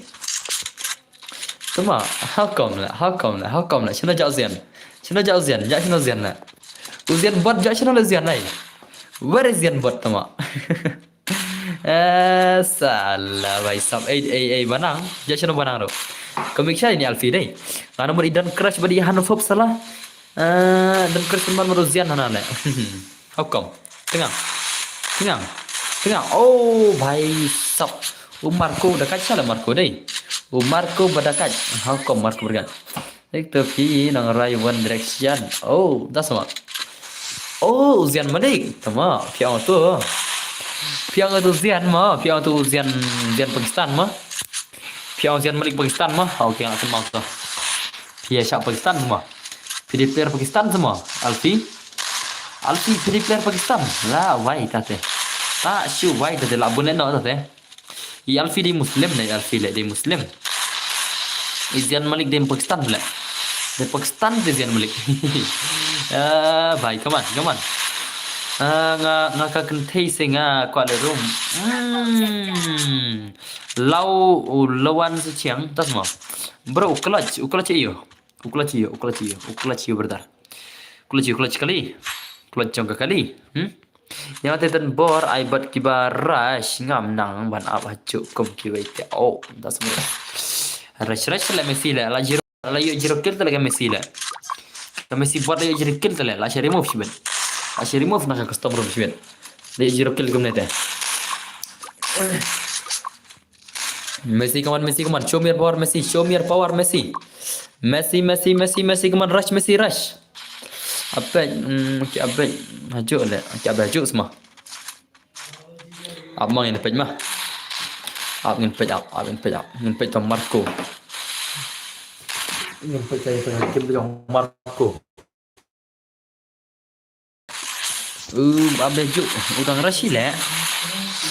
Tama, how come le? How come le? How come le? Shano ja u Zian? Shano ja u Zian? Ja shano Zian le? U Zian bot ja shano le Zian ai? Where is Zian bot tama? Eh, sala, bhai sab. Eh, eh, eh, Banang. Ja shano Banang ruh. Ka mik shai ni Alfi dei. Nga namar i don crush bad i han fop sala. Eh, don crush ban man ruh Zian hana le. How come? Tengah. Tengah. Tengah. Oh, bhai sab. U Marco da kait sala Marco dei. U Marco ba da kait. How come Marco ba da kait? Ek to phi nang rai One Direction. Oh, da sama. Oh, Zian Malik. Tama, phi ong to. Phi ong to Zian ma, phi ong to Zian, Zian Pakistan ma. Phi ong Zian Malik Pakistan ma. Okay, nga sembang to. Phi ïa shah Pakistan ma. Phi dei player Pakistan ma. Alfi. Alfi phi dei player Pakistan. La wai ta te. Ta shu wai ta te la bun le no ta te. I Alfi dei Muslim ne, Alfi le dei Muslim. I Zian Malik dei Pakistan le. Dei Pakistan dei Zian Malik. Ah, bhai, come on, come on. Ah, nga, nga ka kynthei se nga kwah le rum. Hmm. Lau, u lawan se chiang, tas mo. Bro, u clutch, u clutch iyo. U clutch iyo, u clutch iyo, u clutch iyo, brother. U clutch iyo, u clutch kali. U clutch jong ka kali. Hmm? Ïa nga te ten bor ai bad kiba rush ngam nang ban ap hajuh kum kiwei te. Oh, da semua. Rush, rush le Messi le. La zero, la ïoh zero kill te le ka Messi le. Ka Messi bot la ïoh zero kill te le. La sha remove shibit. La sha remove na ka custom room shibit. La ïoh zero kill kumne te. Messi, come on, Messi, come on. Show me your power, Messi. Show me your power, Messi. Messi, Messi, Messi, Messi, come on. Rush, Messi, rush. Apek, mm, ki apek. Hajuh le. Ki apek hajuh semua. Ap ma ngin peit ma. Ap ngin peit, ap, ap ngin peit, ap. Ngin peit to Marco. Ngin peit to Marco. Um, abe juk, u dang rush le.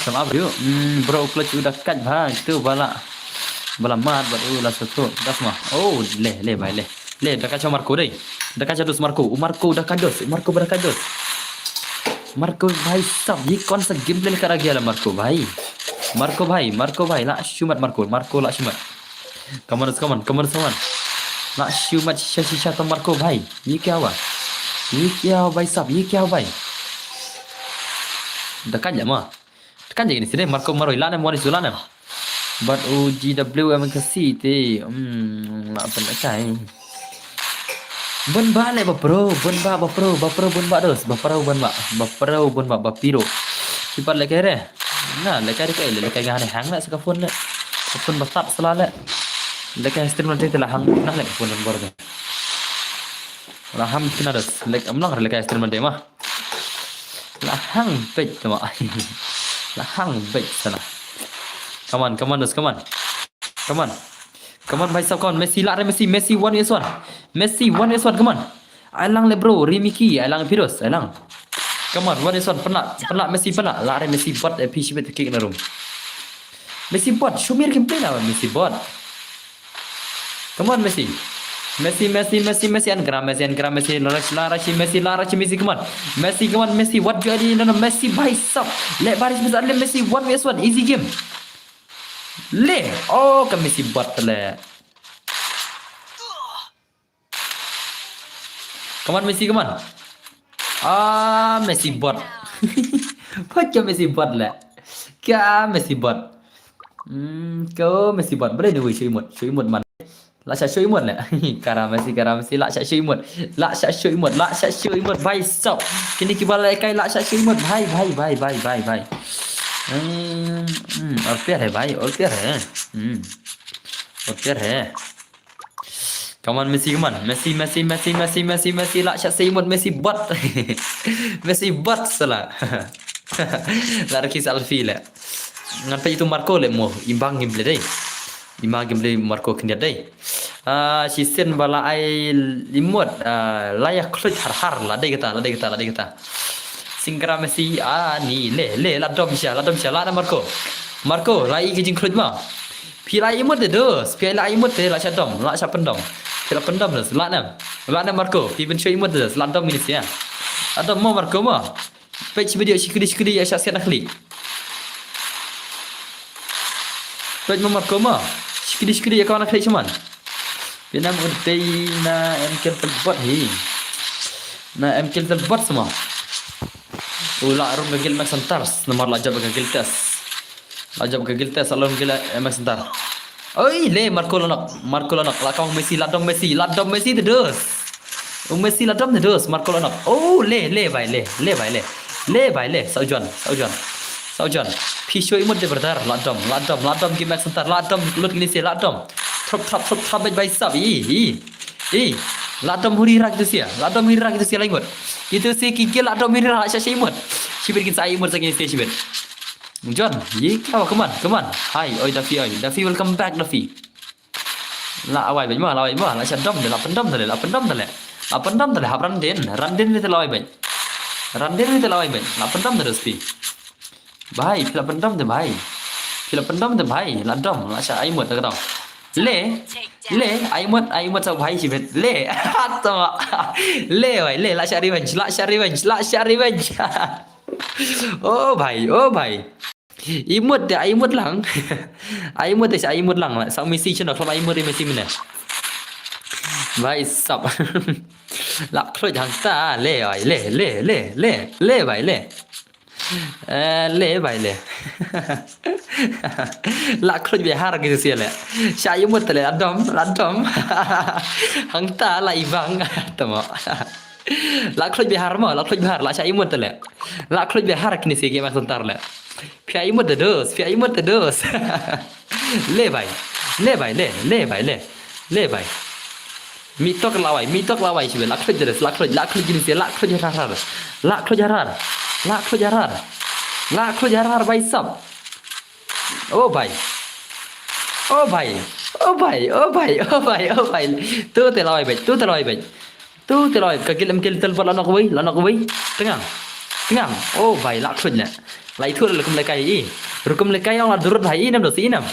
Sam abe juk. Hmm, bro, u clutch u da kait bha, tu bala. Bala mat, bad u la satu. Das ma. Oh, le, le, bhai, le. Le, da kait sha Marco dei. Da kait sha dos Marco. U Marco da kait dos. U Marco ba da kait dos. Marco bhai sab, ye kaun sa gameplay ka rah gaya la Marco bhai. Marco bhai, Marco bhai, la shu mat Marco. Marco la shu mat. Come on, come on, come on, come on. La shu mat shisha shisha to Marco bhai. Ye kya hua? Ye kya hua bhai sab? Ye kya hua bhai? Da kait le ma. Da kait le kine side Marco maroi la ne mo ni su la ne. Bad u G W M ka si te. Hmm, la pen kai. Bun ba le ba pro, bun ba ba pro, ba pro bun ba dos, ba pro bun ba, ba pro bun ba, ba piro. Ki pat le kai re. Na, le kai re kai le, le kai nga ne hang na sa ka phone ne. Ka phone ba tap sala le. Le kai stream na te la hang na le ka phone number de. La ham kina dos, le amlang le kai stream de ma. La hang peit tama. La hang peit sana. Come on, come on, dos, come on. Come on. Come on, bhai sab, come on. Messi, la re Messi, Messi, one v one. Messi, one v one, come on. Ai lang le bro, Rimiki, ai lang Piros, ai lang. Come on, one v one, pynlah, pynlah Messi, pynlah. La re Messi bot, eh, phi shibit kick na room. Messi bot, show me your gameplay na Messi bot. Come on, Messi. Messi, Messi, Messi, Messi, and gram Messi, and gram Messi, la rush, la rush, Messi, la rush, Messi, come on. Messi, come on, Messi, what you are doing? No, no, Messi, bhai sab. Le baris Messi, le Messi, one v one, easy game. Le, oh, ka Messi bot le. Come on, Messi, come on. Ah, Messi bot. Pacha Messi bot le. Ka Messi bot. Hmm, ko Messi bot. Boleh ni wei, show emote, show emote man. La sha show emote le. Kara Messi, kara Messi, la sha show emote. La sha show emote, la sha show emote. Bhai sab. Kini ki bala kai la sha show emote. Bhai, bhai, bhai, bhai, bhai, bhai. Hmm, hmm, और प्यार है भाई, और प्यार है। Hmm। और प्यार है। Come on, Messi, come on. Messi, Messi, Messi, Messi, Messi, Messi, la sha show emote, Messi bot. Messi bot sala. La raki selfie le. Ngan peit itu Marco le mo. Imbang gameplay dei. Imbang gameplay Marco khyndiat dei. Ah, shisien ba la ai emote, ah, la ïa khluit har har, la dei kata, la dei kata, la dei kata. Singkara Messi, ah, ni, le, le, la dom sha, la dom sha, la na Marco. Marco, la i ki jingkhluit ma. Phi la emote de dos, phi la emote de, la sha dom, la sha pyndom. Phi la pyndom dos, la na. La na Marco, phi ban show emote dos, la dom ini sia. La dom mo Marco mo. Peit shi video shikdi shikdi ïa sha siat na khlieh. Peit mo Marco mo. Shikdi shikdi ïa ka na khlieh shaman. Pynam u dei na M K L Telbot hi. Na M K L Telbot sama. U la rum ka guild Max Hunters, namar la jop ka guild test. La jop ka Gil te, sa lon Gil, eh, Max Ntar. Oi, le, Marco la nok, Marco la nok, la kong Messi, la dom Messi, la dom Messi te dos. U Messi la dom te dos, Marco la nok. Oh, le, le, bhai, le, le, bhai, le. Le, bhai, le, sa u John, sa u John. Sa u John. Phi shu imut te brother, la dom, la dom, la dom ki Max Ntar, la dom lut kine se, la dom. Throp, throp, throp, throp, bhai, bhai, sab, i, i. I. La dom huri rak tu sia, la dom huri rak tu sia la imut. Itu se ki Gil la dom huri rak, sha, sha imut. Shibit kin sa imut sa kine se shibit. John, ye kya, come on, come on. Hi, oi Duffy, oi. Duffy, welcome back, Duffy. La awai bhai ma, la awai ma, la sha dom de, la pyndom de, la pyndom de. La pyndom de, hap run din, run din de la awai bhai. Run din de la awai bhai, la pyndom de dos phi. Bhai, phi la pyndom de bhai. Phi la pyndom de bhai, la dom, la sha ai mut de dom. Le, le, ai mut, ai mut sa bhai shibit. Le, tama. Le bhai, le, la sha revenge, la sha revenge, la sha revenge. Oh bhai, oh bhai. Imut de, imut lang. Imut de, imut lang. Sa Messi chno, khlem imut Messi mene. Bhai sab. La khluit hangta, le, oi, le, le, le, le, le, bhai, le. Eh, le, bhai, le. La khluit bha har ki sia le. Sa imut le, la dom, la dom. Hangta, la ibang, tama. La khluit bha har mo, la khluit bha har, la sa imut le. La khluit bha har kine se ki Max Ntar le. Phi imut de dos, phi imut de dos. Le bhai, le bhai, le, le bhai, le, le bhai. Mi tok la wai, mi tok la wai, shibit, la khluit de dos, la khluit, la khluit kine se, la khluit har har. La khluit har har. La khluit har har. La khluit har har bhai sab. Oh bhai. Oh bhai. Oh bhai, oh bhai, oh bhai, oh bhai. Tu te la wai bhai, tu te la wai bhai. Tu te la wai, ka Gil em Gil tel bot la nok wei, la nok wei. Tngang. Tngang. Oh bhai, la khluit le. La ithuh rukom lekai i. Rukom lekai ong la durut bha i nam dos i nam.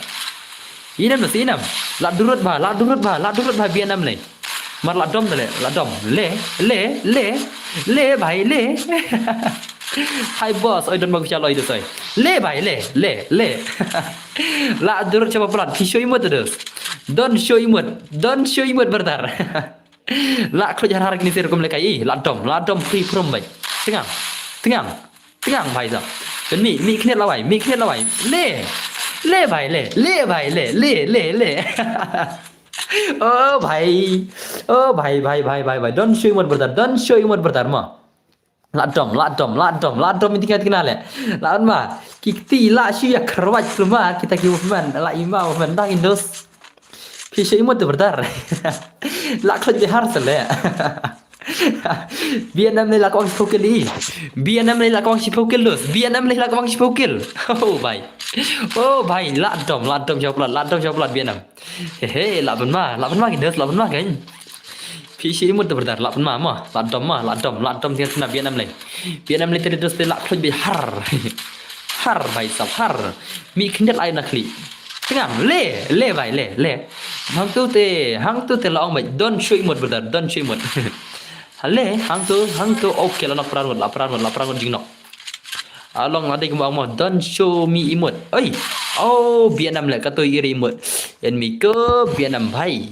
I nam dos i nam. La durut bha, la durut bha, la durut bha B N M le. Mar la dom de le, la dom. Le, le, le, le bhai, le. Hi boss, oi don ma ku cha loi dos oi. Le bhai, le, le, le. La durut chapa plat, phi shu imut dos. Don shu imut, don shu imut brother. La khluit har har kine se rukom lekai i, la dom, la dom pri prum bhai. Tngang, tngang, tngang bhai sab. Don mi, mi khnet la wai, mi khnet la wai. Le, le bhai, le, le bhai, le, le, le, le. Oh bhai, oh bhai, bhai, bhai, bhai, bhai. Don shu imut brother, don shu imut brother ma. La dom, la dom, la dom, la dom, inti ngat kena le. La on ma, ki kti la shu ya kharwaj pluma, kita ki movement, la ima movement dang indos. Phi shu imut brother. La khluit bha har sa le. B N M le la kwang shiphew kill i. B N M le la kwang shiphew kill dos. B N M le la kwang shiphew kill. Oh bhai. Oh bhai, la dom, la dom shaplat, la dom shaplat B N M. He he, la pynma, la pynma ki dos, la pynma kan. Phi shu imut brother, la pynma ma, la dom ma, la dom, la dom tiang sna B N M le. B N M le te dos te la khluit bha har. Har bhai sab har. Mi khyndiat ai na khli. Tngang, le, le bhai, le, le. Hangtu te, hangtu te la ong bhai, don shu imut brother, don shu imut. Le, hangtu, hangtu, okay, la nok pran mut, la pran mut, la pran mut jingnok. Along la dei kumba ong mo, don shu mi imut. Oi, oh, B N M le, katu iri imut. Yan mi ko, B N M bhai.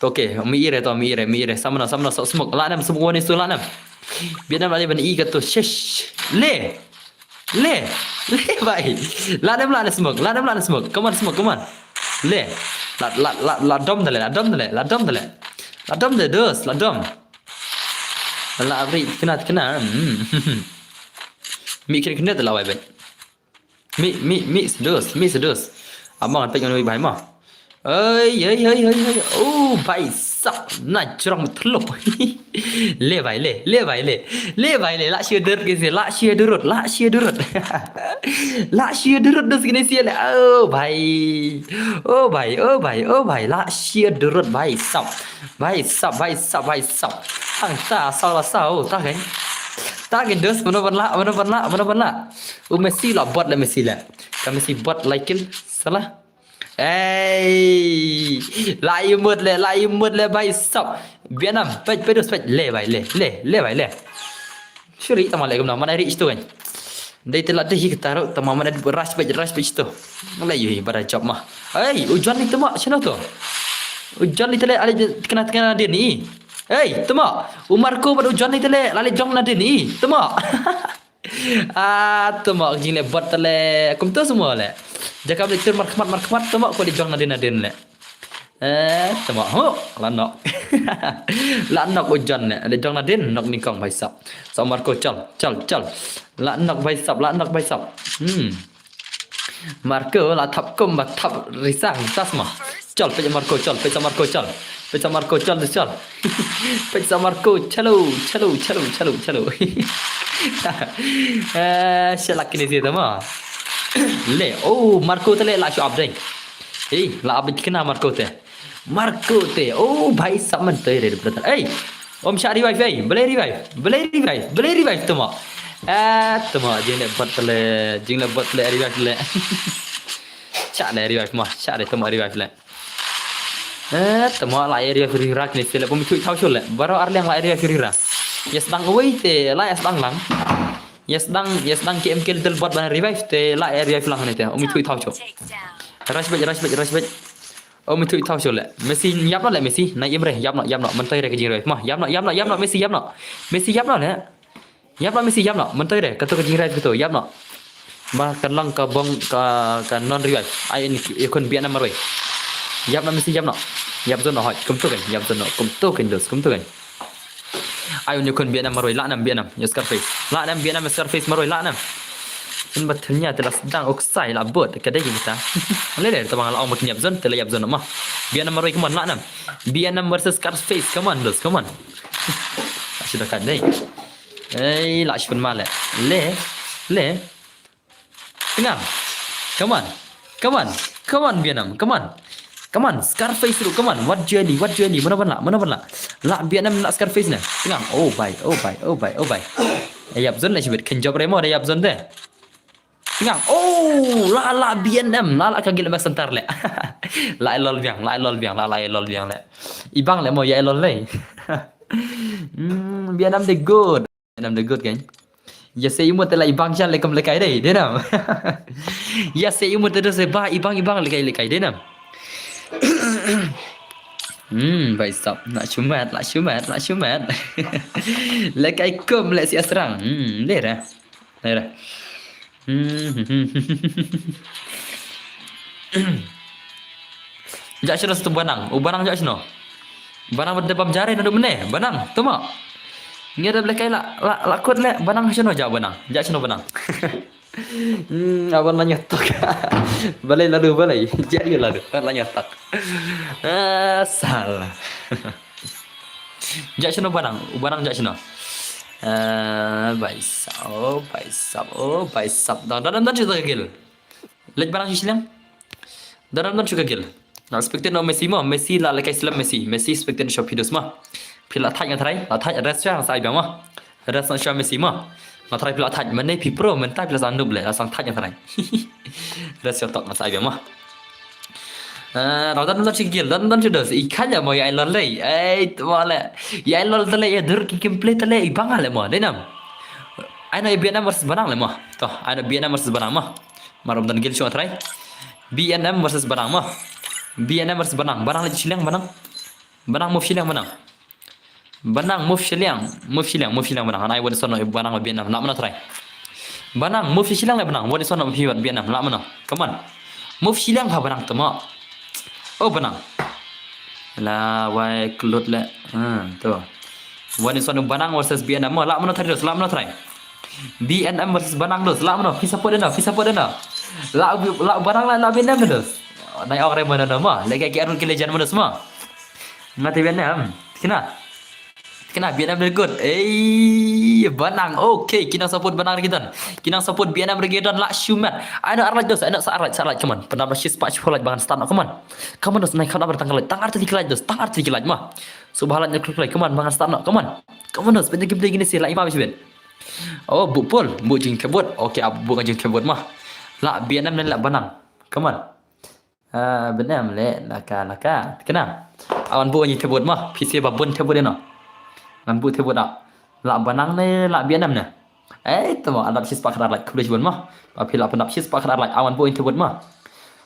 To, okay, mi ire to, mi ire, mi ire. Samna, samna, sok smoke. La nem, smoke wani su la nem. B N M la dei ban i katu, shish. Le. Le. Le bhai. La nem la nem smoke, la nem la nem smoke. Come on, smoke, come on. Le. La, la, la, la dom de le, la dom de le, la dom de le. La dom de dos, la dom. La abri, kena, kena. Hmm. Mi kena, kena de la wai bhai. Mi, mi, mi sedos, mi sedos. Amang pek ngan wai bhai ma. Oi, oi, oi, oi, oi. Oh, bhai sab, na jrong thlup. Le bhai le, le bhai le. Le bhai le, la shu durut kine se, la shu durut, la shu durut. La shu durut dos kine se le. Oh bhai. Oh bhai, oh bhai, oh bhai, la shu durut bhai sab. Bhai sab, bhai sab, bhai sab. Hangta saw la saw, ta kan. Ta kan dos, mano ban la, mano ban la, mano ban la. U Messi la bot le Messi le. Ka Messi bot la kill, salah. Ei, la imut le, la imut le bhai sab. B N M, pej, pej dos, pej. Le bhai le, le, le bhai le. Shu ri tama le kumno, man ai ri istu kan. Dei te la dei hi kata ruh, tama man ai rush bhai, rush bhai istu. Ngalai yu hi, bada job ma. Ei, u John ni tama, shano to? U John ni te le, ale kena, kena din i. Ei, tama, u Marco bad u John ni te le, ale jong na din i. Tama. Ah, tama, jing le bot te le, kumto semua le. Jaka beli tur markhmat markhmat tuma ko di jong nadin nadin le. Eh, tuma ho la nok. La nok ujan le. Di jong nadin nok nyngkong bhai sap. Sa Marco chal chal chal. La nok bhai sap, la nok bhai sap. Hmm. Marco la thap kum ba thap risang tas ma. Chal pej Marco chal, pej sa Marco chal. Pej sa Marco chal chal. Pej sa Marco chalo chalo chalo chalo chalo. Eh, shalak kini si tuma. Le, oh, Marco te le la shu up dei. Hey, la up kena Marco te. Marco te. Oh, bhai sap man te re brother. Hey, om sha revive, hey, bele revive, bele revive, bele revive tuma. Eh, tuma jingle bot le, jingle bot le revive le. Sha le revive ma, sha le tuma revive le. Eh, tuma la revive ri rak ni sele pom thui thau shule. Baro arliang la revive ri ra. Yes dang wei te la yes dang lang. Yes dang, yes dang K M K little bot ban revive te la revive lang ni te. Umi thui thau shule. Rush back, rush back, rush back. Umi thui thau shule. Messi yap no le Messi. Na imre yap no, yap no. Mentai re ke jing revive ma. Yap no, yap no, yap no Messi yap no. Messi yap no le. Yap no Messi yap no. Mentai re. Katu ke jing revive katu. Yap no. Ba kan lang ka bong ka ka non revive. Ai ni ikon bian na marwei. Yap no Messi yap no. Yap zon no hoi. Kum tu kan. Yap zon no. Kum tu kan dos. Kum tu kan. Ai un ikon bian na marwei la nam bian nam. Ya Scarface. La nam bian nam Scarface marwei la nam. In ba thanya te la sedang oksai la bot ka dei kita. Le le tabang la ong ba yap zon te la yap zon ma. Bian nam marwei come on la nam. Bian nam versus Scarface come on dos come on. Sudah kan dei. Ei la shun ma le. Le. Le. Tengah. Come on. Come on. Come on bian nam. Come on. Come on Scarface ruh come on. Wat jeli, wat jeli. Mana ban la? Mana ban la? La bian nam la Scarface ne. Tengah. Oh bye. Oh bye. Oh bye. Oh bye. Eh, yap zon le shibit. Ken job remo de yap zon de. Tengah. Oh, la la bian nam. La la ka gil mak sentar le. La lol biang, la lol biang, la la lol biang le. Ibang le mo ya lol le. Hmm, bian nam de good. Nam de good kan. Ya se imut la ibang shan le kum lekai dei, de nam. Ya se imut de se ba ibang ibang lekai lekai de nam. Hmm, bhai sab, la shumat, la shumat, la shumat. Lekai kum le si asrang. Hmm, le ra. Le ra. Hmm. Jak shano satu banang. U banang jak shano. Banang bad debam jare nadu mene. Banang, tuma. Ngi dep lekai la la la kut le banang shano jak banang. Jak shano banang. Hmm, awan la nyatok. Balai ladu balai. Jak yu ladu. La nyatok. Ah, salah. Jak shano banang. U banang jak shano. Eh, bhai sab, oh, bhai sab, oh, bhai sab. Dah dah dah dah cerita gil. Lej banang shi shiliang. Daram dam shu ka gil. Na expected no Messi mo, Messi la lekai slam Messi, Messi expected shu pidos mo. Phi la thaj nga tharai, la thaj rest sha sa ibang mo. Rest sha Messi mo. Nga tharai phi la thaj mane phi pro mynta phi la sang noob le, la sang thaj nga tharai. Rest sha tok nga sa ibang mo. Ah, daram dam shu ka gil, daram dam shu dos. I khanya mo ya lol le. Ei, mo le. Ya lol le ya dur ki gameplay le ibang le mo. Denam. Ai no Vietnam versus Banang le mo. To, ai no Vietnam versus Banang mo. Marom dan gil shu nga tharai. B N M versus Banang mo. B N M versus Banang. Banang leh shiliang Banang. Banang move shiliang Banang. Banang move shiliang, move shiliang, move shiliang Banang. Anai wan son Banang B N M. Lah mano tharai. Banang move shiliang le Banang. Wan son B N M. Lah mano. Come on. Move shiliang ha Banang temo. Oh Banang. La wai klut le. Ha, to. Wan son Banang versus B N M. Lah mano tharai, lah mano tharai. B N M versus Banang dos, lah mano, phi support dena, phi support dena. Lah lah Banang lah lah B N M dos. Nai ong re mana nama, lagi ki arun ki legend mana semua. Ngati B N M, kena. Kena B N M de good. Eh, Banang, okay, kena support Banang reggaeton. Kena support B N M reggaeton lah shumat. Ayo arlaj dos, ayo sa arlaj, sa arlaj, come on. Pernah bersis pak sepuluh laj bangan start, come on. Come on dos, naik kau nak bertanggal laj, tang arti laj dos, tang arti laj mah. Subhalan nyeklik laj, come on, bangan start, come on. Come on dos, bentuk game lagi ni sih, lah imam sih ben. Oh, bu pol, bu jing kebut. Okay, ah, bu jing kebut mah. Lah B N M ne lah Banang. Come on. Ah, B N M le laka laka. Kenang. Awan bu jing kebut mah. P C babun kebut deh no. Ngan bu kebut ah. Lah Banang ne lah B N M ne. Eh, temo adap sis pakar laj kebut mah. Papi lah pendap sis pakar laj awan bu jing kebut mah.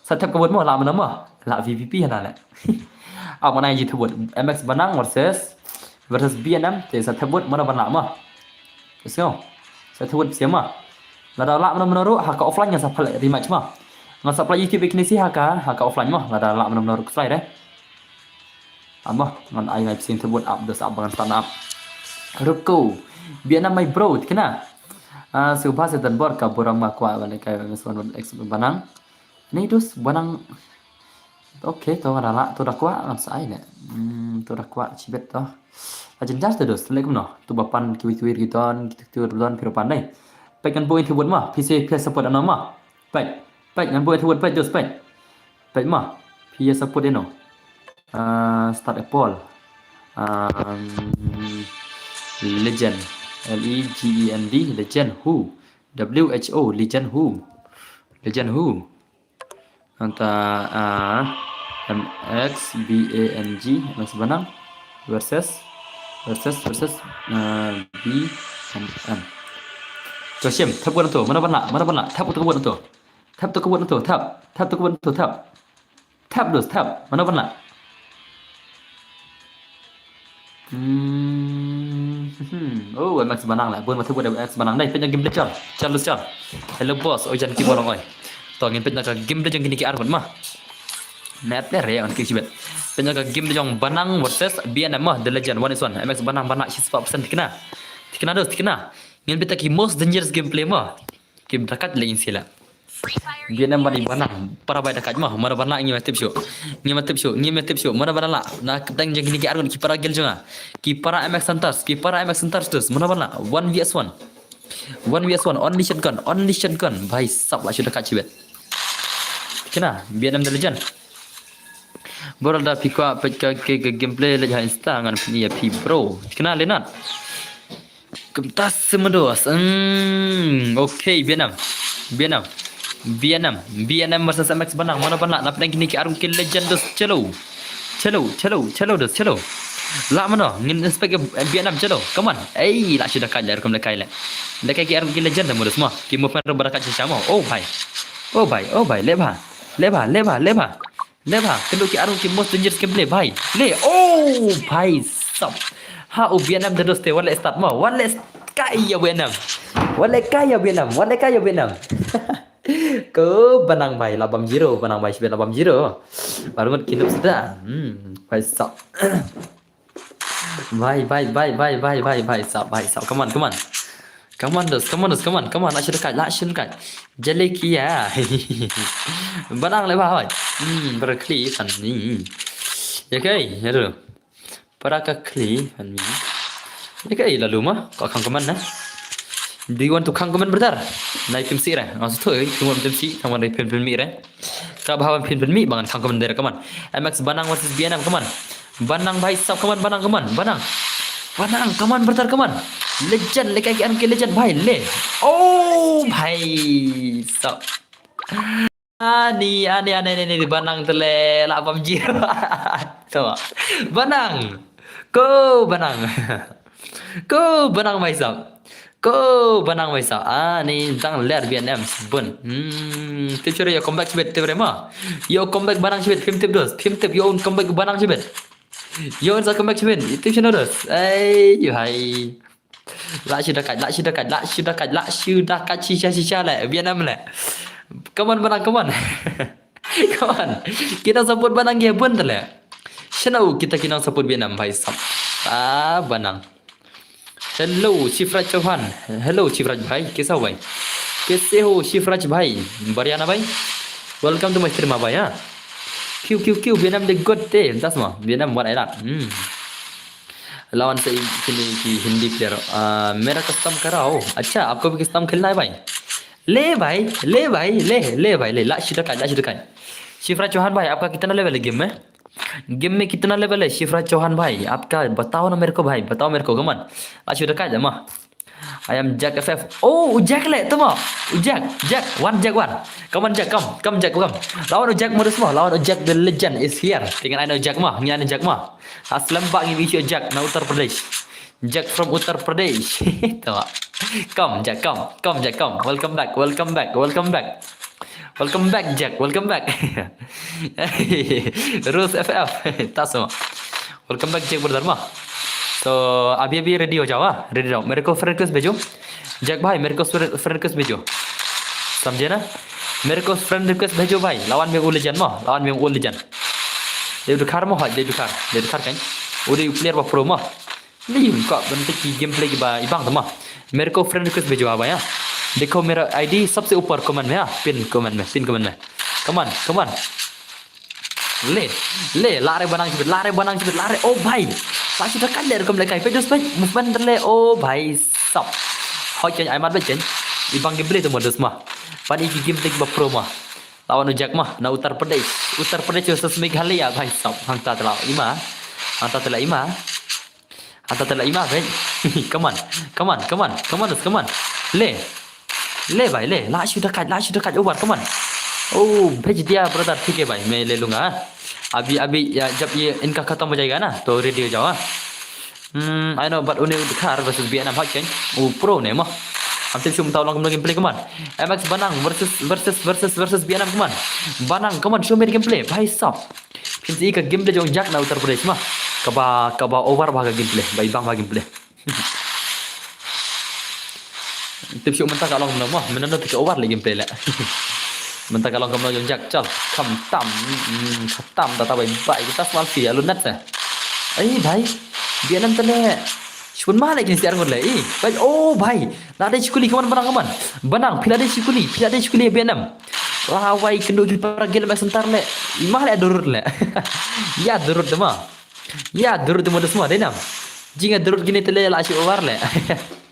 Sa tep kebut mah lah mana mah. Lah V V P hana le. Awan ai jing kebut. M X Banang versus versus B N M, te sa thebut mano ban lah ma. Let's go. Sa thebut sia ma. Lada lah mano mano ruh ha ka offline ngan sa pal rematch ma. Ngan supply YouTube ïa kine shi ha ka, ha ka offline mo, lada lah mynno mynno ruh kslai re. Amo, ngan ai ngai psing thebut ap, dos ap, ba ngan start ap. Ruko. Bianam my bro, tikna. Ah, subha se dan bor ka burang ma kwah bane kai mes wan X Banang. Ni dus Banang. Okay, to ngan lah, to da kwah ngan sa ai ne. Hmm, to da kwah chibet to. Ajin jas to dus, lek no. To ba pan kiwi kiwi giton, kitu kitu don piro pan dai. Pek ngan boin thebut ma, pise pia support ano ma. Pek, pek ngan boin thebut pek dus pek. Pek ma, pia support eno. Ah, start a poll. Um, legend. L E G E N D, legend who? W H O, legend who? Legend who? Anta, ah, M X B A N G, M X Banang versus, versus, versus, ah, B M M. To shim, thap ko to, mana bana, mana bana, thap to ko to. Thap to ko to, thap, thap to ko to, thap. Thap dus, thap, mana bana. Hmm, hmm. Oh, M X Banang lah. Bun mata buat M X Banang dai. Pynjang game lecture. Charles Char. Hello boss. Oh, jan ki bolong oi. To ngin pynjang ka game lecture kini ki arbat ma. Net le re on ki sibet. Pynjang ka game lecture Banang versus B N M ma. The legend. One is one. M X Banang Banang shi spah percent tikna. Tikna dus, tikna. Ngin pynjang ki most dangerous gameplay ma. Kim dakat le in sila. Bianam bani Banang, para bai dakat mah, mana bana ngi matip shu. Ngi matip shu, ngi matip shu, mana bana la. Na kedang jeng kini ki arun ki para gel jonga. Ki para M X Hunters, ki para M X Hunters dus, mana bana. One V S one. One V S one, only shotgun, only shotgun. Bhai sab la shu dakat chibet. Kena, Bianam the legend. Bro da phi kwah peit ka ke gameplay leh ha Insta ngan phi ya phi bro. Kena Lenat. Kumta semedos. Hmm, okay, Bianam. Bianam. Bianam. Bianam versus M X Banang. Mana bana? Nap dang kini ki arung ki legend dus. Chalo. Chalo, chalo, chalo dus, chalo. La mano? Ngin inspect Bianam, chalo. Come on. Ei, la shu dakat le, rukom le kai le. Le kai ki arung ki legend da modus mo. Ki movement ro barakat shisha mo. Oh bhai. Oh bhai, oh bhai, le bha. Le bha, le bha, le bha. Le bha, kendo ki arung ki most dangerous gameplay bhai. Le, oh bhai sab. Ha u Bianam da doste, wat le start mo, wat le kai ya Bianam. Wat le kai ya Bianam, wat le kai ya Bianam. Ko Banang bhai, labam zero, Banang bhai, sibet labam zero. Baru ngut kinup sudah. Hmm, bhai sab. Bhai, bhai, bhai, bhai, bhai, bhai, bhai, sab, bhai, sab. Come on, come on. Come on, dos, come on, dos, come on, come on. La shin kai, la shin kai. Jalekia. Banang le bhai. Hmm, berkli fan ni. Ya kai, ya tu. Para ka kli fan ni. Ya kai, lalu ma. Kau khang kaman na. Do you want to khang kaman, brother? Nai tim si re. Ngas tu, eh, tim si, kaman dari pin pin mi re. Ka bha ban phin pynmih ba ngan khang kaman dei re kaman. M X Banang versus Bianam kaman. Banang bhai sab kaman, Banang kaman, Banang. Banang kaman, brother kaman. Legend, le kai ki arung ki legend bhai, le. Oh bhai sab. Ani, ani, ani, ani, ani, Banang tele la bam ji. Sama. Banang. Ko Banang. Ko Banang bhai sab. Ko Banang bhai sab. Ah, ni dang ler Bianam bun. Hmm, tip sure yo comeback sibet tip re ma. Yo comeback Banang sibet, phim tip dos. Phim tip yo comeback Banang sibet. Yo sa comeback sibet. Tip sure dos. Ai, hai. La shu dakat, la shu dakat, la shu dakat, la shu dakat shisha shisha le. Bianam le. Come on Banang, come on. Come on. Kita support Banang ya bun tele. Shano kita kita support Bianam bhai sab. Ah, Banang. Hello, Shifraj Chauhan. Hello, Shifraj bhai. Kaise ho bhai? Kaise ho, Shifraj bhai? Bariana bhai. Welcome to my stream, bhai, ha. Kiu, kiu, kiu, Bianam de good te. Das ma, Bianam what I like. Hmm. Lawan sa kini ki Hindi player. Ah, mera custom karao. Acha, aapko bhi custom khelna hai bhai? Le bhai, le bhai, le, le bhai, le. La shu dakat, la shu dakat. Shifraj Chauhan bhai, aapka kitna level hai game mein? गेम में कितना लेवल है शिवराज चौहान भाई? आपका बताओ ना मेरे को भाई, बताओ मेरे को, come on. Achu da kai ma. I am Jack F F. Oh, Jack le, tama. Jack, Jack, one, Jack, one. Come on, Jack, come, come, Jack, come. Lawan Jack modus ma, lawan Jack the legend is here. Tinggal I know Jack ma, ngi I know Jack ma. Aslam ba ngi issue Jack na Uttar Pradesh. Jack from Uttar Pradesh. Tama. Come, Jack, come, come, Jack, come. Welcome back, welcome back, welcome back. Welcome back, Jack. Welcome back. Rules F F. Taso. Welcome back, Jack brother ma. So, abhi abhi ready ho jao, ha? Ready raho. Mere ko friend request bhejo. Jack bhai, mere ko friend request bhejo. Samjhe na? Miracle's friend request bhejo bhai. La wan me u legend mo. La wan me u legend. Dei u Dkhar mo, ha, dei u Dkhar. Dei u Dkhar kan. U dei u player ba pro mo. Ni ko ban te ki gameplay ki ba i bang mo. Miracle's friend request bhejo bhai ha. Dekho mera I D sabse upar comment mein ha. Pin comment mein, pin comment mein. Come on, come on. Le, le, la re banang chibit, la re banang chibit, la re, oh bhai. La chibit kan le rukom le kai, pe dos pe, movement le, oh bhai sab. Hoi ken ai mat be ken. I bang gameplay to mo dos ma. Pan i ki gameplay ba pro ma. Lawan u Jack ma, na Uttar Pradesh. Uttar Pradesh versus Meghalaya, bhai sab. Hangta te la i ma. Hangta te la i ma. Hangta te la i ma, bhai. Come on, come on, come on, come on, come on. Le. Le bhai, le. La shu dakat, la shu dakat over, come on. Oh, bhai dia brother, thik hai bhai. Me le lunga. Abhi, abhi, ya, jab ye inka khatam ho jayega na, to ready ho jao, ha. Hmm, I know, but une u Dkhar versus Vietnam, ha, ken. U pro ne mo. Am tip shu mynta u long kumno gameplay, come on. M X Banang versus, versus, versus, versus Vietnam, come on. Banang, come on, show me the gameplay. Bhai sab. Phin sa i ka gameplay jong Jack na Uttar Pradesh ma. Kaba, kaba over bha ka gameplay. Ba i bang bha gameplay. Tip shu mynta ka long kumno mo. Mynno te ka over le gameplay le. Mynta ka long kumno jong Jack, chal. Khamtam. Hmm, khamtam, ta ta bye bye. Kita smal fi alu nat sa. Ai bhai. Vietnam te le. Shun ma le kin siar ngut le. Ih, bhai. Oh bhai. La dei shikuli, come on, Banang, come on. Banang, phi la dei shikuli, phi la dei shikuli Vietnam. La wai kynduh ki para gel me sentar le. I ma le durut le. Ya durut de ma. Ya durut de mo de semua, dei nam. Jing ya durut kine te le la shi over le.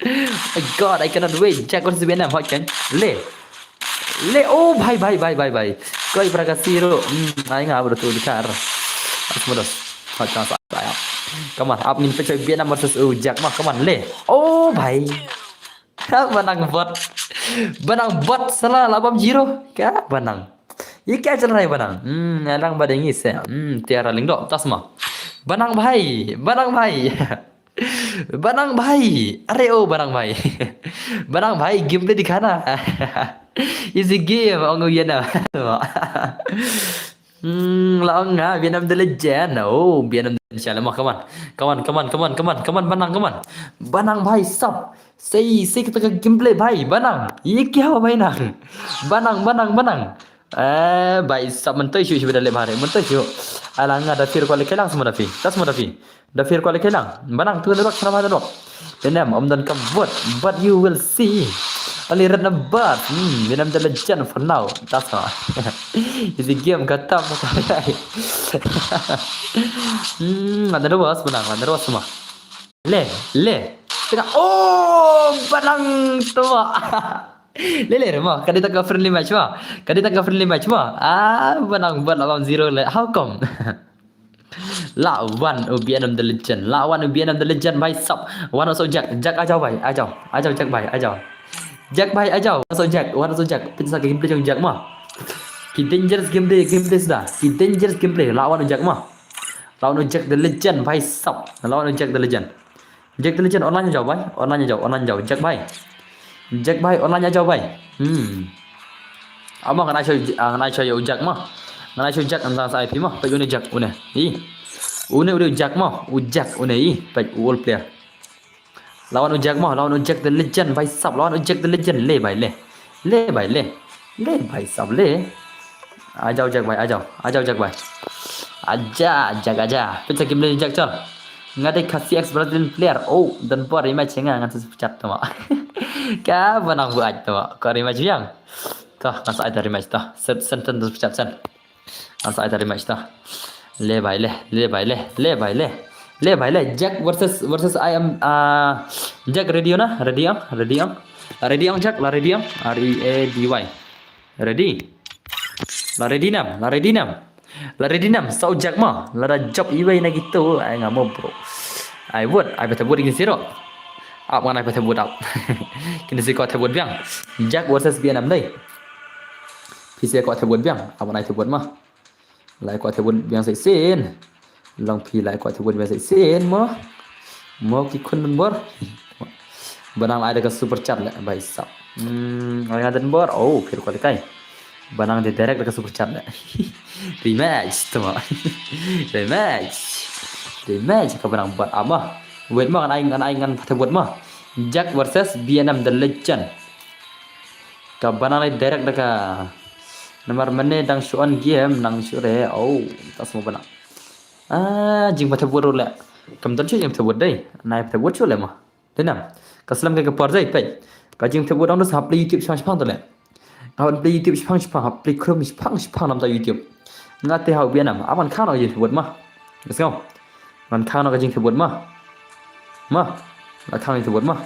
My God, I cannot wait. Jack versus Vietnam, hot kan. Le. Le, oh, bhai, bhai, bhai, bhai, bhai. Koi para ka siro. Hmm, ai nga bro tu dikar. As modos. Hot kan sa ya. Come on, ap ngin pechoi Vietnam versus u Jack ma. Come on, le. Oh, bhai. Ha, Banang bot. Banang bot sala la bam zero. Ka Banang. Ye kya chal raha hai Banang? Hmm, alang ba dengi se. Hmm, Tiara Lyngdoh, tasma. Banang bhai, Banang bhai. Banang bhai. Are oh Banang bhai. Banang bhai, game pe dikhana. Easy game, ong ye na. Hmm, la ong nga, Vietnam the legend. Oh, Vietnam the legend. Come on. Come on, come on, come on, come on, come on, Banang, come on. Banang bhai sab. Sei, sei kata ka gameplay bhai, Banang. Ye kya hua bhai nang? Banang, Banang, Banang. Eh, bhai sab, mentoi shu shu da le bhai, mentoi shu. Ala nga da fir kwale kelang semua da fi. Tas semua da fi. Da fir kwale kelang. Banang tu da rock sana da rock. Vietnam om dan ka bot, but you will see. Only red number. Hmm, Vietnam the legend for now. Tas ha. Is the game khatam. Hmm, ada dua Banang, ada dua semua. Le, le. Tengah. Oh, Banang tu. Le, le, mo. Ka dei tang ka friendly match mo. Ka dei tang ka friendly match mo. Ah, Banang bot la bam zero le. How come? La wan u Vietnam the legend. La wan u Vietnam the legend bhai sab. Wan u so Jack. Jack a jao bhai. A jao. A jao Jack bhai. A jao. Jack bhai a jao. Wan u so Jack. Wan u so Jack. Pin sa ka gameplay jong Jack mo. Ki dangerous gameplay, gameplay sda. Ki dangerous gameplay. La wan u Jack mo. La wan u Jack the legend bhai sab. La wan u Jack the legend. Jack the legend online jao bhai. Online jao, online jao. Jack bhai. Jack bhai online jao bhai. Hmm. Amo ngan ai sha, ah, ngan ai sha u Jack mo. Ngan ai sha u Jack ngan sa I P mo. Peit une Jack une. I. Une une u Jack mo. U Jack une i. Peit u all player. La wan u Jack mo, la wan u Jack the legend bhai sab, la wan u Jack the legend, le bhai le. Le bhai le. Le bhai sab le. A jao Jack bhai, a jao. A jao Jack bhai. Aja, Jack aja. Peit sa kim le Jack chal. Nga dei Khasi ex Brazilian player. Oh, don bor rematch nga ngan sa super chat tama. Ka Banang buat tama. Ko rematch biang. Ko ngan sa ai ta rematch ta. Sen, sen, sen super chat sen. Ngan sa ai ta rematch ta. Le bhai le, le bhai le, le bhai le. Le bhai le, Jack versus, versus I am, ah, Jack ready na? Ready ang? Ready ang? La ready ang Jack, la ready ang? R E A D Y. Ready? La ready nam, la ready nam. La ready nam, sa u Jack ma. La da job iwei na gitu, ai nga mo bro. Ai vote, ai bete vote kin siro. Ap ngan ai bete vote ap. Kin si ko te vote biang. Jack versus Vietnam dei. Phi sa ko te vote biang, ap ngan ai te vote ma. Lai kwah te bun biang sa shisien. Long phi lai kwah te bun biang sa shisien mo. Mo ki khun don bor. Banang ai da ka super chat le bhai sab. Hmm, ai nga don bor. Oh, phi kwah le kai. Banang de direct da ka super chat le. Rematch tama. Rematch. Rematch ka Banang bot ama. Wait mo ngan ai ngan ai ngan te bot mo. Jack versus Vietnam the legend. Ka Banang le direct da ka Namar mynne dang shu on game nang shu re. Oh, ta sngewbha na. Ah, jingpyntip vote ruh leh. Kam don shuh jingpyntip vote dei. Nai pyntip vote shuh leh mo. Dei nam. Ka slem ka por dei peit. Ka jingpyntip vote dang dos hap leh YouTube shipang shipang to leh. Hap leh YouTube shipang shipang, hap leh Chrome shipang shipang namar ta YouTube. Nga te hap biang nam. Aman khang no jingpyntip vote ma. Let's go. Ngan khang no ka jingpyntip vote ma. Ma. Nga khang jingpyntip vote ma.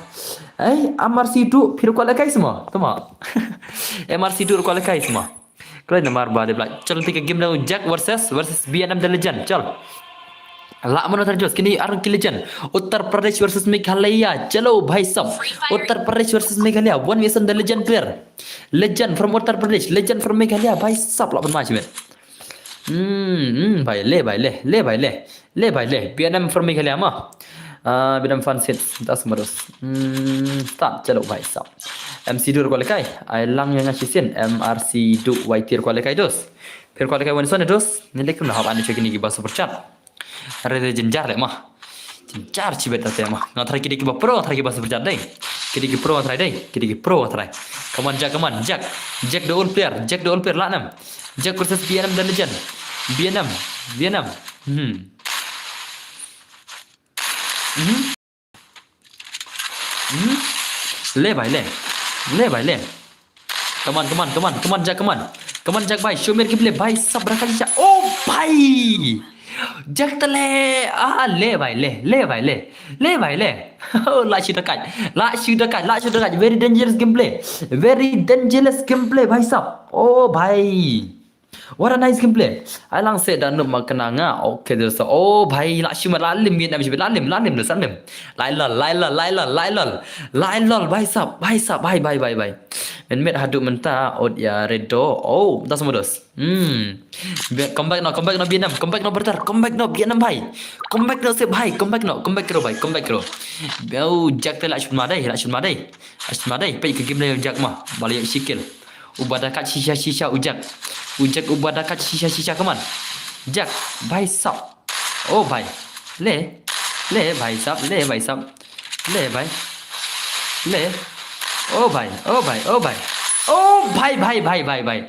Ei, M R C tu phi ruh kwah leh kai sma. Tama. M R C tu ruh kwah leh kai sma. Kloi namar ba dei blai. Chal phi ka game dang Jack versus, versus B N M The Legend. Chal. Lah mano tar jos kini arang ki legend. Uttar Pradesh versus Meghalaya. Chalo bhai sab. Uttar Pradesh versus Meghalaya. One versus The Legend player. Legend from Uttar Pradesh. Legend from Meghalaya. Bhai sab lah ban match met. Hmm, hmm, bhai le, bhai le, le, bhai le. Le bhai le. B N M from Meghalaya ma. Ah, B N M fan seat. Das modus. Hmm, start chalo bhai sab. M C Dur kwah leh kai. Ai lang yang ngasih sin. M R C Du Y T kwah leh kai dos. Phi ruh kwah leh kai wan son dos. Ni lek na hab ani cheki ni ki ba super chat. Re de jinjar leh ma. Jinjar chibet tate ma. Nga try kidi ki ba pro, try ki ba super chat dei. Kidi ki pro try dei. Kidi ki pro try. Come on Jack, come on Jack. Jack the old player, Jack the old player lah nam. Jack versus B N M The Legend. B N M, B N M. Hmm. Hmm. Hmm. Le bhai le. Le bhai le. Come on, come on, come on, come on, Jack, come on. Come on, Jack, bhai. Show me gameplay, bhai. Sab rakha ja. Oh, bhai. Jack tale. Ah, le bhai le. Le bhai le. Le bhai le. Oh, lah shu dakat. Lah shu dakat. Lah shu dakat. Very dangerous gameplay. Very dangerous gameplay, bhai sab. Oh, bhai. What a nice gameplay. Ai lang se da nup ma kena nga. Okay, there's a, oh bhai, lah shu ma lah lim, Vietnam shu lah lim, lah lim, lah lim. Lai lol, lai lol, lai lol, lai lol. Lai lol, bhai sab, bhai sab, bhai, bhai, bhai, bhai. Men met haduh mynta ot ya redo. Oh, das modus. Hmm. Be- Come back no, come back no Vietnam, come back no brother, come back no Vietnam bhai. Come back no se bhai, come back no, come back kro bhai, come back kro. Beu jak te lah shun ma dai, lah shun ma dai. Lah shun ma dai, peit ka game la jak ma. Ba la ïoh shi kill. Uba dakat shisha shisha u jak. U jak uba dakat shisha shisha, come on. Jak, bhai sab. Oh bhai. Le. Le bhai sab, le bhai sab. Le bhai. Le. Oh bhai, oh bhai, oh bhai. Oh bhai, bhai, bhai, bhai, bhai.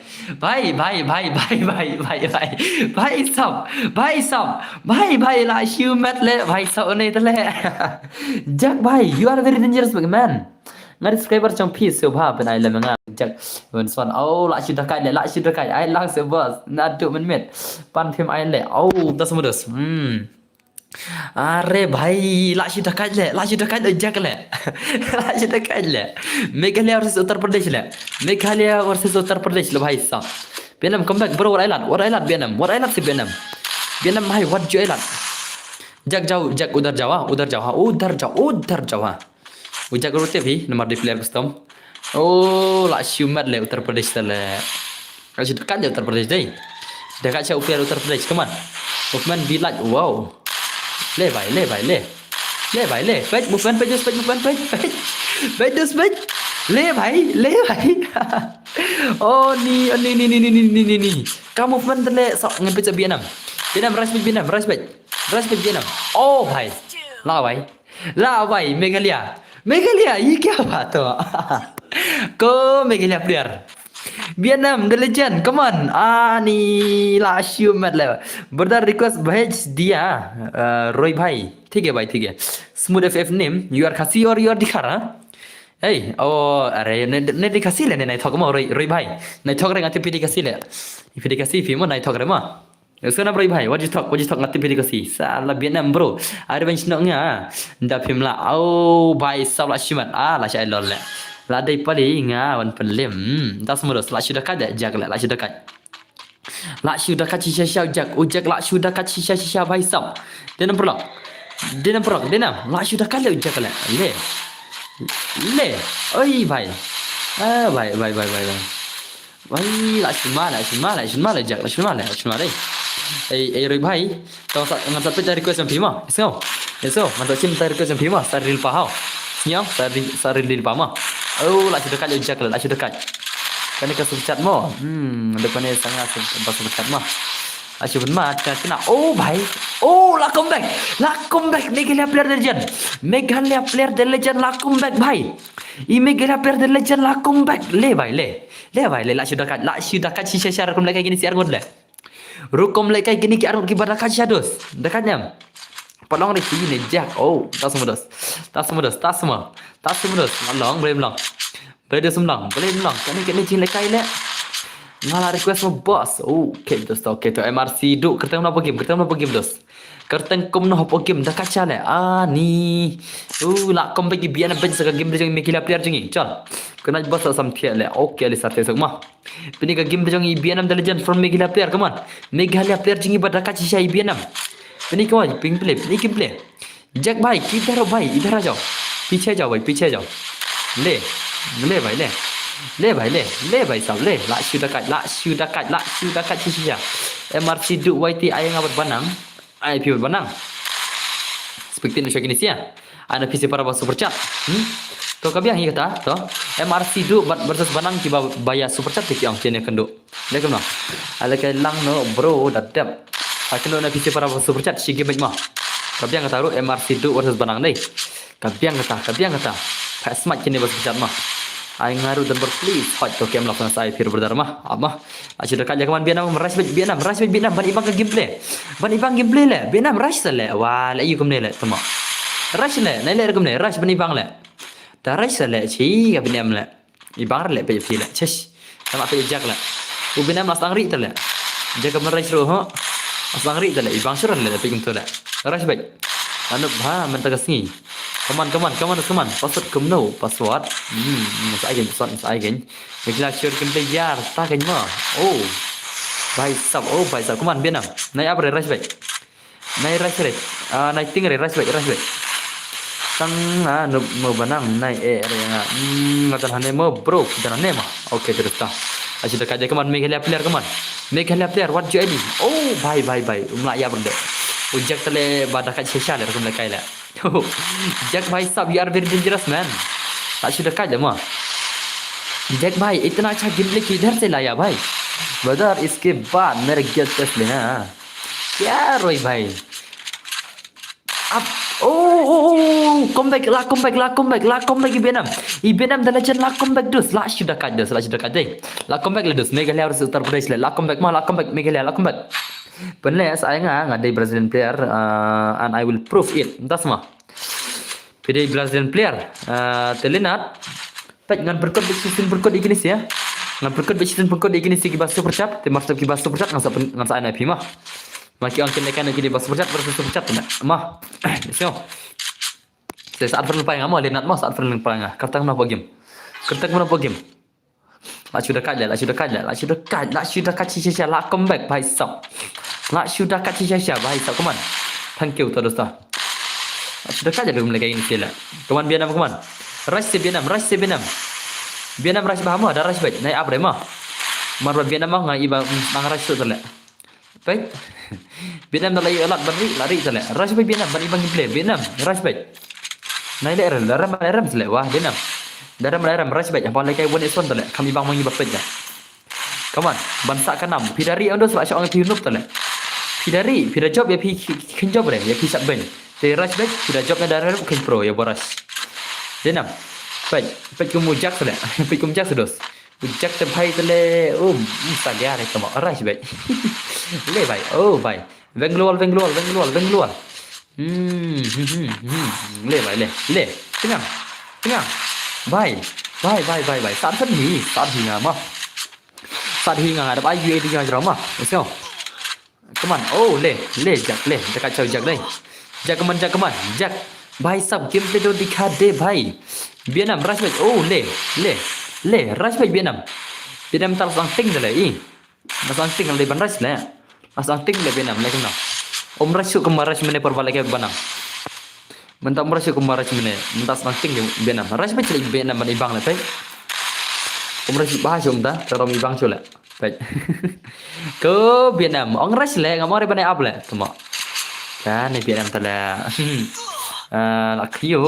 Bhai, bhai, bhai, bhai, bhai, bhai, bhai. Bhai sab, bhai sab. Bhai, bhai, lah shu met le, bhai sab ne te le. Jak bhai, you are very dangerous man. Nga subscriber jong phi sngewbha pynai lem nga jak. Wen son. Oh, lah shu dakat le, lah shu dakat. Ai lang se boss. Naduh mynmiet. Pan phim ai le. Oh, das modus. Hmm. Are bhai, lah shu dakat le, lah shu dakat le jak le. Lah shu dakat le. Meghalaya versus Uttar Pradesh le. Meghalaya versus Uttar Pradesh le bhai sab. Vietnam come back bro, what I lad, what I lad Vietnam, what I lad si Vietnam. Vietnam bhai, what you I lad. Jak jauh, jak udhar jauh ha, udhar jauh ha, udhar jauh, udhar jauh ha. U jak rute phi namar dei player custom. Oh, lah shu met le Uttar Pradesh te le. Lah shu dakat le Uttar Pradesh dei. Dakat sha u player Uttar Pradesh, come on. Movement be like, wow. Le bhai, le bhai, le. Le bhai, le. Peit movement, peit dus, peit movement, peit, peit. Peit dus, peit. Le bhai, le bhai. Oh ni, oh ni, ni, ni. Ka movement te le, so ngan peit sa Vietnam. Vietnam, rush peit Vietnam, rush peit. Rush peit Vietnam. Oh bhai. La bhai. La bhai, Meghalaya. Meghalaya, ye kya baat hua? Ko Meghalaya player. Vietnam, the legend, come on. Ani, lah shu met le. Brother request bhej diya. Uh, Roy bhai. Thik hai bhai, thik hai. Smooth F F name. You are Khasi or you are Dikar, huh? Hey, oh, are, ne, ne Dikasi le, ne nai thok mo, Roy, Roy bhai. Nai thok re nga te phi Dikasi le. Phi Dikasi phi mo nai thok re mo. So na bro bhai, what you talk, what you talk, nga tip phi Dikasi. Sala Vietnam bro. Are ban shnong nga. Nda phim la. Oh bhai sab lah shimat. Ah, lah shai lol le. La dei pali nga wan pynlim. Hmm, das modus lah shu dakat de jak le, lah shu dakat. Lah shu dakat shisha shisha u jak. U jak lah shu dakat shisha shisha bhai sab. Denam perlok. Denam perlok, denam. Lah shu dakat le u jak le. Le. Le. Oi bhai. Ah, bhai, bhai, bhai, bhai, bhai. Wai, lah shun ma, lah shun ma, lah shun ma, lah jak, lah shun ma, lah shun ma dei. Ei, ei, Roy bhai. Tang sa, ngan sa pynta request jong phi ma. Yes, no. Yes, no. Ngan sa shim ta request jong phi ma. Sa reel pa hau. Sniaw, sa reel, sa reel pa ma. Oh, lah shu dakat jak, lah shu dakat. Kane ka super chat mo. Hmm, da kane sa nga super chat ma. Asyik ben mat ka kena. Oh bhai. Oh, la comeback. La comeback Meghalaya Player the Legend. Meghalaya Player the Legend la comeback bhai. I Meghalaya Player the Legend la comeback. Le bhai le. Le bhai le, la shu da kat, la shu da kat shisha sha rukom lehkai kine ki arngut le. Rukom lehkai kine ki arngut kiba da kat shisha dos. Da kat ne em? Pat long re shi ne jak. Oh, ta sma dos. Ta sma dos. Ta sma. Ta sma dos. Long, blem long. Blem dos long. Blem long. Kane kane jinglehkai le. Nga la request mo boss. Oh, okay, dos, okay, to M R C Duh, kyrteng kumno hapoh game, kyrteng kumno hapoh game dos. Kyrteng kumno hapoh game, da kat shisha le. Ani. Uh, la comeback i B N M, bad sa ka game jong i Meghalaya Player jong i. Chal. Kane boss la sam thiah le. Okay, ali sa thiah sok ma. Pynlong ka game jong i B N M the Legend from Meghalaya Player, come on. Meghalaya Player jong i ba da kat shisha i B N M. Pynlong, come on, pynlong play, pynlong game play. Jak bhai, kidhar ho bhai, idhar aa jao. Piche jao bhai, piche jao. Le, le bhai le. Le bhai le, le bhai sab le. La shu da kat, la shu da kat, la shu da kat shisha. M R C Duh, Y T, ai nga bad Banang. Ai phi bad Banang. Spectate na sha kine sha. Ai na phi sha para ba super chat. Hmm? To ka biang hi kata, to. M R C Duh bad versus Banang kiba ba ïa super chat te ki ong kine kynduh. Dei kumno? Ala kai lang no bro da dep. Ha kynduh na phi sha para ba super chat shi game ma. Ka biang kata ruh M R C Duh versus Banang dei. Ka biang kata, ka biang kata. Pat smat kine ba super chat ma. Ai nga ruh don bor please. Hot to kem la phone sa ai phi brother ma. Ap ma. La shu da kat ïa ka man B N M, rush beit B N M, rush beit B N M, ban ibang ka gameplay. Ban ibang gameplay le, B N M rush sa le, wa le ïa kumne le, tama. Rush le, nai le kumne, rush ban ibang le. Ta rush sa le, shi ka B N M le. Ibang le, peit phi le, chesh. Tama peit jak le. U B N M la sdang ri ta le. Jak ka man rush ruh, ho. La sdang ri ta le, ibang shuran le, peit kumto le. Rush beit. Anop ha, mynta ka sngi. Come on, come on, come on, come on. Password kumno, password. Hmm, masa ai gen, password, masa ai gen. Meghalaya Player gameplay ïar ta kein ma. Oh. Bhai sab, oh bhai sab. Come on, B N M. Nai ap re, rush beit. Nai rush re. Ah, nai ting re, rush beit, rush beit. Tang ah, no mo Banang nai eh re nga. Hmm, nga don hangne mo bro, don hangne ma. Okay, terus ta. Asyik dekat je, come on, Meghalaya Player, come on. Meghalaya Player, what you I D? Oh, bhai, bhai, bhai. Um la ïa berde. U Jak te le ba da kat shisha le, rukom lehkai le. Jak bhai sab, you are very dangerous, man. La shu da kat le ma. Jak bhai, itna acha gameplay kidhar se laya bhai? Brother, iske baad mere gate test lena. Kya roi bhai? Up. Oh, oh, oh, oh, comeback, la comeback, la comeback, la comeback i B N M. I B N M the Legend la comeback dus. La shu da kat dus, la shu da kat dei. La comeback le dus, Meghalaya versus Uttar Pradesh le. La comeback ma, la comeback Meghalaya, la comeback. Pynleh sa ai nga, nga dei Brazilian player, uh, and I will prove it. Mynta sma. Phi dei Brazilian player, uh, te Leonard. Peit ngan pyrkhat bad shisien pyrkhat ïa kine sha. Ngan pyrkhat bad shisien pyrkhat ïa kine sha kiba super chat, te mar shu kiba super chat ngan sa pyn-, ngan sa ai na phi ma. Ma ki ong kine kan kine ba super chat versus super chat na. Ma. So. Sa sa advert pa nga ma, Leonard ma, sa advert pa nga. Kata kumno hapoh game. Kata kumno hapoh game. La shu da kat le, la shu da kat le, la shu da kat, la shu da kat shisha sha, la comeback bhai sab. La shu da kat shisha sha bhai sab, come on. Thank you to dosta. La shu da kat le, rukom lehkai kine sha le. Come on B N M, come on. Rush sha B N M, rush sha B N M. B N M rush bha ma, da rush beit, nai ap re ma. Mar ba B N M ma nga i ba, mm, nang rush sha te le. Peit. B N M da la ïoh lad ban ri, la ri te le. Rush beit B N M, ban ibang gameplay. B N M, rush beit. Nai le rem, da rem, da rem te le. Wah, B N M. Da rem, da rem, rush beit. Haba lehkai one is one te le. Kham ibang ma ngi ba peit le. Come on, ban sah ka nam. Phi da ri ong dos la shu ong phi noob te le. Phi da ri, phi da jop ïa phi khin jop re, ïa phi sah beiñ. Te rush beit, phi da jop ne da rem khin pro, ïa ba rush. B N M. Peit, peit kum u Jak te le. Peit kum Jak te dos. U Jak te bhai te le, um, um, sa dia re kama, rush beit. Le bhai, oh bhai. Bangalore, Bangalore, Bangalore, Bangalore. Hmm, hmm, hmm, hmm. Le bhai, le, le. Tengah, tengah. Bhai, bhai, bhai, bhai, bhai. Sat sat hi, sat hi nga ma. Sat hi nga, dap ai U A D nga jrama. Let's go. Come on. Oh, le, le, Jak, le. Dekat jauh Jak dei. Jak, come on, Jak, come on. Jak. Bhai sab, gameplay to dikha de, bhai. B N M, rush beit. Oh, le, le, le, rush beit B N M. B N M ta la sdang ting de le, i. La sdang ting le ban rush le. La sdang ting le B N M, le kumno. Um rush shuh kumba rush mynne por ba lehkai Banang. Mynta um rush shuh kumba rush mynne. Mynta sdang ting le B N M. Rush beit le B N M ban ibang le, peit. Um rush bha shuh mynta, te rom ibang shuh le. Peit. Ko B N M, ong rush le, ngam ong re ban ai ap le. Tama. Kane B N M te le. Ah, la khiew.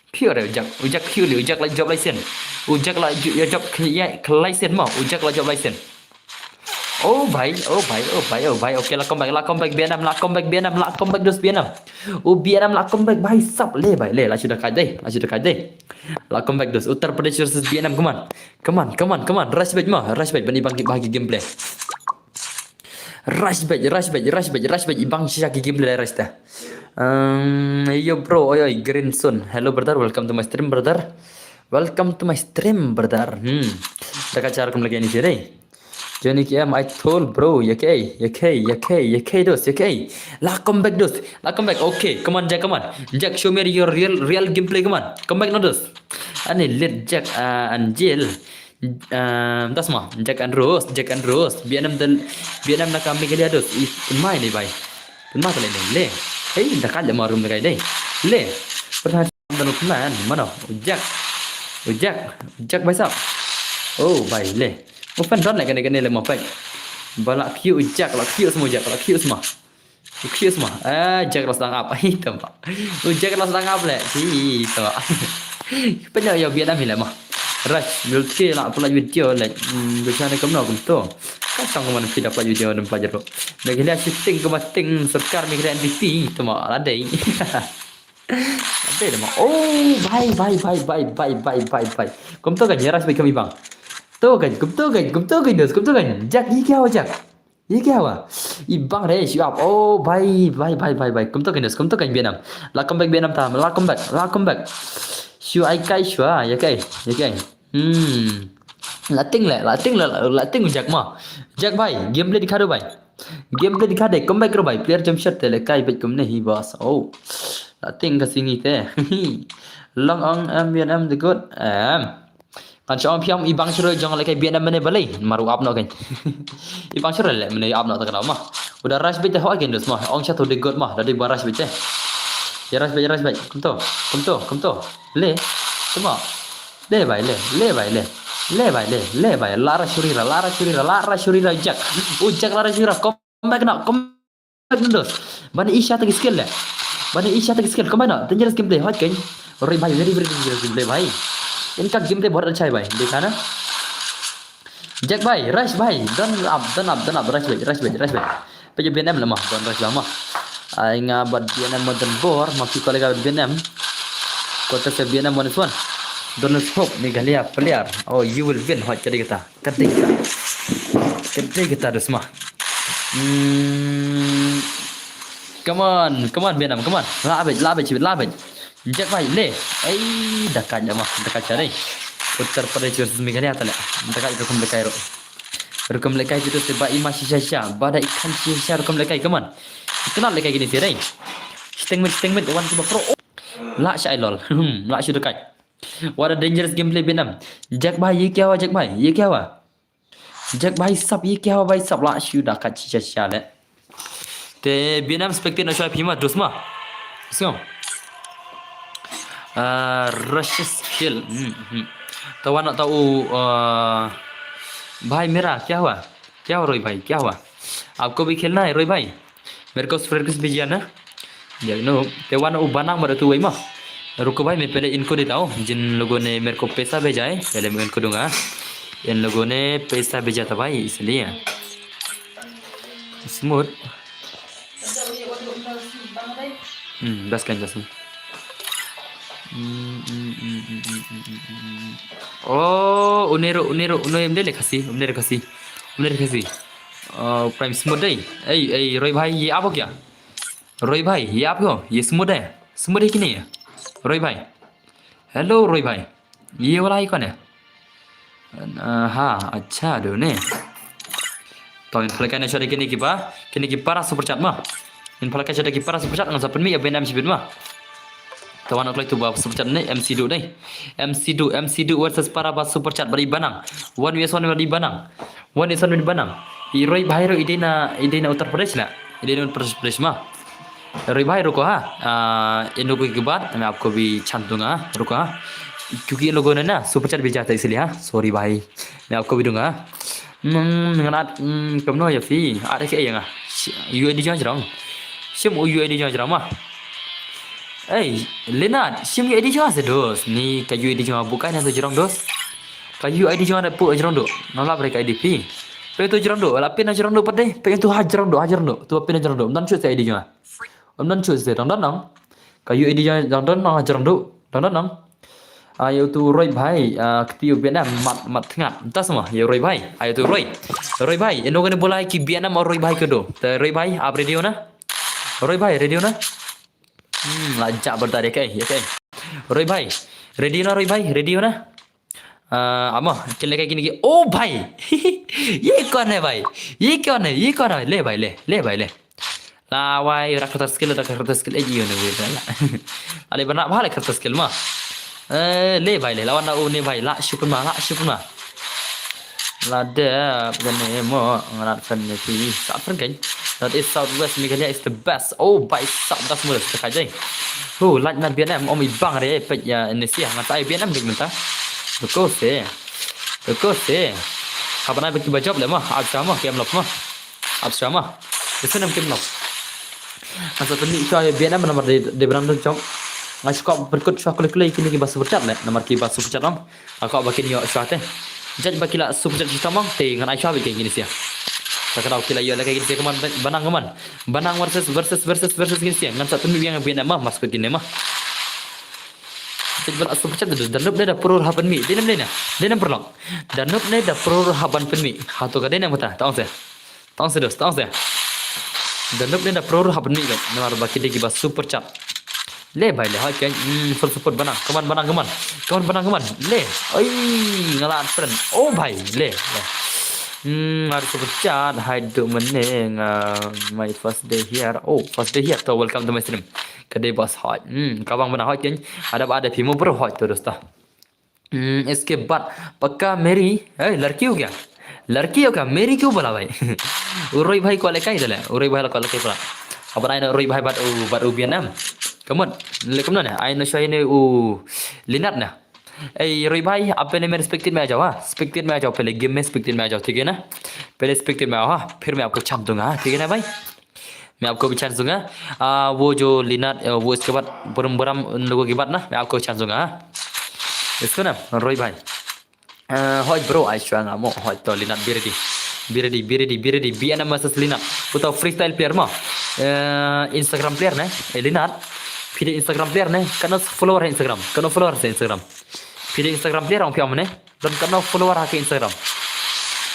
Khiew re u Jak. U Jak khiew le, u Jak la jop license. U Jak la ju-, ïa jop khie-, ïa, license ma. U Jak la jop license. Oh bhai, oh bhai, oh bhai, oh bhai. Okay, la come back, la come back Vietnam, la come back Vietnam, la come back dos Vietnam. Oh Vietnam la come back bhai sab, le bhai, le la shu da kait dei, la shu da kait dei. La come back dos. Uttar Pradesh versus Vietnam, come on. Come on, come on, come on. Rush back ma, rush back ban i bang bha ki gameplay. Rush back, rush back, rush back, rush back, i bang shisha ki gameplay rush ta. Um, yo bro, oi oi, Green Sun. Hello brother, welcome to my stream brother. Welcome to my stream brother. Hmm. Da ka char kum lagi ni sih dei. Johnny K M, I told bro, ya kei, ya kei, ya kei, ya kei dos, ya kei. La come back dos, la come back. Okay, come on Jack, come on. Jack, show me your real, real gameplay, come on. Come back no dos. Ani lit Jack, uh, Angel. Uh, das ma, Jack and Rose, Jack and Rose. Vietnam dan, Vietnam na ka Meghalaya dos. Ih, pynmai ni bai. Pynmai ka le ni le. Hey, da ka le ma room da ka dei. Le. Pynmai dan pynmai mano. Jack. Jack, Jack bai sab. Oh, bai le. Mo fan don le kane kane le mo pai. Ba la kyu Jack, la kyu smo Jack, la kyu smo. Kyu smo. Ah, Jack la sdang ap. Ai tama. Oh, Jack la sdang ap le. Hi tama. Pynyo yo Vietnam hi le ma. Rush, mil ke la pula video le. Hmm, bisa ne kumno kumto. Ka song man phi da pula video dan pula jero. Meghalaya shooting ka ma ting sorkar Meghalaya N D P tama la dei. Ade dama. Oh, bhai, bhai, bhai. Kumto kan, ya rush bhai kami bang. To kan, kumto kan, kumto kan, dos, kumto kan. Jack, ye kya hua, Jack? Ye kya hua? I bang re, shu ap. Oh, bhai, bhai, bhai, bhai, bhai. Kumto kan, dos, kumto kan Vietnam. La come back Vietnam ta, la come back, la come back. Shu ai kai shu, ah, ya kai, ya kai. Hmm. La ting le, la ting le, la ting Jack ma. Jack bhai, gameplay dikha do bhai. Gameplay dikha de, come back karo bhai. Player Jamshed te le kai bhai kumne hi boss. Oh. La ting ka singi te. Long ong em Vietnam de good. Em. Kan sha ong phi ong i bang shroi jong le kai Vietnam mane balei. Maru ap no kan. I bang shroi le mane ap no ta kana ma. Uda rush bhai te ho again dos ma. Ong sha to de good ma. Da de ba rush bhai te. Ya rush bhai, ya rush bhai. Kumto, kumto, kumto. Le. Tama. Le bhai, le, le bhai, le. Le bhai, le, le bhai. Lara shurira, lara shurira, lara shurira Jack. Oh, Jack lara shurira. Come back now, come back now dos. Bani isha ta ki skill le. Bani isha ta ki skill. Come back now. Dangerous gameplay. Hot kan. Roi bhai, very, very dangerous gameplay bhai. Inka gameplay bahut achha hai bhai. Dekha na? Jack bhai, rush bhai. Don't up, don't up, don't up. Rush bhai, rush bhai, rush bhai. Pynjah Vietnam la ma, don rush la ma. Ai nga bad Vietnam modern bor, ma phi ko lega Vietnam. Ko ta se Vietnam one is one. Don't lose hope, Meghalaya player. Oh, you will win, hot ka dei kata. Ka dei kata. Ka dei kata dos ma. Hmm. Come on, come on Vietnam, come on. La bhai, la bhai, la bhai. Jack bhai, le. Ai, da ka jama, da ka chare. Uttar Pradesh versus Meghalaya ta le. Da ka rukom le kai ro. Rukom le kai tu se ba ima shisha sha. Ba da ikan shisha rukom le kai, come on. Kenal le kai kini tirai. Sting mit, sting mit, one to pro. La sha ai lol. Hmm, la shu da kai. What a dangerous gameplay Vietnam. Jack bhai, ye kya hua, Jack bhai? Ye kya hua? Jack bhai sab, ye kya hua bhai sab? La shu da kai shisha sha le. Te Vietnam spectate na shwa phi ma, dos ma. So. Ah, Russia's kill. Hmm, hmm. Ta wan ta u, ah, bhai mera, kya hua? Kya hua, Roy bhai? Kya hua? Aapko bhi khelna hai, Roy bhai? मेरे को स्प्रेड किस भेजिया ना? देख नो, ते वन उ बना मर तू वही मा। रुको भाई, मैं पहले इनको देता हूँ, जिन लोगों ने मेरे को पैसा भेजा है, पहले मैं इनको दूंगा। इन लोगों ने पैसा भेजा था भाई, इसलिए। Smooth. Hmm, bas kan jasni. Hmm, hmm, hmm, hmm, hmm, hmm, hmm, hmm. Oh, unero, unero, unero em dele kasi, unero kasi, unero kasi. Oh, Prime Smooth dai. Ei, ei, Roy bhai, ye aap ho kya? Roy bhai, ye aap ho? Ye Smooth hai? Smooth hai ki nahi hai? Roy bhai. Hello, Roy bhai. Ye wala hi kone? Ah, ha, acha do ne. To in phalaka ne shari kini ki pa, kini ki para super chat ma. In phalaka shari ki para super chat ngan sa pynmih ya benam shibit ma. To wan oklai tu ba super chat ne, M C du ne. M C du, M C du versus para ba super chat bari banang. One versus one bari banang. One is one with banang. Roy bhai ro idina, idina Uttar Pradesh na. Idina Uttar Pradesh ma. Roy bhai, रुको हाँ, आ, इन लोगों के बाद मैं आपको भी छान दूंगा, रुको हाँ, क्योंकि इन लोगों ने ना सुपर चैट भेजा था इसलिए, हाँ, सॉरी भाई, मैं आपको भी दूंगा, हाँ। Hmm, ngan at, hmm, kumno ya phi, at ke ya nga. U I D jong jrong. Shim u U I D jong jrong ma. Ei, Lenat, shim U I D jong se dos. Ni ka U I D jong bukai na to jrong dos. Ka U I D jong da pu jrong do. Nolap re ka I D phi. Peit uto u jrong duh, la peit na jrong duh pat dei. Peit uto ha jrong duh, ha jrong duh. Uto peit na jrong duh. Ym don shuh sa I D jong nga. Ym don shuh sa, dang don nang. Ka U I D jong, dang don nang ha jrong duh. Dang don nang. Ah, ïa uto u Roi Bhai, ah, kti u Vietnam, mat, mat thngat. Mynta sa mo, ïa u Roi Bhai. Ah, ïa uto u Roi. Roi Bhai, ino kane ba lai ki Vietnam o Roi Bhai ka do. Te Roi Bhai, ap ready o na. Roi Bhai, ready o na. Hmm, la jah byrta ïa kaei, ïa kaei. Roi Bhai, ready o na, Roi Bhai, ready o na. Ah, amo, kin lehkai kine ki. Oh, bhai. Ye kaun hai, bhai. Ye kaun hai, ye kaun hai. Le, bhai, le. Le, bhai, le. La wai, rak kata skill, rak kata skill. Eh, ïa ne, wei, la. Ale, bana, bhale kata skill mo. Eh, le, bhai, le. La wan da u ne, bhai. La, shukun mo, la, shukun mo. La dep kane mo, nga rat fan ne phi. Sat fan kan. That is Southwest Meghalaya is the best. Oh, bhai, sat das mula sa ka jai. Hu, lait na Vietnam, om i bang re, peit ïa ne sia, nga tai Vietnam dik mynta. Ko se. Ko se. Haba nai ba ki ba job le mo, ap sha mo, ki em lop mo. Ap sha mo. Isen em ki em lop. Nga sa pynmih shuwa ïa Vietnam namar de, de brang dun jong. Nga shu kwah pyrkut shuwa kule kule kine ki ba super chat le, namar ki ba super chat ong. Nga kwah ba kin ïoh shuwa te. Jait ba ki la super chat shitom ong, te ngan ai shuwa beit kine sia. Ka kadaw ki la ïoh lehkai kine sia, kaman, Banang kaman. Banang versus, versus, versus, versus kine sia. Ngan sa pynmih biang Vietnam mo, mas ko kine mo. Jait ba la super chat te, da nop ne da pyror ha pynmih. Dei nam dei na. Dei nam pyrlok. Da nop ne da pyror ha ban pynmih. Hato ka dei nam kata. Tang se. Tang se dos, tang se. Da nop ne da pyror ha pynmih beit. Namar ba ki dei ki ba super chat. Le bhai le, hoi keiñ. Hmm, full support Banang. Kaman, Banang, kaman. Kaman, Banang, kaman. Le. Oi, nga la friend. Oh bhai, le. Le. Hmm, nga super chat. Hai du mane nga, my first day here. Oh, first day here. To welcome to my stream. Ka dei boss, hoi. Hmm, ka bang Banang, hoi keiñ. Ada ba ada phi mo bro, hoi to dosta. Hmm, iske baad pakka Mary, eh, ladki ho gaya? Ladki ho gaya? Mary kyu bula bhai? U Roi bhai kwah lehkai te le. U Roi bhai la kwah lehkai pura. Haba ai na u Roi bhai bad u, bad u Vietnam. Ka mut, le kumno ne? Ai na shuwa ïa une u Linat na. Ei, Roi bhai, aap pehle mere spectate mein aa jao, ha? Spectate mein aa jao, pehle game mein spectate mein aa jao, theek hai na? Pehle spectate mein aa jao, ha? Phir main aapko chance dunga, ha? Theek hai na bhai? मैं आपको भी चांस दूंगा। आ, वो जो लिनाट, आ, वो इसके बाद बुरम बुरम उन लोगों के बाद ना, मैं आपको चांस दूंगा, हाँ? इसको ना, रोई भाई। आ, hoi bro, ai shuwa nga mo, hoi to Linat, be ready. Be ready, be ready, be ready. B N M versus Linat. Uto freestyle player mo. Eh, Instagram player ne, eh, Linat. Phi dei Instagram player ne, katno follower ha Instagram? Katno follower ha Instagram? Phi dei Instagram player ong phi ong ne? Don katno follower ha ka Instagram?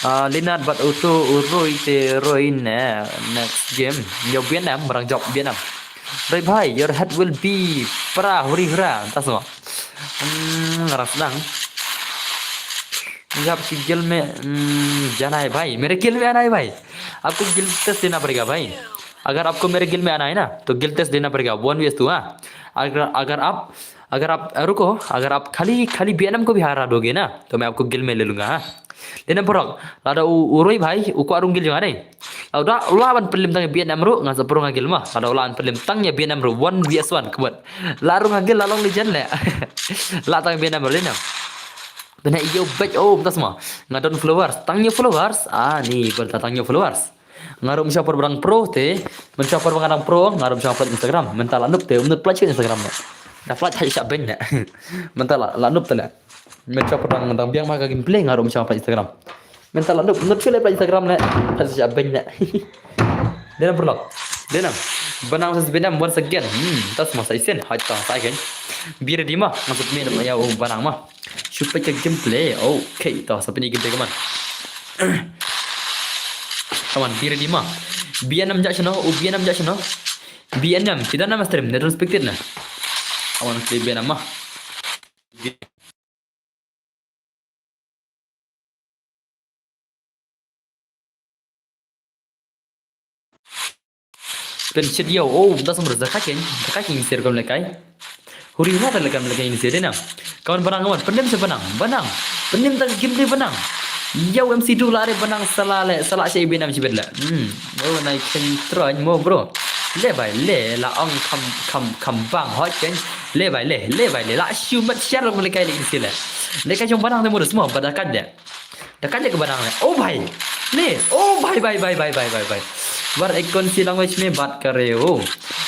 Ah, Linat bad uto u Roi te Roi ne, next game. Ïa u Vietnam, barang jop Vietnam. Roi bhai, your head will be pra huri hura. Mynta sa mo. Hmm, nga sdang. ये आपकी गिल्ड में, hmm, जाना है भाई, मेरे गिल्ड में आना है भाई। आपको गिल्ड टेस्ट देना पड़ेगा भाई। अगर आपको मेरे गिल्ड में आना है ना, तो गिल्ड टेस्ट देना पड़ेगा, वन वी एस टू, हाँ। अगर, अगर आप अगर आप, अ, रुको, अगर आप खाली, खाली B N M को भी हरा दोगे ना, तो मैं आपको गिल्ड में ले लूंगा, हाँ। Dei nam pyrlok, lada u, u Roi bhai u kwah rung guild jong nga dei. Lada u lah ban pynlip tang ïa B N M ruh, ngan sa pyrshang ïa guild mo. Lada u lah ban pynlip tang ïa B N M ruh, one V S one, ka mut. Lah rung ïa guild, lah long legend leh. Lah tang ïa B N M ruh, dei nam. Te ne ïa u bad, oh, mynta sa mo. Nga don followers, tang ïa followers. Ah, ni, bad tang ïa followers. Nga ruh mynshuwa por ba dang pro te, mynshuwa por ba nga dang pro, nga ruh mynshuwa pynlait Instagram. Mynta la noob te, ym noob pynlait shuh Instagram ne. Da pynlait ha sha beiñ ne. Mynta la, la noob te le. Mynshuwa por dang, dang biang ma ka gameplay, nga ruh mynshuwa pynlait Instagram. Mynta la noob, noob shuh le pynlait Instagram ne. Ha sha beiñ ne. Dei nam pyrlok. Dei nam. Banang versus Vietnam once again. Hmm, tas ma sa isen. Hai ta sa isen. Be ready mo. Nga sut me ïa u Banang mo. Shu peit ka gameplay. Okay, to, sa peit gameplay ka mon. Ka mon, B ready mo. B N M ja shano, u B N M ja shano. B N M, kita nama stream, ne don't speak it na. Ka mon, play B N M mo. Pynshit ïa u, oh, da sumber da ka keiñ, da ka keiñ sir kam lekai. Huri hura da lekam lekai ni sir dei nam. Ka mon Banang ka mon, pynim sa Banang, Banang. Pynim da kim dei Banang. Ïa u M C du la re Banang sa la le, sa la sha i B N M shibit le. Hmm. Oh, nai keiñ troiñ mo bro. Le bai le, la ong kam, kam, kam bang hoi keiñ. Le bai le, le bai le, la shu mat shar kam lekai le ni sir le. Lekai jong Banang te mo da sumber ba da ka de. Da ka jaka Banang ne. Oh bhai. Ne. Oh bhai, bhai, bhai. Bar ek kaun si language mein baat kar rahe ho?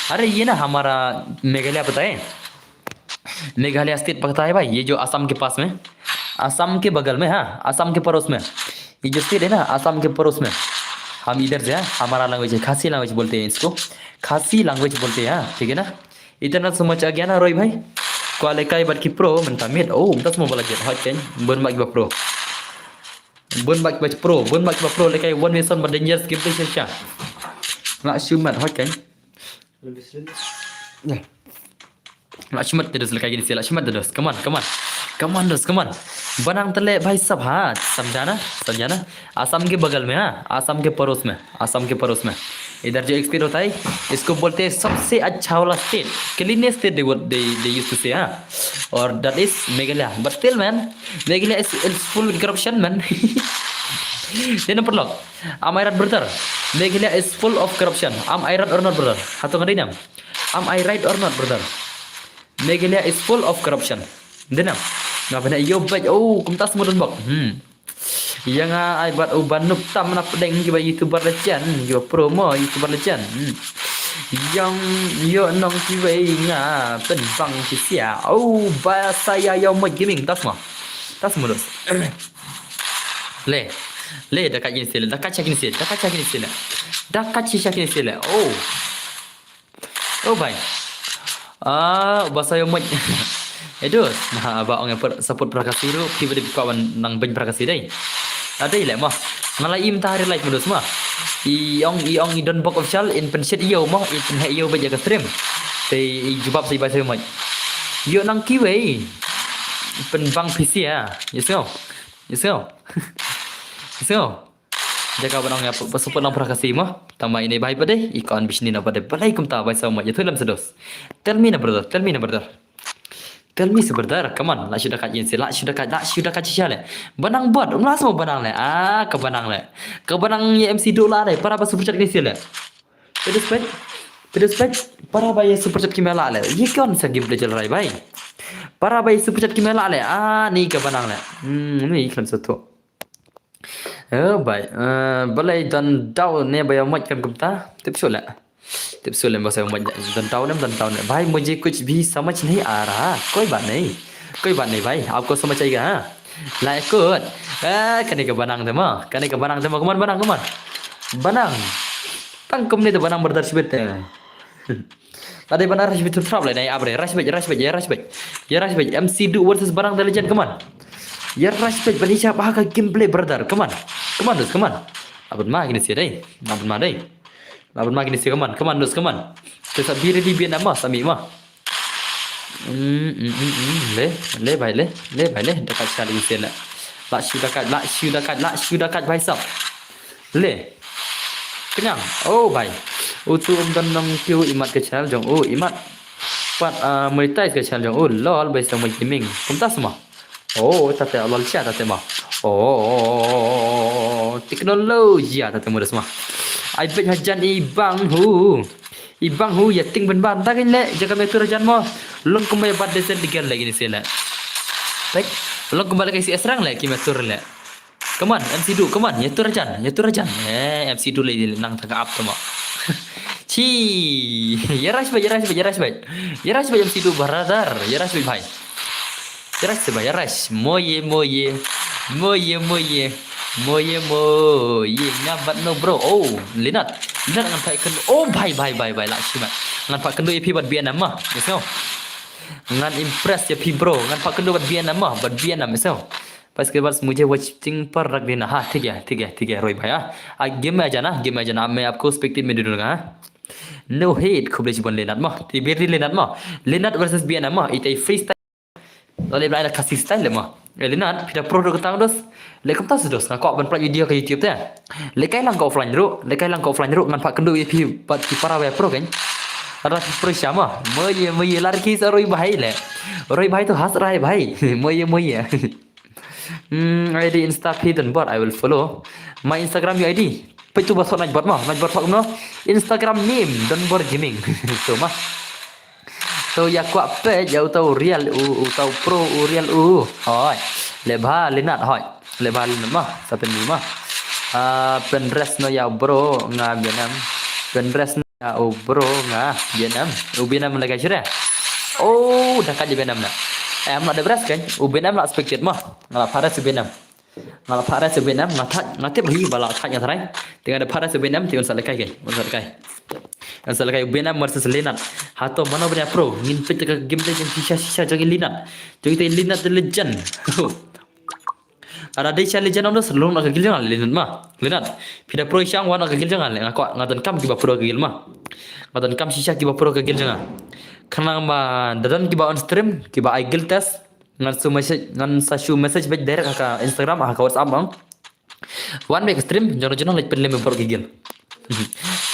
अरे ये ना हमारा मेघालय पता है? मेघालय स्टेट पता है भाई? ये जो असम के पास में, असम के बगल में, हाँ, असम के पड़ोस में। ये जो स्टेट है ना, आसाम के पड़ोस में। हम इधर से हैं, हमारा लैंग्वेज है, खासी लैंग्वेज बोलते हैं इसको। खासी लैंग्वेज बोलते हैं, हाँ, ठीक है ना? इतना समझ आ गया ना रोई भाई? Kuat lehkai bad ki pro mynta mid. Oh, mynta semua ba la jot. Hot kan? Bun bad kiba pro. Bun bad kiba pro, bun bad kiba pro lehkai one v one ba dangerous gameplay sha sha. Lah shu mat hot kan? Lah shu mat te dos lehkai kine sila, shu mat te dos. Come on, come on. Come on dos, come on. Ba nang te leh bhai sab ha. Samjha na? Samjha na? आसाम के बगल में, हाँ, आसाम के पड़ोस में, आसाम के पड़ोस में। इधर जो एक्सपीरियंस होता है, इसको बोलते हैं सबसे अच्छा वाला स्टेट, क्लीनेस्ट स्टेट, they, they, they used to say, हाँ। Or that is Meghalaya. But still, man, Meghalaya is, is full with corruption, man. Then, Paralok, am I right, brother? Meghalaya is full of corruption. Am I right or not, brother? Hato nga dei ne em? Am I right or not, brother? Meghalaya is full of corruption. Dei ne em? Nga pyneh ïoh bad, oh, kumta semua don bok. Hmm. Ïa nga ai bad u ba nup tam na pdeng kiba YouTuber legend, kiba pro mo YouTuber legend. Hmm. Ïa ïoh nong kiwei nga pynbang ki sia. Oh, ba sa ïa ïa mo gaming tas mo. Tas mo dos. Le. Le da ka jin sile, da ka cha kin sile, da ka cha kin sile. Da ka chi cha kin sile. Oh. Oh bai. Ah, ba sa ïa mo. Edo, nah, ba ong ïa per- support para Khasi ruh, phi ba dei phi kwah ban nang beiñ para Khasi dei. Ah, dei leh mo. Nga la im ta hari live mo dos mo. I ong, i ong i don bok official, in pynshet ïa u mo, in pynheh ïa u bad ïa ka stream. Te i jubab sa i ba sa ïa mo. Ïoh nang kiwei. Pynbang phi sia. Ïa sngew. Ïa sngew. Ïa sngew. Jaka ban ong ïa pa support lang para Khasi mo. Tang ba ine bai pat dei, i kon bishni na pat dei. Balei kumta bai sa mo. Ïa thu lem sa dos. Tell me na brother, tell me na brother. Tell me sa brother, come on. Lah shu da ka jin si, lah shu da ka, lah shu da ka chi sha le. Ba nang bot, um lah sa mo ba nang le. Ah, ka ba nang le. Ka ba nang ïa M C Duh la le. Para ba super chat kine si le. Pedus pet. Pedus pet. Para ba ïa super chat ki me la le. Ye kon sa gameplay jal rai bai. Para ba ïa super chat ki me la le. Ah, ni ka ba nang le. Hmm, ni kan sa tu. Eh, bai. Eh, balei don dau ne ba ïa mo kan kumta. Tip shu le. Tip shu le ba sa mo don dau ne, don dau ne. भाई मुझे कुछ भी समझ नहीं आ रहा। कोई बात नहीं। कोई बात नहीं भाई, आपको समझ आएगा, हाँ? Lah ikut. Eh, kane ka ba nang te mo. Kane ka ba nang te mo. Come on, ba nang, come on. Ba nang. Tang kumne te ba nang berdar sibet te. Tadi ba nang rush bit trap le nai abre. Rush bit, rush bit, ïa rush bit. Ïa rush bit. M C Duh versus ba nang the legend, come on. Ïa rush bit, bani siap ha ka gameplay brother. Come on. Come on, dos, come on. Abot ma kine si dei. Abot ma dei. Abot ma kine si, come on. Come on, dos, come on. Te sa biri di bien ama, sami ma. Hmm, hmm, hmm, hmm. Le, le bai le, le bai le. Dakat sha lagi sila. Lah shu dakat, lah shu dakat, lah shu dakat bai sap. Le. Kenyang. Oh bai. Utu um don nong kiu imat ka channel jong u imat. Pat ah, monetize ka channel jong u lol bai sa mo gaming. Kumta sa mo. Oh, tate lol cha tate mo. Oh, teknologi tate mo dos mo. Ai bej hajan i bang hu. I bang hu ïa ting ben ban ta kin le jaka me tur hajan mo. Long kumba ïa bat desen digel le kine si le. Baik. Long kumba le kai si esrang le ki me tur le. Come on, M C Duh, come on, ïa tur hajan, ïa tur hajan. Eh, M C Duh le nang tang ka ap tu mo. Chi, ïa rush bait, ïa rush bait, ïa rush bait. Ïa rush bait M C Duh brother, ïa rush bait bhai. Ïa rush bait, ïa rush. Moye, moye. Moye, moye. Moye, moye. Nga bat no bro. Oh, Linat. Linat ngan pat kynduh. Oh, bhai, bhai, bhai, bhai. Lah shimat. Ngan pat kynduh ïa phi bad B N M ma. Yes, no. Ngan impress ïa phi bro. Ngan pat kynduh bad B N M ma. Bad B N M, yes, no. Pas ke bas mujhe watching par rakh dena. Ha, thik hai, thik hai, thik hai, Roy bhai, ha. Ah, game mein aa jana, game mein aa jana. Main aapko spectate mein de dunga, ha. No hate, khublei shibun Linat mo. Te biri Linat mo. Linat versus B N M mo. Itai freestyle. Lale bla ila Khasi style le mo. Eh, Linat, phi da pro ruh ka tang dos. Le kumta sa dos, nga kwah ban pynlait video ka YouTube te. Le kai lang ka offline ruh, le kai lang ka offline ruh, ngan pat kynduh ïa phi bad ki para ba pro kan. Ada phi pro sha mo. Moye, moye, lad ki sa Roy bhai le. Roy bhai to has rai bhai. Moye, moye. Hmm, I D Insta phi Don Bor, I will follow. My Instagram ïa I D. Peit tu ba sot nai bot mo, nai bot mo. Instagram name Don Bor Gaming. Tu mo. Tu ïa kwah peit ïa uta u real u, uta u pro u real u. Hoi. Le bha Linat hoi. Le bha Linat mo. Sa pyn mo. Ah, pynrest no ïa bro nga B N M. Pynrest Ya, u bro nga B N M. U B N M lagi sure. Oh, da ka di B N M na. Eh, em la da bres kan. U B N M la spectate mo. Nga la paras u B N M. Nga la pha rai sa Vietnam, nga thait, nga tip hi ba la thait nga tharai. Te nga da pha rai sa Vietnam, te un sa lehkai kai, un sa lehkai. Un sa lehkai Vietnam versus Linat. Hato mano ban ïa pro, ngin peit ka gameplay jong shisha shisha jong i Linat. Jong ite Linat the legend. Ada dei sha legend ong dos, long na ka guild jong nga Linat ma. Linat. Phi da pro sha wan na ka guild jong nga, nga kwah, nga donkam kiba pro ka guild ma. Nga donkam shisha kiba pro ka guild jong nga. Khnang ba da don kiba on stream, kiba ai guild test. Ngan sa shu message, ngan sa shu message beit direct ha ka Instagram, ha ka WhatsApp bang. Wan beit ka stream, jong jong leit pynlem bor ki guild.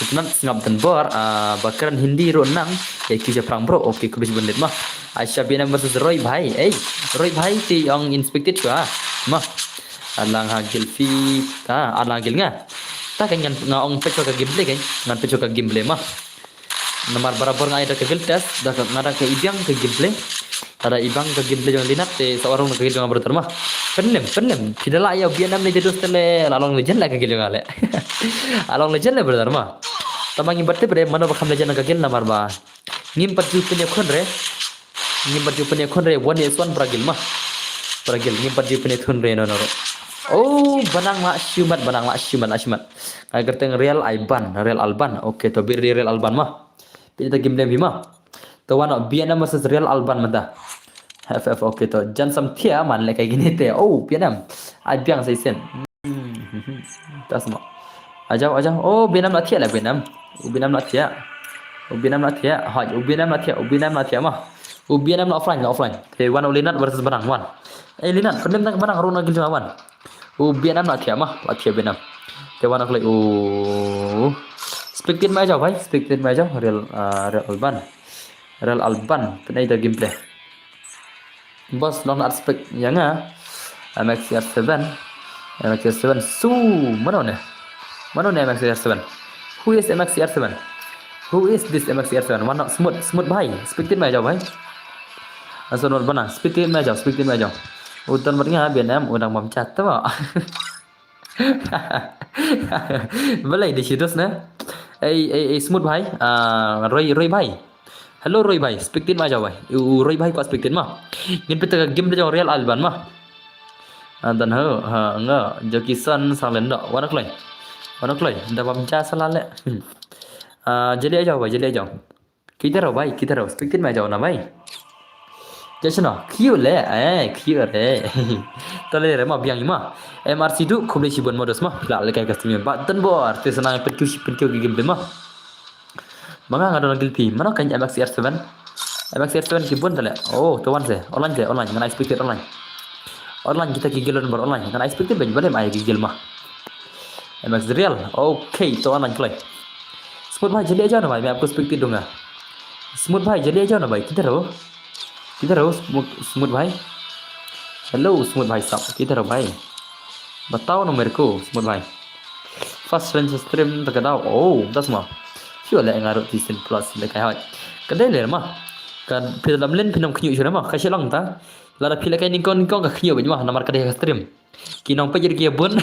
Sngap sngap dan bor, ah, ba kren Hindi ruh nang, ïa ki ja prang bro, okay, khublei shibun ma. Aisha Vietnam versus Roy Bhai, ei, Roy Bhai te ong inspected shuwa, ma. Alang ha guild phi, ah, alang guild nga. Ta kan ngan nga ong peit ka gameplay kan, ngan peit ka gameplay ma. Namar barabor nga ai da ka guild test, da ka, nga da ka ibiang ka gameplay. Lada ibiang ka gameplay jong Linat te sa warung ka guild jong nga brother ma. Pynlem, pynlem. Phi da lah ïa Vietnam ne jadus te le, la long legend la ka guild jong nga le. La long legend le brother ma. Tama ngim pat tip re mano ba kham legend ka guild namar ba ngim pat ju pynïakhun re. Ngim pat ju pynïakhun re, one is one para guild ma. Para guild ngim pat ju pynïakhun re no no. Oh, banang la shimat, banang la shimat, la shimat. Nga kyrteng Real Alban, Real Alban. Okay, to bit Real Alban ma. Peit ta gameplay phi ma. To wan Vietnam versus Real Alban mynta. F F, okay, to jan sam thia man le kai gini te. Oh, Vietnam. Ai biang sai sen. Hmm, hmm, hmm. Ta sma. Ajaw, ajaw. Oh, Vietnam la thia la Vietnam. Oh, Vietnam la thia. Oh, Vietnam la thia. Hoi, oh, Vietnam la thia. Oh, Vietnam la thia ma. Oh, Vietnam la offline, la offline. Te wan oh Linat versus Banang wan. Eh, Linat, pynlem tang Banang ruh na guild jong nga wan. Oh, Vietnam la thia ma, la thia Vietnam. Te wan oh kloi, oh. Spectate ma jaw bhai, spectate ma jaw, Real, ah, Real Alban. Real Alban, pynai da gameplay. Boss, long na spec ïa nga. M X C R seven. M X C R seven, su, mano ne? Mano ne M X C R seven? Who is M X C R seven? Who is this M X C R seven? Wan oh smooth, smooth bhai. Spectate ma jaw bhai. Ason wan Banang, spectate ma jaw, spectate ma jaw. Utan mat nga Vietnam, u dang bam chat to. Balei dei shi dos na? Ei, ei, ei, smooth bhai. Ah, Roy, Roy bhai. Hello Roy bhai, spectate ma jaw bhai. U Roy bhai kwah spectate ma. Ngin peit ka gameplay jong Real Alban ma. Ah, dan ho, ha, nga, Jackie Chan sang len do. Wan oh kloi. Wan oh kloi. Da bam ja sala le. Hmm. Ah, jali jaw bhai, jali jaw. Kiddhar ho bhai, kiddhar ho? Spectate ma jaw na bhai. Jashno, kyu le, eh, kyu re. To le re ma biang ma. M R C du, khublei shibun ma dos ma. La le kai ka stream ba tan bor, te sana pynku shi pynku ki game ma. Manga nga don guild phi, mano kan M X C R seven? M X C R seven ki bun tale. Oh, to wan se, online se, online, ngan expected online. Online kita ki guild bor online, ngan expected bad bad mai ki guild ma. M X Real, okay, to online kloi. Smooth bhai, jali jaw na bhai, main aapko spectate dunga. Smooth bhai, jali jaw na bhai, kidhar ho? Kidhar ho, Smooth, Smooth bhai? Hello, Smooth bhai sahab, kidhar ho bhai? Batao na mereko, Smooth bhai. First rank stream ta ka daw. Oh, das ma. Shu le nga ruh ti sin plus le kai hoi. Ka dei le ma. Ka phi lam len phi nam khñiuh shu ma. Ka shu lang ta. Lada phi le kai nyngkong nyngkong ka khñiuh bad ma namar ka dei ka stream. Ki nongpeit ki bun.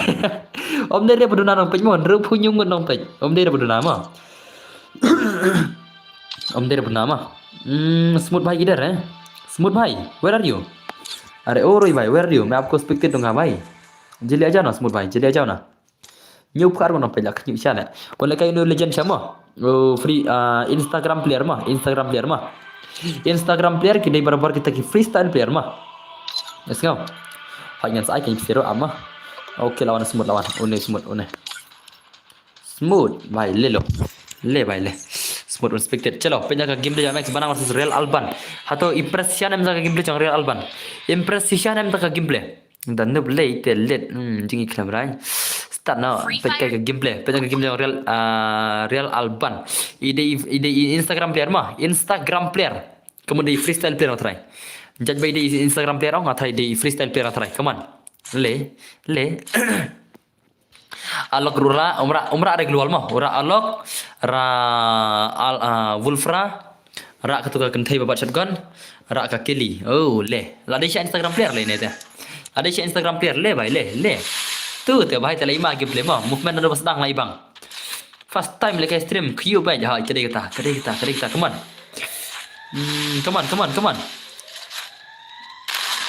Om dei re ba duna nongpeit mo, hynriewphew hynñiew ngut nongpeit. Om dei re ba duna ma. Om dei re ba duna ma. Hmm, Smooth bhai kidhar hai? Smooth bhai, where are you? Are oh Roy bhai, where are you? Main aapko spectate dunga bhai. Jali a jao na Smooth bhai, jali a jao na. Hynñiewphew ar ngut nongpeit la khñiuh sha ne. Wan le kai uni legend sha mo. Oh, free, ah, Instagram player ma, Instagram player ma. Instagram player ki dei barabor kita ki freestyle player ma. Let's go. Hoi ngan sa ai ka phi sero ama. Okay, la wan Smooth, la wan. Une Smooth, une. Smooth bhai, le lo. Le bhai le. Smooth unexpected. Chalo, peit ka gameplay jong M X Banang versus Real Alban. Hato impress shisha ne em ka gameplay jong Real Alban? Impress shisha ne em ka gameplay? Da noob lei te let, hmm, jingkhlem rai. Start now. Peit ka gameplay. Peit ka gameplay jong Real, ah, Real Alban. I dei, i dei Instagram player ma. Instagram player. Kamu dei freestyle player nga try. Judge by dei Instagram player nga try, dei freestyle player nga try. Come on. Le, le. Alok ruh rah, um rah, um rah re global mo. U rah Alok, rah Al, ah, Wolf rah, rah katu ka kynthei ba bat shotgun, rah ka Kelly. Oh, le. La dei sha Instagram player le ne te. La dei sha Instagram player le bhai le, le. Tu te bhai te la ima gameplay mo. Movement na ba sdang la ibang. First time le kai stream, khñiuh bad, ha, ka dei kata, ka dei kata, ka dei kata. Come on. Hmm, come on, come on, come on.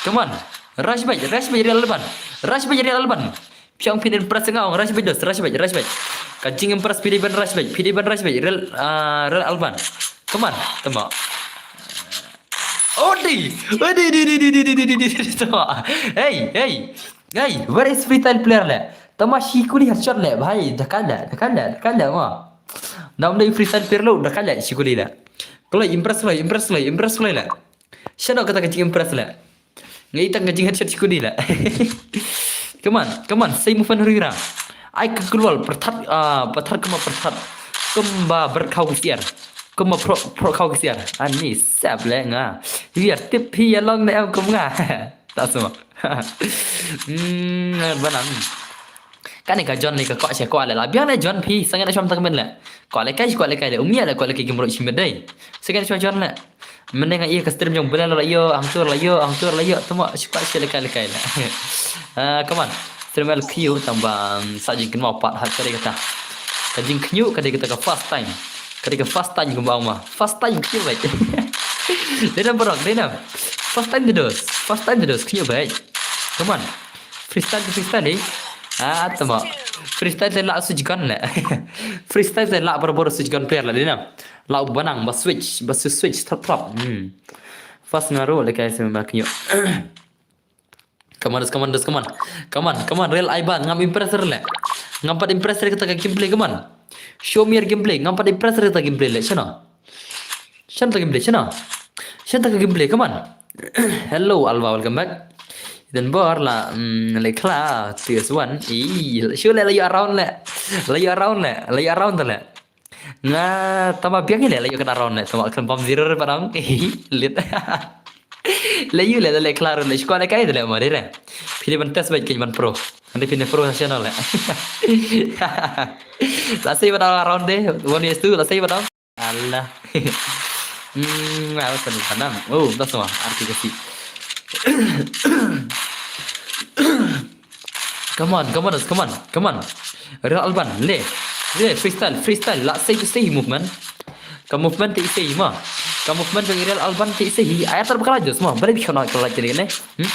Come on. Rush bad, rush bad Real Alban. Rush bad Real Alban. Phi ong phi impress nga ong rush bad dos, rush bad, rush bad. Ka jingimpress phi dei ban rush bad, phi dei ban rush bad. Real, ah, Real Alban. Come on, tama. Odi, odi, di, di, di, di, di, di, di, di, tama. Hey, hey, hey, where is freestyle player le? Tama shi kuli headshot le, bhai, dakal le, dakal le, dakal le, ma. Nam dei freestyle player lo, dakal le, shi kuli le. Kloi, impress kloi, impress kloi, impress kloi le. Shano kata ka jingimpress le. Ngai tang ka jingheadshot shi kuli le. Come on, come on, sei movement hurira. Ai ka kulwal, perthat, ah, perthat kama perthat. Kumba berkau kesiar. Kumba pro, pro kau kesiar. Ani sep le nga. Biar tip hi ya long ne em kum nga. Tak semua. Hmm, banang. Kane ka John le ka kwah sha kwah le la. Biang ne John phi, sa ngan shom tang men le. Kwah le kai, kwah le kai le. Umi le kwah le kai gimro shi medai. Sa ngan shom John le. Mending ai ka stream jong bela la yo, angtur la yo, angtur la yo. Tama shi kwah shi le kai le kai le. Ah, come on. Stream el kiu tamba sa jing kenwa pat hat kare kata. Ka jing kiu kare kata ka first time. Kare ka first time kumba ma. First time kiu bai. Denam borok, denam. First time the dos. First time the dos kiu bai. Come on. Freestyle tu freestyle eh. Ah, tama. Freestyle te la switch gun le. Freestyle te la barabor switch gun player la dina. La banang ba switch, ba switch, switch, trap, trap. Hmm. First ngaru le kai sema ba kinyo. Come on, come on, come on. Come on, come on, Real Alban, ngam impress le. Ngam pat impress kata ka gameplay, come on. Show me your gameplay, ngam pat impress kata gameplay le, shano. Shano ta gameplay, shano. Shano ta gameplay, come on. Hello, Alva, welcome back. Then bor la, mm, le kla, T S one. Ih, show le, la you around le. La you around le, la you around le. Nga, tama biang le, la you kan around le. Tama kan bom zero re parang. Ih, lit. La you le, le kla le, shkwa le kai le, ma re. Phi le ban test bai kin ban pro. Ande phi ne pro sa channel le. La sei ba around de, one is two, la sei ba. Allah. Hmm, awas tadi tanam. Oh, dah semua. Arti kasi. Come on, come on, come on, come on. Real Alban, le. Le, freestyle, freestyle. La sei sei movement. Ka movement te sei ma. Ka movement ka Real Alban te sei. Ayat terbekal aja semua. Balik kena kalau jadi ni. Hmm?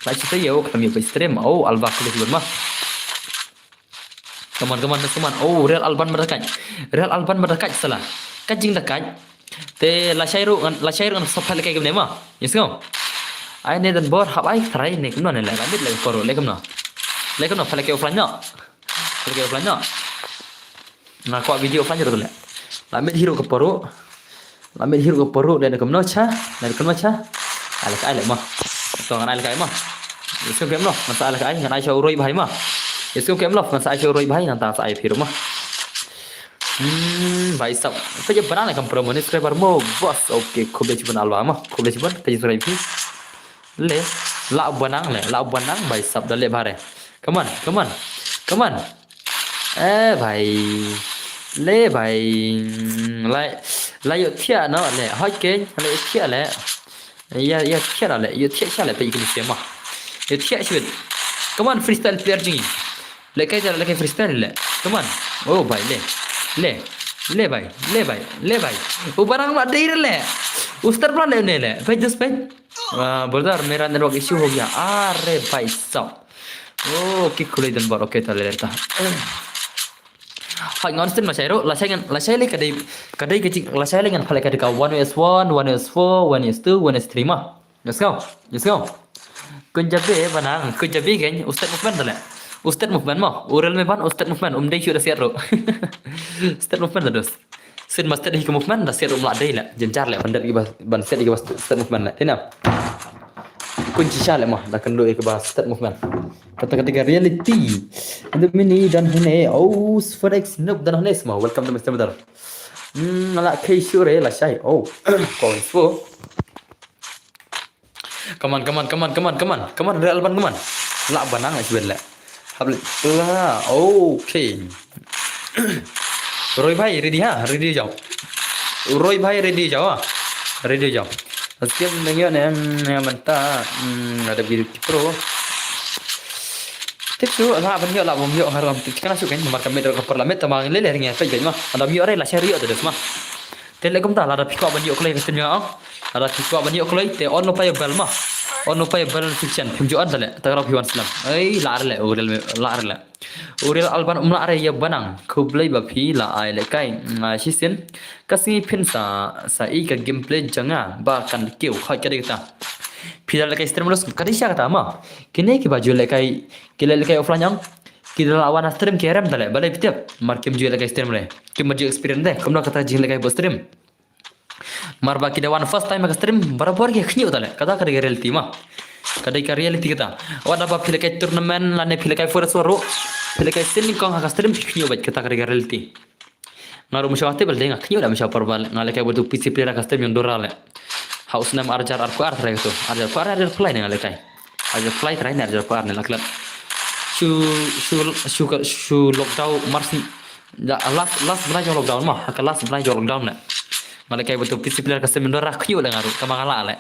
La cerita ya, oh, kami extreme. Oh, Alba kulit mah. Come on, come on, come on. Oh, Real Alban ba da kait. Real Alban ba da kait sala. Ka jingda kait. Te lashai ruh ngan, lashai ruh ngan sa pha le kai kumne ma. Yes, go. Ai ne dan bor hap ai try ne kumno ne le. La mid le por le kumno. Le kumno pha le kai offline no. Pha le kai offline no. Nga kwah video offline ruh le. La mid hi ruh ka por ruh. La mid hi ruh ka por ruh, le na kumno cha, le na kumno cha. Ai le kai le ma. To ngan ai le kai ma. Yes, kum kem noh, ngan sa ai le kai, ngan ai sha u Roy bhai ma. Yes, kum kem noh, ngan sa ai sha u Roy bhai, ngan ta sa ai phi ruh ma. Hmm, bhai sab. Pha je banang le kam promo ni subscriber mo, boss. Okay, khublei chibun Alba ma. Khublei chibun, ka ji subscribe phi. Le, la banang le, la banang bhai sab da le bhare. Come on, come on. Come on. Eh, bhai. Le, bhai. Mm, la, la ïoh thiah noh, le. Hoi ke, la ïoh thiah, le. Ïa, ïa thiah, le. Ïoh thiah, sha, le, pe ikun siama. Ïoh thiah, shibit. Come on, freestyle player jing. Le, kai, le, kai freestyle, le. Come on. Oh, bhai, le. Le. Le, bhai. Le, bhai. Le, bhai. U barang ma dei, le. U star plan, le, ne, le. Pe just pe. Ah, brother, mera network issue ho gaya. Are, bhai, sab. Oh, okay, khulai dan bar, okay, ta le ta. Hai ngan stem lashai ro, lashai ngan, lashai le kadai, kadai kecil, lashai le ngan phalai kadai ka one is one, one is four, one is two, one is three ma. Let's go, let's go. Kun jabe banang, kun jabe kan, ustad movement dale. Ustad movement ma, ural me ban, ustad movement, um dei shu da siat ro. Ustad movement da dos. Sin ma state hi ka movement da set um la dei la. Jen jar la ban det ki ba, ban set ki ba state movement la. Tina. Kunci sha la ma da kan do ki ba state movement. Kata kata ka reality. Inda mini dan hene. Oh, Sfarex noob dan hene semua. Welcome to Mister Madar. Hmm, la kai shure la shai. Oh, kau info. Come on, come on, come on, come on, come on. Come on, Real Alban, come on. La banang la sibel la. Hable. La, okay. Roy bhai, ready ha? Ready jao. Roy bhai, ready jao ha? Ready jao. Skim dang yo ne, em, ya menta, hmm, ada video ki pro. Tip su, la ban yo, la bom yo, haram tip kana su kan, marka met ka parlament, tama le le ringa, pe ma. Ada yo re la share yo terus ma. Te leh kumta, lada phi kwah ban ïoh kloi ka stream jong nga, lada phi kwah ban ïoh kloi te on lypa ïa u bell ma. On lypa ïa u bell notification, phim ju on da leh, te ka ruh phi wan slem. Ei, lah re leh, u rel me, lah re leh. U Real Alban um lah re ïa Banang. Khublei ba phi la ai lehkai. Nga shisien ka sngi phin sa, sa i ka gameplay jong nga ba kan kiew, hoi ka dei kata. Phi da lehkai stream ruh ka dei sha kata ma. Kine kiba ju lehkai, ki leh lehkai offline ong, ki da la wan ha stream ki rem da leh, balei phi tip? Mar kim ju lehkai stream re. Kim ju experience de kumno kata jing lehkai bad stream. Mar ba ki da wan first time ha ka stream, barabor ki khñiuh da leh. Kata ka dei ka reality ma. Ka dei ka reality kata. Wat haba phi lehkai tournament lane phi lehkai Forest War ruh, phi lehkai sien nyngkong ha ka stream phi khñiuh beit, kata ka dei ka reality. Nga ruh mynshuwa te bel dei nga khñiuh leh mynshuwa por ba nga lehkai bad utu P C player ha ka stream jong Dora leh. Ha u snem ar hajar arphew ar trai kato. Ar hajar arphew ar, ar hajar arphew lai ne nga lehkai. Ar hajar arphew lai trai ne ar hajar arphew ar ne la klet. Shu, shu, shu, shu lockdown March. Da, last, last bnai jong lockdown ma, ha ka last bnai jong lockdown ne. Nga lehkai bad utu P C player ka stream Dora, khñiuh leh nga ruh, tangba nga lah leh.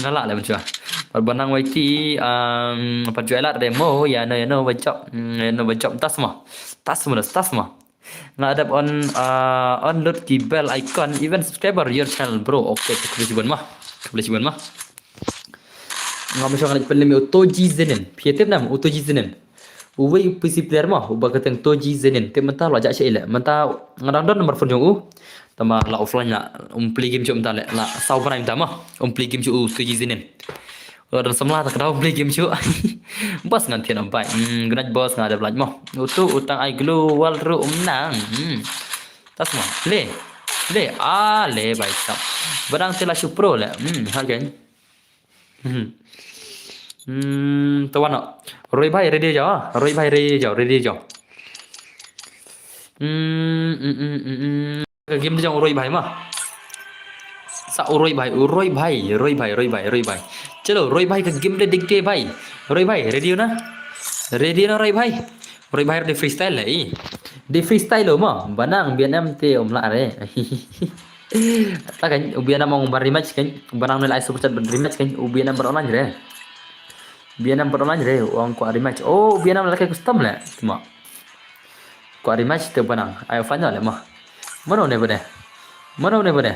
Nga lah leh mynshuwa. Pat Banang Y T, um, pat ju ai lad re mo, ïa no, ïa no ba jop, mm, ïa no ba jop, tas ma. Tas ma, tas ma. Nga dep on, uh, on load ki bell icon, even subscriber your channel bro. Okay, khublei shibun ma. Khublei shibun ma. Nga mynshuwa nga leit pynlem ïa u Toji Zenin. Phi tip nam u Toji Zenin? Uwei u P C player ma, uba kyrteng Toji Zenin. Te mynta la jah sha i leh. Mynta nga dang don number phone jong u. Tangba la offline la, um play game shuh mynta leh. La saw bnai mynta ma, um play game shuh u Toji Zenin. Ula don samla ta ka dei um play game shuh. Boss ngan thied bai. Hmm, good night boss, nga dep lait mo. Utu u tang ai global ruh um nang. Hmm. Tas ma. Le. Le. Ah, le bai sap. Ba dang te la shu pro leh. Hmm, ha kein. Hmm. Hmm, to wan. Roi bhai ready jaw. Roi bhai ready jaw, ready jaw. Hmm, hmm, hmm, hmm, hmm. Ka game de jong u Roi bhai ma. Sa u Roi bhai, u Roi bhai, Roi bhai, Roi bhai, Roi bhai. Chalo, Roi bhai ka game de dik de bhai. Roi bhai, ready na? Ready na Roi bhai? Roi bhai de freestyle leh i. De freestyle lo ma, Banang B N M te um lah re. Ta kan, u B N M ong ban rematch kan, Banang ne lai super chat ban rematch kan, u B N M ban online re. B N M ban online re, ong kwah rematch. Oh, u B N M la ka custom leh. Cuma. Kwah rematch te Banang. Ayo final leh ma. Mano ne bade? Mano ne bade?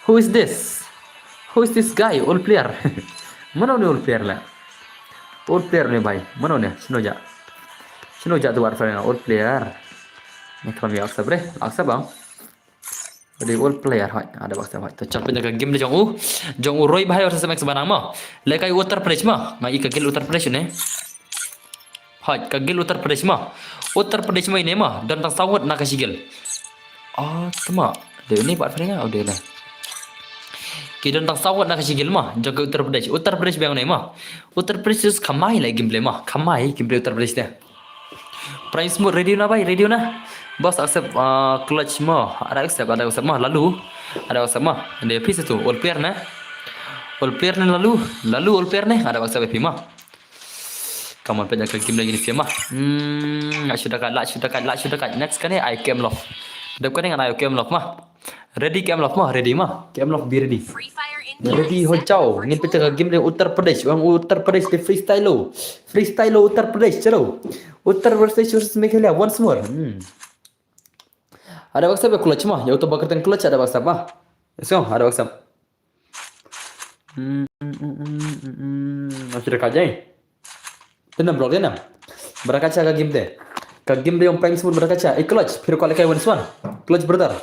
Who is this? Who is this guy? Old player. Mano ne old player leh? Old player ne bhai. Mano ne? Shino ja. Shino ja tu war friend old player. Ne kami aksa bre. Aksa bang. Ade old player hoi. Ada baksa hoi. To chap ka game de jong u. Jong u Roi bhai versus Max Banang ma. Lehkai Uttar Pradesh ma. Nga i ka guild Uttar Pradesh ne. Hoi, ka guild Uttar Pradesh ma. Uttar Pradesh ma ine ma. Don tang saw ngut na ka shi guild. Ah, tama. De ne pat freng ah, de ne. Ki don tang saw ngut na ka shi guild ma. Jong ka Uttar Pradesh. Uttar Pradesh biang ne ma. Uttar Pradesh is kamai leh gameplay ma. Kamai gameplay Uttar Pradesh de. Prime Smooth, ready na bhai, ready na. Boss accept, uh, clutch mo. Ada accept, ada accept mo. Lalu. Ada accept mo. Ande phi sa tu. All player na. All player na lalu. Lalu all player na. Ada accept phi mo. Come on, pynjah ka game lagi ni phi mo. Hmm, la shu da kat, la shu da kat, la shu da kat. Next kane ai Kem Love. Dep kane ngan ai Kem Love mo. Ready Kem Love mo, ready mo. Kem Love be ready. Ready ho jao. Ngin pynjah ka game de Uttar Pradesh. Wan Uttar Pradesh de freestyle lo. Freestyle lo Uttar Pradesh, chalo. Uttar Pradesh versus Meghalaya once more. Hmm. Ada baksa be clutch mo. Ya uta bakar teng clutch ada baksa mo. So, ada baksa. Hmm, hmm, hmm, hmm, hmm, hmm. Masih dekat je. Tenang bro, tenang. Barakat sha ka game de. Ka game de ong Prime Smooth barakat sha. Eh, clutch, phi ruh kwah lehkai one swan. Clutch brother.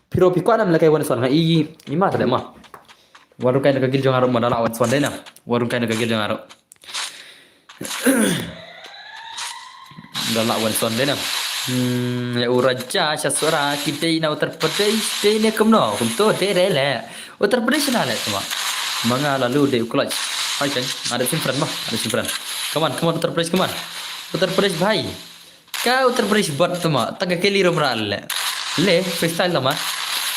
Phi ruh phi kwah nam lehkai one swan. Nga i, i ma ta de ma. Warung kai na ka guild jong nga ruh ma da lah one swan de na. Warung kai na ka guild jong nga ruh. Da lah one swan de na. Hmm, ya u Raja sha sura ki dei na Uttar Pradesh de ne kumno. Kumto de de le. Uttar Pradesh na leh tama. Ma nga lalu de u clutch. Hai kan, ada simpan ma, ada simpan. Come on, come on, Uttar Pradesh, come on. Uttar Pradesh bhai. Ka Uttar Pradesh bot tama, tang ka keli rom ra leh. Le, freestyle tama.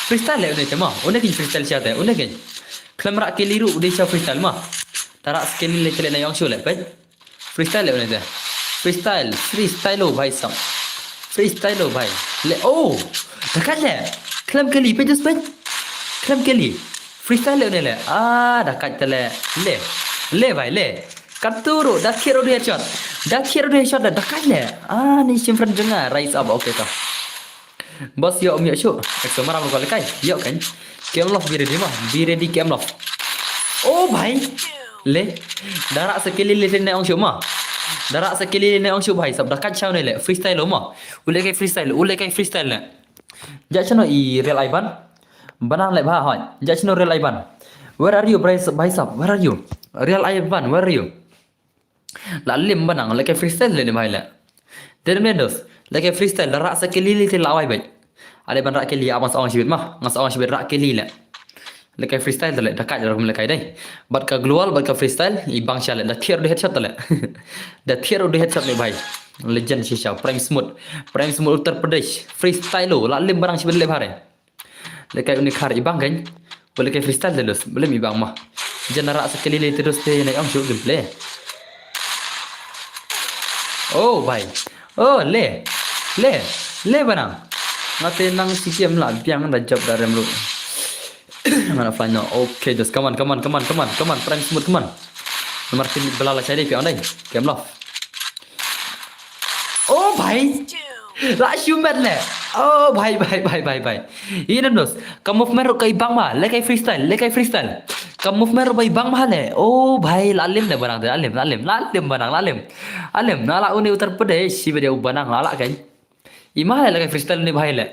Freestyle leh une tama. Une kin freestyle sha te, une kin. Khlem ra keli ruh de sha freestyle ma. Tara keli le keli na yong shu leh, pej. Freestyle leh une te. Freestyle, freestyle lo bhai sam. Freestyle lo bhai. Le, oh. Dakat le. Khlem keli, pej dus pej. Khlem keli. Freestyle leh une le. Ah, dakat te le. Le. Le bhai, le. Katuru, da khiro dia shot. Da khiro dia shot, da dakat le. Ah, ni shimfran jong nga. Rise up, okay to. Boss, ïoh um ïoh shuh. Exo maram ko lekai. Ïoh kan. Kem Love, be ready ma. Be ready, Kem Love. Oh bhai. Le. Da rah sa kili le te ne ong shuh ma. Da rah sa kili le ne ong shuh bhai. Sab da kat shaw ne le. Freestyle lo ma. U lekai freestyle. U lekai freestyle le. Ja chano i Real Ivan. Banang le bha hoi. Ja chano Real Ivan. Where are you, bhai, bhai sab? Where are you? Real Ivan, where are you? La lim banang, lekai freestyle le ne bhai le. Dere mendos, lekai freestyle, da rah sa kili le te la wai bai. Ale ban rah kili, abang sa ong shibit ma, nga sa ong shibit rah kili le. Lekai freestyle tale, da kat da kum lekai dai. Bat ka global, bat ka freestyle, i bang sha le, da thier du headshot tale. Da thier du headshot ne bhai. Legend shisha, Prime Smooth. Prime Smooth Uttar Pradesh, freestyle lo, la lim banang shibit le bhare. Lekai uni khar i bang kan. Boleh kai freestyle terus. Boleh mi bang mah. Janara sekali le terus te naik ong show gameplay. Oh bhai. Oh le. Le. Le banang. Ngate nang sikiam la biang da job da rem ru. Mana fine no. Okay, just come on, come on, come on, come on, come on. Prime Smooth, come on. Nomor tin bela la cari pi ong dai. Game love. Oh bhai. La shu met le. Oh bhai bhai bhai bhai bhai. Ina nos. Ka movement ruh ka i bang ma. Lekai freestyle, lekai freestyle. Ka movement ruh ba i bang ma le. Oh bhai, la lim le banang, la lim, la lim, la lim banang, la lim. La lim, na la uni Uttar Pradesh, si bede u banang la la kan. I ma le lekai freestyle ni bhai le.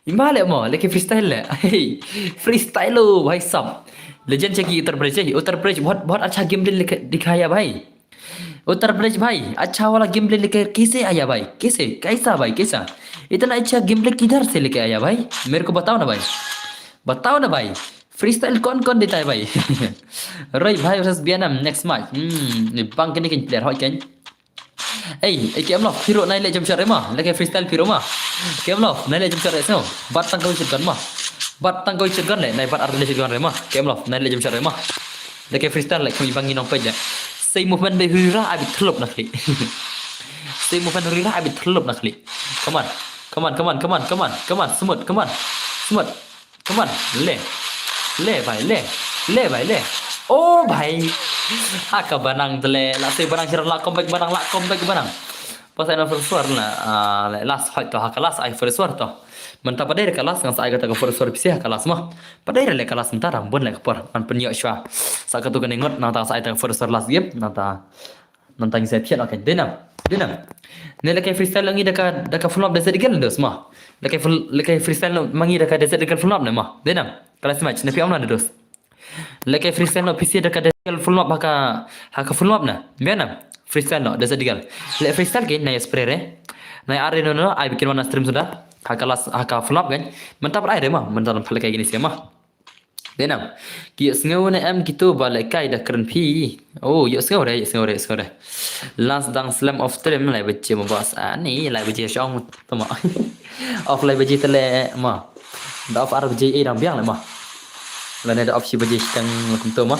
I ma le mo, lekai freestyle le. Hey, freestyle lo bhai sab. Legend cheki Uttar Pradesh, eh. Uttar Pradesh bahut bahut acha game din dikhaya bhai. उत्तर प्रदेश भाई, अच्छा वाला गेम प्ले लेके कैसे आया भाई? कैसे? कैसा भाई? कैसा? इतना अच्छा गेम प्ले किधर से लेके आया भाई? मेरे को बताओ ना भाई। बताओ ना भाई। फ्री स्टाइल कौन कौन देता है भाई? Roy भाई वर्सेस बीएनएम नेक्स्ट मैच। Hmm, bang kini kin player hoi kan. Ei, ei kem lo, piro nai le jump shot rema. Leke freestyle piro ma. Kem lo, nai le jump shot re so. Bat tang kau shotgun ma. Bat tang kau shotgun le, nai bat ar le shotgun rema. Kem lo, nai le jump shot rema. Leke freestyle le kami bangi nong pej le. Sei movement be hura abi thlup na klik. Sei movement hura abi thlup na klik. Come on. Come on, come on, come on, come on, come on. Smooth, come on. Smooth. Come on. Le. Le bhai, le. Le bhai, le. Oh bhai. Haka banang tele. La sei banang sirah la comeback banang, la comeback banang. Pas ai na first war na, ah, last fight to haka last ai first war to. Mynta pat dei re ka last ngan sa ai kata ka first war pisa ka last ma. Pat dei re le ka last mynta dang bun le ka por. Ngan pynïoh shwa. Sa katu kane ngut nangta sa ai ta ka first war last game nangta. Nangta ngi sa thiat ok. Dei nam. Dei nam. Ne leke freestyle ngi da ka da ka full up Desert Eagle dos ma. Leke full leke freestyle ma ngi da ka Desert Eagle full up ne ma. Dei nam. Ka last match ne pi ong na dos. Leke freestyle no pisi da ka Desert Eagle full up haka haka full up na. Mena freestyle no Desert Eagle. Le freestyle ke na spray re. Na are no no ai bikin wana stream sudah. Haka last haka full up kan. Mantap ai re ma. Mantap pale kai gini sih ma. Dei nam. Ki ïoh sngew ne em kitu ba lehkai da kren phi. Oh, ïoh sngew re, ïoh sngew re, ïoh sngew re. Last dang slam of stream lai baje ma boss. Ani lai baje shong tama. Off lai baje tele ma. Da off ar baje ei dang biang le ma. Lane da off shi baje shiteng kum tu ma.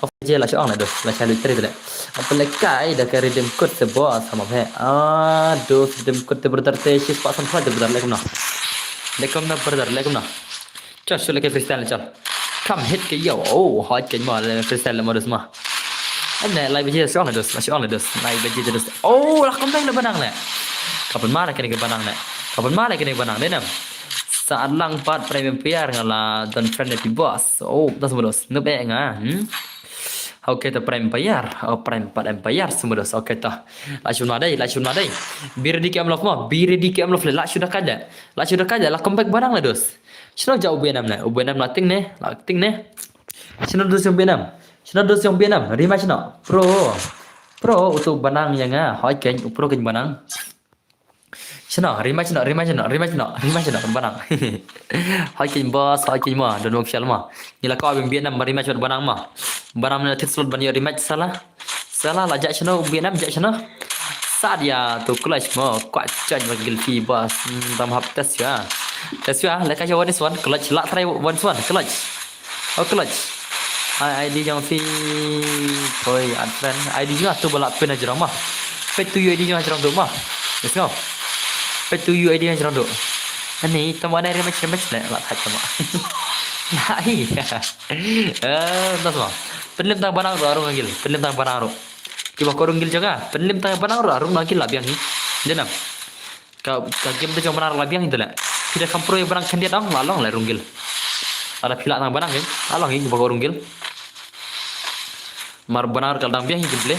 Off baje la shong le dos, la shong le tre tele. Apa lehkai da ka redeem code te boss sama phe. Ah, dos redeem code te brother te shi spah san pha te brother le kumna. Le kumna brother le kumna. Chal, shu leke freestyle chal. Kam hit ke yo. Oh, hot ke ma le freestyle le modus ma. Ane lai baje shong le dos, la shong le dos. Lai baje dos. Oh, la comeback le banang le. Kapan ma le kene ke banang le. Kapan ma le kene ke banang dei nam. Sa lang pat Prime Empire nga la don friend le pi boss. Oh, dos modus. Nub e nga. Hmm. Okay ta Prime Empire. Oh, Prime pat Empire semodos. Okay ta. La shun ma dei, la shun ma dei. Be ready ke em love ma. Be ready ke em love le. La shu da kaja. La shu da kaja. La comeback banang le dos. Shino ja u B N M ne. U B N M la ting ne. La ting ne. Shino dos yang B N M. Shino dos yang B N M. Rematch no. Pro. Pro utu banang yang ah. Hoi ken u pro ken banang. Shino rematch no, rematch no, rematch no, rematch no banang. Hoi ken boss, hoi ken ma. Don wok shal ma. Ngi la ko abin B N M rematch banang ma. Banang na tit slot ban yo rematch sala. Sala la jak shino, B N M jak shino. Sad ya tu clutch mo, kwat chaj ba gilfi boss. Hmm, tam hap test ya. Test ya, leka ya one is one, clutch la try one is one, clutch. Oh clutch. Ai I D jong fi. Oi, add friend. I D jong tu bala pin aja ma. Pet tu I D jong aja tu ma. Let's go. Pet tu I D jong tu. Ani tam wana rematch rematch le la thak ma. Lai. Eh, tas ma. Penlim tang banang ro arung agil. Penlim tang banang ro. Kiba korung gil jaga. Penlim tang banang ro arung agil la biang hi. Dei nam. Ka ka game te jong banang la biang hi tele. Phi da kham pro ïa ba nang khyndiat ong, la long la rung gil. Lada phi lah nang ba nang kein, la long ïa ba ko rung gil. Mar ba nang ka dang biang hi ki ble.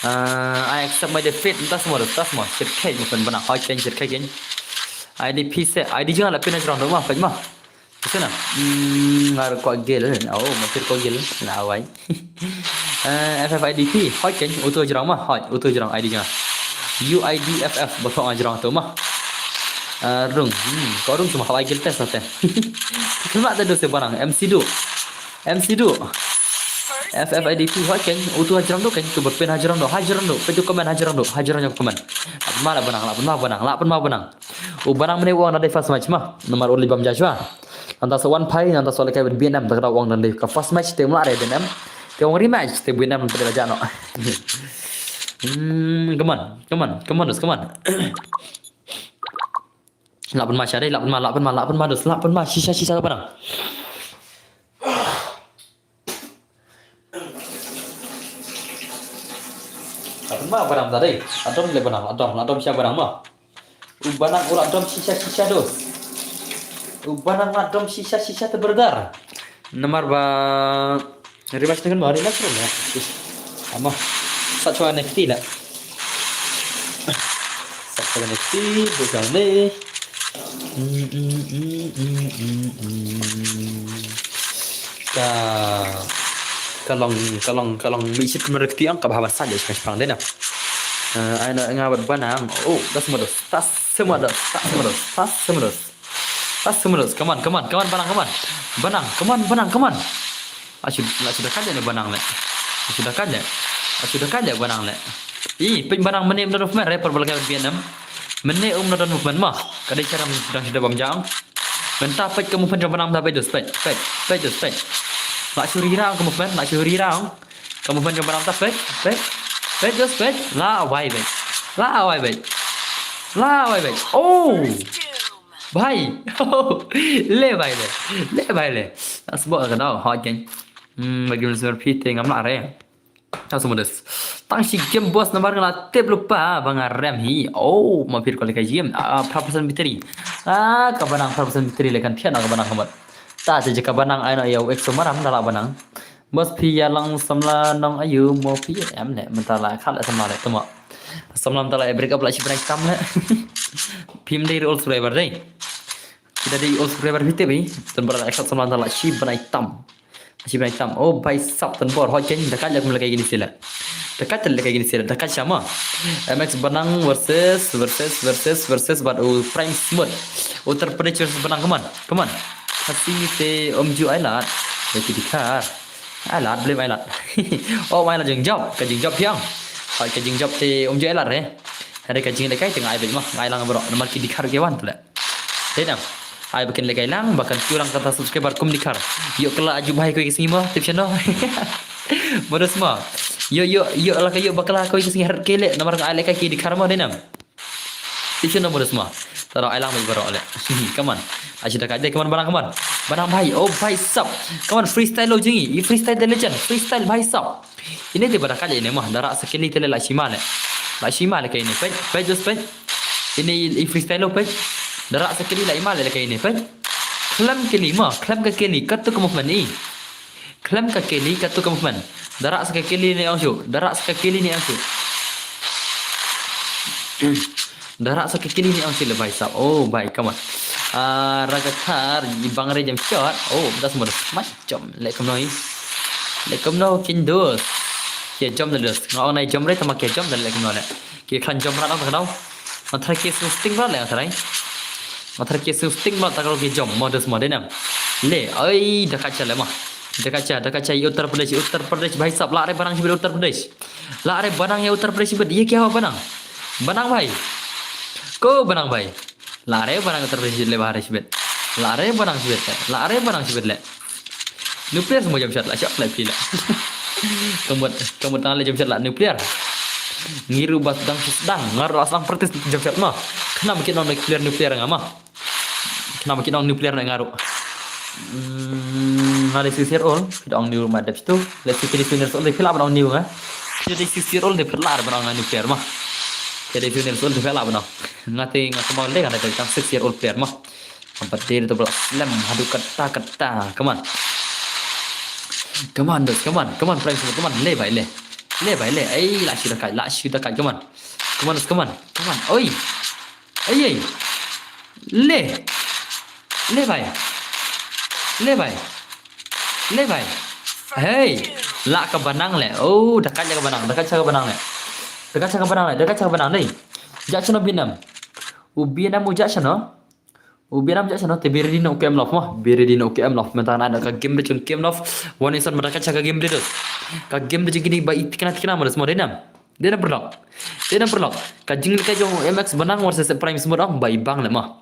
Ah, I accept my defeat. Mynta sma, mynta sma. Shit, kai mo pen ba nang. Hoi kein, shit, kai kein. I D P se, I D jong nga la pyn ha jrong doh ma, peit ma. Sna. Hmm, nga ruh kwah gel. Oh, ma phi ruh kwah gel. Nga wai. Eh, F F I D P. Hoi kein, uto jrong ma. Hoi, uto jrong I D jong nga. U I D F F, ba thok nga jrong to ma. Eh, rung. Hmm, ko rung sma, hoi gel test na te. Khlem lah te doh se ba nang. M C Duh. M C Duh. F F I D P, hoi kein, uto ha jrong doh kein, to ba pyn ha jrong doh, ha jrong doh, peit u comment ha jrong doh, ha jrong doh comment. Lah pynma la ba nang, lah pynma ba nang, lah pynma ba nang. U ba nang mynne u ong dang dei first match ma, namar u leit bam ja shuwa. Nangta sa wan phai, nangta sa lehkai bad B N M, ta ka daw u ong dang dei ka first match, te um lah re B N M. Te u ong rematch, te B N M pat la jah noh. Hmm, come on, come on, come on, come on. Lah pynma sha dei, lah pynma, lah pynma, lah pynma, dos, lah pynma, shisha, shisha ka ba nang. Lah pynma ba nang ta dei. Lah dom le ba nang, lah dom, lah dom sha ba nang ma. U ba nang u lah dom shisha shisha dos. U ba nang lah dom shisha shisha te brother. Namar ba ri ba shnong ma ri na shnong ma. Ama. Sa chwa ne kti la. Sa chwa ne kti bu jang ne. Ka, ka long, ka long, ka long mih shit kumne kti ong ka ba ban sa je shpang dei na. Eh, ai na nga bad ba nang. Oh, das mados, das semados, das mados, das semados. Das semados, come on, come on, come on, ba nang, come on. Ba nang, come on, ba nang, come on. Asu, asu da kane ba nang le. Asu da kane. Asu da kane ba nang le. I, pyn ba nang mynne um na movement, rapper ba la ka B N M. Mynne um na movement ma. Ka dei sharam dang shu da bam jang. Mynta peit ka movement jong ba nang mynta peit dos peit. Peit, peit dos peit. Lah shu ri rang ka movement, lah shu ri rang. Ka movement jong ba nang mynta peit, peit. Peit dos peit. Lah wai peit. Lah wai peit. Lah wai peit. Oh. Bhai. Le bhai le. Le bhai le. Nak sebut ka tau. Hot kan. Hmm, bagi mun sumber phi te ngam lah re. Tang semua des. Tang shi game bos namar nga la tip lypa ba nga rem hi. Oh, ma phi ruh ka lehkai game. Ah, phra percent battery. Ah, ka ba nang phra percent battery le kan thiah na ka ba nang ka mut. Ta te je ka ba nang ai na ïa u exo maram da la ba nang. Bos phi ïa long samla nong ayu mo phi em ne mynta la khat la samla le tama. Samla mynta la break up la shi bnai tam le. Phim dei old subscriber dei. Kita dei old subscriber phi te bi. Tun ba la khat samla mynta la shi bnai tam. Shi bnai tam. Oh, bhai sab tun bor hoi kein da ka lehkai kine sila. Da ka lehkai kine sila. Da ka sama. M X Banang versus, versus, versus, versus bad u Prime Smooth. Uttar Pradesh versus Banang, come on. Come on. Khasi te um ju ai lad. Lehkai dikar. Ai lad, blame ai lad. Oh, ai lad jingjop, ka jingjop phi ong. Hoi ka jingjop te um ju ai lad re. Hynrei ka jinglehkai te nga ai beit ma, nga ai lang baroh. Namar ki dikar ki wan tu le. Te dang. Ai ba kin lehkai lang, ba kan kiew lang kata subscriber kum dikar. Ïoh kylla aju bhai kawei ka sngi ma, tip shano. Modus ma. Ïoh, ïoh, ïoh la ka ïoh ba kylla kawei ka sngi heret kele, namar nga ai lehkai ki dikar ma, te dang. Tip shano modus ma. Tara ai lang beit baroh le. Come on. Ashi da ka dei, come on, Banang, come on. Banang bhai, oh bhai sab. Come on, freestyle lo jong ngi. I freestyle the legend. Freestyle bhai sab. Ine te ba da ka dei ine ma. Da rah sa kili te le la shi ma le. La shi ma le ka ine. Peit, peit just peit. Ine i, i freestyle lo peit. Da rah sa kili la i ma le ka ine. Peit. Khlem kili ma. Khlem ka kili. Katto ka movement i. Khlem ka kili katto ka movement. Da rah sa ka kili ne ong shu. Da rah sa ka kili ne ong shu. Da rah sa ka kili ne ong shu le bhai sab. Oh bhai, come on. Ah, Ragathar, i bang re jam shot. Oh, das mo das. Mat jam. Leh kumno i. Leh kumno kin dos. Kia jam da dos. Nga ong nai jam re tama kia jam da leh kumno le. Ki khlaiñ jom rat ong ta ka daw. Nga tharai ki sting rat le nga tharai. Nga tharai ki sting rat ta ka daw ki jom mo dos mo dei nam. Le, ai, da ka cha le mo. Da ka cha, da ka cha, ïa Uttar Pradesh, Uttar Pradesh bhai sab, lah re Banang shibit Uttar Pradesh. Lah re Banang ïa Uttar Pradesh shibit, ïa kya ho Banang. Banang bhai. Ko Banang bhai. Lah re Banang Uttar Pradesh le bahar shibit. Lah re Banang shibit le. Lah re Banang shibit le. Nuclear semua jam shot lah, siap lah pila. Kemut, kemut tang le jam shot lah nuclear. Ngi ruh ba dang sdang, nga ruh la sdang practice jam shot ma. Khnang ba kin ong nuclear, nuclear nga ma. Khnang ba kin ong nuclear na nga ruh. Hmm, nga dei six year old, ki da ong new ma dep tu. Let's see, three years old, phi lah ban ong new nga. Ki dei six year old, dei phi lah ban ong nga nuclear ma. Te dei fifteen years old te phi lah ban ong. Nga te nga kumba leh nga dei tang six year old player mo. Nga pat dei to ba slem haduh katta katta. Come on. Come on, dos, come on. Come on, Prime Smooth, come on. Leh bhai, leh. Leh bhai, leh. Ei, lah shu da kait, lah shu da kait. Come on. Come on, dos, come on. Come on. Oi. Ei, ei. Leh. Leh bhai. Leh bhai. Leh bhai. Hei. Lah ka banang leh. Oh, da kait ka banang. Da kait ka banang leh. Da kait ka banang leh. Da kait ka banang dei. Jah shano Vietnam. U Vietnam u jah shano. U Vietnam jah shano te be ready noh U K M Love mo. Be ready noh U K M Love. Mynta nga da ka game de jong U K M Love. Wan insan mynta ka cha ka game de dos. Ka game de jong kine ba i tikna tikna mo dos mo, dei nam. Dei nam paralok. Dei nam paralok. Ka jinglehkai jong M X Banang versus Prime Smooth ong ba i bang leh mo.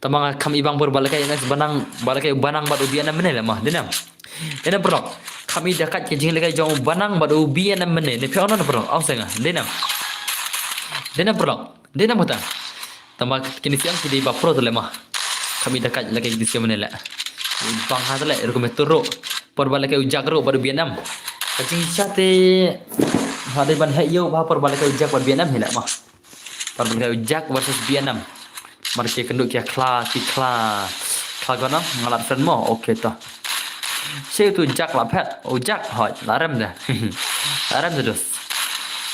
Tangba nga kham i bang por ba lehkai M X Banang, ba lehkai Banang bad u Vietnam mynne leh mo. Dei nam. Dei nam paralok. Kham i da kait ka jinglehkai jong Banang bad u Vietnam mynne. Ne phi ong nam paralok. Ong seh nga. Dei nam. Dei nam paralok. Dei nam kata. Tangba kine sien ki dei ba pro te leh mo. Kham i da kait lehkai kine sien mynne leh. Bang ha te leh ruh kumne turu. Por ba lehkai u Jack ruh bad u Vietnam. Ka jingshah te ha dei ban heh ïew ba por ba lehkai u Jack bad Vietnam hi leh mo. Por ba lehkai u Jack versus Vietnam. Mar ki kynduh ki khla ki khla. Khla ko nam nga lad friend mo. Okay to. Shi tu Jack la phet. U Jack hoi la rem de. La rem de dos.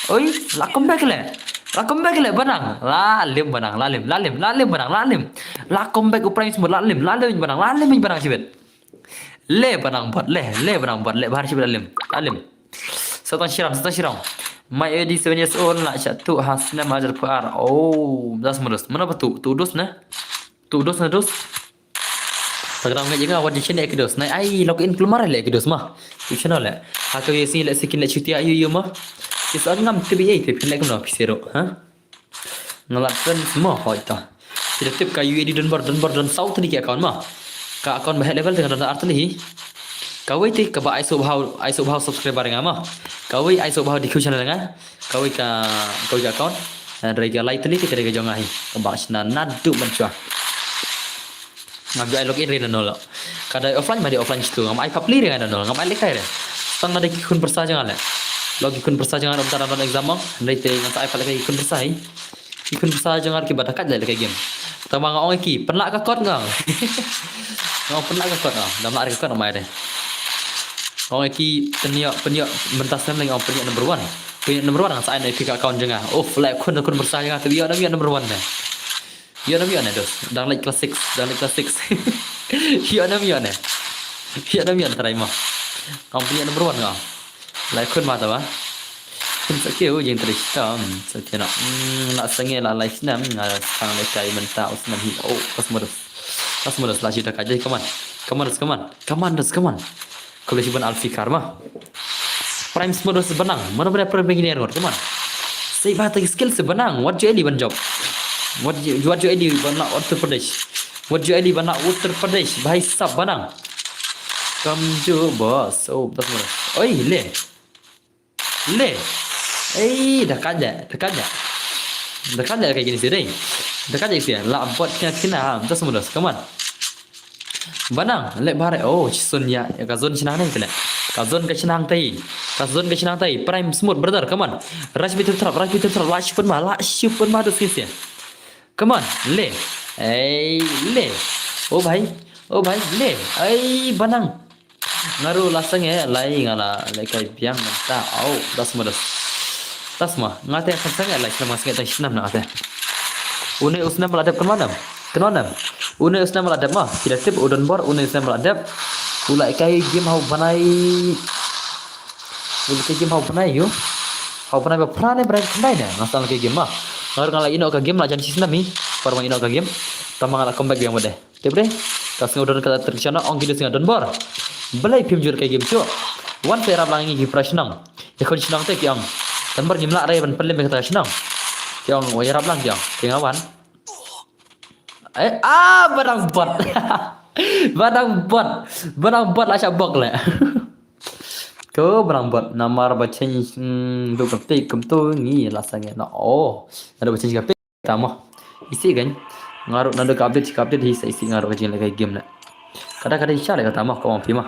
Oi, la comeback leh. La comeback leh Banang. La lim Banang, la lim, la lim, la lim Banang, la lim. La comeback u Prime Smooth, la lim, la lim Banang, la lim Banang shibit. Leh Banang bot, leh, leh Banang bot, leh bahar shibit la lim. La lim. Satang Shiram, Satang Shiram. My A D seven years old, la sha tu ha snem hajar phuar. Oh, das mo dos. Mana ba tu, tu dos ne? Tu dos ne dos. Tagram nga jingga wat jishin ek dos. Nai ai log in kulmar leh ek dos ma. Tu channel leh. Ha ka yesi leh sikin leh chutia yu yu ma. Is on ngam T B A te phin leh kumno phi sero, ha? Nga lad friend mo hoi ta. Phi da tip ka U A D don bor don bor don saw tani ki account ma. Ka account ba heh level te nga don ar tani hi. Kawei te kaba ai so bhau ai so bhau subscriber nga ma. Kawei ai so bhau dikhu channel nga. Kawei ka kawei ka account. Hynrei ka lai tani te ka dei ka jong nga hi. Kaba shna naduh mynchwa. Ngam ju ai log in re na nol. Ka dei offline ma dei offline shitu. Ngam ai pap li re nga na nol. Ngam ai lehkai re. Tang na dei ki khun pyrsa jong nga leh. Lok ki khun pyrsa jong nga rum ta don exam mo. Hynrei te ngam sa ai pap lehkai ki khun pyrsa hi. Ki khun pyrsa jong nga kiba da kait leh lehkai game. Tang ba nga ong ki pynlah ka kot nga. Nga ong pynlah ka kot nga. Dam lah re ka kot nga mai re. Nga ong ki pynïoh pynïoh mynta snem leh nga ong pynïoh number one. Pynïoh number one nga sa ai na ki account jong nga. Uf leh khun khun pyrsa jong nga te ïoh number one ne. Ïoh nam ïoh ne dos. Dang leit class six, dang leit class six. Ïoh nam ïoh ne. Ïoh nam ïoh ne trai mo. Ngam pynïoh number one nga. Lai khun ma ta ba. Khun sa kiew jing trai tam. Sa kiew na. Hmm, la sangeh la lai snem nga sang lehkai mynta u snem hi. Oh, pas mo dos. Pas mo dos la shi ta ka jai, come on. Come on dos, come on. Come on dos, come on. Khublei shibun Alfi Karma. Prime Smooth versus Banang. Mano bane Prime Engineer ngot, come on. Sei ba ta skill se Banang. Wat ju eli ban jop. Wat ju, wat ju eli ban na Uttar Pradesh. Wat ju eli ban na Uttar Pradesh. Bhai sab Banang. Kam ju boss. Oh, das mana. Oi, leh. Leh. Ei, da kait leh, da kait leh. Da kait leh ka kini sih dei. Da kait leh sih. La bot kina kina. Das mana, come on. Banang, leh bare. Oh, sun ya, ya ka zone shnang ne tele. Ka zone ka shnang tai. Ka zone ka shnang tai. Prime Smooth brother, come on. Rush bitu trap, rush bitu trap. La shipun ma, la shipun ma dos kisi. Come on, leh. Ei, leh. Oh bhai, oh bhai, leh. Ei, Banang. Nga ruh la sangeh lai nga la lehkai biang mynta. Au, das ma dos. Das ma, nga te kan sangeh lai snem nga sangeh tang snem na te. Une u snem ba la dep kynmaw nem. Kynmaw nem. Une u snem ba la dep ma. Phi da tip u don bor une u snem ba la dep. U lehkai game hau banai. U lehkai game hau banai ïo. Hau banai ba phra ne banai khyndai ne. Nga sa lehkai game ma. Nga ruh nga la ïehnoh ka game la jan shi snem hi. Par ma ïehnoh ka game. Tang ma nga la comeback biang ba dei. Tip re, ka sngew don kata ter shnong ong ki da sngew don bor. Balei phim jur ka game shuh. Wan sa ïarap lang ïa ki para shnong. Ïa khun shnong te ki ong. Don bor ngim lah re ban pynlem ïa kata ka shnong. Ki ong, wan ïarap lang ki ong. Ki nga wan. Eh, ah, Banang bot. Banang bot. Banang bot la shah bok leh. Ko Banang bot. Namar ba change, hmm, duk ka pick kumtu ngi la sangeh na. Oh, ada ba change ka pick. Tamo. Isih kan. Nga ruh naduh ka update, ka update hi sa isih nga ruh ka jinglehkai game leh. Kada kada isha leh kata mo, ka ong phi mo.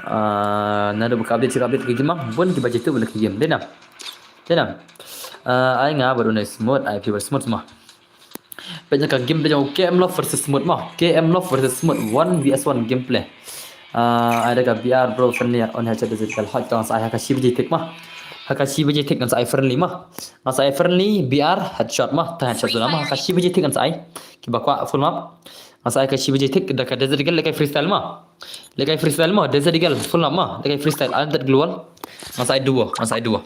Ah, naduh ka update, ka update ka game mo. Bun kiba jitu ba lehkai game. Dei nam. Dei nam. Ah, ai nga bad une Smooth, ai phi bad Smooth ma. Peit na ka gameplay jong K M Love versus Smooth ma. K M Love versus Smooth, one versus one gameplay. Ah, ai da ka B R bro, friendly on headshot, does it kill? Hot, ngan sa ai ha ka shi baje thik ma. Ha ka shi baje thik ngan sa ai friendly ma. Ngan sa ai friendly, B R headshot ma. Tang headshot tu ma. Ha ka shi baje thik ngan sa ai. Kiba kwah full map. Ngan sa ai ka shi baje thik da ka Desert Eagle lehkai freestyle ma. Lehkai freestyle ma, Desert Eagle full map ma. Lehkai freestyle, unlimited global. Ngan sa ai duo, ngan sa ai duo.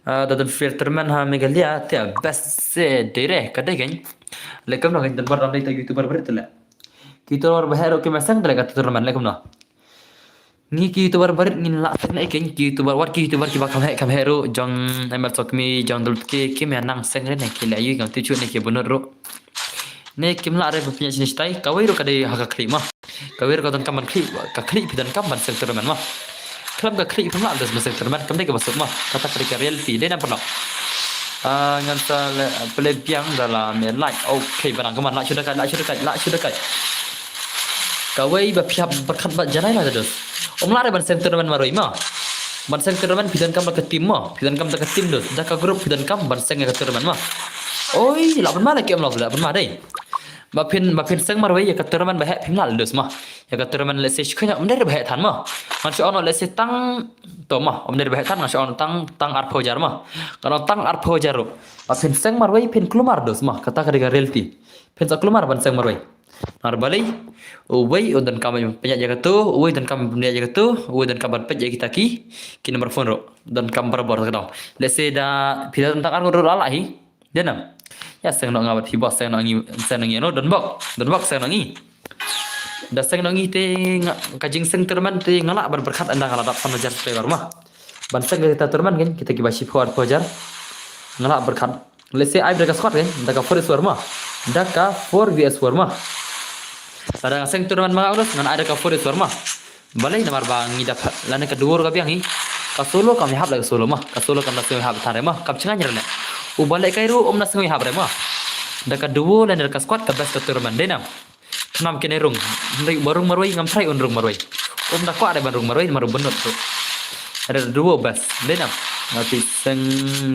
Ah, da don fair tournament ha Meghalaya, te best se dei re, ka dei kein. Leh kumno kein, don bar dang dei ta YouTuber barit te leh. Ki YouTuber ba heh ruh kim seng te leh kata tournament, leh kumno. Ngi ki YouTuber barit ngin lah seng ne kein, ki YouTuber, wat ki YouTuber kiba kham heh, kham heh ruh, jong M L Sokmi, jong Dultke, kim ïa nang seng re ne ki leh ïa u, ngam tip shuh ne ki bynnud ruh. Ne kim lah re ba pynïaid shane shatai, kawei ruh ka dei ha ka khlieh ma. Kawei ruh ka donkam ban khlieh, ka khlieh phi donkam ban seng tournament ma. Khlem ka khlieh phim lah ban seng tournament, kam dei kaba suk ma. Kata ka dei ka reality, dei ne em paralok. Ah, ngan sa leh pynleit biang da la me like. Okay, ba nang kumne, lah shu da kai, lah shu da kai, lah shu da kai. Kawei ba phi hap pyrkhat bad janai la te dos. Ym lah re ban seng tournament marwei ma. Ban seng tournament phi donkam da ka team ma. Phi donkam da ka team dos. Da ka group phi donkam ban seng ïa ka tournament ma. Oi, lah ban ma leh K M Love, lah ban ma dei. Ba phin, ba phin seng marwei ïa ka tournament ba heh phim lah dos ma. Ïa ka tournament lehse shi kynja, ym dei re ba heh than ma. Ngan shu ong lehse tang, to ma, ym dei re ba heh than, ngan shu ong tang, tang arphew hajar ma. Ngan ong tang arphew hajar ruh. Ba phin seng marwei phin kulmar dos ma, kata ka dei ka reality. Phin sa kulmar ban seng marwei. Namar balei, uwei u donkam ban pynïaid ïa kato, uwei u donkam ban pynïaid ïa kato, uwei u donkam ban peit ïa kita ki, ki number phone ruh. Donkam barabor ka dei. Lehse da phi da tang ar ngut ruh la lah hi. Dei ne em? Ïa seng noh nga bad phi boss, seng noh ngi, seng noh ngi, no, Donbok. Donbok seng noh ngi. Da seng noh ngi te nga, ka jingseng tournament te nga lah ban pyrkhat ynda nga la dap san hajar subscriber ma. Ban seng kita tournament kan, kita kiba shiphew arphew hajar. Nga lah pyrkhat. Lehse ai da ka squad kan, da ka four versus four ma. Da ka four versus four ma. Lada nga seng tournament ma nga, ngan ai da ka four versus four ma. Balei? Namar ba ngi da pha-, lane ka duo ruh ka biang hi. Ka solo kam ïahap leh ka solo ma. Ka solo kam da seng ïahap than re ma. Kam chngaiñ re leh. U ba lehkai ruh um da seng ïahap re ma. Da ka duo lane da ka squad ka best ka tournament, dei ne em? Khnang kine rung. Hynrei ba rung marwei ngam tharai un rung marwei. Um da kwah re ban rung marwei namar u bynnud ruh. Re da duo best, dei ne em? Nga phi seng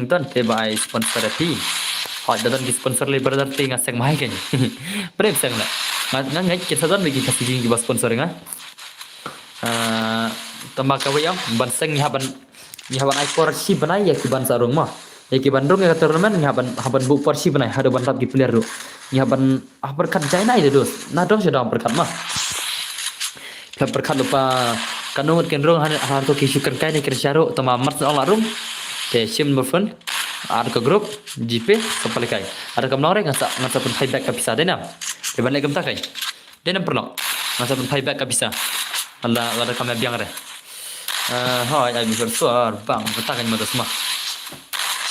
don te ba ai sponsor ïa phi. Hooid da don ki sponsor lei brother te nga seng ma hi kein. Brem seng leh. Nga, nga ngeit kin sa don ba ki Khasi Gaming kiba sponsor ïa nga. Ah, tangba kawei ïa ban seng ngi hap ban, ngi hap ban ai por shi bnai ïa ki ban sa rung ma. Ïa ki ban rung ïa ka tournament ngi hap ban, hap ban buh por shi bnai haduh ban dap ki player ruh. Ngi hap ban, hap ban pyrkhat jai nai de dos. Na dong sha dong pyrkhat ma. Pyrkhat lypa kano ngut kin rung ha, ha to ki shu kren kai ne kren sha ruh tangba mar shu ong la rung. Te shim number phone. Ar ka group, GPay, sa pynlehkai. Ar kam long re ngan sa, ngan sa pynphai back ka pisa, dei ne em? Te ban leh kumta kai. Dei ne em paralok. Ngan sa pynphai back ka pisa. Lada, lada kam ïa biang re. Eh, hooid, ai bishar suar, bang, kata kan ma dos ma.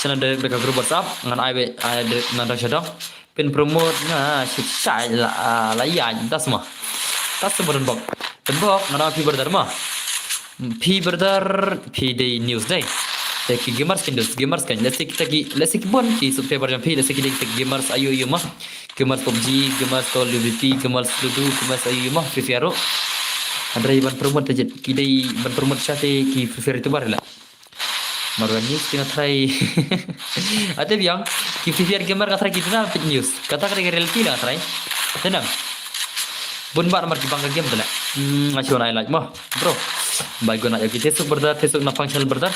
Sha na direct ka group WhatsApp, ngan ai be, ai direct na dong sha dong. Phin promote nga, shit shai la, la ïa, das ma. Das ma Donbok. Donbok, ngan ai phi brother ma. Phi brother, phi dei news dei. Te ki gamers kin dos, gamers kan. Lehse kita ki, lehse ki bun ki subscriber jong phi, lehse ki dei kita ki gamers ayu ayu ma. Gamers PUBG, gamers Call of Duty, gamers Ludo, gamers ayu ayu ma, Free Fire ruh. Hynrei ban promote te jit, ki dei ban promote sha te ki Free Fire YouTuber la. Marwan news ki nga tharai. Ate biang, ki Free Fire gamer nga tharai ki duna peit news. Kata ka dei ka reality la nga tharai. Te nang. Bun bah namar ki bang ka game te la. Hmm, nga shu ai like mo. Bro. Bai guna ïa ki Facebook brother, Facebook na pang channel brother.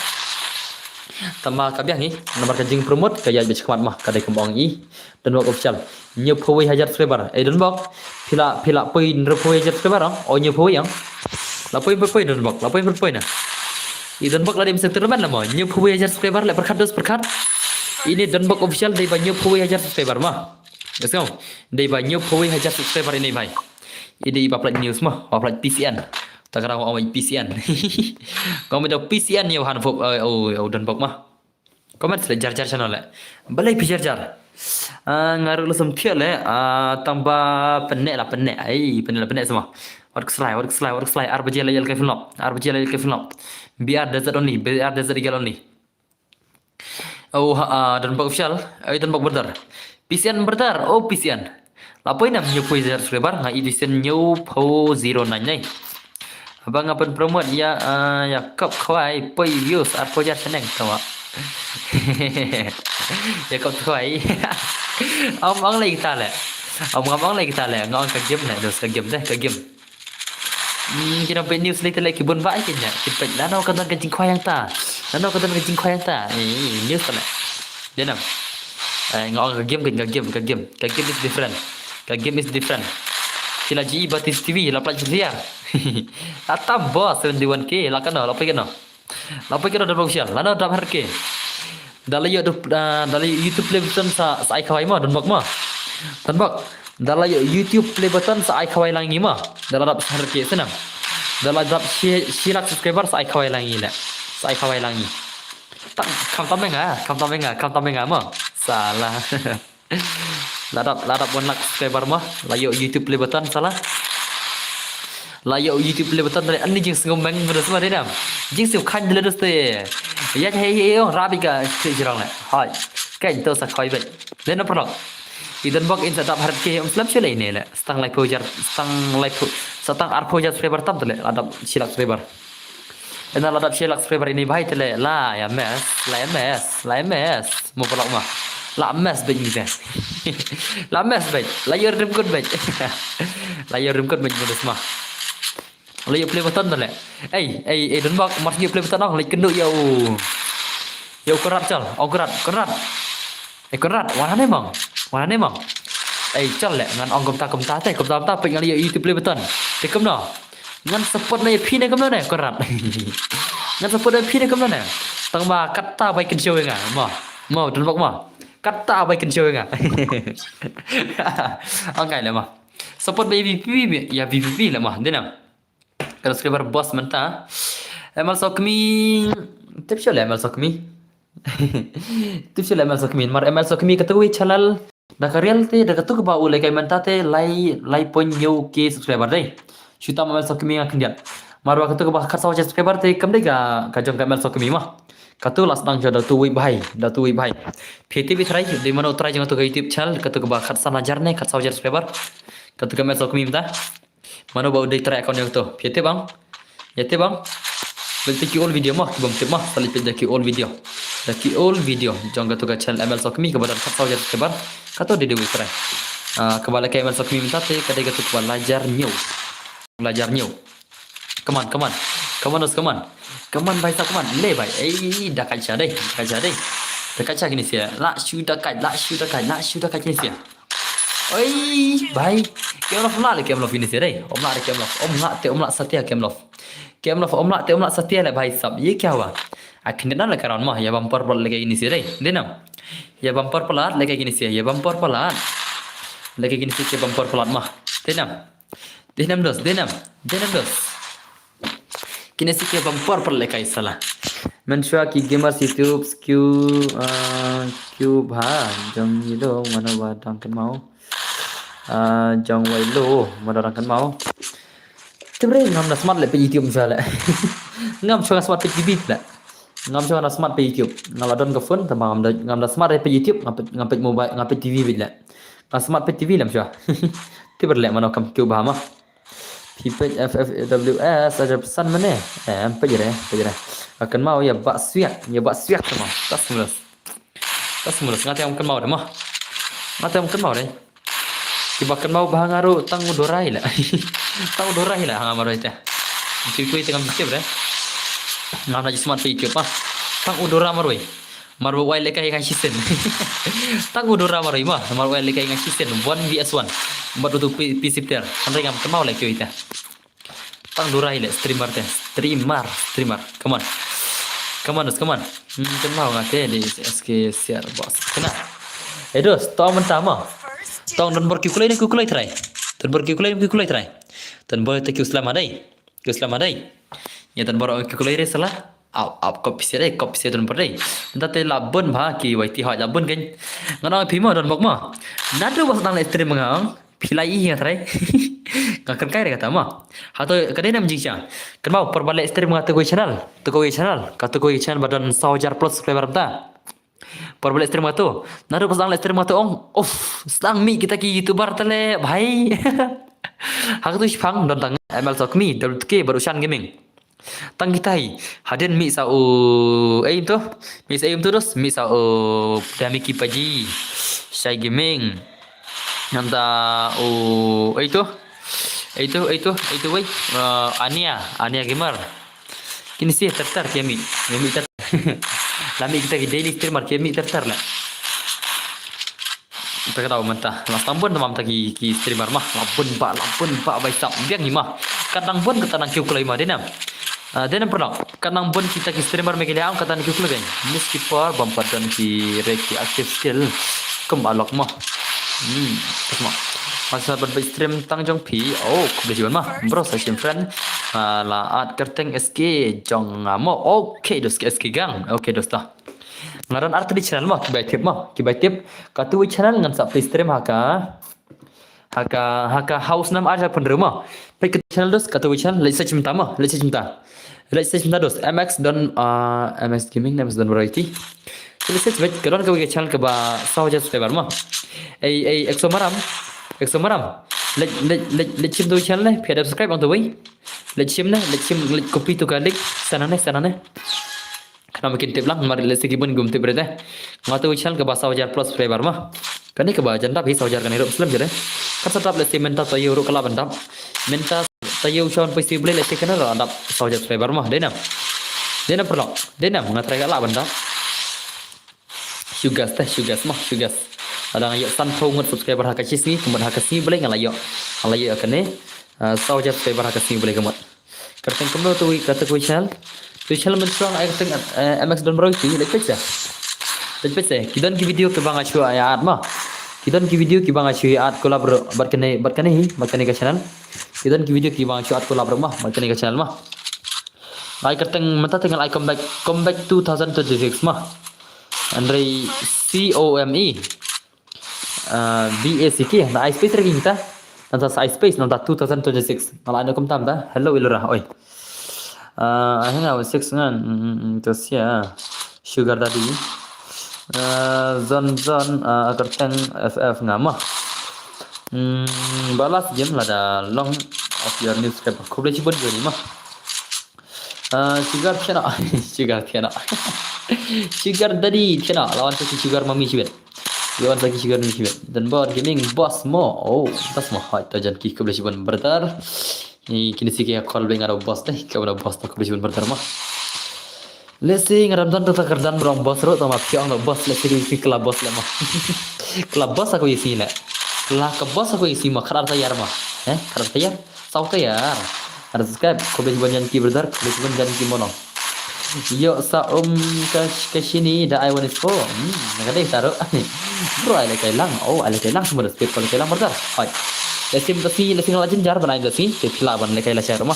Tangba ka biang hi, namar ka jingpromote ka ïaid beit shakhmat ma, ka dei kumba ong i. Donbok Official. Hynñiewphew wei hajar subscriber. Eh, Donbok. Phi la, phi la poi hynriewphew wei hajar subscriber, oh? Oh, hynñiewphew wei, oh? La poi, poi, poi, Donbok. La poi, poi, poi na. I Donbok la dei mynsiem tournament la mo. Hynñiewphew wei hajar subscriber, leh pyrkhat dos pyrkhat. Ine Donbok Official dei ba hynñiewphew wei hajar subscriber ma. Yes, ngau. Dei ba hynñiewphew wei hajar subscriber ine bhai. I dei ba pynlait news ma, ba pynlait PCN. Ta ka dang ong PCN. Ngau me da PCN ïa u han pop, eh, oh, oh, Donbok ma. Comment leh jar jar channel leh. Balei phi jar jar? Ah, nga ruh la sum thiah leh, ah, tangba pyneh la pyneh. Ai, pyneh la pyneh sama. Wat kslai, wat kslai, wat kslai. Ar baje la ïal kai film. Ar baje la ïal kai film. B R Desert only, B R Desert Eagle only. Oh, ha, ah, Donbok Official. Ai, Donbok brother. PCN brother. Oh, PCN. La poi nam hynñiewphew subscriber, nga i disen hynñiewphew zero nine nai. Haba nga pyn promote ïa, ah, ïa kop khwai poi views arphew hajar shaneng tangba. Ya kop khwai. Ong ong lei kita le. Ong ong lei kita le. Nga ong ka game le, dos ka game deh, ka game. Hmm, kino peit news lei te le ki bun ba ai kine. Ki peit lano ka don ka jingkhwai hangta. Lano ka don ka jingkhwai hangta. Eh, news te le. Dei nam. Eh, nga ong ka game, ka game, ka game. Ka game is different. Ka game is different. Ki la ji ba T V, la pla ji. Atam boss seventy-one K, la kano, la peit kano. La peit kano da official, lano dap har ke. Da la ïoh da, da la ïoh YouTube play button sa, sa ai khawai mo, don bok mo. Don bok. Da la ïoh YouTube play button sa ai khawai lang ngi mo. Da la dap har ke senam. Da la dap shi, shi lak subscriber sa ai khawai lang ngi le. Sa ai khawai lang ngi. Tam, kam tam nga, kam tam nga, kam tam nga mo. Salah. La dap, la dap one lakh subscriber mo. La ïoh YouTube play button salah. La ïoh YouTube play button tale ani jingsngewbha meng mada sma dei nam. Jingsngewbha khan dei la dos te. Ya hei hei ong rabi ka kri jirang le. Hai. Kan to sa khoi bek. Dei na pernah. I don bok in sa dap harat ke um slam shu lei ne le. Stang laiphew hajar, stang laiphew, stang arphew hajar subscriber tam tale. La dap shi lak subscriber. Ena la dap shi lak subscriber ini bhai tale. La ïa mes, la ïa mes, la ïa mes. Mo pernah mo. La mes bek ni te. La mes bek. La ïoh rim kot bek. La ïoh rim kot bek mada sma. La ïoh play button tale. Ei, ei, ei, don bok, mar ïoh play button ong, leit kynduh ïa u. Ïa u Konrad chal, ong Konrad, Konrad. Eh, Konrad, wan hangne mong. Wan hangne mong. Ei, chal le, ngan ong kumta, kumta te, kumta, kumta, peit nga la ïoh YouTube play button. Te kumno. Ngan support na ïa phi ne kumno ne, Konrad. Ngan support na ïa phi ne kumno ne. Tang ba katta bai kynshew ïa nga, mo. Mo, don bok mo. Katta bai kynshew ïa nga. Ong kai le mo. Support ba ïa VPP, ïa VPP le mo. Dei nam. Ka subscriber boss mynta. Emal Sokmi. Tip shu le Emal Sokmi. Tip shu le Emal Sokmi. Mar Emal Sokmi katu wi channel. Da ka real te, da katu kaba u lehkai mynta te, lai, lai point hynñiew K subscriber dei. Shu tam Emal Sokmi nga khyndiat. Mar wa katu kaba khatsaw hajar subscriber te, kam dei ka, ka jong ka Emal Sokmi mo. Katu la sdang jong da tu wi bhai, da tu wi bhai. Phi tip i trai, dei mano trai jong katu ka YouTube channel, katu kaba khatsan hajar ne, khatsaw hajar subscriber. Katu ka Emal Sokmi mynta. Mano ba u dei trai account ïa to. Phi tip bang. Ïa tip bang. Bel tip ki old video mo, ki bym tip mo. Sa leit peit da ki old video. Da ki old video. Jong katu ka channel Emal Sokmi kaba don khatsaw hajar subscriber. Katu dei dei u trai. Ah, kaba lehkai Emal Sokmi mynta te ka dei katu kaba la hajar hynñiew. La hajar hynñiew. Come on, come on. Come on, come on. Come on, bhai sahab, come on. Le bhai. Ei, da kait sha dei. Da kait sha dei. Da kait sha kine sia. La shu da kait, la shu da kait, la shu da kait kine sia. Oi, bhai. Kem lof, ym lah le kem lof ini sih dei. Ym lah le kem lof. Ym lah te ym lah satia kem lof. Kem lof ym lah te ym lah satia le bhai sahab. Ye kya hua? Akhirnya na le karon mo. Ya bumper plat lehkai ini sih dei. Dei nam. Ya bumper plat lehkai ini sih. Ya bumper plat. Lehkai ini sih ke bumper plat mo. Dei nam. Dei nam dos. Dei nam. Dei nam dos. Kine sih ke bumper plat lehkai salah. Mynshuwa ki gamers YouTube kiew, ah, kiew bha jong ngi dong mano ba dang kynmaw. Ah, jong wai lo mano dang kynmaw. Te bre ngam da smart le peit YouTube mynshuwa le. Ngam shuwa nga smart peit TV le. Ngam shuwa nga da smart peit YouTube. Nga la don ka phone tang ba ngam da, ngam da smart peit YouTube, nga peit, nga peit mobile, nga peit TV beit le. Nga smart peit TV le mynshuwa. Te bre le mano kam kiew bha ma. Phi peit FFWS hajar percent mane? Eh, em peit re, peit re. Ka kynmaw ïa Bah Swiak, ïa Bah Swiak tama. Tas mulus. Tas mulus, nga te ym kynmaw de mo. Nga te ym kynmaw de. Kiba kynmaw bha nga ruh tang u Dora hi la. Tang u Dora hi la ha nga marwei te. Ki kwei te ngam tip de. Ngam da ju smart peit YouTube ma. Tang u Dora marwei. Marwei lehkai nga shisien. Tang u Dora marwei ma. Marwei lehkai nga shisien. One V S one. Bad utu P-, P C player. Hynrei ngam kynmaw lehkai ita. Tang Dora ile streamer te. Streamer, streamer. Come on. Come on, come on. Hmm, kynmaw nga te di S K share boss. Kena. Eh, dos, tong mynta ma. Tong don bor ki kulai ne ki kulai trai. Don bor ki kulai ne ki kulai trai. Don bor te ki u slam hadai. Ki u slam hadai. Ya don bor ki kulai re salah. Ap, ap, kop pisa dei, kop pisa don bor dei. Nda te la bun bha ki Y T hoi la bun kein. Ngan ong phi mo don bok mo. Naduh ba sdang le stream nga ong. Phi la i nga trai. Nga kynkai re kata mo. Hato ka dei nam jingshisha. Kynmaw por ba le stream nga te kawei channel. Te kawei channel. Ka te kawei channel ba don saw hajar plus subscriber mynta. Por ba le stream nga tu. Naduh ba sdang le stream nga tu ong. Uff, sdang mih kita ki YouTuber te le bhai. Ha katu shipang don tang M L Sokmi, W T K, bad u Shan Gaming. Tang kita hi. Hadien mih sa u, eh, im tu. Mih sa, eh, im tu dos. Mih sa u Dami Kipaji. Shai Gaming. Nanta u, eh, tu. Eh, tu, eh, tu, eh, tu, wei. Uh, Ania, Ania Gamer. Kine shi ter ter ki mih. Ki mih ter. La mih kita ki daily streamer ki mih ter ter la. Kita kata mynta. La tang bun tamam ta ki, ki streamer mah. La bun ba, la bun ba bai sap biang hi mah. Kat nang bun kata nang kiew kloi mah dei nam. Ah, dei nam pernah. Kat nang bun kita ki streamer me ki liang kata nang kiew kloi biang. Miss Keeper bam pat don ki rek ki active skill. Kum alok mah. Hmm, terus mah. Masa ban bai stream tang jong phi. Oh, khublei shibun mah. Bro, sa shim friend. Ah, la at kerteng S K jong nga mo. Okay, dos ke S K gang. Okay, dos ta. Nga don ar tylli channel mo, ki bai tip mo, ki bai tip. Katu channel ngan sa plie stream ha ka, ha ka, ha ka house nam ar hajar pynriew mo. Peit katu channel dos, katu channel, leit search mynta mo, leit search mynta. Leit search mynta dos, M X Don, ah, M X Gaming, M X Don Variety. Leit search beit, ka don kawei ka channel kaba saw hajar subscriber mo. Ei, ei, Exo Maram, Exo Maram. Leit, leit, leit, leit shim tu channel ne, phi da subscribe ang tu wei. Leit shim ne, leit shim, leit copy tu ka link, sana ne, sana ne. Khnang ba kin tip lang, mar lehse ki bun kim tip re te. Nga tu channel kaba saw hajar plus subscriber mo. Kane kaba jan dap hi saw hajar kane ruh slem jare. Kan sa dap lehse mynta taïew ruh ka lah ban dap. Mynta taïew sha wan poi sibling lehse kane ruh dap saw hajar subscriber mo. Dei nam. Dei nam paralok. Dei nam nga try ka lah ban dap. Shu gas te, shu gas mo, shu gas. Lada nga ïoh sanphew ngut subscriber ha ka shi sngi, ka mut ha ka sngi balei nga la ïoh. Nga la ïoh kane. Ah, saw hajar subscriber ha ka sngi balei ka mut. Kyrteng kumno tu, kata kawei channel. Tu channel mynshuwa ai kyrteng, eh, M X Don Bro tu, leit peit sa. Leit peit sa. Ki don ki video kiba nga shu ïa add mo. Ki don ki video kiba nga shu ïa add collab ruh bad kane, bad kane hi, bad kane ka channel. Ki don ki video kiba nga shu add collab ruh mo, bad kane ka channel mo. Ai kyrteng mynta te nga la ai come back, come back two thousand twenty-six mo. Hynrei C O M E. Ah, B A C K, na ai space re kita. Nanta sa ai space, nanta two thousand twenty-six. Nga la ai no kumta mynta. Hello, Ilura, oi. Ah, hang on, six ngan. Mm, mm, mm, to sia. Sugar Daddy. Ah, Zon Zon, ah, kyrteng F F nga mo. Hmm, balas game lada long of your new subscriber. Khublei shibun jong i mo. Ah, Sugar Tiana. Sugar Tiana. Sugar Daddy Tiana. Lawan sa ki Sugar Mami shibit. Lawan sa ki Sugar Mami shibit. Don Bor Gaming boss mo. Oh, boss mo. Hai, ta jan ki khublei shibun brother. Ni kine shi ki call beng aro boss dei. Ka aro boss ta khublei shibun brother mo. Lehse nga dang don ta kyrdan brong boss ruh tang ma phi ong da boss lehse ki, ki club boss le mo. Club boss aku isi le. Club ka boss aku isi mo, khadar tayar mo. Eh, khadar tayar. Saw tayar. Ada subscribe, khublei shibun jan ki brother, khublei shibun jan ki mono. Yo sa um ka, ka shini da ai wan ispo. Hmm, na ka dei taruh. Bro ai le kai lang. Oh, ai le kai lang semua dah speed kalau kai lang brother. Hai. Lehse mynta sngi, lehse nga la jinjar ban ai da sngi. Te phi lah ban le kai la share mo.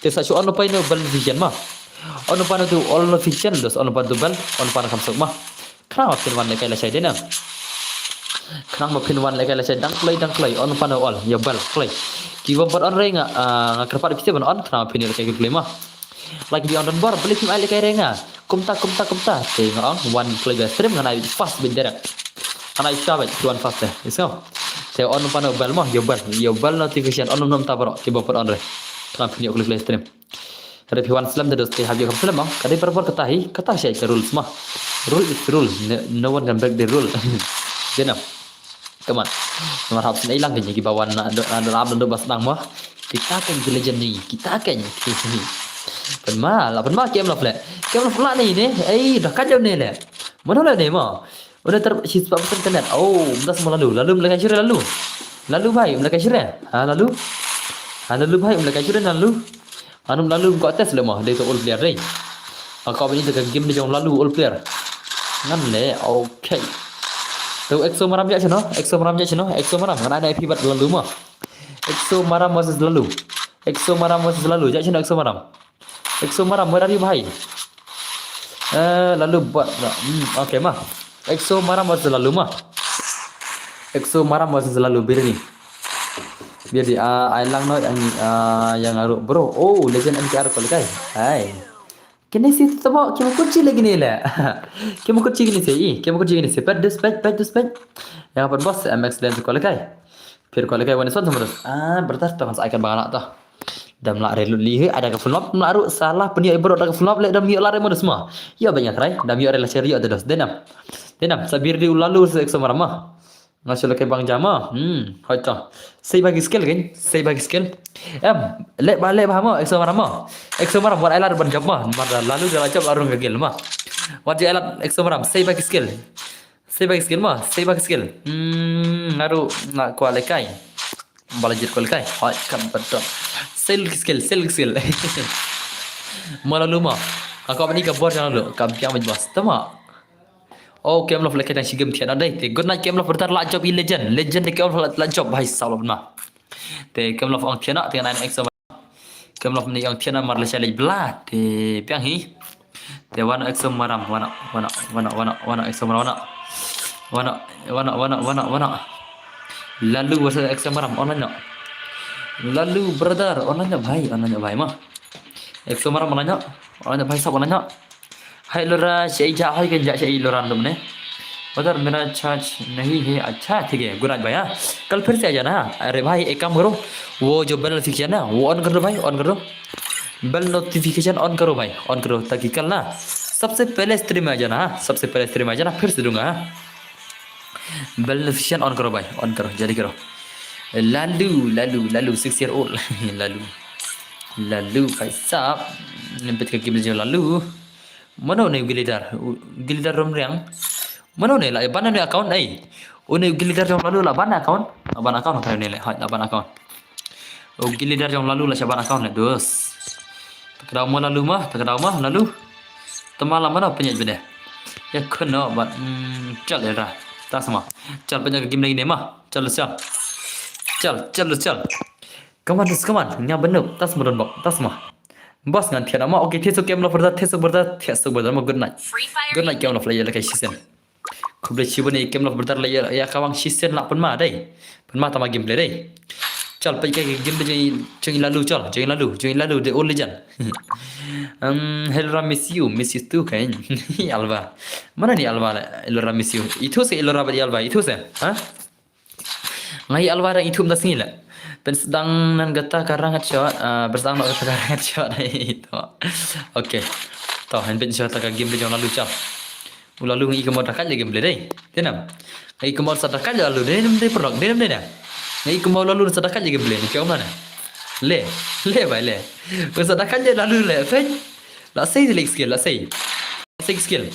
Te sa shu on upai no bal vision mo. On upai no tu all vision dos on upai tu bal, on upai no kam sok mo. Khnang ba phin wan lehkai lashai dei na. Khnang ba phin wan lehkai lashai dang kloi dang kloi on pano ol ïa bal kloi. Ki bym pat on re nga, ah, nga kyrpad phi te ban on khnang ba phin ïa lehkai kloi ma. Lagi bi on don bor beli phim ai lehkai re nga. Kumta kumta kumta te nga ong wan kloi ba stream nga nai fast bit direct. Nga nai sha bit wan fast te. Iso. Te on pano bal ma ïa bal ïa bal notification on nom ta bro ki bym pat on re. Khnang phin ïa kloi kloi stream. Hynrei phi wan slem te doh te hap ïoh kham slem mo. Ka dei barabor kata hi, kata shai ka rules mo. Rule is rule. No, no one can break the rule. Dei na. Come on. Namar hap sngewsih lang kine kiba wan na, na, na, na, na, na, bas nang mo. Kita kan ki legend ni, kita kan ki ni. Pynma, la pynma kem la flek. Kem la flek ni ni. Ei, dah kajau ni le. Mana le ni mo. Udah ter, shi spah persen connect. Oh, mynta semua lalu. Lalu melekai syure lalu. Lalu bhai, melekai syure. Ha, lalu. Ha, lalu bhai, melekai syure lalu. Anu lalu ko test le mo, dei to all player dei. Ako bini to ka game dei jong lalu all player. Ngan le, okay. To Exo Maram ja sino, Exo Maram ja sino, Exo Maram. Ngan ada epi bat lalu mo. Exo Maram versus lalu. Exo Maram versus lalu. Ja sino Exo Maram. Exo Maram, where are you, bhai? Eh, lalu buat, hmm, okay, ma. Exo Maram versus lalu, ma. Exo Maram versus lalu, Birni. Birni, ah, ai lang no, yang, ah, yang aru, bro. Oh, legend M K R ko lekai. Hai. Kini si tu tabo, kimo kuchi lagi ni le. Kimo kuchi kini si, i, kimo kuchi kini si. Pet dus, pet, pet dus, pet. Yang apa bos, M X Lens ko lekai. Pir ko lekai, wani son sama dus. Ah, bertas tu kan sa icon bang anak tu. Dam lah re lut li he, ada ka phone lap, lah ru salah pynïoh i bro da ka phone lap le dam ïoh lah re modus ma. Ïoh ba nga try, dam ïoh re la cher ïoh te dos. Denam. Denam, sabir di u Lalu se Exo Maram ma. Nga shu leh kai bang jam ma. Hmm, hoi to. Sei bagi skill kan, sei bagi skill. Em, le ba le ba ma, Exo Maram ma. Exo Maram wat ai la ban jam ma, mar da Lalu da la jam arung ka gel ma. Wat ai la Exo Maram, sei bagi skill. Sei bagi skill ma, sei bagi skill. Hmm, nga ru nga kwah leh kai. Ba la jied kwah leh kai. Hoi, kam betul. Sei skill, sei skill. Ma Lalu ma. Aku apa ni ka bor jangan lu. Kam piang bos. Tama. Oh, Camp Love leh kai tang shi game thiah na dei. Te good night Camp Love brother la job i legend. Legend de Camp Love la job bhai sawlop ma. Te Camp Love ong thiah na te ngan ai Exo. Camp Love ni ong thiah na mar la sha leh bla. Te piang hi. Te wan Exo Maram, wan, wan, wan, wan, wan Exo Maram, wan. Wan, wan, wan, wan, wan. Lalu versus Exo Maram, online no. Lalu brother, online no bhai, online no bhai ma. Exo Maram, online no. Online no bhai sab, online no. Hai Lora, shaei ja, hai kan ja, shaei Lora dum ne. Brother, mera charge nahi hai, acha, theek hai, good night bhai, ha. Kal phir se aa jana, ha. Are bhai, ek kaam karo, wo jo bell notification na, wo on kar do bhai, on kar do. Bell notification on karo bhai, on karo, taki kal na sabse pehle stream mein aa jana, ha, sabse pehle stream mein aa jana, phir se dunga, ha. Bell notification on karo bhai, on karo, jaldi karo. Lalu, Lalu, Lalu, six year old. Lalu. Lalu, bhai sahab. Ngan peit ka game jong Lalu. Mano ne u Gilidar? U Gilidar Romriang. Mano ne la ban ne account ai. Une u Gilidar jong Lalu la ban account. La ban account ka ne le. Hai, la ban account. U Gilidar jong Lalu la sha ban account le dos. Takdaw ma Lalu ma, takdaw ma Lalu. Tama la mano penyet bede. Ya khuno bat, mm, chal era. Tas ma. Chal penya ka game lagi ne ma. Chal chal. Chal, chal chal. Come on, come on. Nya benuk. Tas ma don bok. Tas ma. Bos ngan thiah na ma. Okay, thiah suk Camp Love brother, thiah suk brother, thiah suk brother ma, good night. Good night Camp Love la ïa la kai shisien. Khublei shibun ïa Camp Love brother la ïa, ïa ka wang shisien la pynma dei. Pynma tama gameplay dei. Chal peit ka gameplay jong i, jong i Lalu chal, jong i Lalu, jong i Lalu the old legend. Um, Helra miss you, miss you too kan. Alba. Mana ni Alba le? Helra miss you. Itu se Helra bad Alba, itu se. Ha? Ngai Alba dang ithum da sngi le. Pynsdang nan kata ka rangat shot, ah, pynsdang nan kata ka rangat shot. To. Okay. To, han pyn shot ka game jong Lalu chal. U Lalu ngi kemod dakat le game le dei. Tenam. Ngi kemod sa dakat le Lalu dei nem dei perlok dei nem dei na. Ngi kemod Lalu sa dakat le game le ni kyom na. Le. Le bai le. Sa dakat le Lalu le. Fen. La sei le skill, la sei. Sei skill.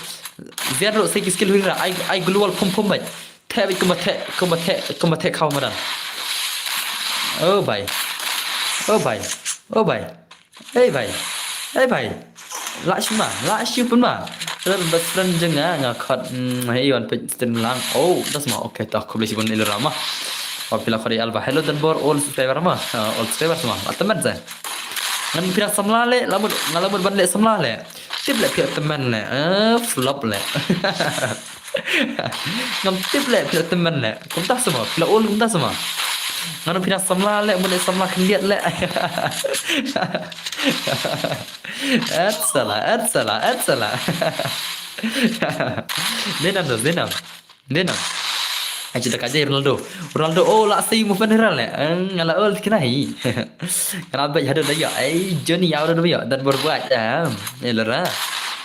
Zero sei skill huira. Ai ai global pum pum bai. Te bai kumba te kumba te kumba te kau madan. Oh bai. Oh bai. Oh bai. Hey bai. Hey bai. La shima, la shi pun ma. Ran best friend jeng nga nga khot, mm, hey wan pet stem lang. Oh, das ma. Okay, tak khublei shibun Helra ma. Wa pila khot Alba. Hello dan bor all subscriber ma. Ah, all subscriber ma. Ataman sa. Ngan pira samla le, lamut, ngan lamut ban le samla le. Tip le pira temen le. Eh, flop le. Ngam tip le pira temen le. Kumta semua, pira ul kumta semua. Ngan pira samla le, mun le samla khyndiat le. Et salah, et salah, et salah. Denam tu, denam. Dei na. Ai, cita kaje Ronaldo. Ronaldo, oh, la sei movement Ronaldo le. Eng, ala ol kena hi. Kena bet hadu da ya. Ai, Johnny ya da ya. Dan berbuat. Em, Elora.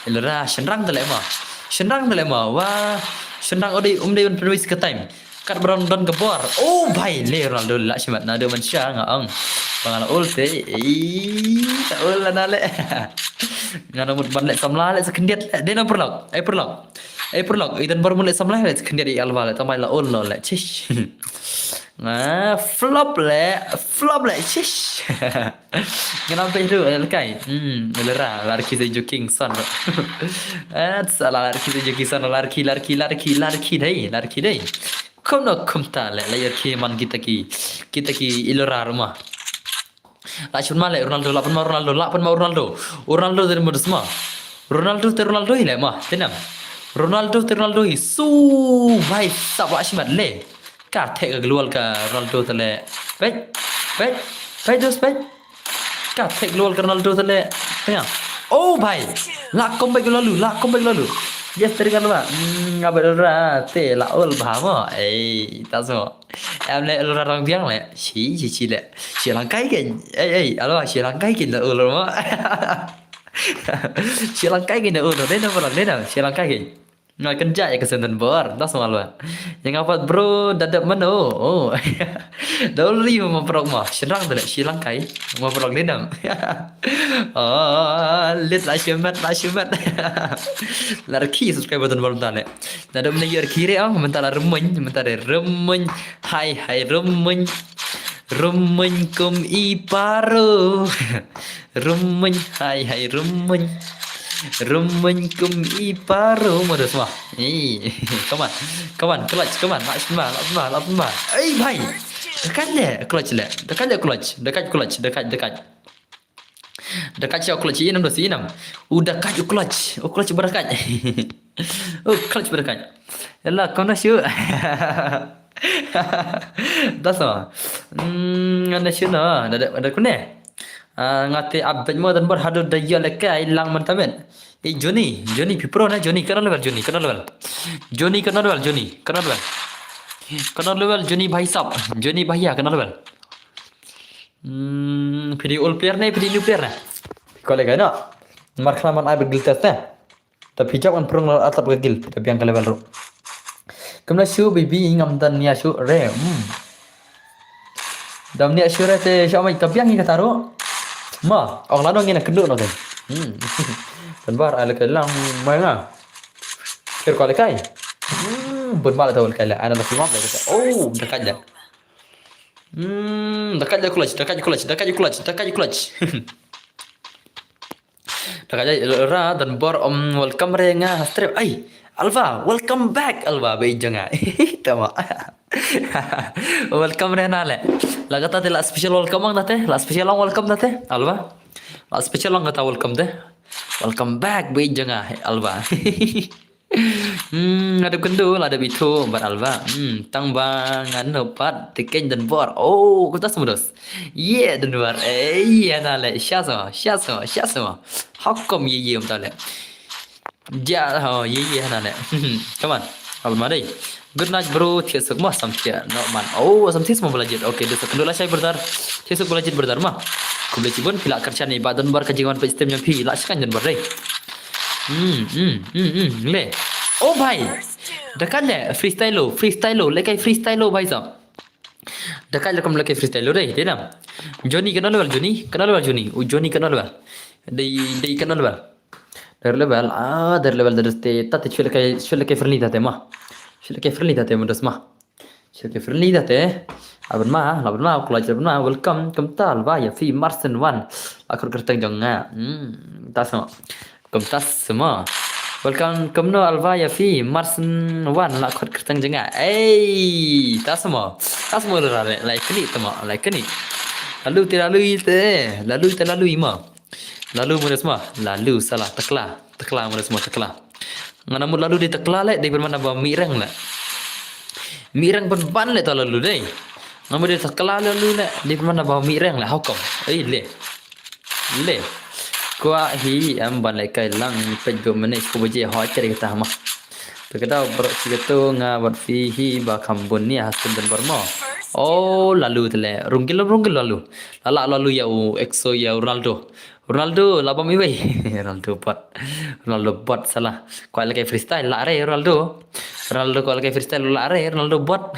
Elora, senrang da le ma. Senrang da le ma. Wah, senrang ode um dei un penwis ke time. Kat berang don ke bor. Oh, bai le Ronaldo la shimat na de man sha nga ang. Bang ala ol te. Ei, ta ol la na le. Ngana mut ban le samla le sekendit le. Dei na perlok. Ai perlok. Eh, perlok, idan baru mulai samlai le, khyndiat i Alba le, tamai la ol no le, chish. Ah, flop le, flop le, chish. Ngana pe tu, eh, lekai. Hmm, lera, larki se joking son. Ah, salah larki se joking son, larki, larki, larki, larki dei, larki dei. Kumno kumta le, la yarki man kita ki, kita ki ilora ruma. La shun ma le Ronaldo, la pun ma Ronaldo, la pun ma Ronaldo. Ronaldo te mo desma. Ronaldo te Ronaldo hi le ma, tenam. Ronaldo te Ronaldo hi. Su, bhai sab la shimat le. Ka thek ka global ka Ronaldo te le. Peit, peit, peit dos peit. Ka thek global ka Ronaldo te le. Tengah. Oh bhai. La comeback Ronaldo, la comeback Ronaldo. Yes, teri kan ba. Hmm, nga ba ulra te la ul ba mo. Ei, ta so. Em le ulra rong biang le. Shi, shi, shi le. Shi lang kai ken. Ei, ei, alwa shi lang kai ken la ul mo. Shi lang kai ken la ul. Dei na ba dei na. Shi lang kai ken. Nga kynja ïa ka senten bor. Ta so alwa. Ïa nga pat bro da dep mano. Oh. Da ul ri mo prok mo. Shynrang da le shi lang kai. Mo prok le nam. Oh, lit la shimet la shimet. La rki subscribe button bor tane. Na dum ne yor kire ang mentala remuñ mentala remuñ. Hai hai remuñ. Remuñ kum i paro. Remuñ hai hai remuñ. Remuñ kum i paro mo dos ma. Ei, come on. Come on, clutch, come on. La shma, la shma, la shma. Ei bhai. Dekat le clutch le. Dekat le clutch. Dekat clutch, dekat dekat. Dekat sha u clutch ïa nam dos ïa nam. U dekat u clutch. U clutch ba dekat. U clutch ba dekat. Ella kona shu. Das ma. Hmm, ngana shu na. Da da da kune. Ah, ngate update mo dan bor hadu da ya le kai lang man tamen. Eh Johnny, Johnny pipro na Johnny kana level Johnny kana level. Johnny kana level Johnny kana level. Kana level Johnny bhai sab. Johnny bhaiya kana level. Hmm, phi dei old player ne, phi dei new player ne? Ko le kai no. Mar khla man ai ba guild test ne. Ta phi jap ngan prung la atap ka guild, ta biang ka level ru. Kumno shu baby ngam dan nia shu re. Hmm. Dam nia shu re te shu amai ka biang hi kata ru. Ma, ong la no ngin kyndu no te. Hmm. Kan bar ai le kai lang mai nga. Kir ko le kai. Hmm, bun ma le ta ul kai le. Ana la sumap le kata. Oh, dekat le. Hmm, dekat je clutch, dekat je clutch, dekat je clutch, dekat je clutch. Dekat je ra dan bor om welcome re nga ha stream. Ai, Alva, welcome back Alva be janga. Tama. Welcome re na le. La kata te la special welcome ang date, la special ang welcome date. Alva. La special ang kata welcome te. Welcome back be janga Alva. Hmm, nga dep kyndu la dep ithuh bad Alva. Hmm, tang ba ngan nop pat te keiñ dan bor. Oh, kumta smudos. Ye dan bor. Eh, ye na le. Sha so, sha so, sha so. How come ye ye kumta le? Ja ho ye ye na le. Come on. Alva dei. Good night bro. Thiah suk mo samthiah. No man. Oh, samthiah mo bala jit. Okay, dei suk kyndu la shai brother. Thiah suk bala jit brother ma. Khublei chibun phi la kyrshan ïa i ba dan bor ka jingwan peit stem jong phi la shkan dan bor dei. Hmm, hmm, hmm, hmm, le. Oh bhai. Dekat le freestyle lo, freestyle lo, le kai freestyle lo bhai sab. Dekat le kum le kai freestyle lo dei, dei nam. Johnny kana level Johnny, kana level Johnny. Oh Johnny kana level. Dei dei kana level. Dari level, ah, dari level dari te, tate chule kai, chule kai friendly tate ma. Chule kai friendly tate ma dos ma. Chule kai friendly tate. Aban ma, laban ma, kulai laban ma, welcome, kumta Alva ïa phi Marsen wan. La khot kyrteng jong nga. Hmm, ta sama. Kumta sama. Welcome, kumno Alva ïa phi Marsen wan la khot kyrteng jong nga. Ei, ta sama. Ta sama la la kni tama, la kni. Lalu te lalu te, lalu te lalu ma. Lalu mures ma, lalu salah tekla, tekla mures ma tekla. Ngana mut lalu dei tekla le, dei pynban ba mihreng le. Mihreng pynban le ta lalu dei. Ngana mut dei tekla lalu le, dei pynban ba mihreng le, how come? Ei le. Le. Kwah hi em ban le kai lang peit do mene ko baje ho cheri kata ma. Te ka dau bro chi kato nga bad phi hi ba kham bun ni ha stem dan bor mo. Oh, lalu te le. Runggil, runggil lalu. Lala lalu ïa u exo ïa u Ronaldo. Ronaldo la bam iwei. Ronaldo bot. Ronaldo bot salah. Kwah le kai freestyle la re Ronaldo. Ronaldo kwah le kai freestyle la re Ronaldo bot.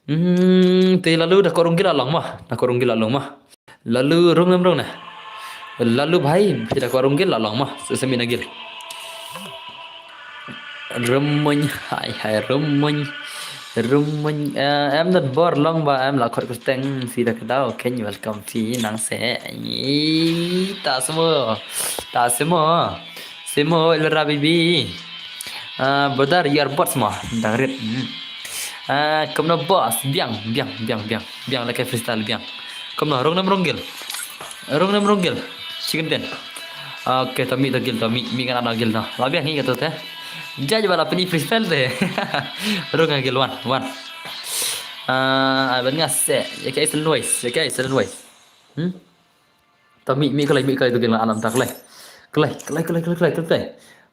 Hmm, te lalu da ko runggil la long ma. Da ko runggil la long ma. Lalu rung em rung na. Lalu bhai, phi da ko runggil la long ma. Sesemi nagil. Remuñ, hai hai remuñ. Remuñ, eh, em dan bor long ba em la khot kyrteng phi da ka dau keiñ welcome phi nang se. Ih, ta samo. Ta samo. Samo le rabibi. Ah, brother, you are bots mo. Dang rit. Hmm. Ah, kumno boss, biang, biang, biang, biang. Biang le kai freestyle biang. Kumno rung nam runggil. Rung nam runggil. Chicken den. Okay, to mi to gil to mi, mi kan ada gil to. La biang hi kato te. Judge bala pini freestyle te. Rung gil wan, wan. Ah, ai ban nga se. Ya kai sel noise, ya kai sel noise. Hmm? Ta mi, mi kalai, mi kalai tu gil anam ta kalai. Kalai, kalai, kalai, kalai, kalai, kalai.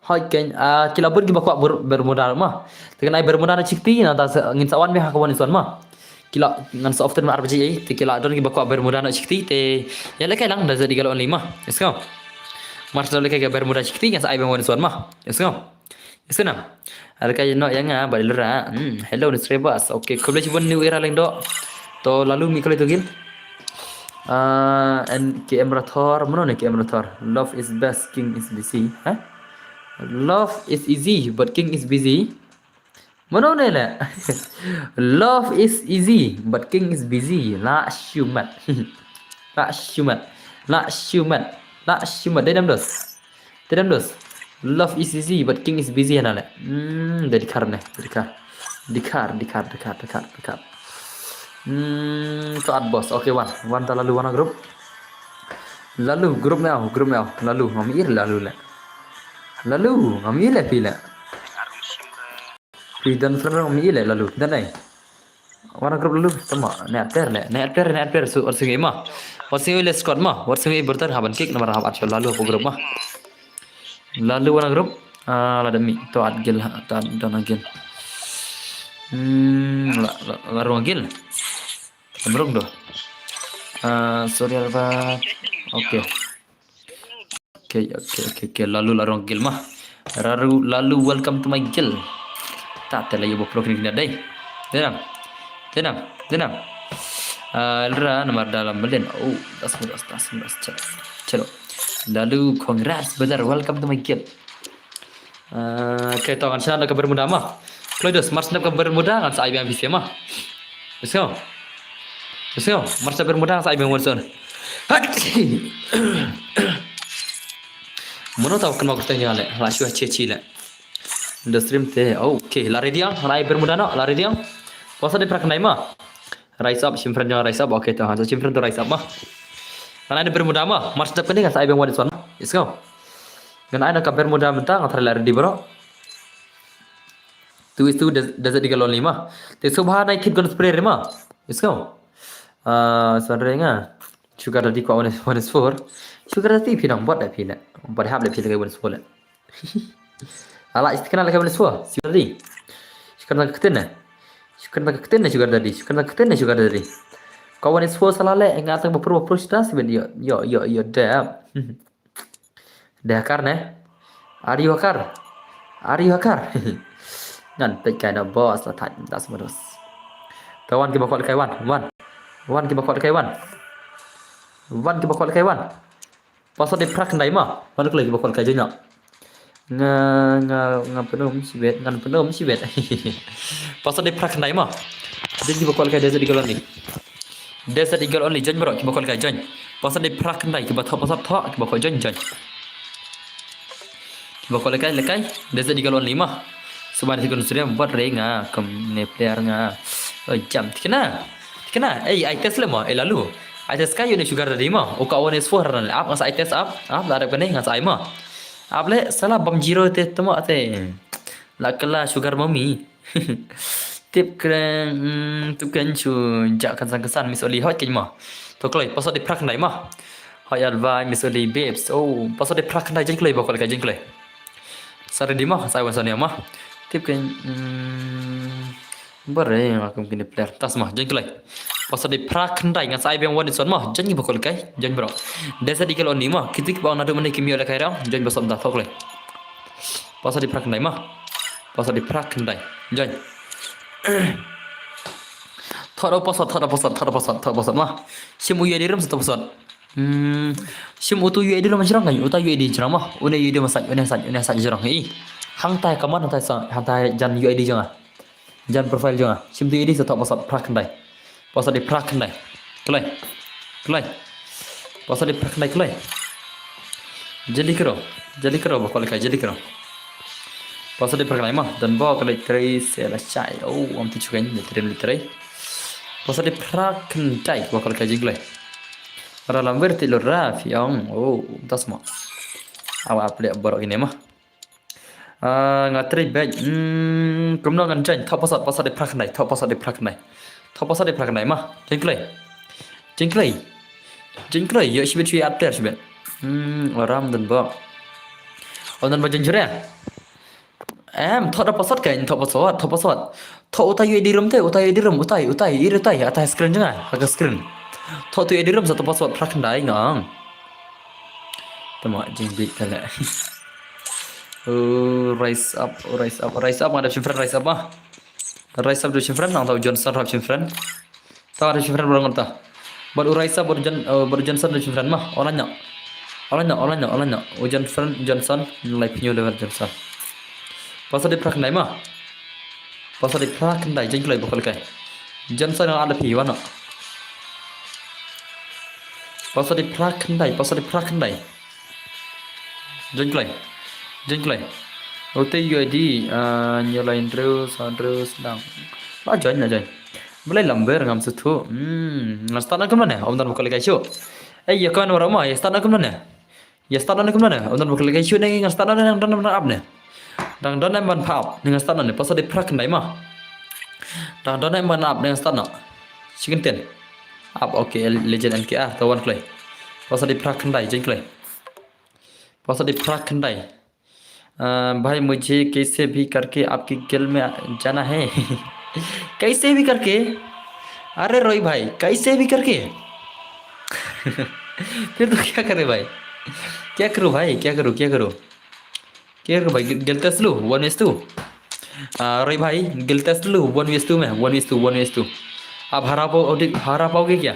Hoi ken, ah, ki la bun kiba kwah ber-, Bermuda ma. Te kan ai Bermuda na chikti, nangta sa, ngin sa wan bha ha ka wan wan ma. Ki la, ngan sa off te ma ar baje ei, te ki la don kiba kwah Bermuda na chikti, te ïalehkai lang da zat di galon lima. Yes, go. Mar sa lehkai ka Bermuda chikti, ngan sa ai bha wan wan ma. Yes, go. Yes, go na. Lehkai noh ïa nga, ba lura. Hmm, hello, Nusrebas. Okay, khublei shibun New Era Lyngdoh. To Lalu mih kloi to gil. Ah, and K M Rathor, mano ne K M Rathor? Love is best, king is busy. Ha? Love is easy, but king is busy. Mano ne le? Love is easy, but king is busy. La shumat. La shumat. La shumat. La shumat. Dei nam dos. Te dang dos. Love is easy, but king is busy na le. Hmm, da dikar ne, dikar. Dikar, dikar, dikar, dikar, dikar. Hmm, to add boss. Okay, wan. Wan ta Lalu wan group. Lalu, group me au, group me au. Lalu, ngam ir Lalu le. Lalu, ngam ir le phi le. Phi don friend ngam ir le Lalu. Don ai. Wan group Lalu, tama, ne ater le, ne ater, ne ater, su, or singi ma. Or singi le squad ma, or singi bertar haban kick, namar haban shot Lalu hapoh group ma. Lalu wan group, ah, la demi, to add gil, to add don gil. Hmm, la, la, la rung gil. Lamrung do. Ah, sorry alba. Okay. Okay, okay, okay, okay. Lalu la rung gil ma. Lalu, Lalu, welcome to my gil. Ta te la yobo pro kini dei. Denam. Denam, denam. Ah, lra namar dalam belen. Oh, das mudas, das mudas. Chalo. Chalo. Lalu, congrats brother, welcome to my gil. Ah, okay, to ngan shna da ka Bermuda ma. Kloi dos, mar sna da ka Bermuda ngan sa ai biang bisi ma. Let's go. Let's go. Mar sna da ka Bermuda ngan sa ai biang Watson. Hat. Mano taw kan ma kurteng jale. La shu che chi le. The stream te. Okay, la ready ang. La ai Bermuda no, la ready ang. Pasa de prak nai ma. Rise up, shim friend jong rise up. Okay, to han shim friend to rise up ma. Ngan ai Bermuda ma. Mar sna da kane ngan sa ai biang Watson. Let's go. Ngan ai na ka Bermuda mynta ngan try la ready bro. Tu is tu des-, desert eagle only ma. Te subha nai kit gun spray ma. Let's go. Ah, sandre nga. Sugar daddy ko one is, one is four. Sugar daddy phi nang bot da phi le. Bot hap le phi le one is four le. Ala is kena le one is four. Sugar daddy. Sugar na keten ne. Sugar na keten ne sugar daddy. Sugar na keten ne sugar daddy. Ko one is four sala le nga tang bapro bapro sita si ben yo yo yo yo dab. Dei hakar ne? Are you hakar? Are you hakar? Ngan peit kai na boss la thait das mados. Ka wan kiba kwat kai wan, wan. Wan kiba kwat kai wan. Wan kiba kwat kai wan. Pasa de prak ndai ma. Wan kloi kiba kwat kai jenya. Nga, nga, nga penom sibet, ngan penom sibet. Pasa de prak ndai ma. Jeng kiba kwat kai desert eagle only. Desert eagle only, join bro, kiba kwat kai join. Pasa de prak ndai, kiba thok pasa thok, kiba kwat join join. Kiba kwat lekai lekai, desert eagle only ma. Suban sikun suriam buat re nga, kum ne player nga. Oh jam, tikna. Tikna, eh, ai test le ma, eh lalu. Ai test kai ne sugar daddy ma. Uka one is four ran le, ap ngas ai test ap, ap la rep kane ngas ai ma. Ap le, salah bam zero te temo te. La kala sugar mommy. Tip kren, mm, tip kren chu ja kan san kan san Miss Oli hot kren ma. To kloi, pasal di prak ndai ma. Hot ya advai Miss Oli babes. Oh, pasal di prak ndai jen kloi ba kol ka jen kloi. Sare di ma, sai wan sania ma. Tip kren, mm, bare ma kum kini player tas ma, jen kloi. Pasal di prak ndai ngan sai beng wan di son ma, jen ki ba kol kai, jen bro. Desa di kol ni ma, kitik ba na du mane kimi ole kai rang, jen ba son da to kloi. Pasal di prak ndai ma. Pasal di prak ndai. Join. Thot pasal, thot pasal, thot pasal, thot pasal ma. Sim uya di rum satu pasal. Hmm. Sim utu uya di rum jerang kan. Uta uya di jerang ma. Une uya di masaj, une saj, une saj jerang. Eh. Hang tai kaman hang tai sang, hang tai jan uya di jerang. Jan profile jerang. Sim tu uya di satu pasal prak ndai. Pasal di prak ndai. Kloi. Kloi. Pasal di prak ndai kloi. Jali kero. Jali kero ba kol kai jali kero. Pasal di prak ndai ma. Dan ba kol trai sela chai. Oh, am ti chukan di trai di trai. Pasal di prak ndai ba kol kai jali kloi. Ra lam wer ti lo ra fiong. Oh, tas ma. Awa aple borok ini ma. Ah, nga trei bej. Hmm, kumno ngan join. Thok pasal, pasal di prak ndai. Thok pasal di prak ndai. Thok pasal di prak ndai ma. Jingklei. Jingklei. Jingklei. Yo shibet shibet ater shibet. Hmm, oram dan bok. Ym don ba jynjur ïa. Em, thoh da password kein, thoh password, thoh password. Thoh utai U I D room te, utai U I D room, utai, utai, i utai, atai screen jong nga, ha ka screen. Thoh utai U I D room sa thoh password phra khyndai nga ong. Tama jingbieit ka leh. Oh, rise up, oh, rise up, rise up, nga dep shim friend, rise up ma. Rise up dep shim friend, nangta u Johnson ruh hap shim friend. Ta dep shim friend baroh nangta. Bad u Raisa bad u Jon-, eh, bad u Johnson dep shim friend ma. Online noh. Online noh, online noh, online noh. U Johnson, Johnson, live view level Johnson. Password dei phra khyndai ma. Password dei phra khyndai, join kloi ba kwah lehkai. Johnson nga la phi wan noh. Password dei phra khyndai, password dei phra khyndai. Join kloi. Join kloi. Utai U I D, ah, New Line Drew, Sandrew, Sdang. La join, la join. Balei lamber ngam sngewthuh. Hmm, ngan start noh kumno ne? Ym don ba kwah lehkai shuh. Eh, ïa kane baroh ma, ïa start noh kumno ne? Ïa start noh kumno ne? Ym don ba kwah lehkai shuh ne, ngan start noh ne, ngan don ban ap ne. Dang don em ban ap ne, ngan start noh ne, password dei phra khyndai ma. Dang don em ban ap ne, ngan start noh. Shi kyntien. Ap, okay, Legend N K R, to wan kloi. Password dei phra khyndai, join kloi. Password dei phra khyndai. अ, भाई, मुझे कैसे भी करके आपकी गेल में जाना है। कैसे भी करके? अरे रोई भाई, कैसे भी करके? फिर तो क्या करे भाई? क्या करूँ भाई, क्या करूँ, क्या करूँ? क्या करूँ भाई, गे-, गेलते स्लो, one vs two। अ, रोई भाई, गेलते स्लो, one vs two में, one vs two, one vs two। आप हरा पाओ-, हरा पाओगे क्या?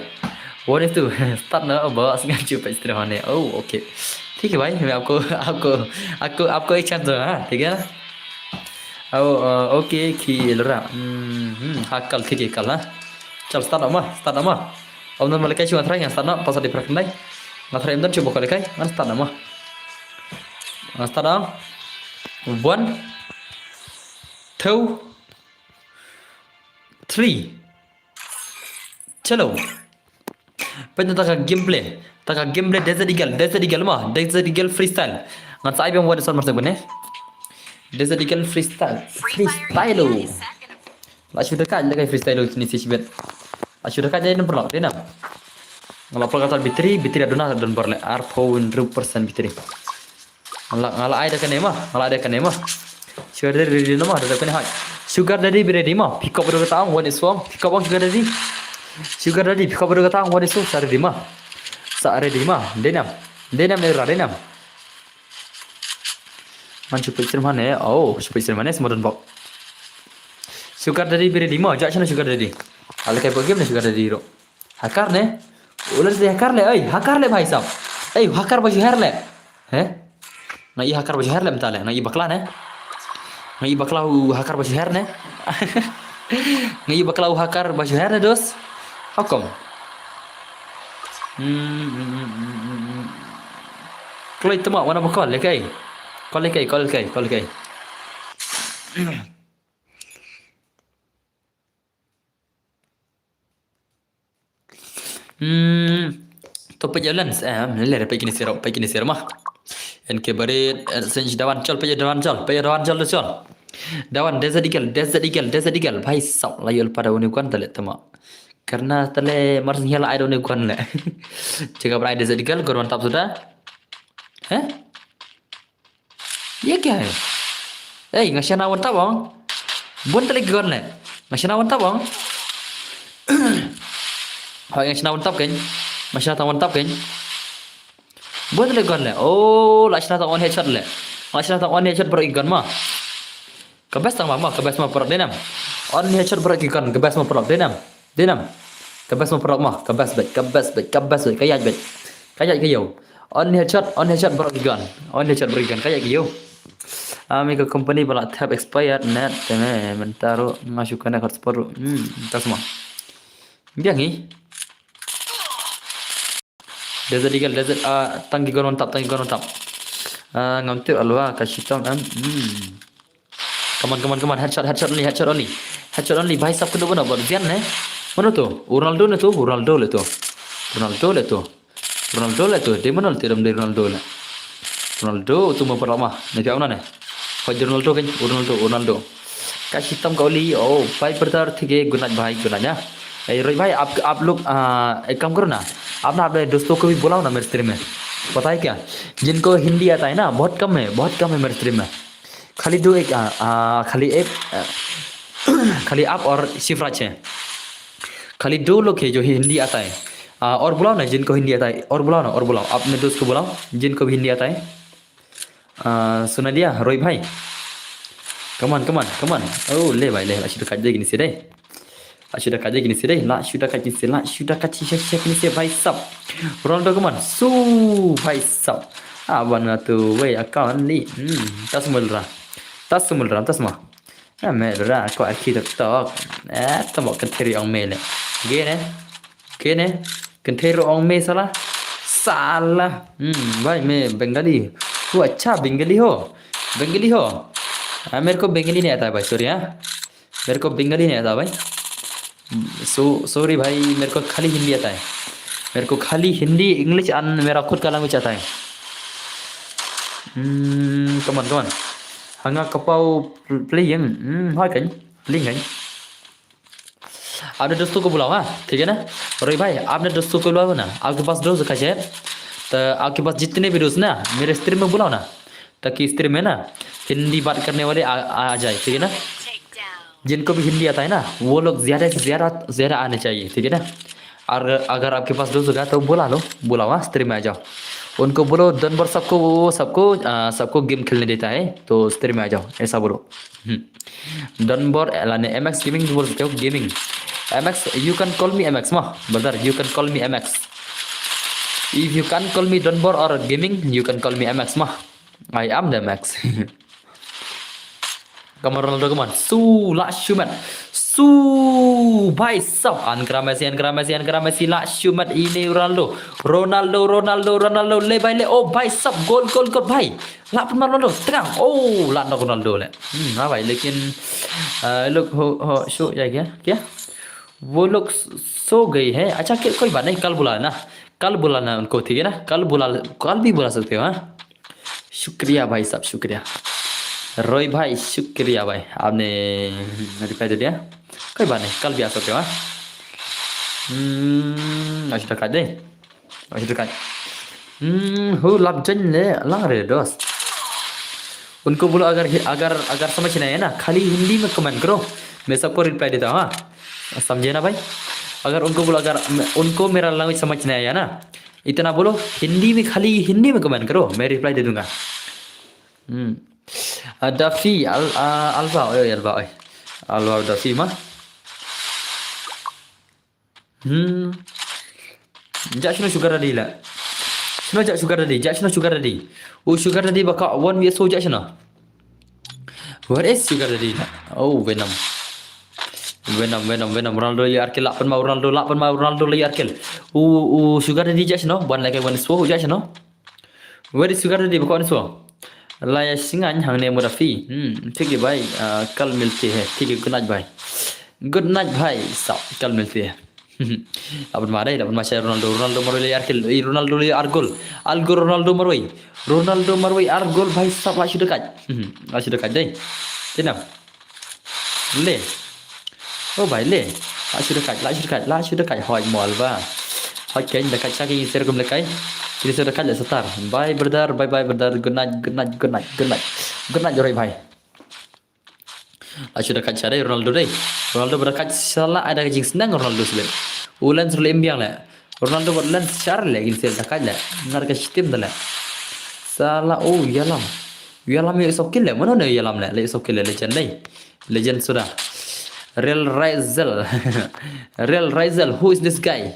One vs two। Start noh, boss, ngan shu peit stream hangne. Oh, okay। ठीक है भाई, मैं आपको, आपको, आपको, आपको एक chance दूंगा, हाँ, ठीक है ना? Oh, uh, okay, khi lura. Hmm, hmm, ha kal, ठीक है, kal, हाँ। चल, start noh ma, start noh ma। Ym don ba lehkai shuh, nga try, ngan start noh, password dei phra khyndai. Nga try, ym don shuh ba kwah lehkai, ngan start noh ma। Ngan start noh. One, two, three। Chalo. Peit na kata ka gameplay. Kata ka gameplay Desert Eagle, Desert Eagle ma, Desert Eagle freestyle. Ngan sa ai biang one vs one mar sek bane. Desert Eagle freestyle. Freestyle. La shu da ka, la ka freestyle ni si shibet. La shu da ka jai number lock, dei nam. Nga la plug kata battery, battery aduna don bar le, arphew hynriew percent battery. Nga la, nga la ai da kane ma, nga la ai da kane ma. Sugar daddy ready na ma, da kane hai. Sugar daddy be ready ma, pick up da kata ang, one is four, pick up ang sugar daddy. Sugar daddy, pick up da kata ang, one is four, sa ready ma. Sa ready ma, dei nam, dei nam ne ra, dei nam. Man shu picture mane, oh, shu picture mane, smodon bok. Sugar daddy be ready ma, ja shana sugar daddy. Ala kai bok game ne sugar daddy ro. Hacker ne? Ular si hacker le, oi, hacker le bhai sab. Ei, hacker ba shu her le. He? Nga i hacker ba shu her le mynta le, nga i bakla ne. Nga i bakla u hacker ba shu her ne. Nga i bakla u hacker ba shu her ne dos. Hakom. Hmm, hmm, hmm, hmm, hmm, hmm. Kloi tama wana ba call le kai. Call le kai, call le kai, call le kai. Hmm, to peit ïa lens, eh, lens peit kine siro, peit kine siro ma. En ke barit, eh, sen dawan chol, peit dawan chol, peit dawan chol, chol. Dawan Desert Eagle, Desert Eagle, Desert Eagle. Bhai sab la yol pada une kwan tale tama. Karna tale mar sing hial ai da une kwan le. Jaga brai Desert Eagle, gorwan tap suda. Heh? Ye kya hai? Ei, nga shana wan tap ong. Bun tale ki gun le. Nga shana wan tap ong. Hoi, nga shana wan tap kein. Nga shana tang wan tap kein. Bun tale gun le. Oh, la shana tang one headshot le. La shana tang one headshot baroh ki gun ma. Ka best tang ma, ma, ka best ma paralok dei nam. One headshot baroh ki gun, ka best ma paralok dei nam. Dei nam. Ka best ma paralok ma, ka best beit, ka best beit, ka best beit, ka ïaid beit. Ka ïaid ka ïew. One headshot, one headshot baroh ki gun. One headshot baroh ki gun, ka ïaid ka ïew. Ami ka company ba la thep expired net, te me, mynta ruh nga shu connect hotspot ruh. Hmm, mynta sma. Biang hi. Desert Eagle, Desert, ah, tang ki gun on top, tang ki gun on top. Ah, ngam tip alwa ka shitom em. Hmm. Come on, come on, come on. Headshot, headshot only, headshot only. Headshot only. Bhai sab kena bana buat Zian ne. Mana tu? Ronaldo ne tu? Ronaldo le tu. Ronaldo le tu. Ronaldo le tu. Dei mana tu dam dei Ronaldo le. Ronaldo tu ma paralok ma. Ne pia mana ne. Hoi Ronaldo kan. Ronaldo, Ronaldo. Ka shitom ka oli. Oh, bhai brother thik hai. Good night bhai, good night ya. ए रोहित भाई, आप आप लोग, आ, एक काम करो ना, आप ना अपने दोस्तों को भी बुलाओ ना मेरे स्ट्रीम में। पता है क्या, जिनको हिंदी आता है ना, बहुत कम है, बहुत कम है मेरे स्ट्रीम में। खाली दो एक, आ, आ, खाली एक, आ, खाली आप और शिवराज है। खाली दो लोग है जो हिंदी आता है। आ, और बुलाओ ना जिनको हिंदी आता है, और बुलाओ ना, और बुलाओ, अपने दोस्त को बुलाओ जिनको भी हिंदी आता है। आ, सुना दिया रोई भाई। Come on, come on, come on. Oh, le भाई, le, la shu da kat de kini si de. La shu da kat de kini si de. La shu da kat kini si, la shu da kat si, si, si kini si, भाई साहब. Ronaldo, come on. Su, भाई साहब. Ah, wan na tu, wei, account li. Hmm, tas mul ra. Tas mul ra, tas ma. Ah, me ra, ko arki tok tok. Eh, tamo kan teri ong me le. Gene. Gene. Kan teri ong me sala. Sala. Hmm, भाई, मैं बंगाली हूँ. अच्छा, बंगाली हो. बंगाली हो. हाँ, मेरे को बंगाली नहीं आता है भाई, सॉरी, हाँ. मेरे को बंगाली नहीं आता भाई. सो सॉरी भाई, मेरे को खाली हिंदी आता है. मेरे को खाली हिंदी, इंग्लिश and मेरा खुद का लैंग्वेज आता है. Hmm, come on, come on. Hanga kapau playing. Hmm, ha kan. Playing kan. अपने दोस्तों को बुलाओ, हाँ, ठीक है ना? रोई भाई, आपने दोस्तों को बुलाओ ना. आपके पास दोस्त कैसे है? तो आपके पास जितने भी दोस्त ना, मेरे स्ट्रीम में बुलाओ ना, ताकि स्ट्रीम में ना हिंदी बात करने वाले आ, आ जाए, ठीक है ना? जिनको भी हिंदी आता है ना, वो लोग ज्यादा से ज्यादा, ज्यादा आने चाहिए, ठीक है ना? और अगर आपके पास दोस्त होगा तो बुला लो, बुलाओ, हाँ, स्ट्रीम में आ जाओ. उनको बोलो, डनबर सबको, वो सबको, आ, सबको गेम खेलने देता है, तो स्ट्रीम में आ जाओ, ऐसा बोलो. हम्म. डनबर, लाने एमएक्स गेमिंग बोल सकते हो, गेमिंग. एमएक्स, you can call me एमएक्स, ma. Brother, you can call me एमएक्स. If you can't call me डनबर or गेमिंग, you can call me एमएक्स, ma. I am the Max. Come on, Ronaldo, come on. Su, la shu mat. Su, भाई साहब. Ankara Messi, Ankara Messi, Ankara Messi, la shu mat. Ini Ronaldo. Ronaldo, Ronaldo, Ronaldo. Le भाई, le. Oh, भाई साहब. गोल, गोल, गोल, भाई. La pynmar Ronaldo. Tengah. Oh, la nok Ronaldo le. Hmm, ha भाई, लेकिन, uh, लोग हो, हो, शो, क्या, क्या? क्या? वो लोग सो गए हैं. अच्छा, क्या, कोई बात नहीं, कल बुलाना. कल बुलाना उनको, ठीक है ना? कल बुला, कल भी बुला सकते हो, हाँ? शुक्रिया भाई साहब, शुक्रिया. रोई भाई, शुक्रिया भाई, आपने रिप्लाई दे दिया. कोई बात नहीं, कल भी आ सकते हो, हाँ? Hmm, la shu da kat de. La shu da kat. Hmm, hu lap jan le lang re dos. उनको बोलो अगर, अगर, अगर समझ नहीं आया ना, खाली हिंदी में कमेंट करो, मैं सबको रिप्लाई देता हूँ, हाँ? समझे ना भाई? अगर उनको बोलो, अगर मैं, उनको मेरा लैंग्वेज समझ नहीं आया ना, इतना बोलो, हिंदी में, खाली हिंदी में कमेंट करो, मैं रिप्लाई दे दूंगा. Hmm. Dafi, Al, uh, Alva, oi, Alva, oi. Alva Dafi ma. Hmm. Ja shino sugar daddy la. Shino ja sugar daddy, ja shino sugar daddy. Oh, sugar daddy baka one we so ja shino. Where is sugar daddy la? Oh, Venom. Venom, Venom, Venom. Ronaldo ya arkil, la pynma Ronaldo, la pynma Ronaldo ya arkil. Oh, oh, sugar daddy ja shino. One like one so ja shino. Where is sugar daddy? Bakon so. La ya singan hangne mo Dafi. Hmm, ठीक है भाई. Uh, कल मिलते हैं. ठीक है, good night भाई. Good night भाई. Sab, कल मिलते हैं. Dapat ma dai, dapat ma shai Ronaldo. Ronaldo marwei le arkil. Eh, Ronaldo le argol. Argol Ronaldo marwei. Ronaldo marwei argol, भाई साहब, la shu da kat. Hmm, la shu da kat dai. Tinam. Le. Oh, भाई, le. La shu da kat, la shu da kat, la shu da kat. Hoi mo Alva. Hoi ken da kat sha ki ser kum le kai. Kini shu da kat le setar. Bye brother, bye bye brother. Good night, good night, good night, good night. Good night, Roy भाई. La shu da kat sha dai Ronaldo dai. Ronaldo ba da kat sha la, ai da ka jingsneng Ronaldo sbet. U Lens ruh le im biang le. Ronaldo bad Lens shar le kin sel da kat le. Ngar ka shitim da le. Sala, oh, Yalam. Yalam ïoh soh kill le. Mano ne Yalam le? Le ïoh soh kill le, legend dai. Legend suda. Real Rizel. Real Rizel, who is this guy?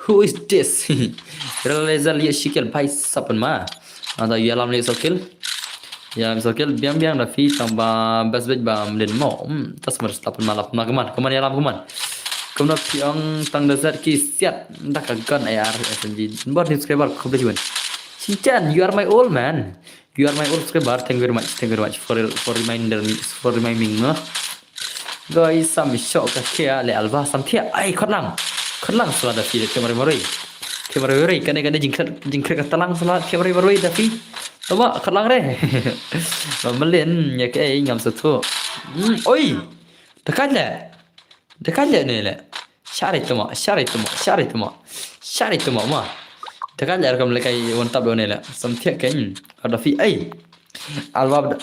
Who is this? Real Rizel ïoh shi kill, भाई साहब, pynma. Ada Yalam ïoh soh kill. Yalam ïoh soh kill, biang biang Dafi tang ba best bet ba mlin mo. Hmm, tas mar slap pynma, lap pynma, come on, come on, Yalam, come on. Kumno phi ong tang da zat ki siat, da ka gun AR SMG. Bor ni subscriber, khublei chibun. Shinchan, you are my old man. You are my old subscriber. Thank you very much. Thank you very much for, for reminder me, for reminding me. Guys, sam shoh ka kia le Alva, sam thia. Ai, khot lang. Khot lang sala Dafi, thia marwei marwei. Thia marwei marwei. Kane kane jingkret, jingkret ka talang sala thia marwei marwei Dafi. Tama, khot lang re. Ba mlin ïa ka ei ngam sa thu. Hmm, oi. Da kat le. Da kat le ne le. Share tama, share tama, share tama. Share tama ma. Te kan jar kam lekai wan tap do ne la. Sam thiah ken. Ada fi ai. Alwa da.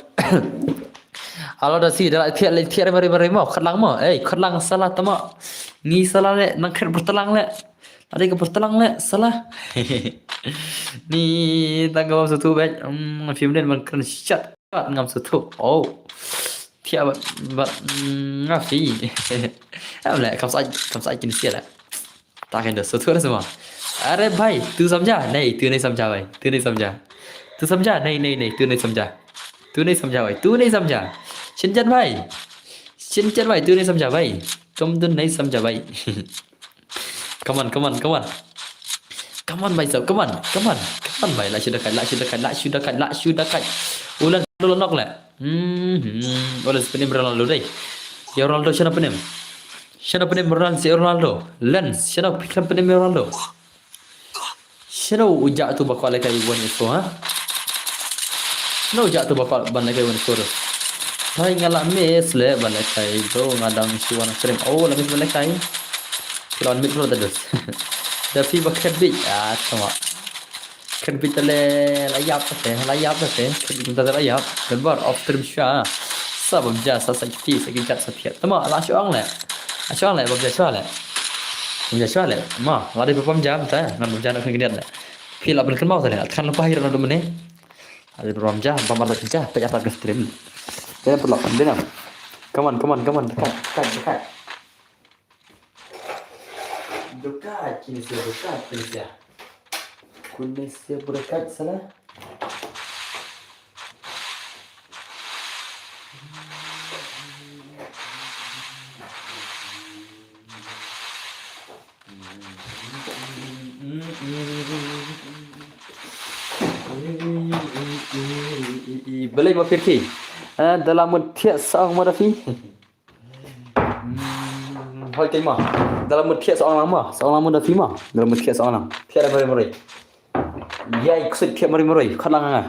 Alwa da si da thiah le thiah re mari mari mo. Khat lang mo. Ei, khat lang salah tama. Ngi salah le nang khat bertelang le. Ada ke bertelang le salah. Ni tang ka bam satu bet. Hmm, film den man keren shot. Shot ngam satu. Oh. Thiah bat bat ngafi. Am le kam sa kam sa kin sia le. Ta kendo satu ada semua. अरे भाई, तू समझा? नहीं, तू नहीं समझा भाई। तू नहीं समझा। तू समझा? नहीं, नहीं, नहीं, तू नहीं समझा। तू नहीं समझा भाई। तू नहीं समझा। शिनचैन भाई। शिनचैन भाई, तू नहीं समझा भाई। तुम तो नहीं समझा भाई। Come on, come on, come on. Come on भाई साहब, come on, come on, come on भाई. Lah shu da kait, lah shu da kait, lah shu da kait, lah shu da kait. Ulan Ronaldo la nok le. Hmm, hmm. Ulan sepenim Ronaldo dei. Ya Ronaldo shana penim. Shana penim Ronaldo si Ronaldo. Lens, shana penim Ronaldo. Shano u jah tu ba kwah lehkai wan ïa shuwa, ha? Shano u jah tu ba kwah ban lehkai wan ïa shuwa tu? Hai nga la miss leh ban lehkai tu, nga dang shu wan stream. Oh, la miss ban lehkai. Ki la wan miss ruh ta dus. Da phi ba khet bit. Ah, tama. Khet bit ta le la ïap ta te, la ïap ta te. Khet bit ta te la ïap. Gambar off stream shuwa. Sa bam ja, sa sa kiti, sa ki jat sa thiat. Tama, la shu ong leh. La shu ong leh, bam ja shuwa leh. Bam ja shuwa leh. Ma, la dei ba bam ja mynta, ngan bam ja na khun kyndiat leh. Phi lah ban kynmaw ta leh, kan lepas hi Ronaldo mynne. La dei ba bam ja, bam artat ja, peit artat ka stream. Dei na pynlong, dei na. Come on, come on, come on, dekat, dekat, dekat. Dekat, kine sia, dekat, kine sia. Kine sia, dekat, salah. Balei ma pyrkhi? Eh, da la mut thiah sa ong ma da phi. Hmm, hoi kei ma. Da la mut thiah sa ong lang ma. Sa ong lang ma da phi ma. Da la mut thiah sa ong lang. Thiah da mari mari. Yai ksut thiah mari mari. Khat lang nga.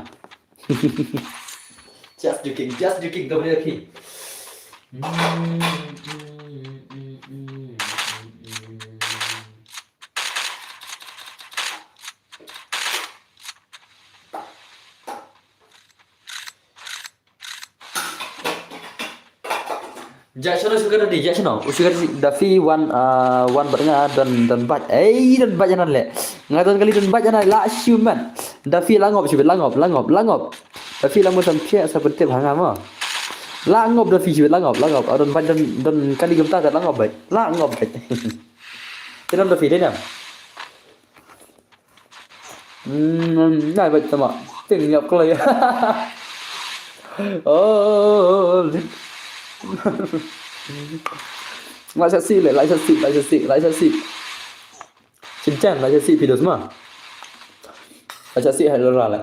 Just joking, just joking, don't be okay. Ja shano sugar daddy, ja shano. U sugar daddy, da phi wan, ah, wan bad nga don, don bad. Ei, don bad janan le. Nga don kali don bad janan la shu man. Da phi la ngop, shibit la ngop, la ngop, la ngop. Da phi la mun sam khia sa pyntip ha nga ma. La ngop da phi shibit la ngop, la ngop. Ah, don bad don, don kali gumta da la ngop bad. La ngop bad. Tenam da phi, tenam. Hmm, nai bad tama. Ting nyap klai. Oh. Lai sa si le, lai sa si, lai sa si, lai sa si. Shin chan, lai sa si phi dos ma. Lai sa si hai lora le.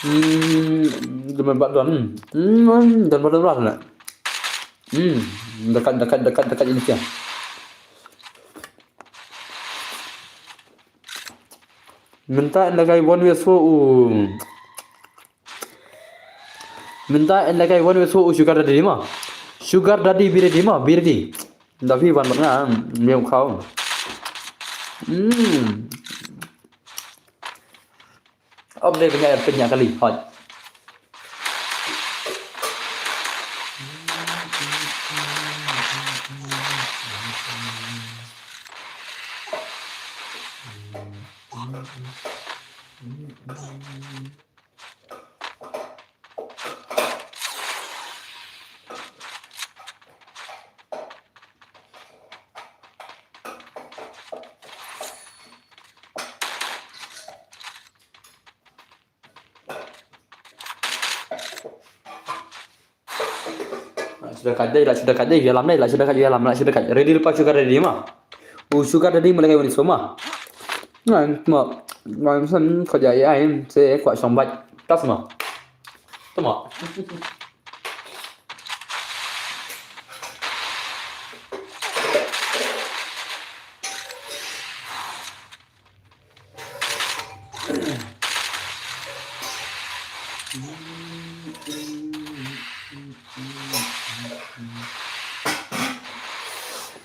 Hmm, demen bad don. Hmm, don bad don le. Hmm, dekat, dekat, dekat, dekat ini sia. Mynta ynda kai wan wei so u. Mynta ynda kai wan wei so u sugar daddy ma. Sugar daddy be ready ma, be ready. Da phi wan bad nga, me u khau. Hmm. Om dei pynjah, pynjah kali, hot. Sugar daddy, la sugar daddy, ïalam dei, la sugar daddy, ïalam, la sugar daddy. Ready lypa sugar daddy ma. U sugar daddy ma lehkai wan ïa shuwa ma. Ngan ma, ngan san ko ja ai, se kwah shong bad. Tas ma. Tama.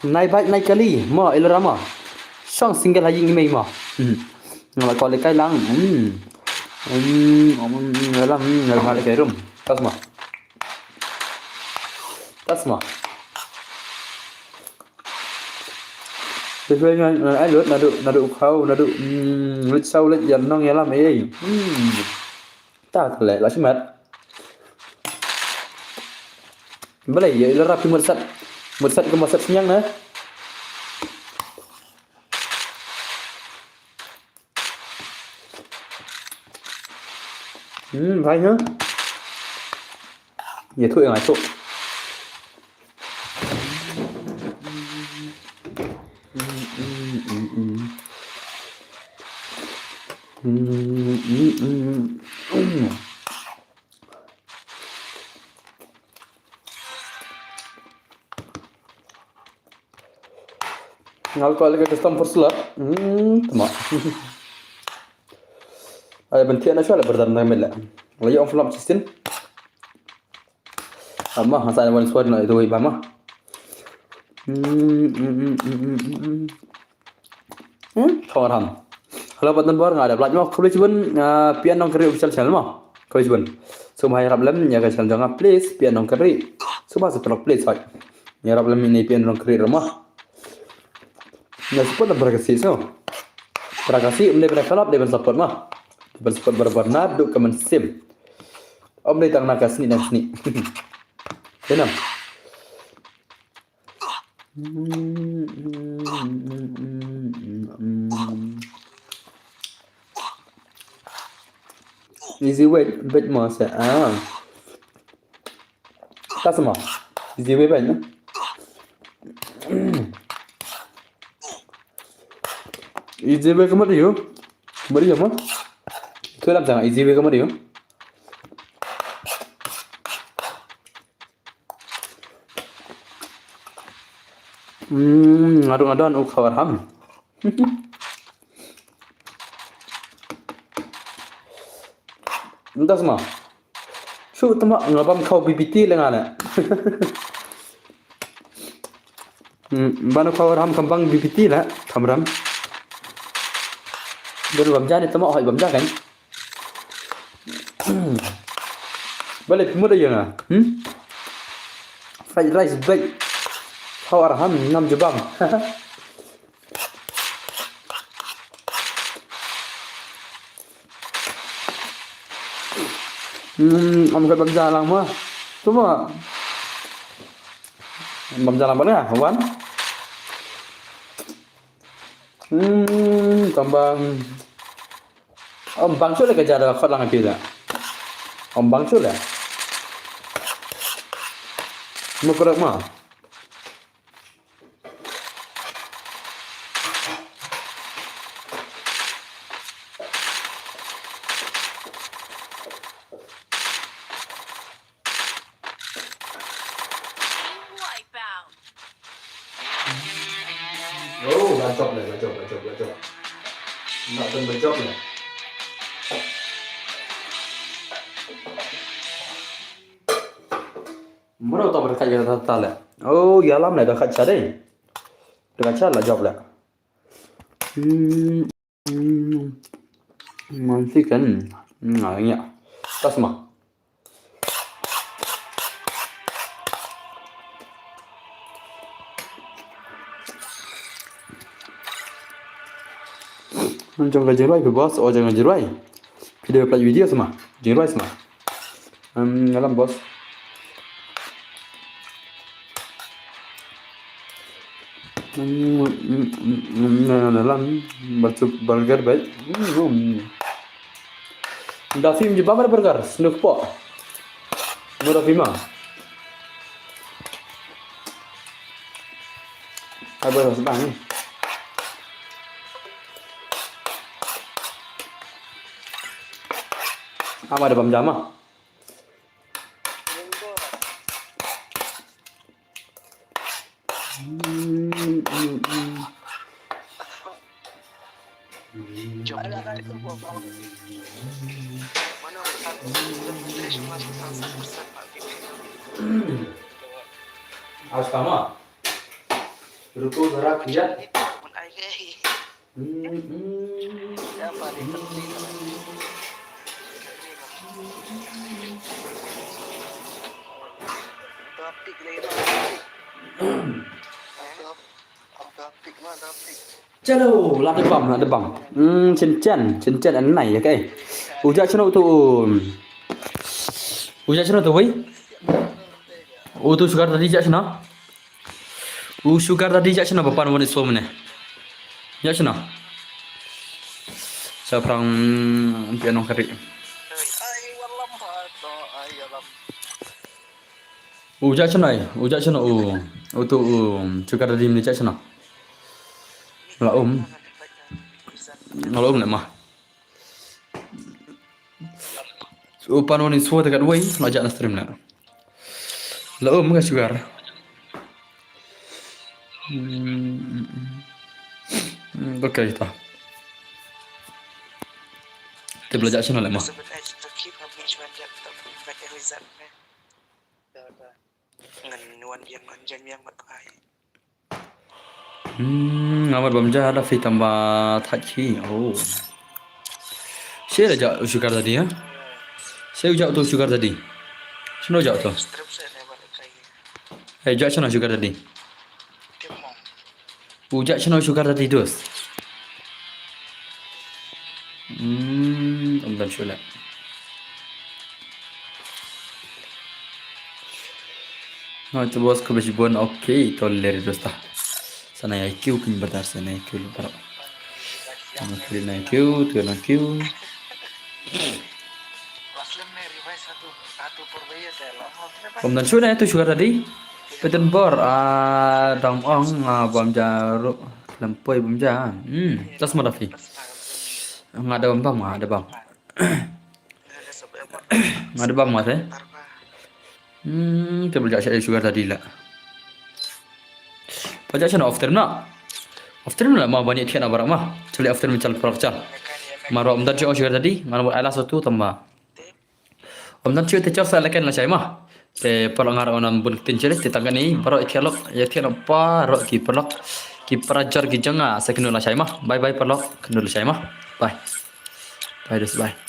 Nai bad nai kali mo, Elorama. Shong single ha ïing i mei mo. Hmm. Nga la call kai lang. Hmm. Hmm, hmm, hmm, hmm, hmm, hmm, hmm, hmm. Tasma. Tasma. Te shuwa ngan, ngan ai lut naduh, naduh u khaw, naduh, mm, lut saw lut ïa nong ïa lam ei ei. Hmm. Ta ka leh la shimet. Balei ïa ila rap ki mut sat. Mut sat kumba sat sniang na. Hmm, bhai ha. Ïa thuh ïa ngai thuh. Ngal ko lagi custom for slot. Hmm, tama. Ai ban thiah na shuwa la berdan na mel la. La ïa ong flop chistin. Ama hasa wan suat na itu iba ma. Hmm, hmm, hmm, hmm, hmm, hmm. Hmm, khawar ham. Hello, Patan Bor, nga da Black Moss, khublei shibun, ah, Pian Nongkri official channel mo. Khublei shibun. Sngewbha ïarap lem ïa ka channel jong nga, please, Pian Nongkri. Sngewbha subscribe, please, hoi. Ïarap lem ïa i Pian Nongkri ruh mo. Nga support na Barakasi, so. Barakasi, um dei ban khalap, dei ban support mo. Dei ban support barabor naduh ka mynsiem. Um dei tang na ka sni, na ka sni. Dei nam. Easy way, bit mo se. Ah. Tasma. Easy way bit, no? Easy way ka mut ïa u. Ka mut ïa u mo. Ka lam jang easy way ka mut ïa u. Hmm, nga don, nga don u khawar ham. Nda sma. Shu tama nga bam khaw B B T le nga le. Hmm, ban u khawar ham kam bang B B T le, kam ram. Don bam ja ne tama hoi bam ja kan. Balei phi mut ïa nga? Hmm? Fried rice bake. Khawar ham ngam jubang. Hmm, am ka bam ja lang ma. Tu ma. Bam ja lang ba nga, wan. Hmm, tang bang. Om bang shu le ka ja da khot lang phi da. Om bang shu le. Mu krek ma. Oh, la jop le, la jop, la jop, la jop. Nga don ba jop le. Mano to berkat ya ta le. Oh, ya lam le da khat cha dei. Da khat cha la jop le. Hmm. Hmm, man si kan. Hmm, ah, ya. Tasma. Jong ka jingrwai phi boss, o jong ka jingrwai. Phi dei pynlait video sma. Jingrwai sma. Em, nga lam boss. Em, em, em, em, nga lam, burger bai. Em, em. Da phim ji bam burger, snook po. Mo da phim ma. Ai ba sdang. Ama da bam jama. आज खामा रुको जरा किया। Siapa di tepi? Topik lagi, topik. Topik, topik, ma, topik. Chalo, la da bam, la da bam. Hmm, shen shen, shen shen, an nai, okay. U jah shano uto, u jah shano uto, wei? Uto sugar daddy jah shano? U sugar daddy jah shano, ba pan wan i swo mynne. Jah shano? Sa phrang, mm, phi nong kari. U jah shano, u jah shano, u, uto, u, sugar daddy mynne jah shano? La um. La um ne ma. U pan wan i swo te katwei, la jah na stream ne. La um ka sugar. Hmm, hmm, hmm. Hmm, okay, ta. Te ba la jah shano le ma. Ngan wan biang, ngan jan biang bad phai. Hmm, nga mut bam ja da phi tang ba thait hi. Oh. Shi la jah u sugar daddy, ha? Shi u jah uto sugar daddy. Shano jah uto? Strip sa ne ba kai. Eh, jah shano sugar daddy? Kim mong. U jah shano sugar daddy, dos? Hmm, ym don shuh leh. Nga te bos ka bes bun, okay, to ler dosta. Sana ya kiu kin badar sana ya kiu lu barak. Sana kiu na kiu, tu na kiu. Ym don shuh ne tu sugar daddy. Peten bor, ah, dang ong, ah, bam ja ru, lempoi bam ja. Hmm, tas ma da phi. Nga da bam bam, nga da bam. Nga da bam nga te. Hmm, te ba la jah sha sugar daddy la. Ba jah shano off stream na. Off stream la ma ban ïa thied na barak ma. Chale off stream chal prak chal. Mar ym don shuh sugar daddy, ngan ai la satu tang ba. Ym don shuh te chal sa leken lashai ma. Te paralok nga ruh ngam bun ktien shuh te tang kane, paralok ïa thied lok, ïa thied lok paralok ki paralok. Ki para jor ki jong nga sa kynduh lashai ma. Bye bye paralok, kynduh lashai ma. Bye. Bye, dos, bye.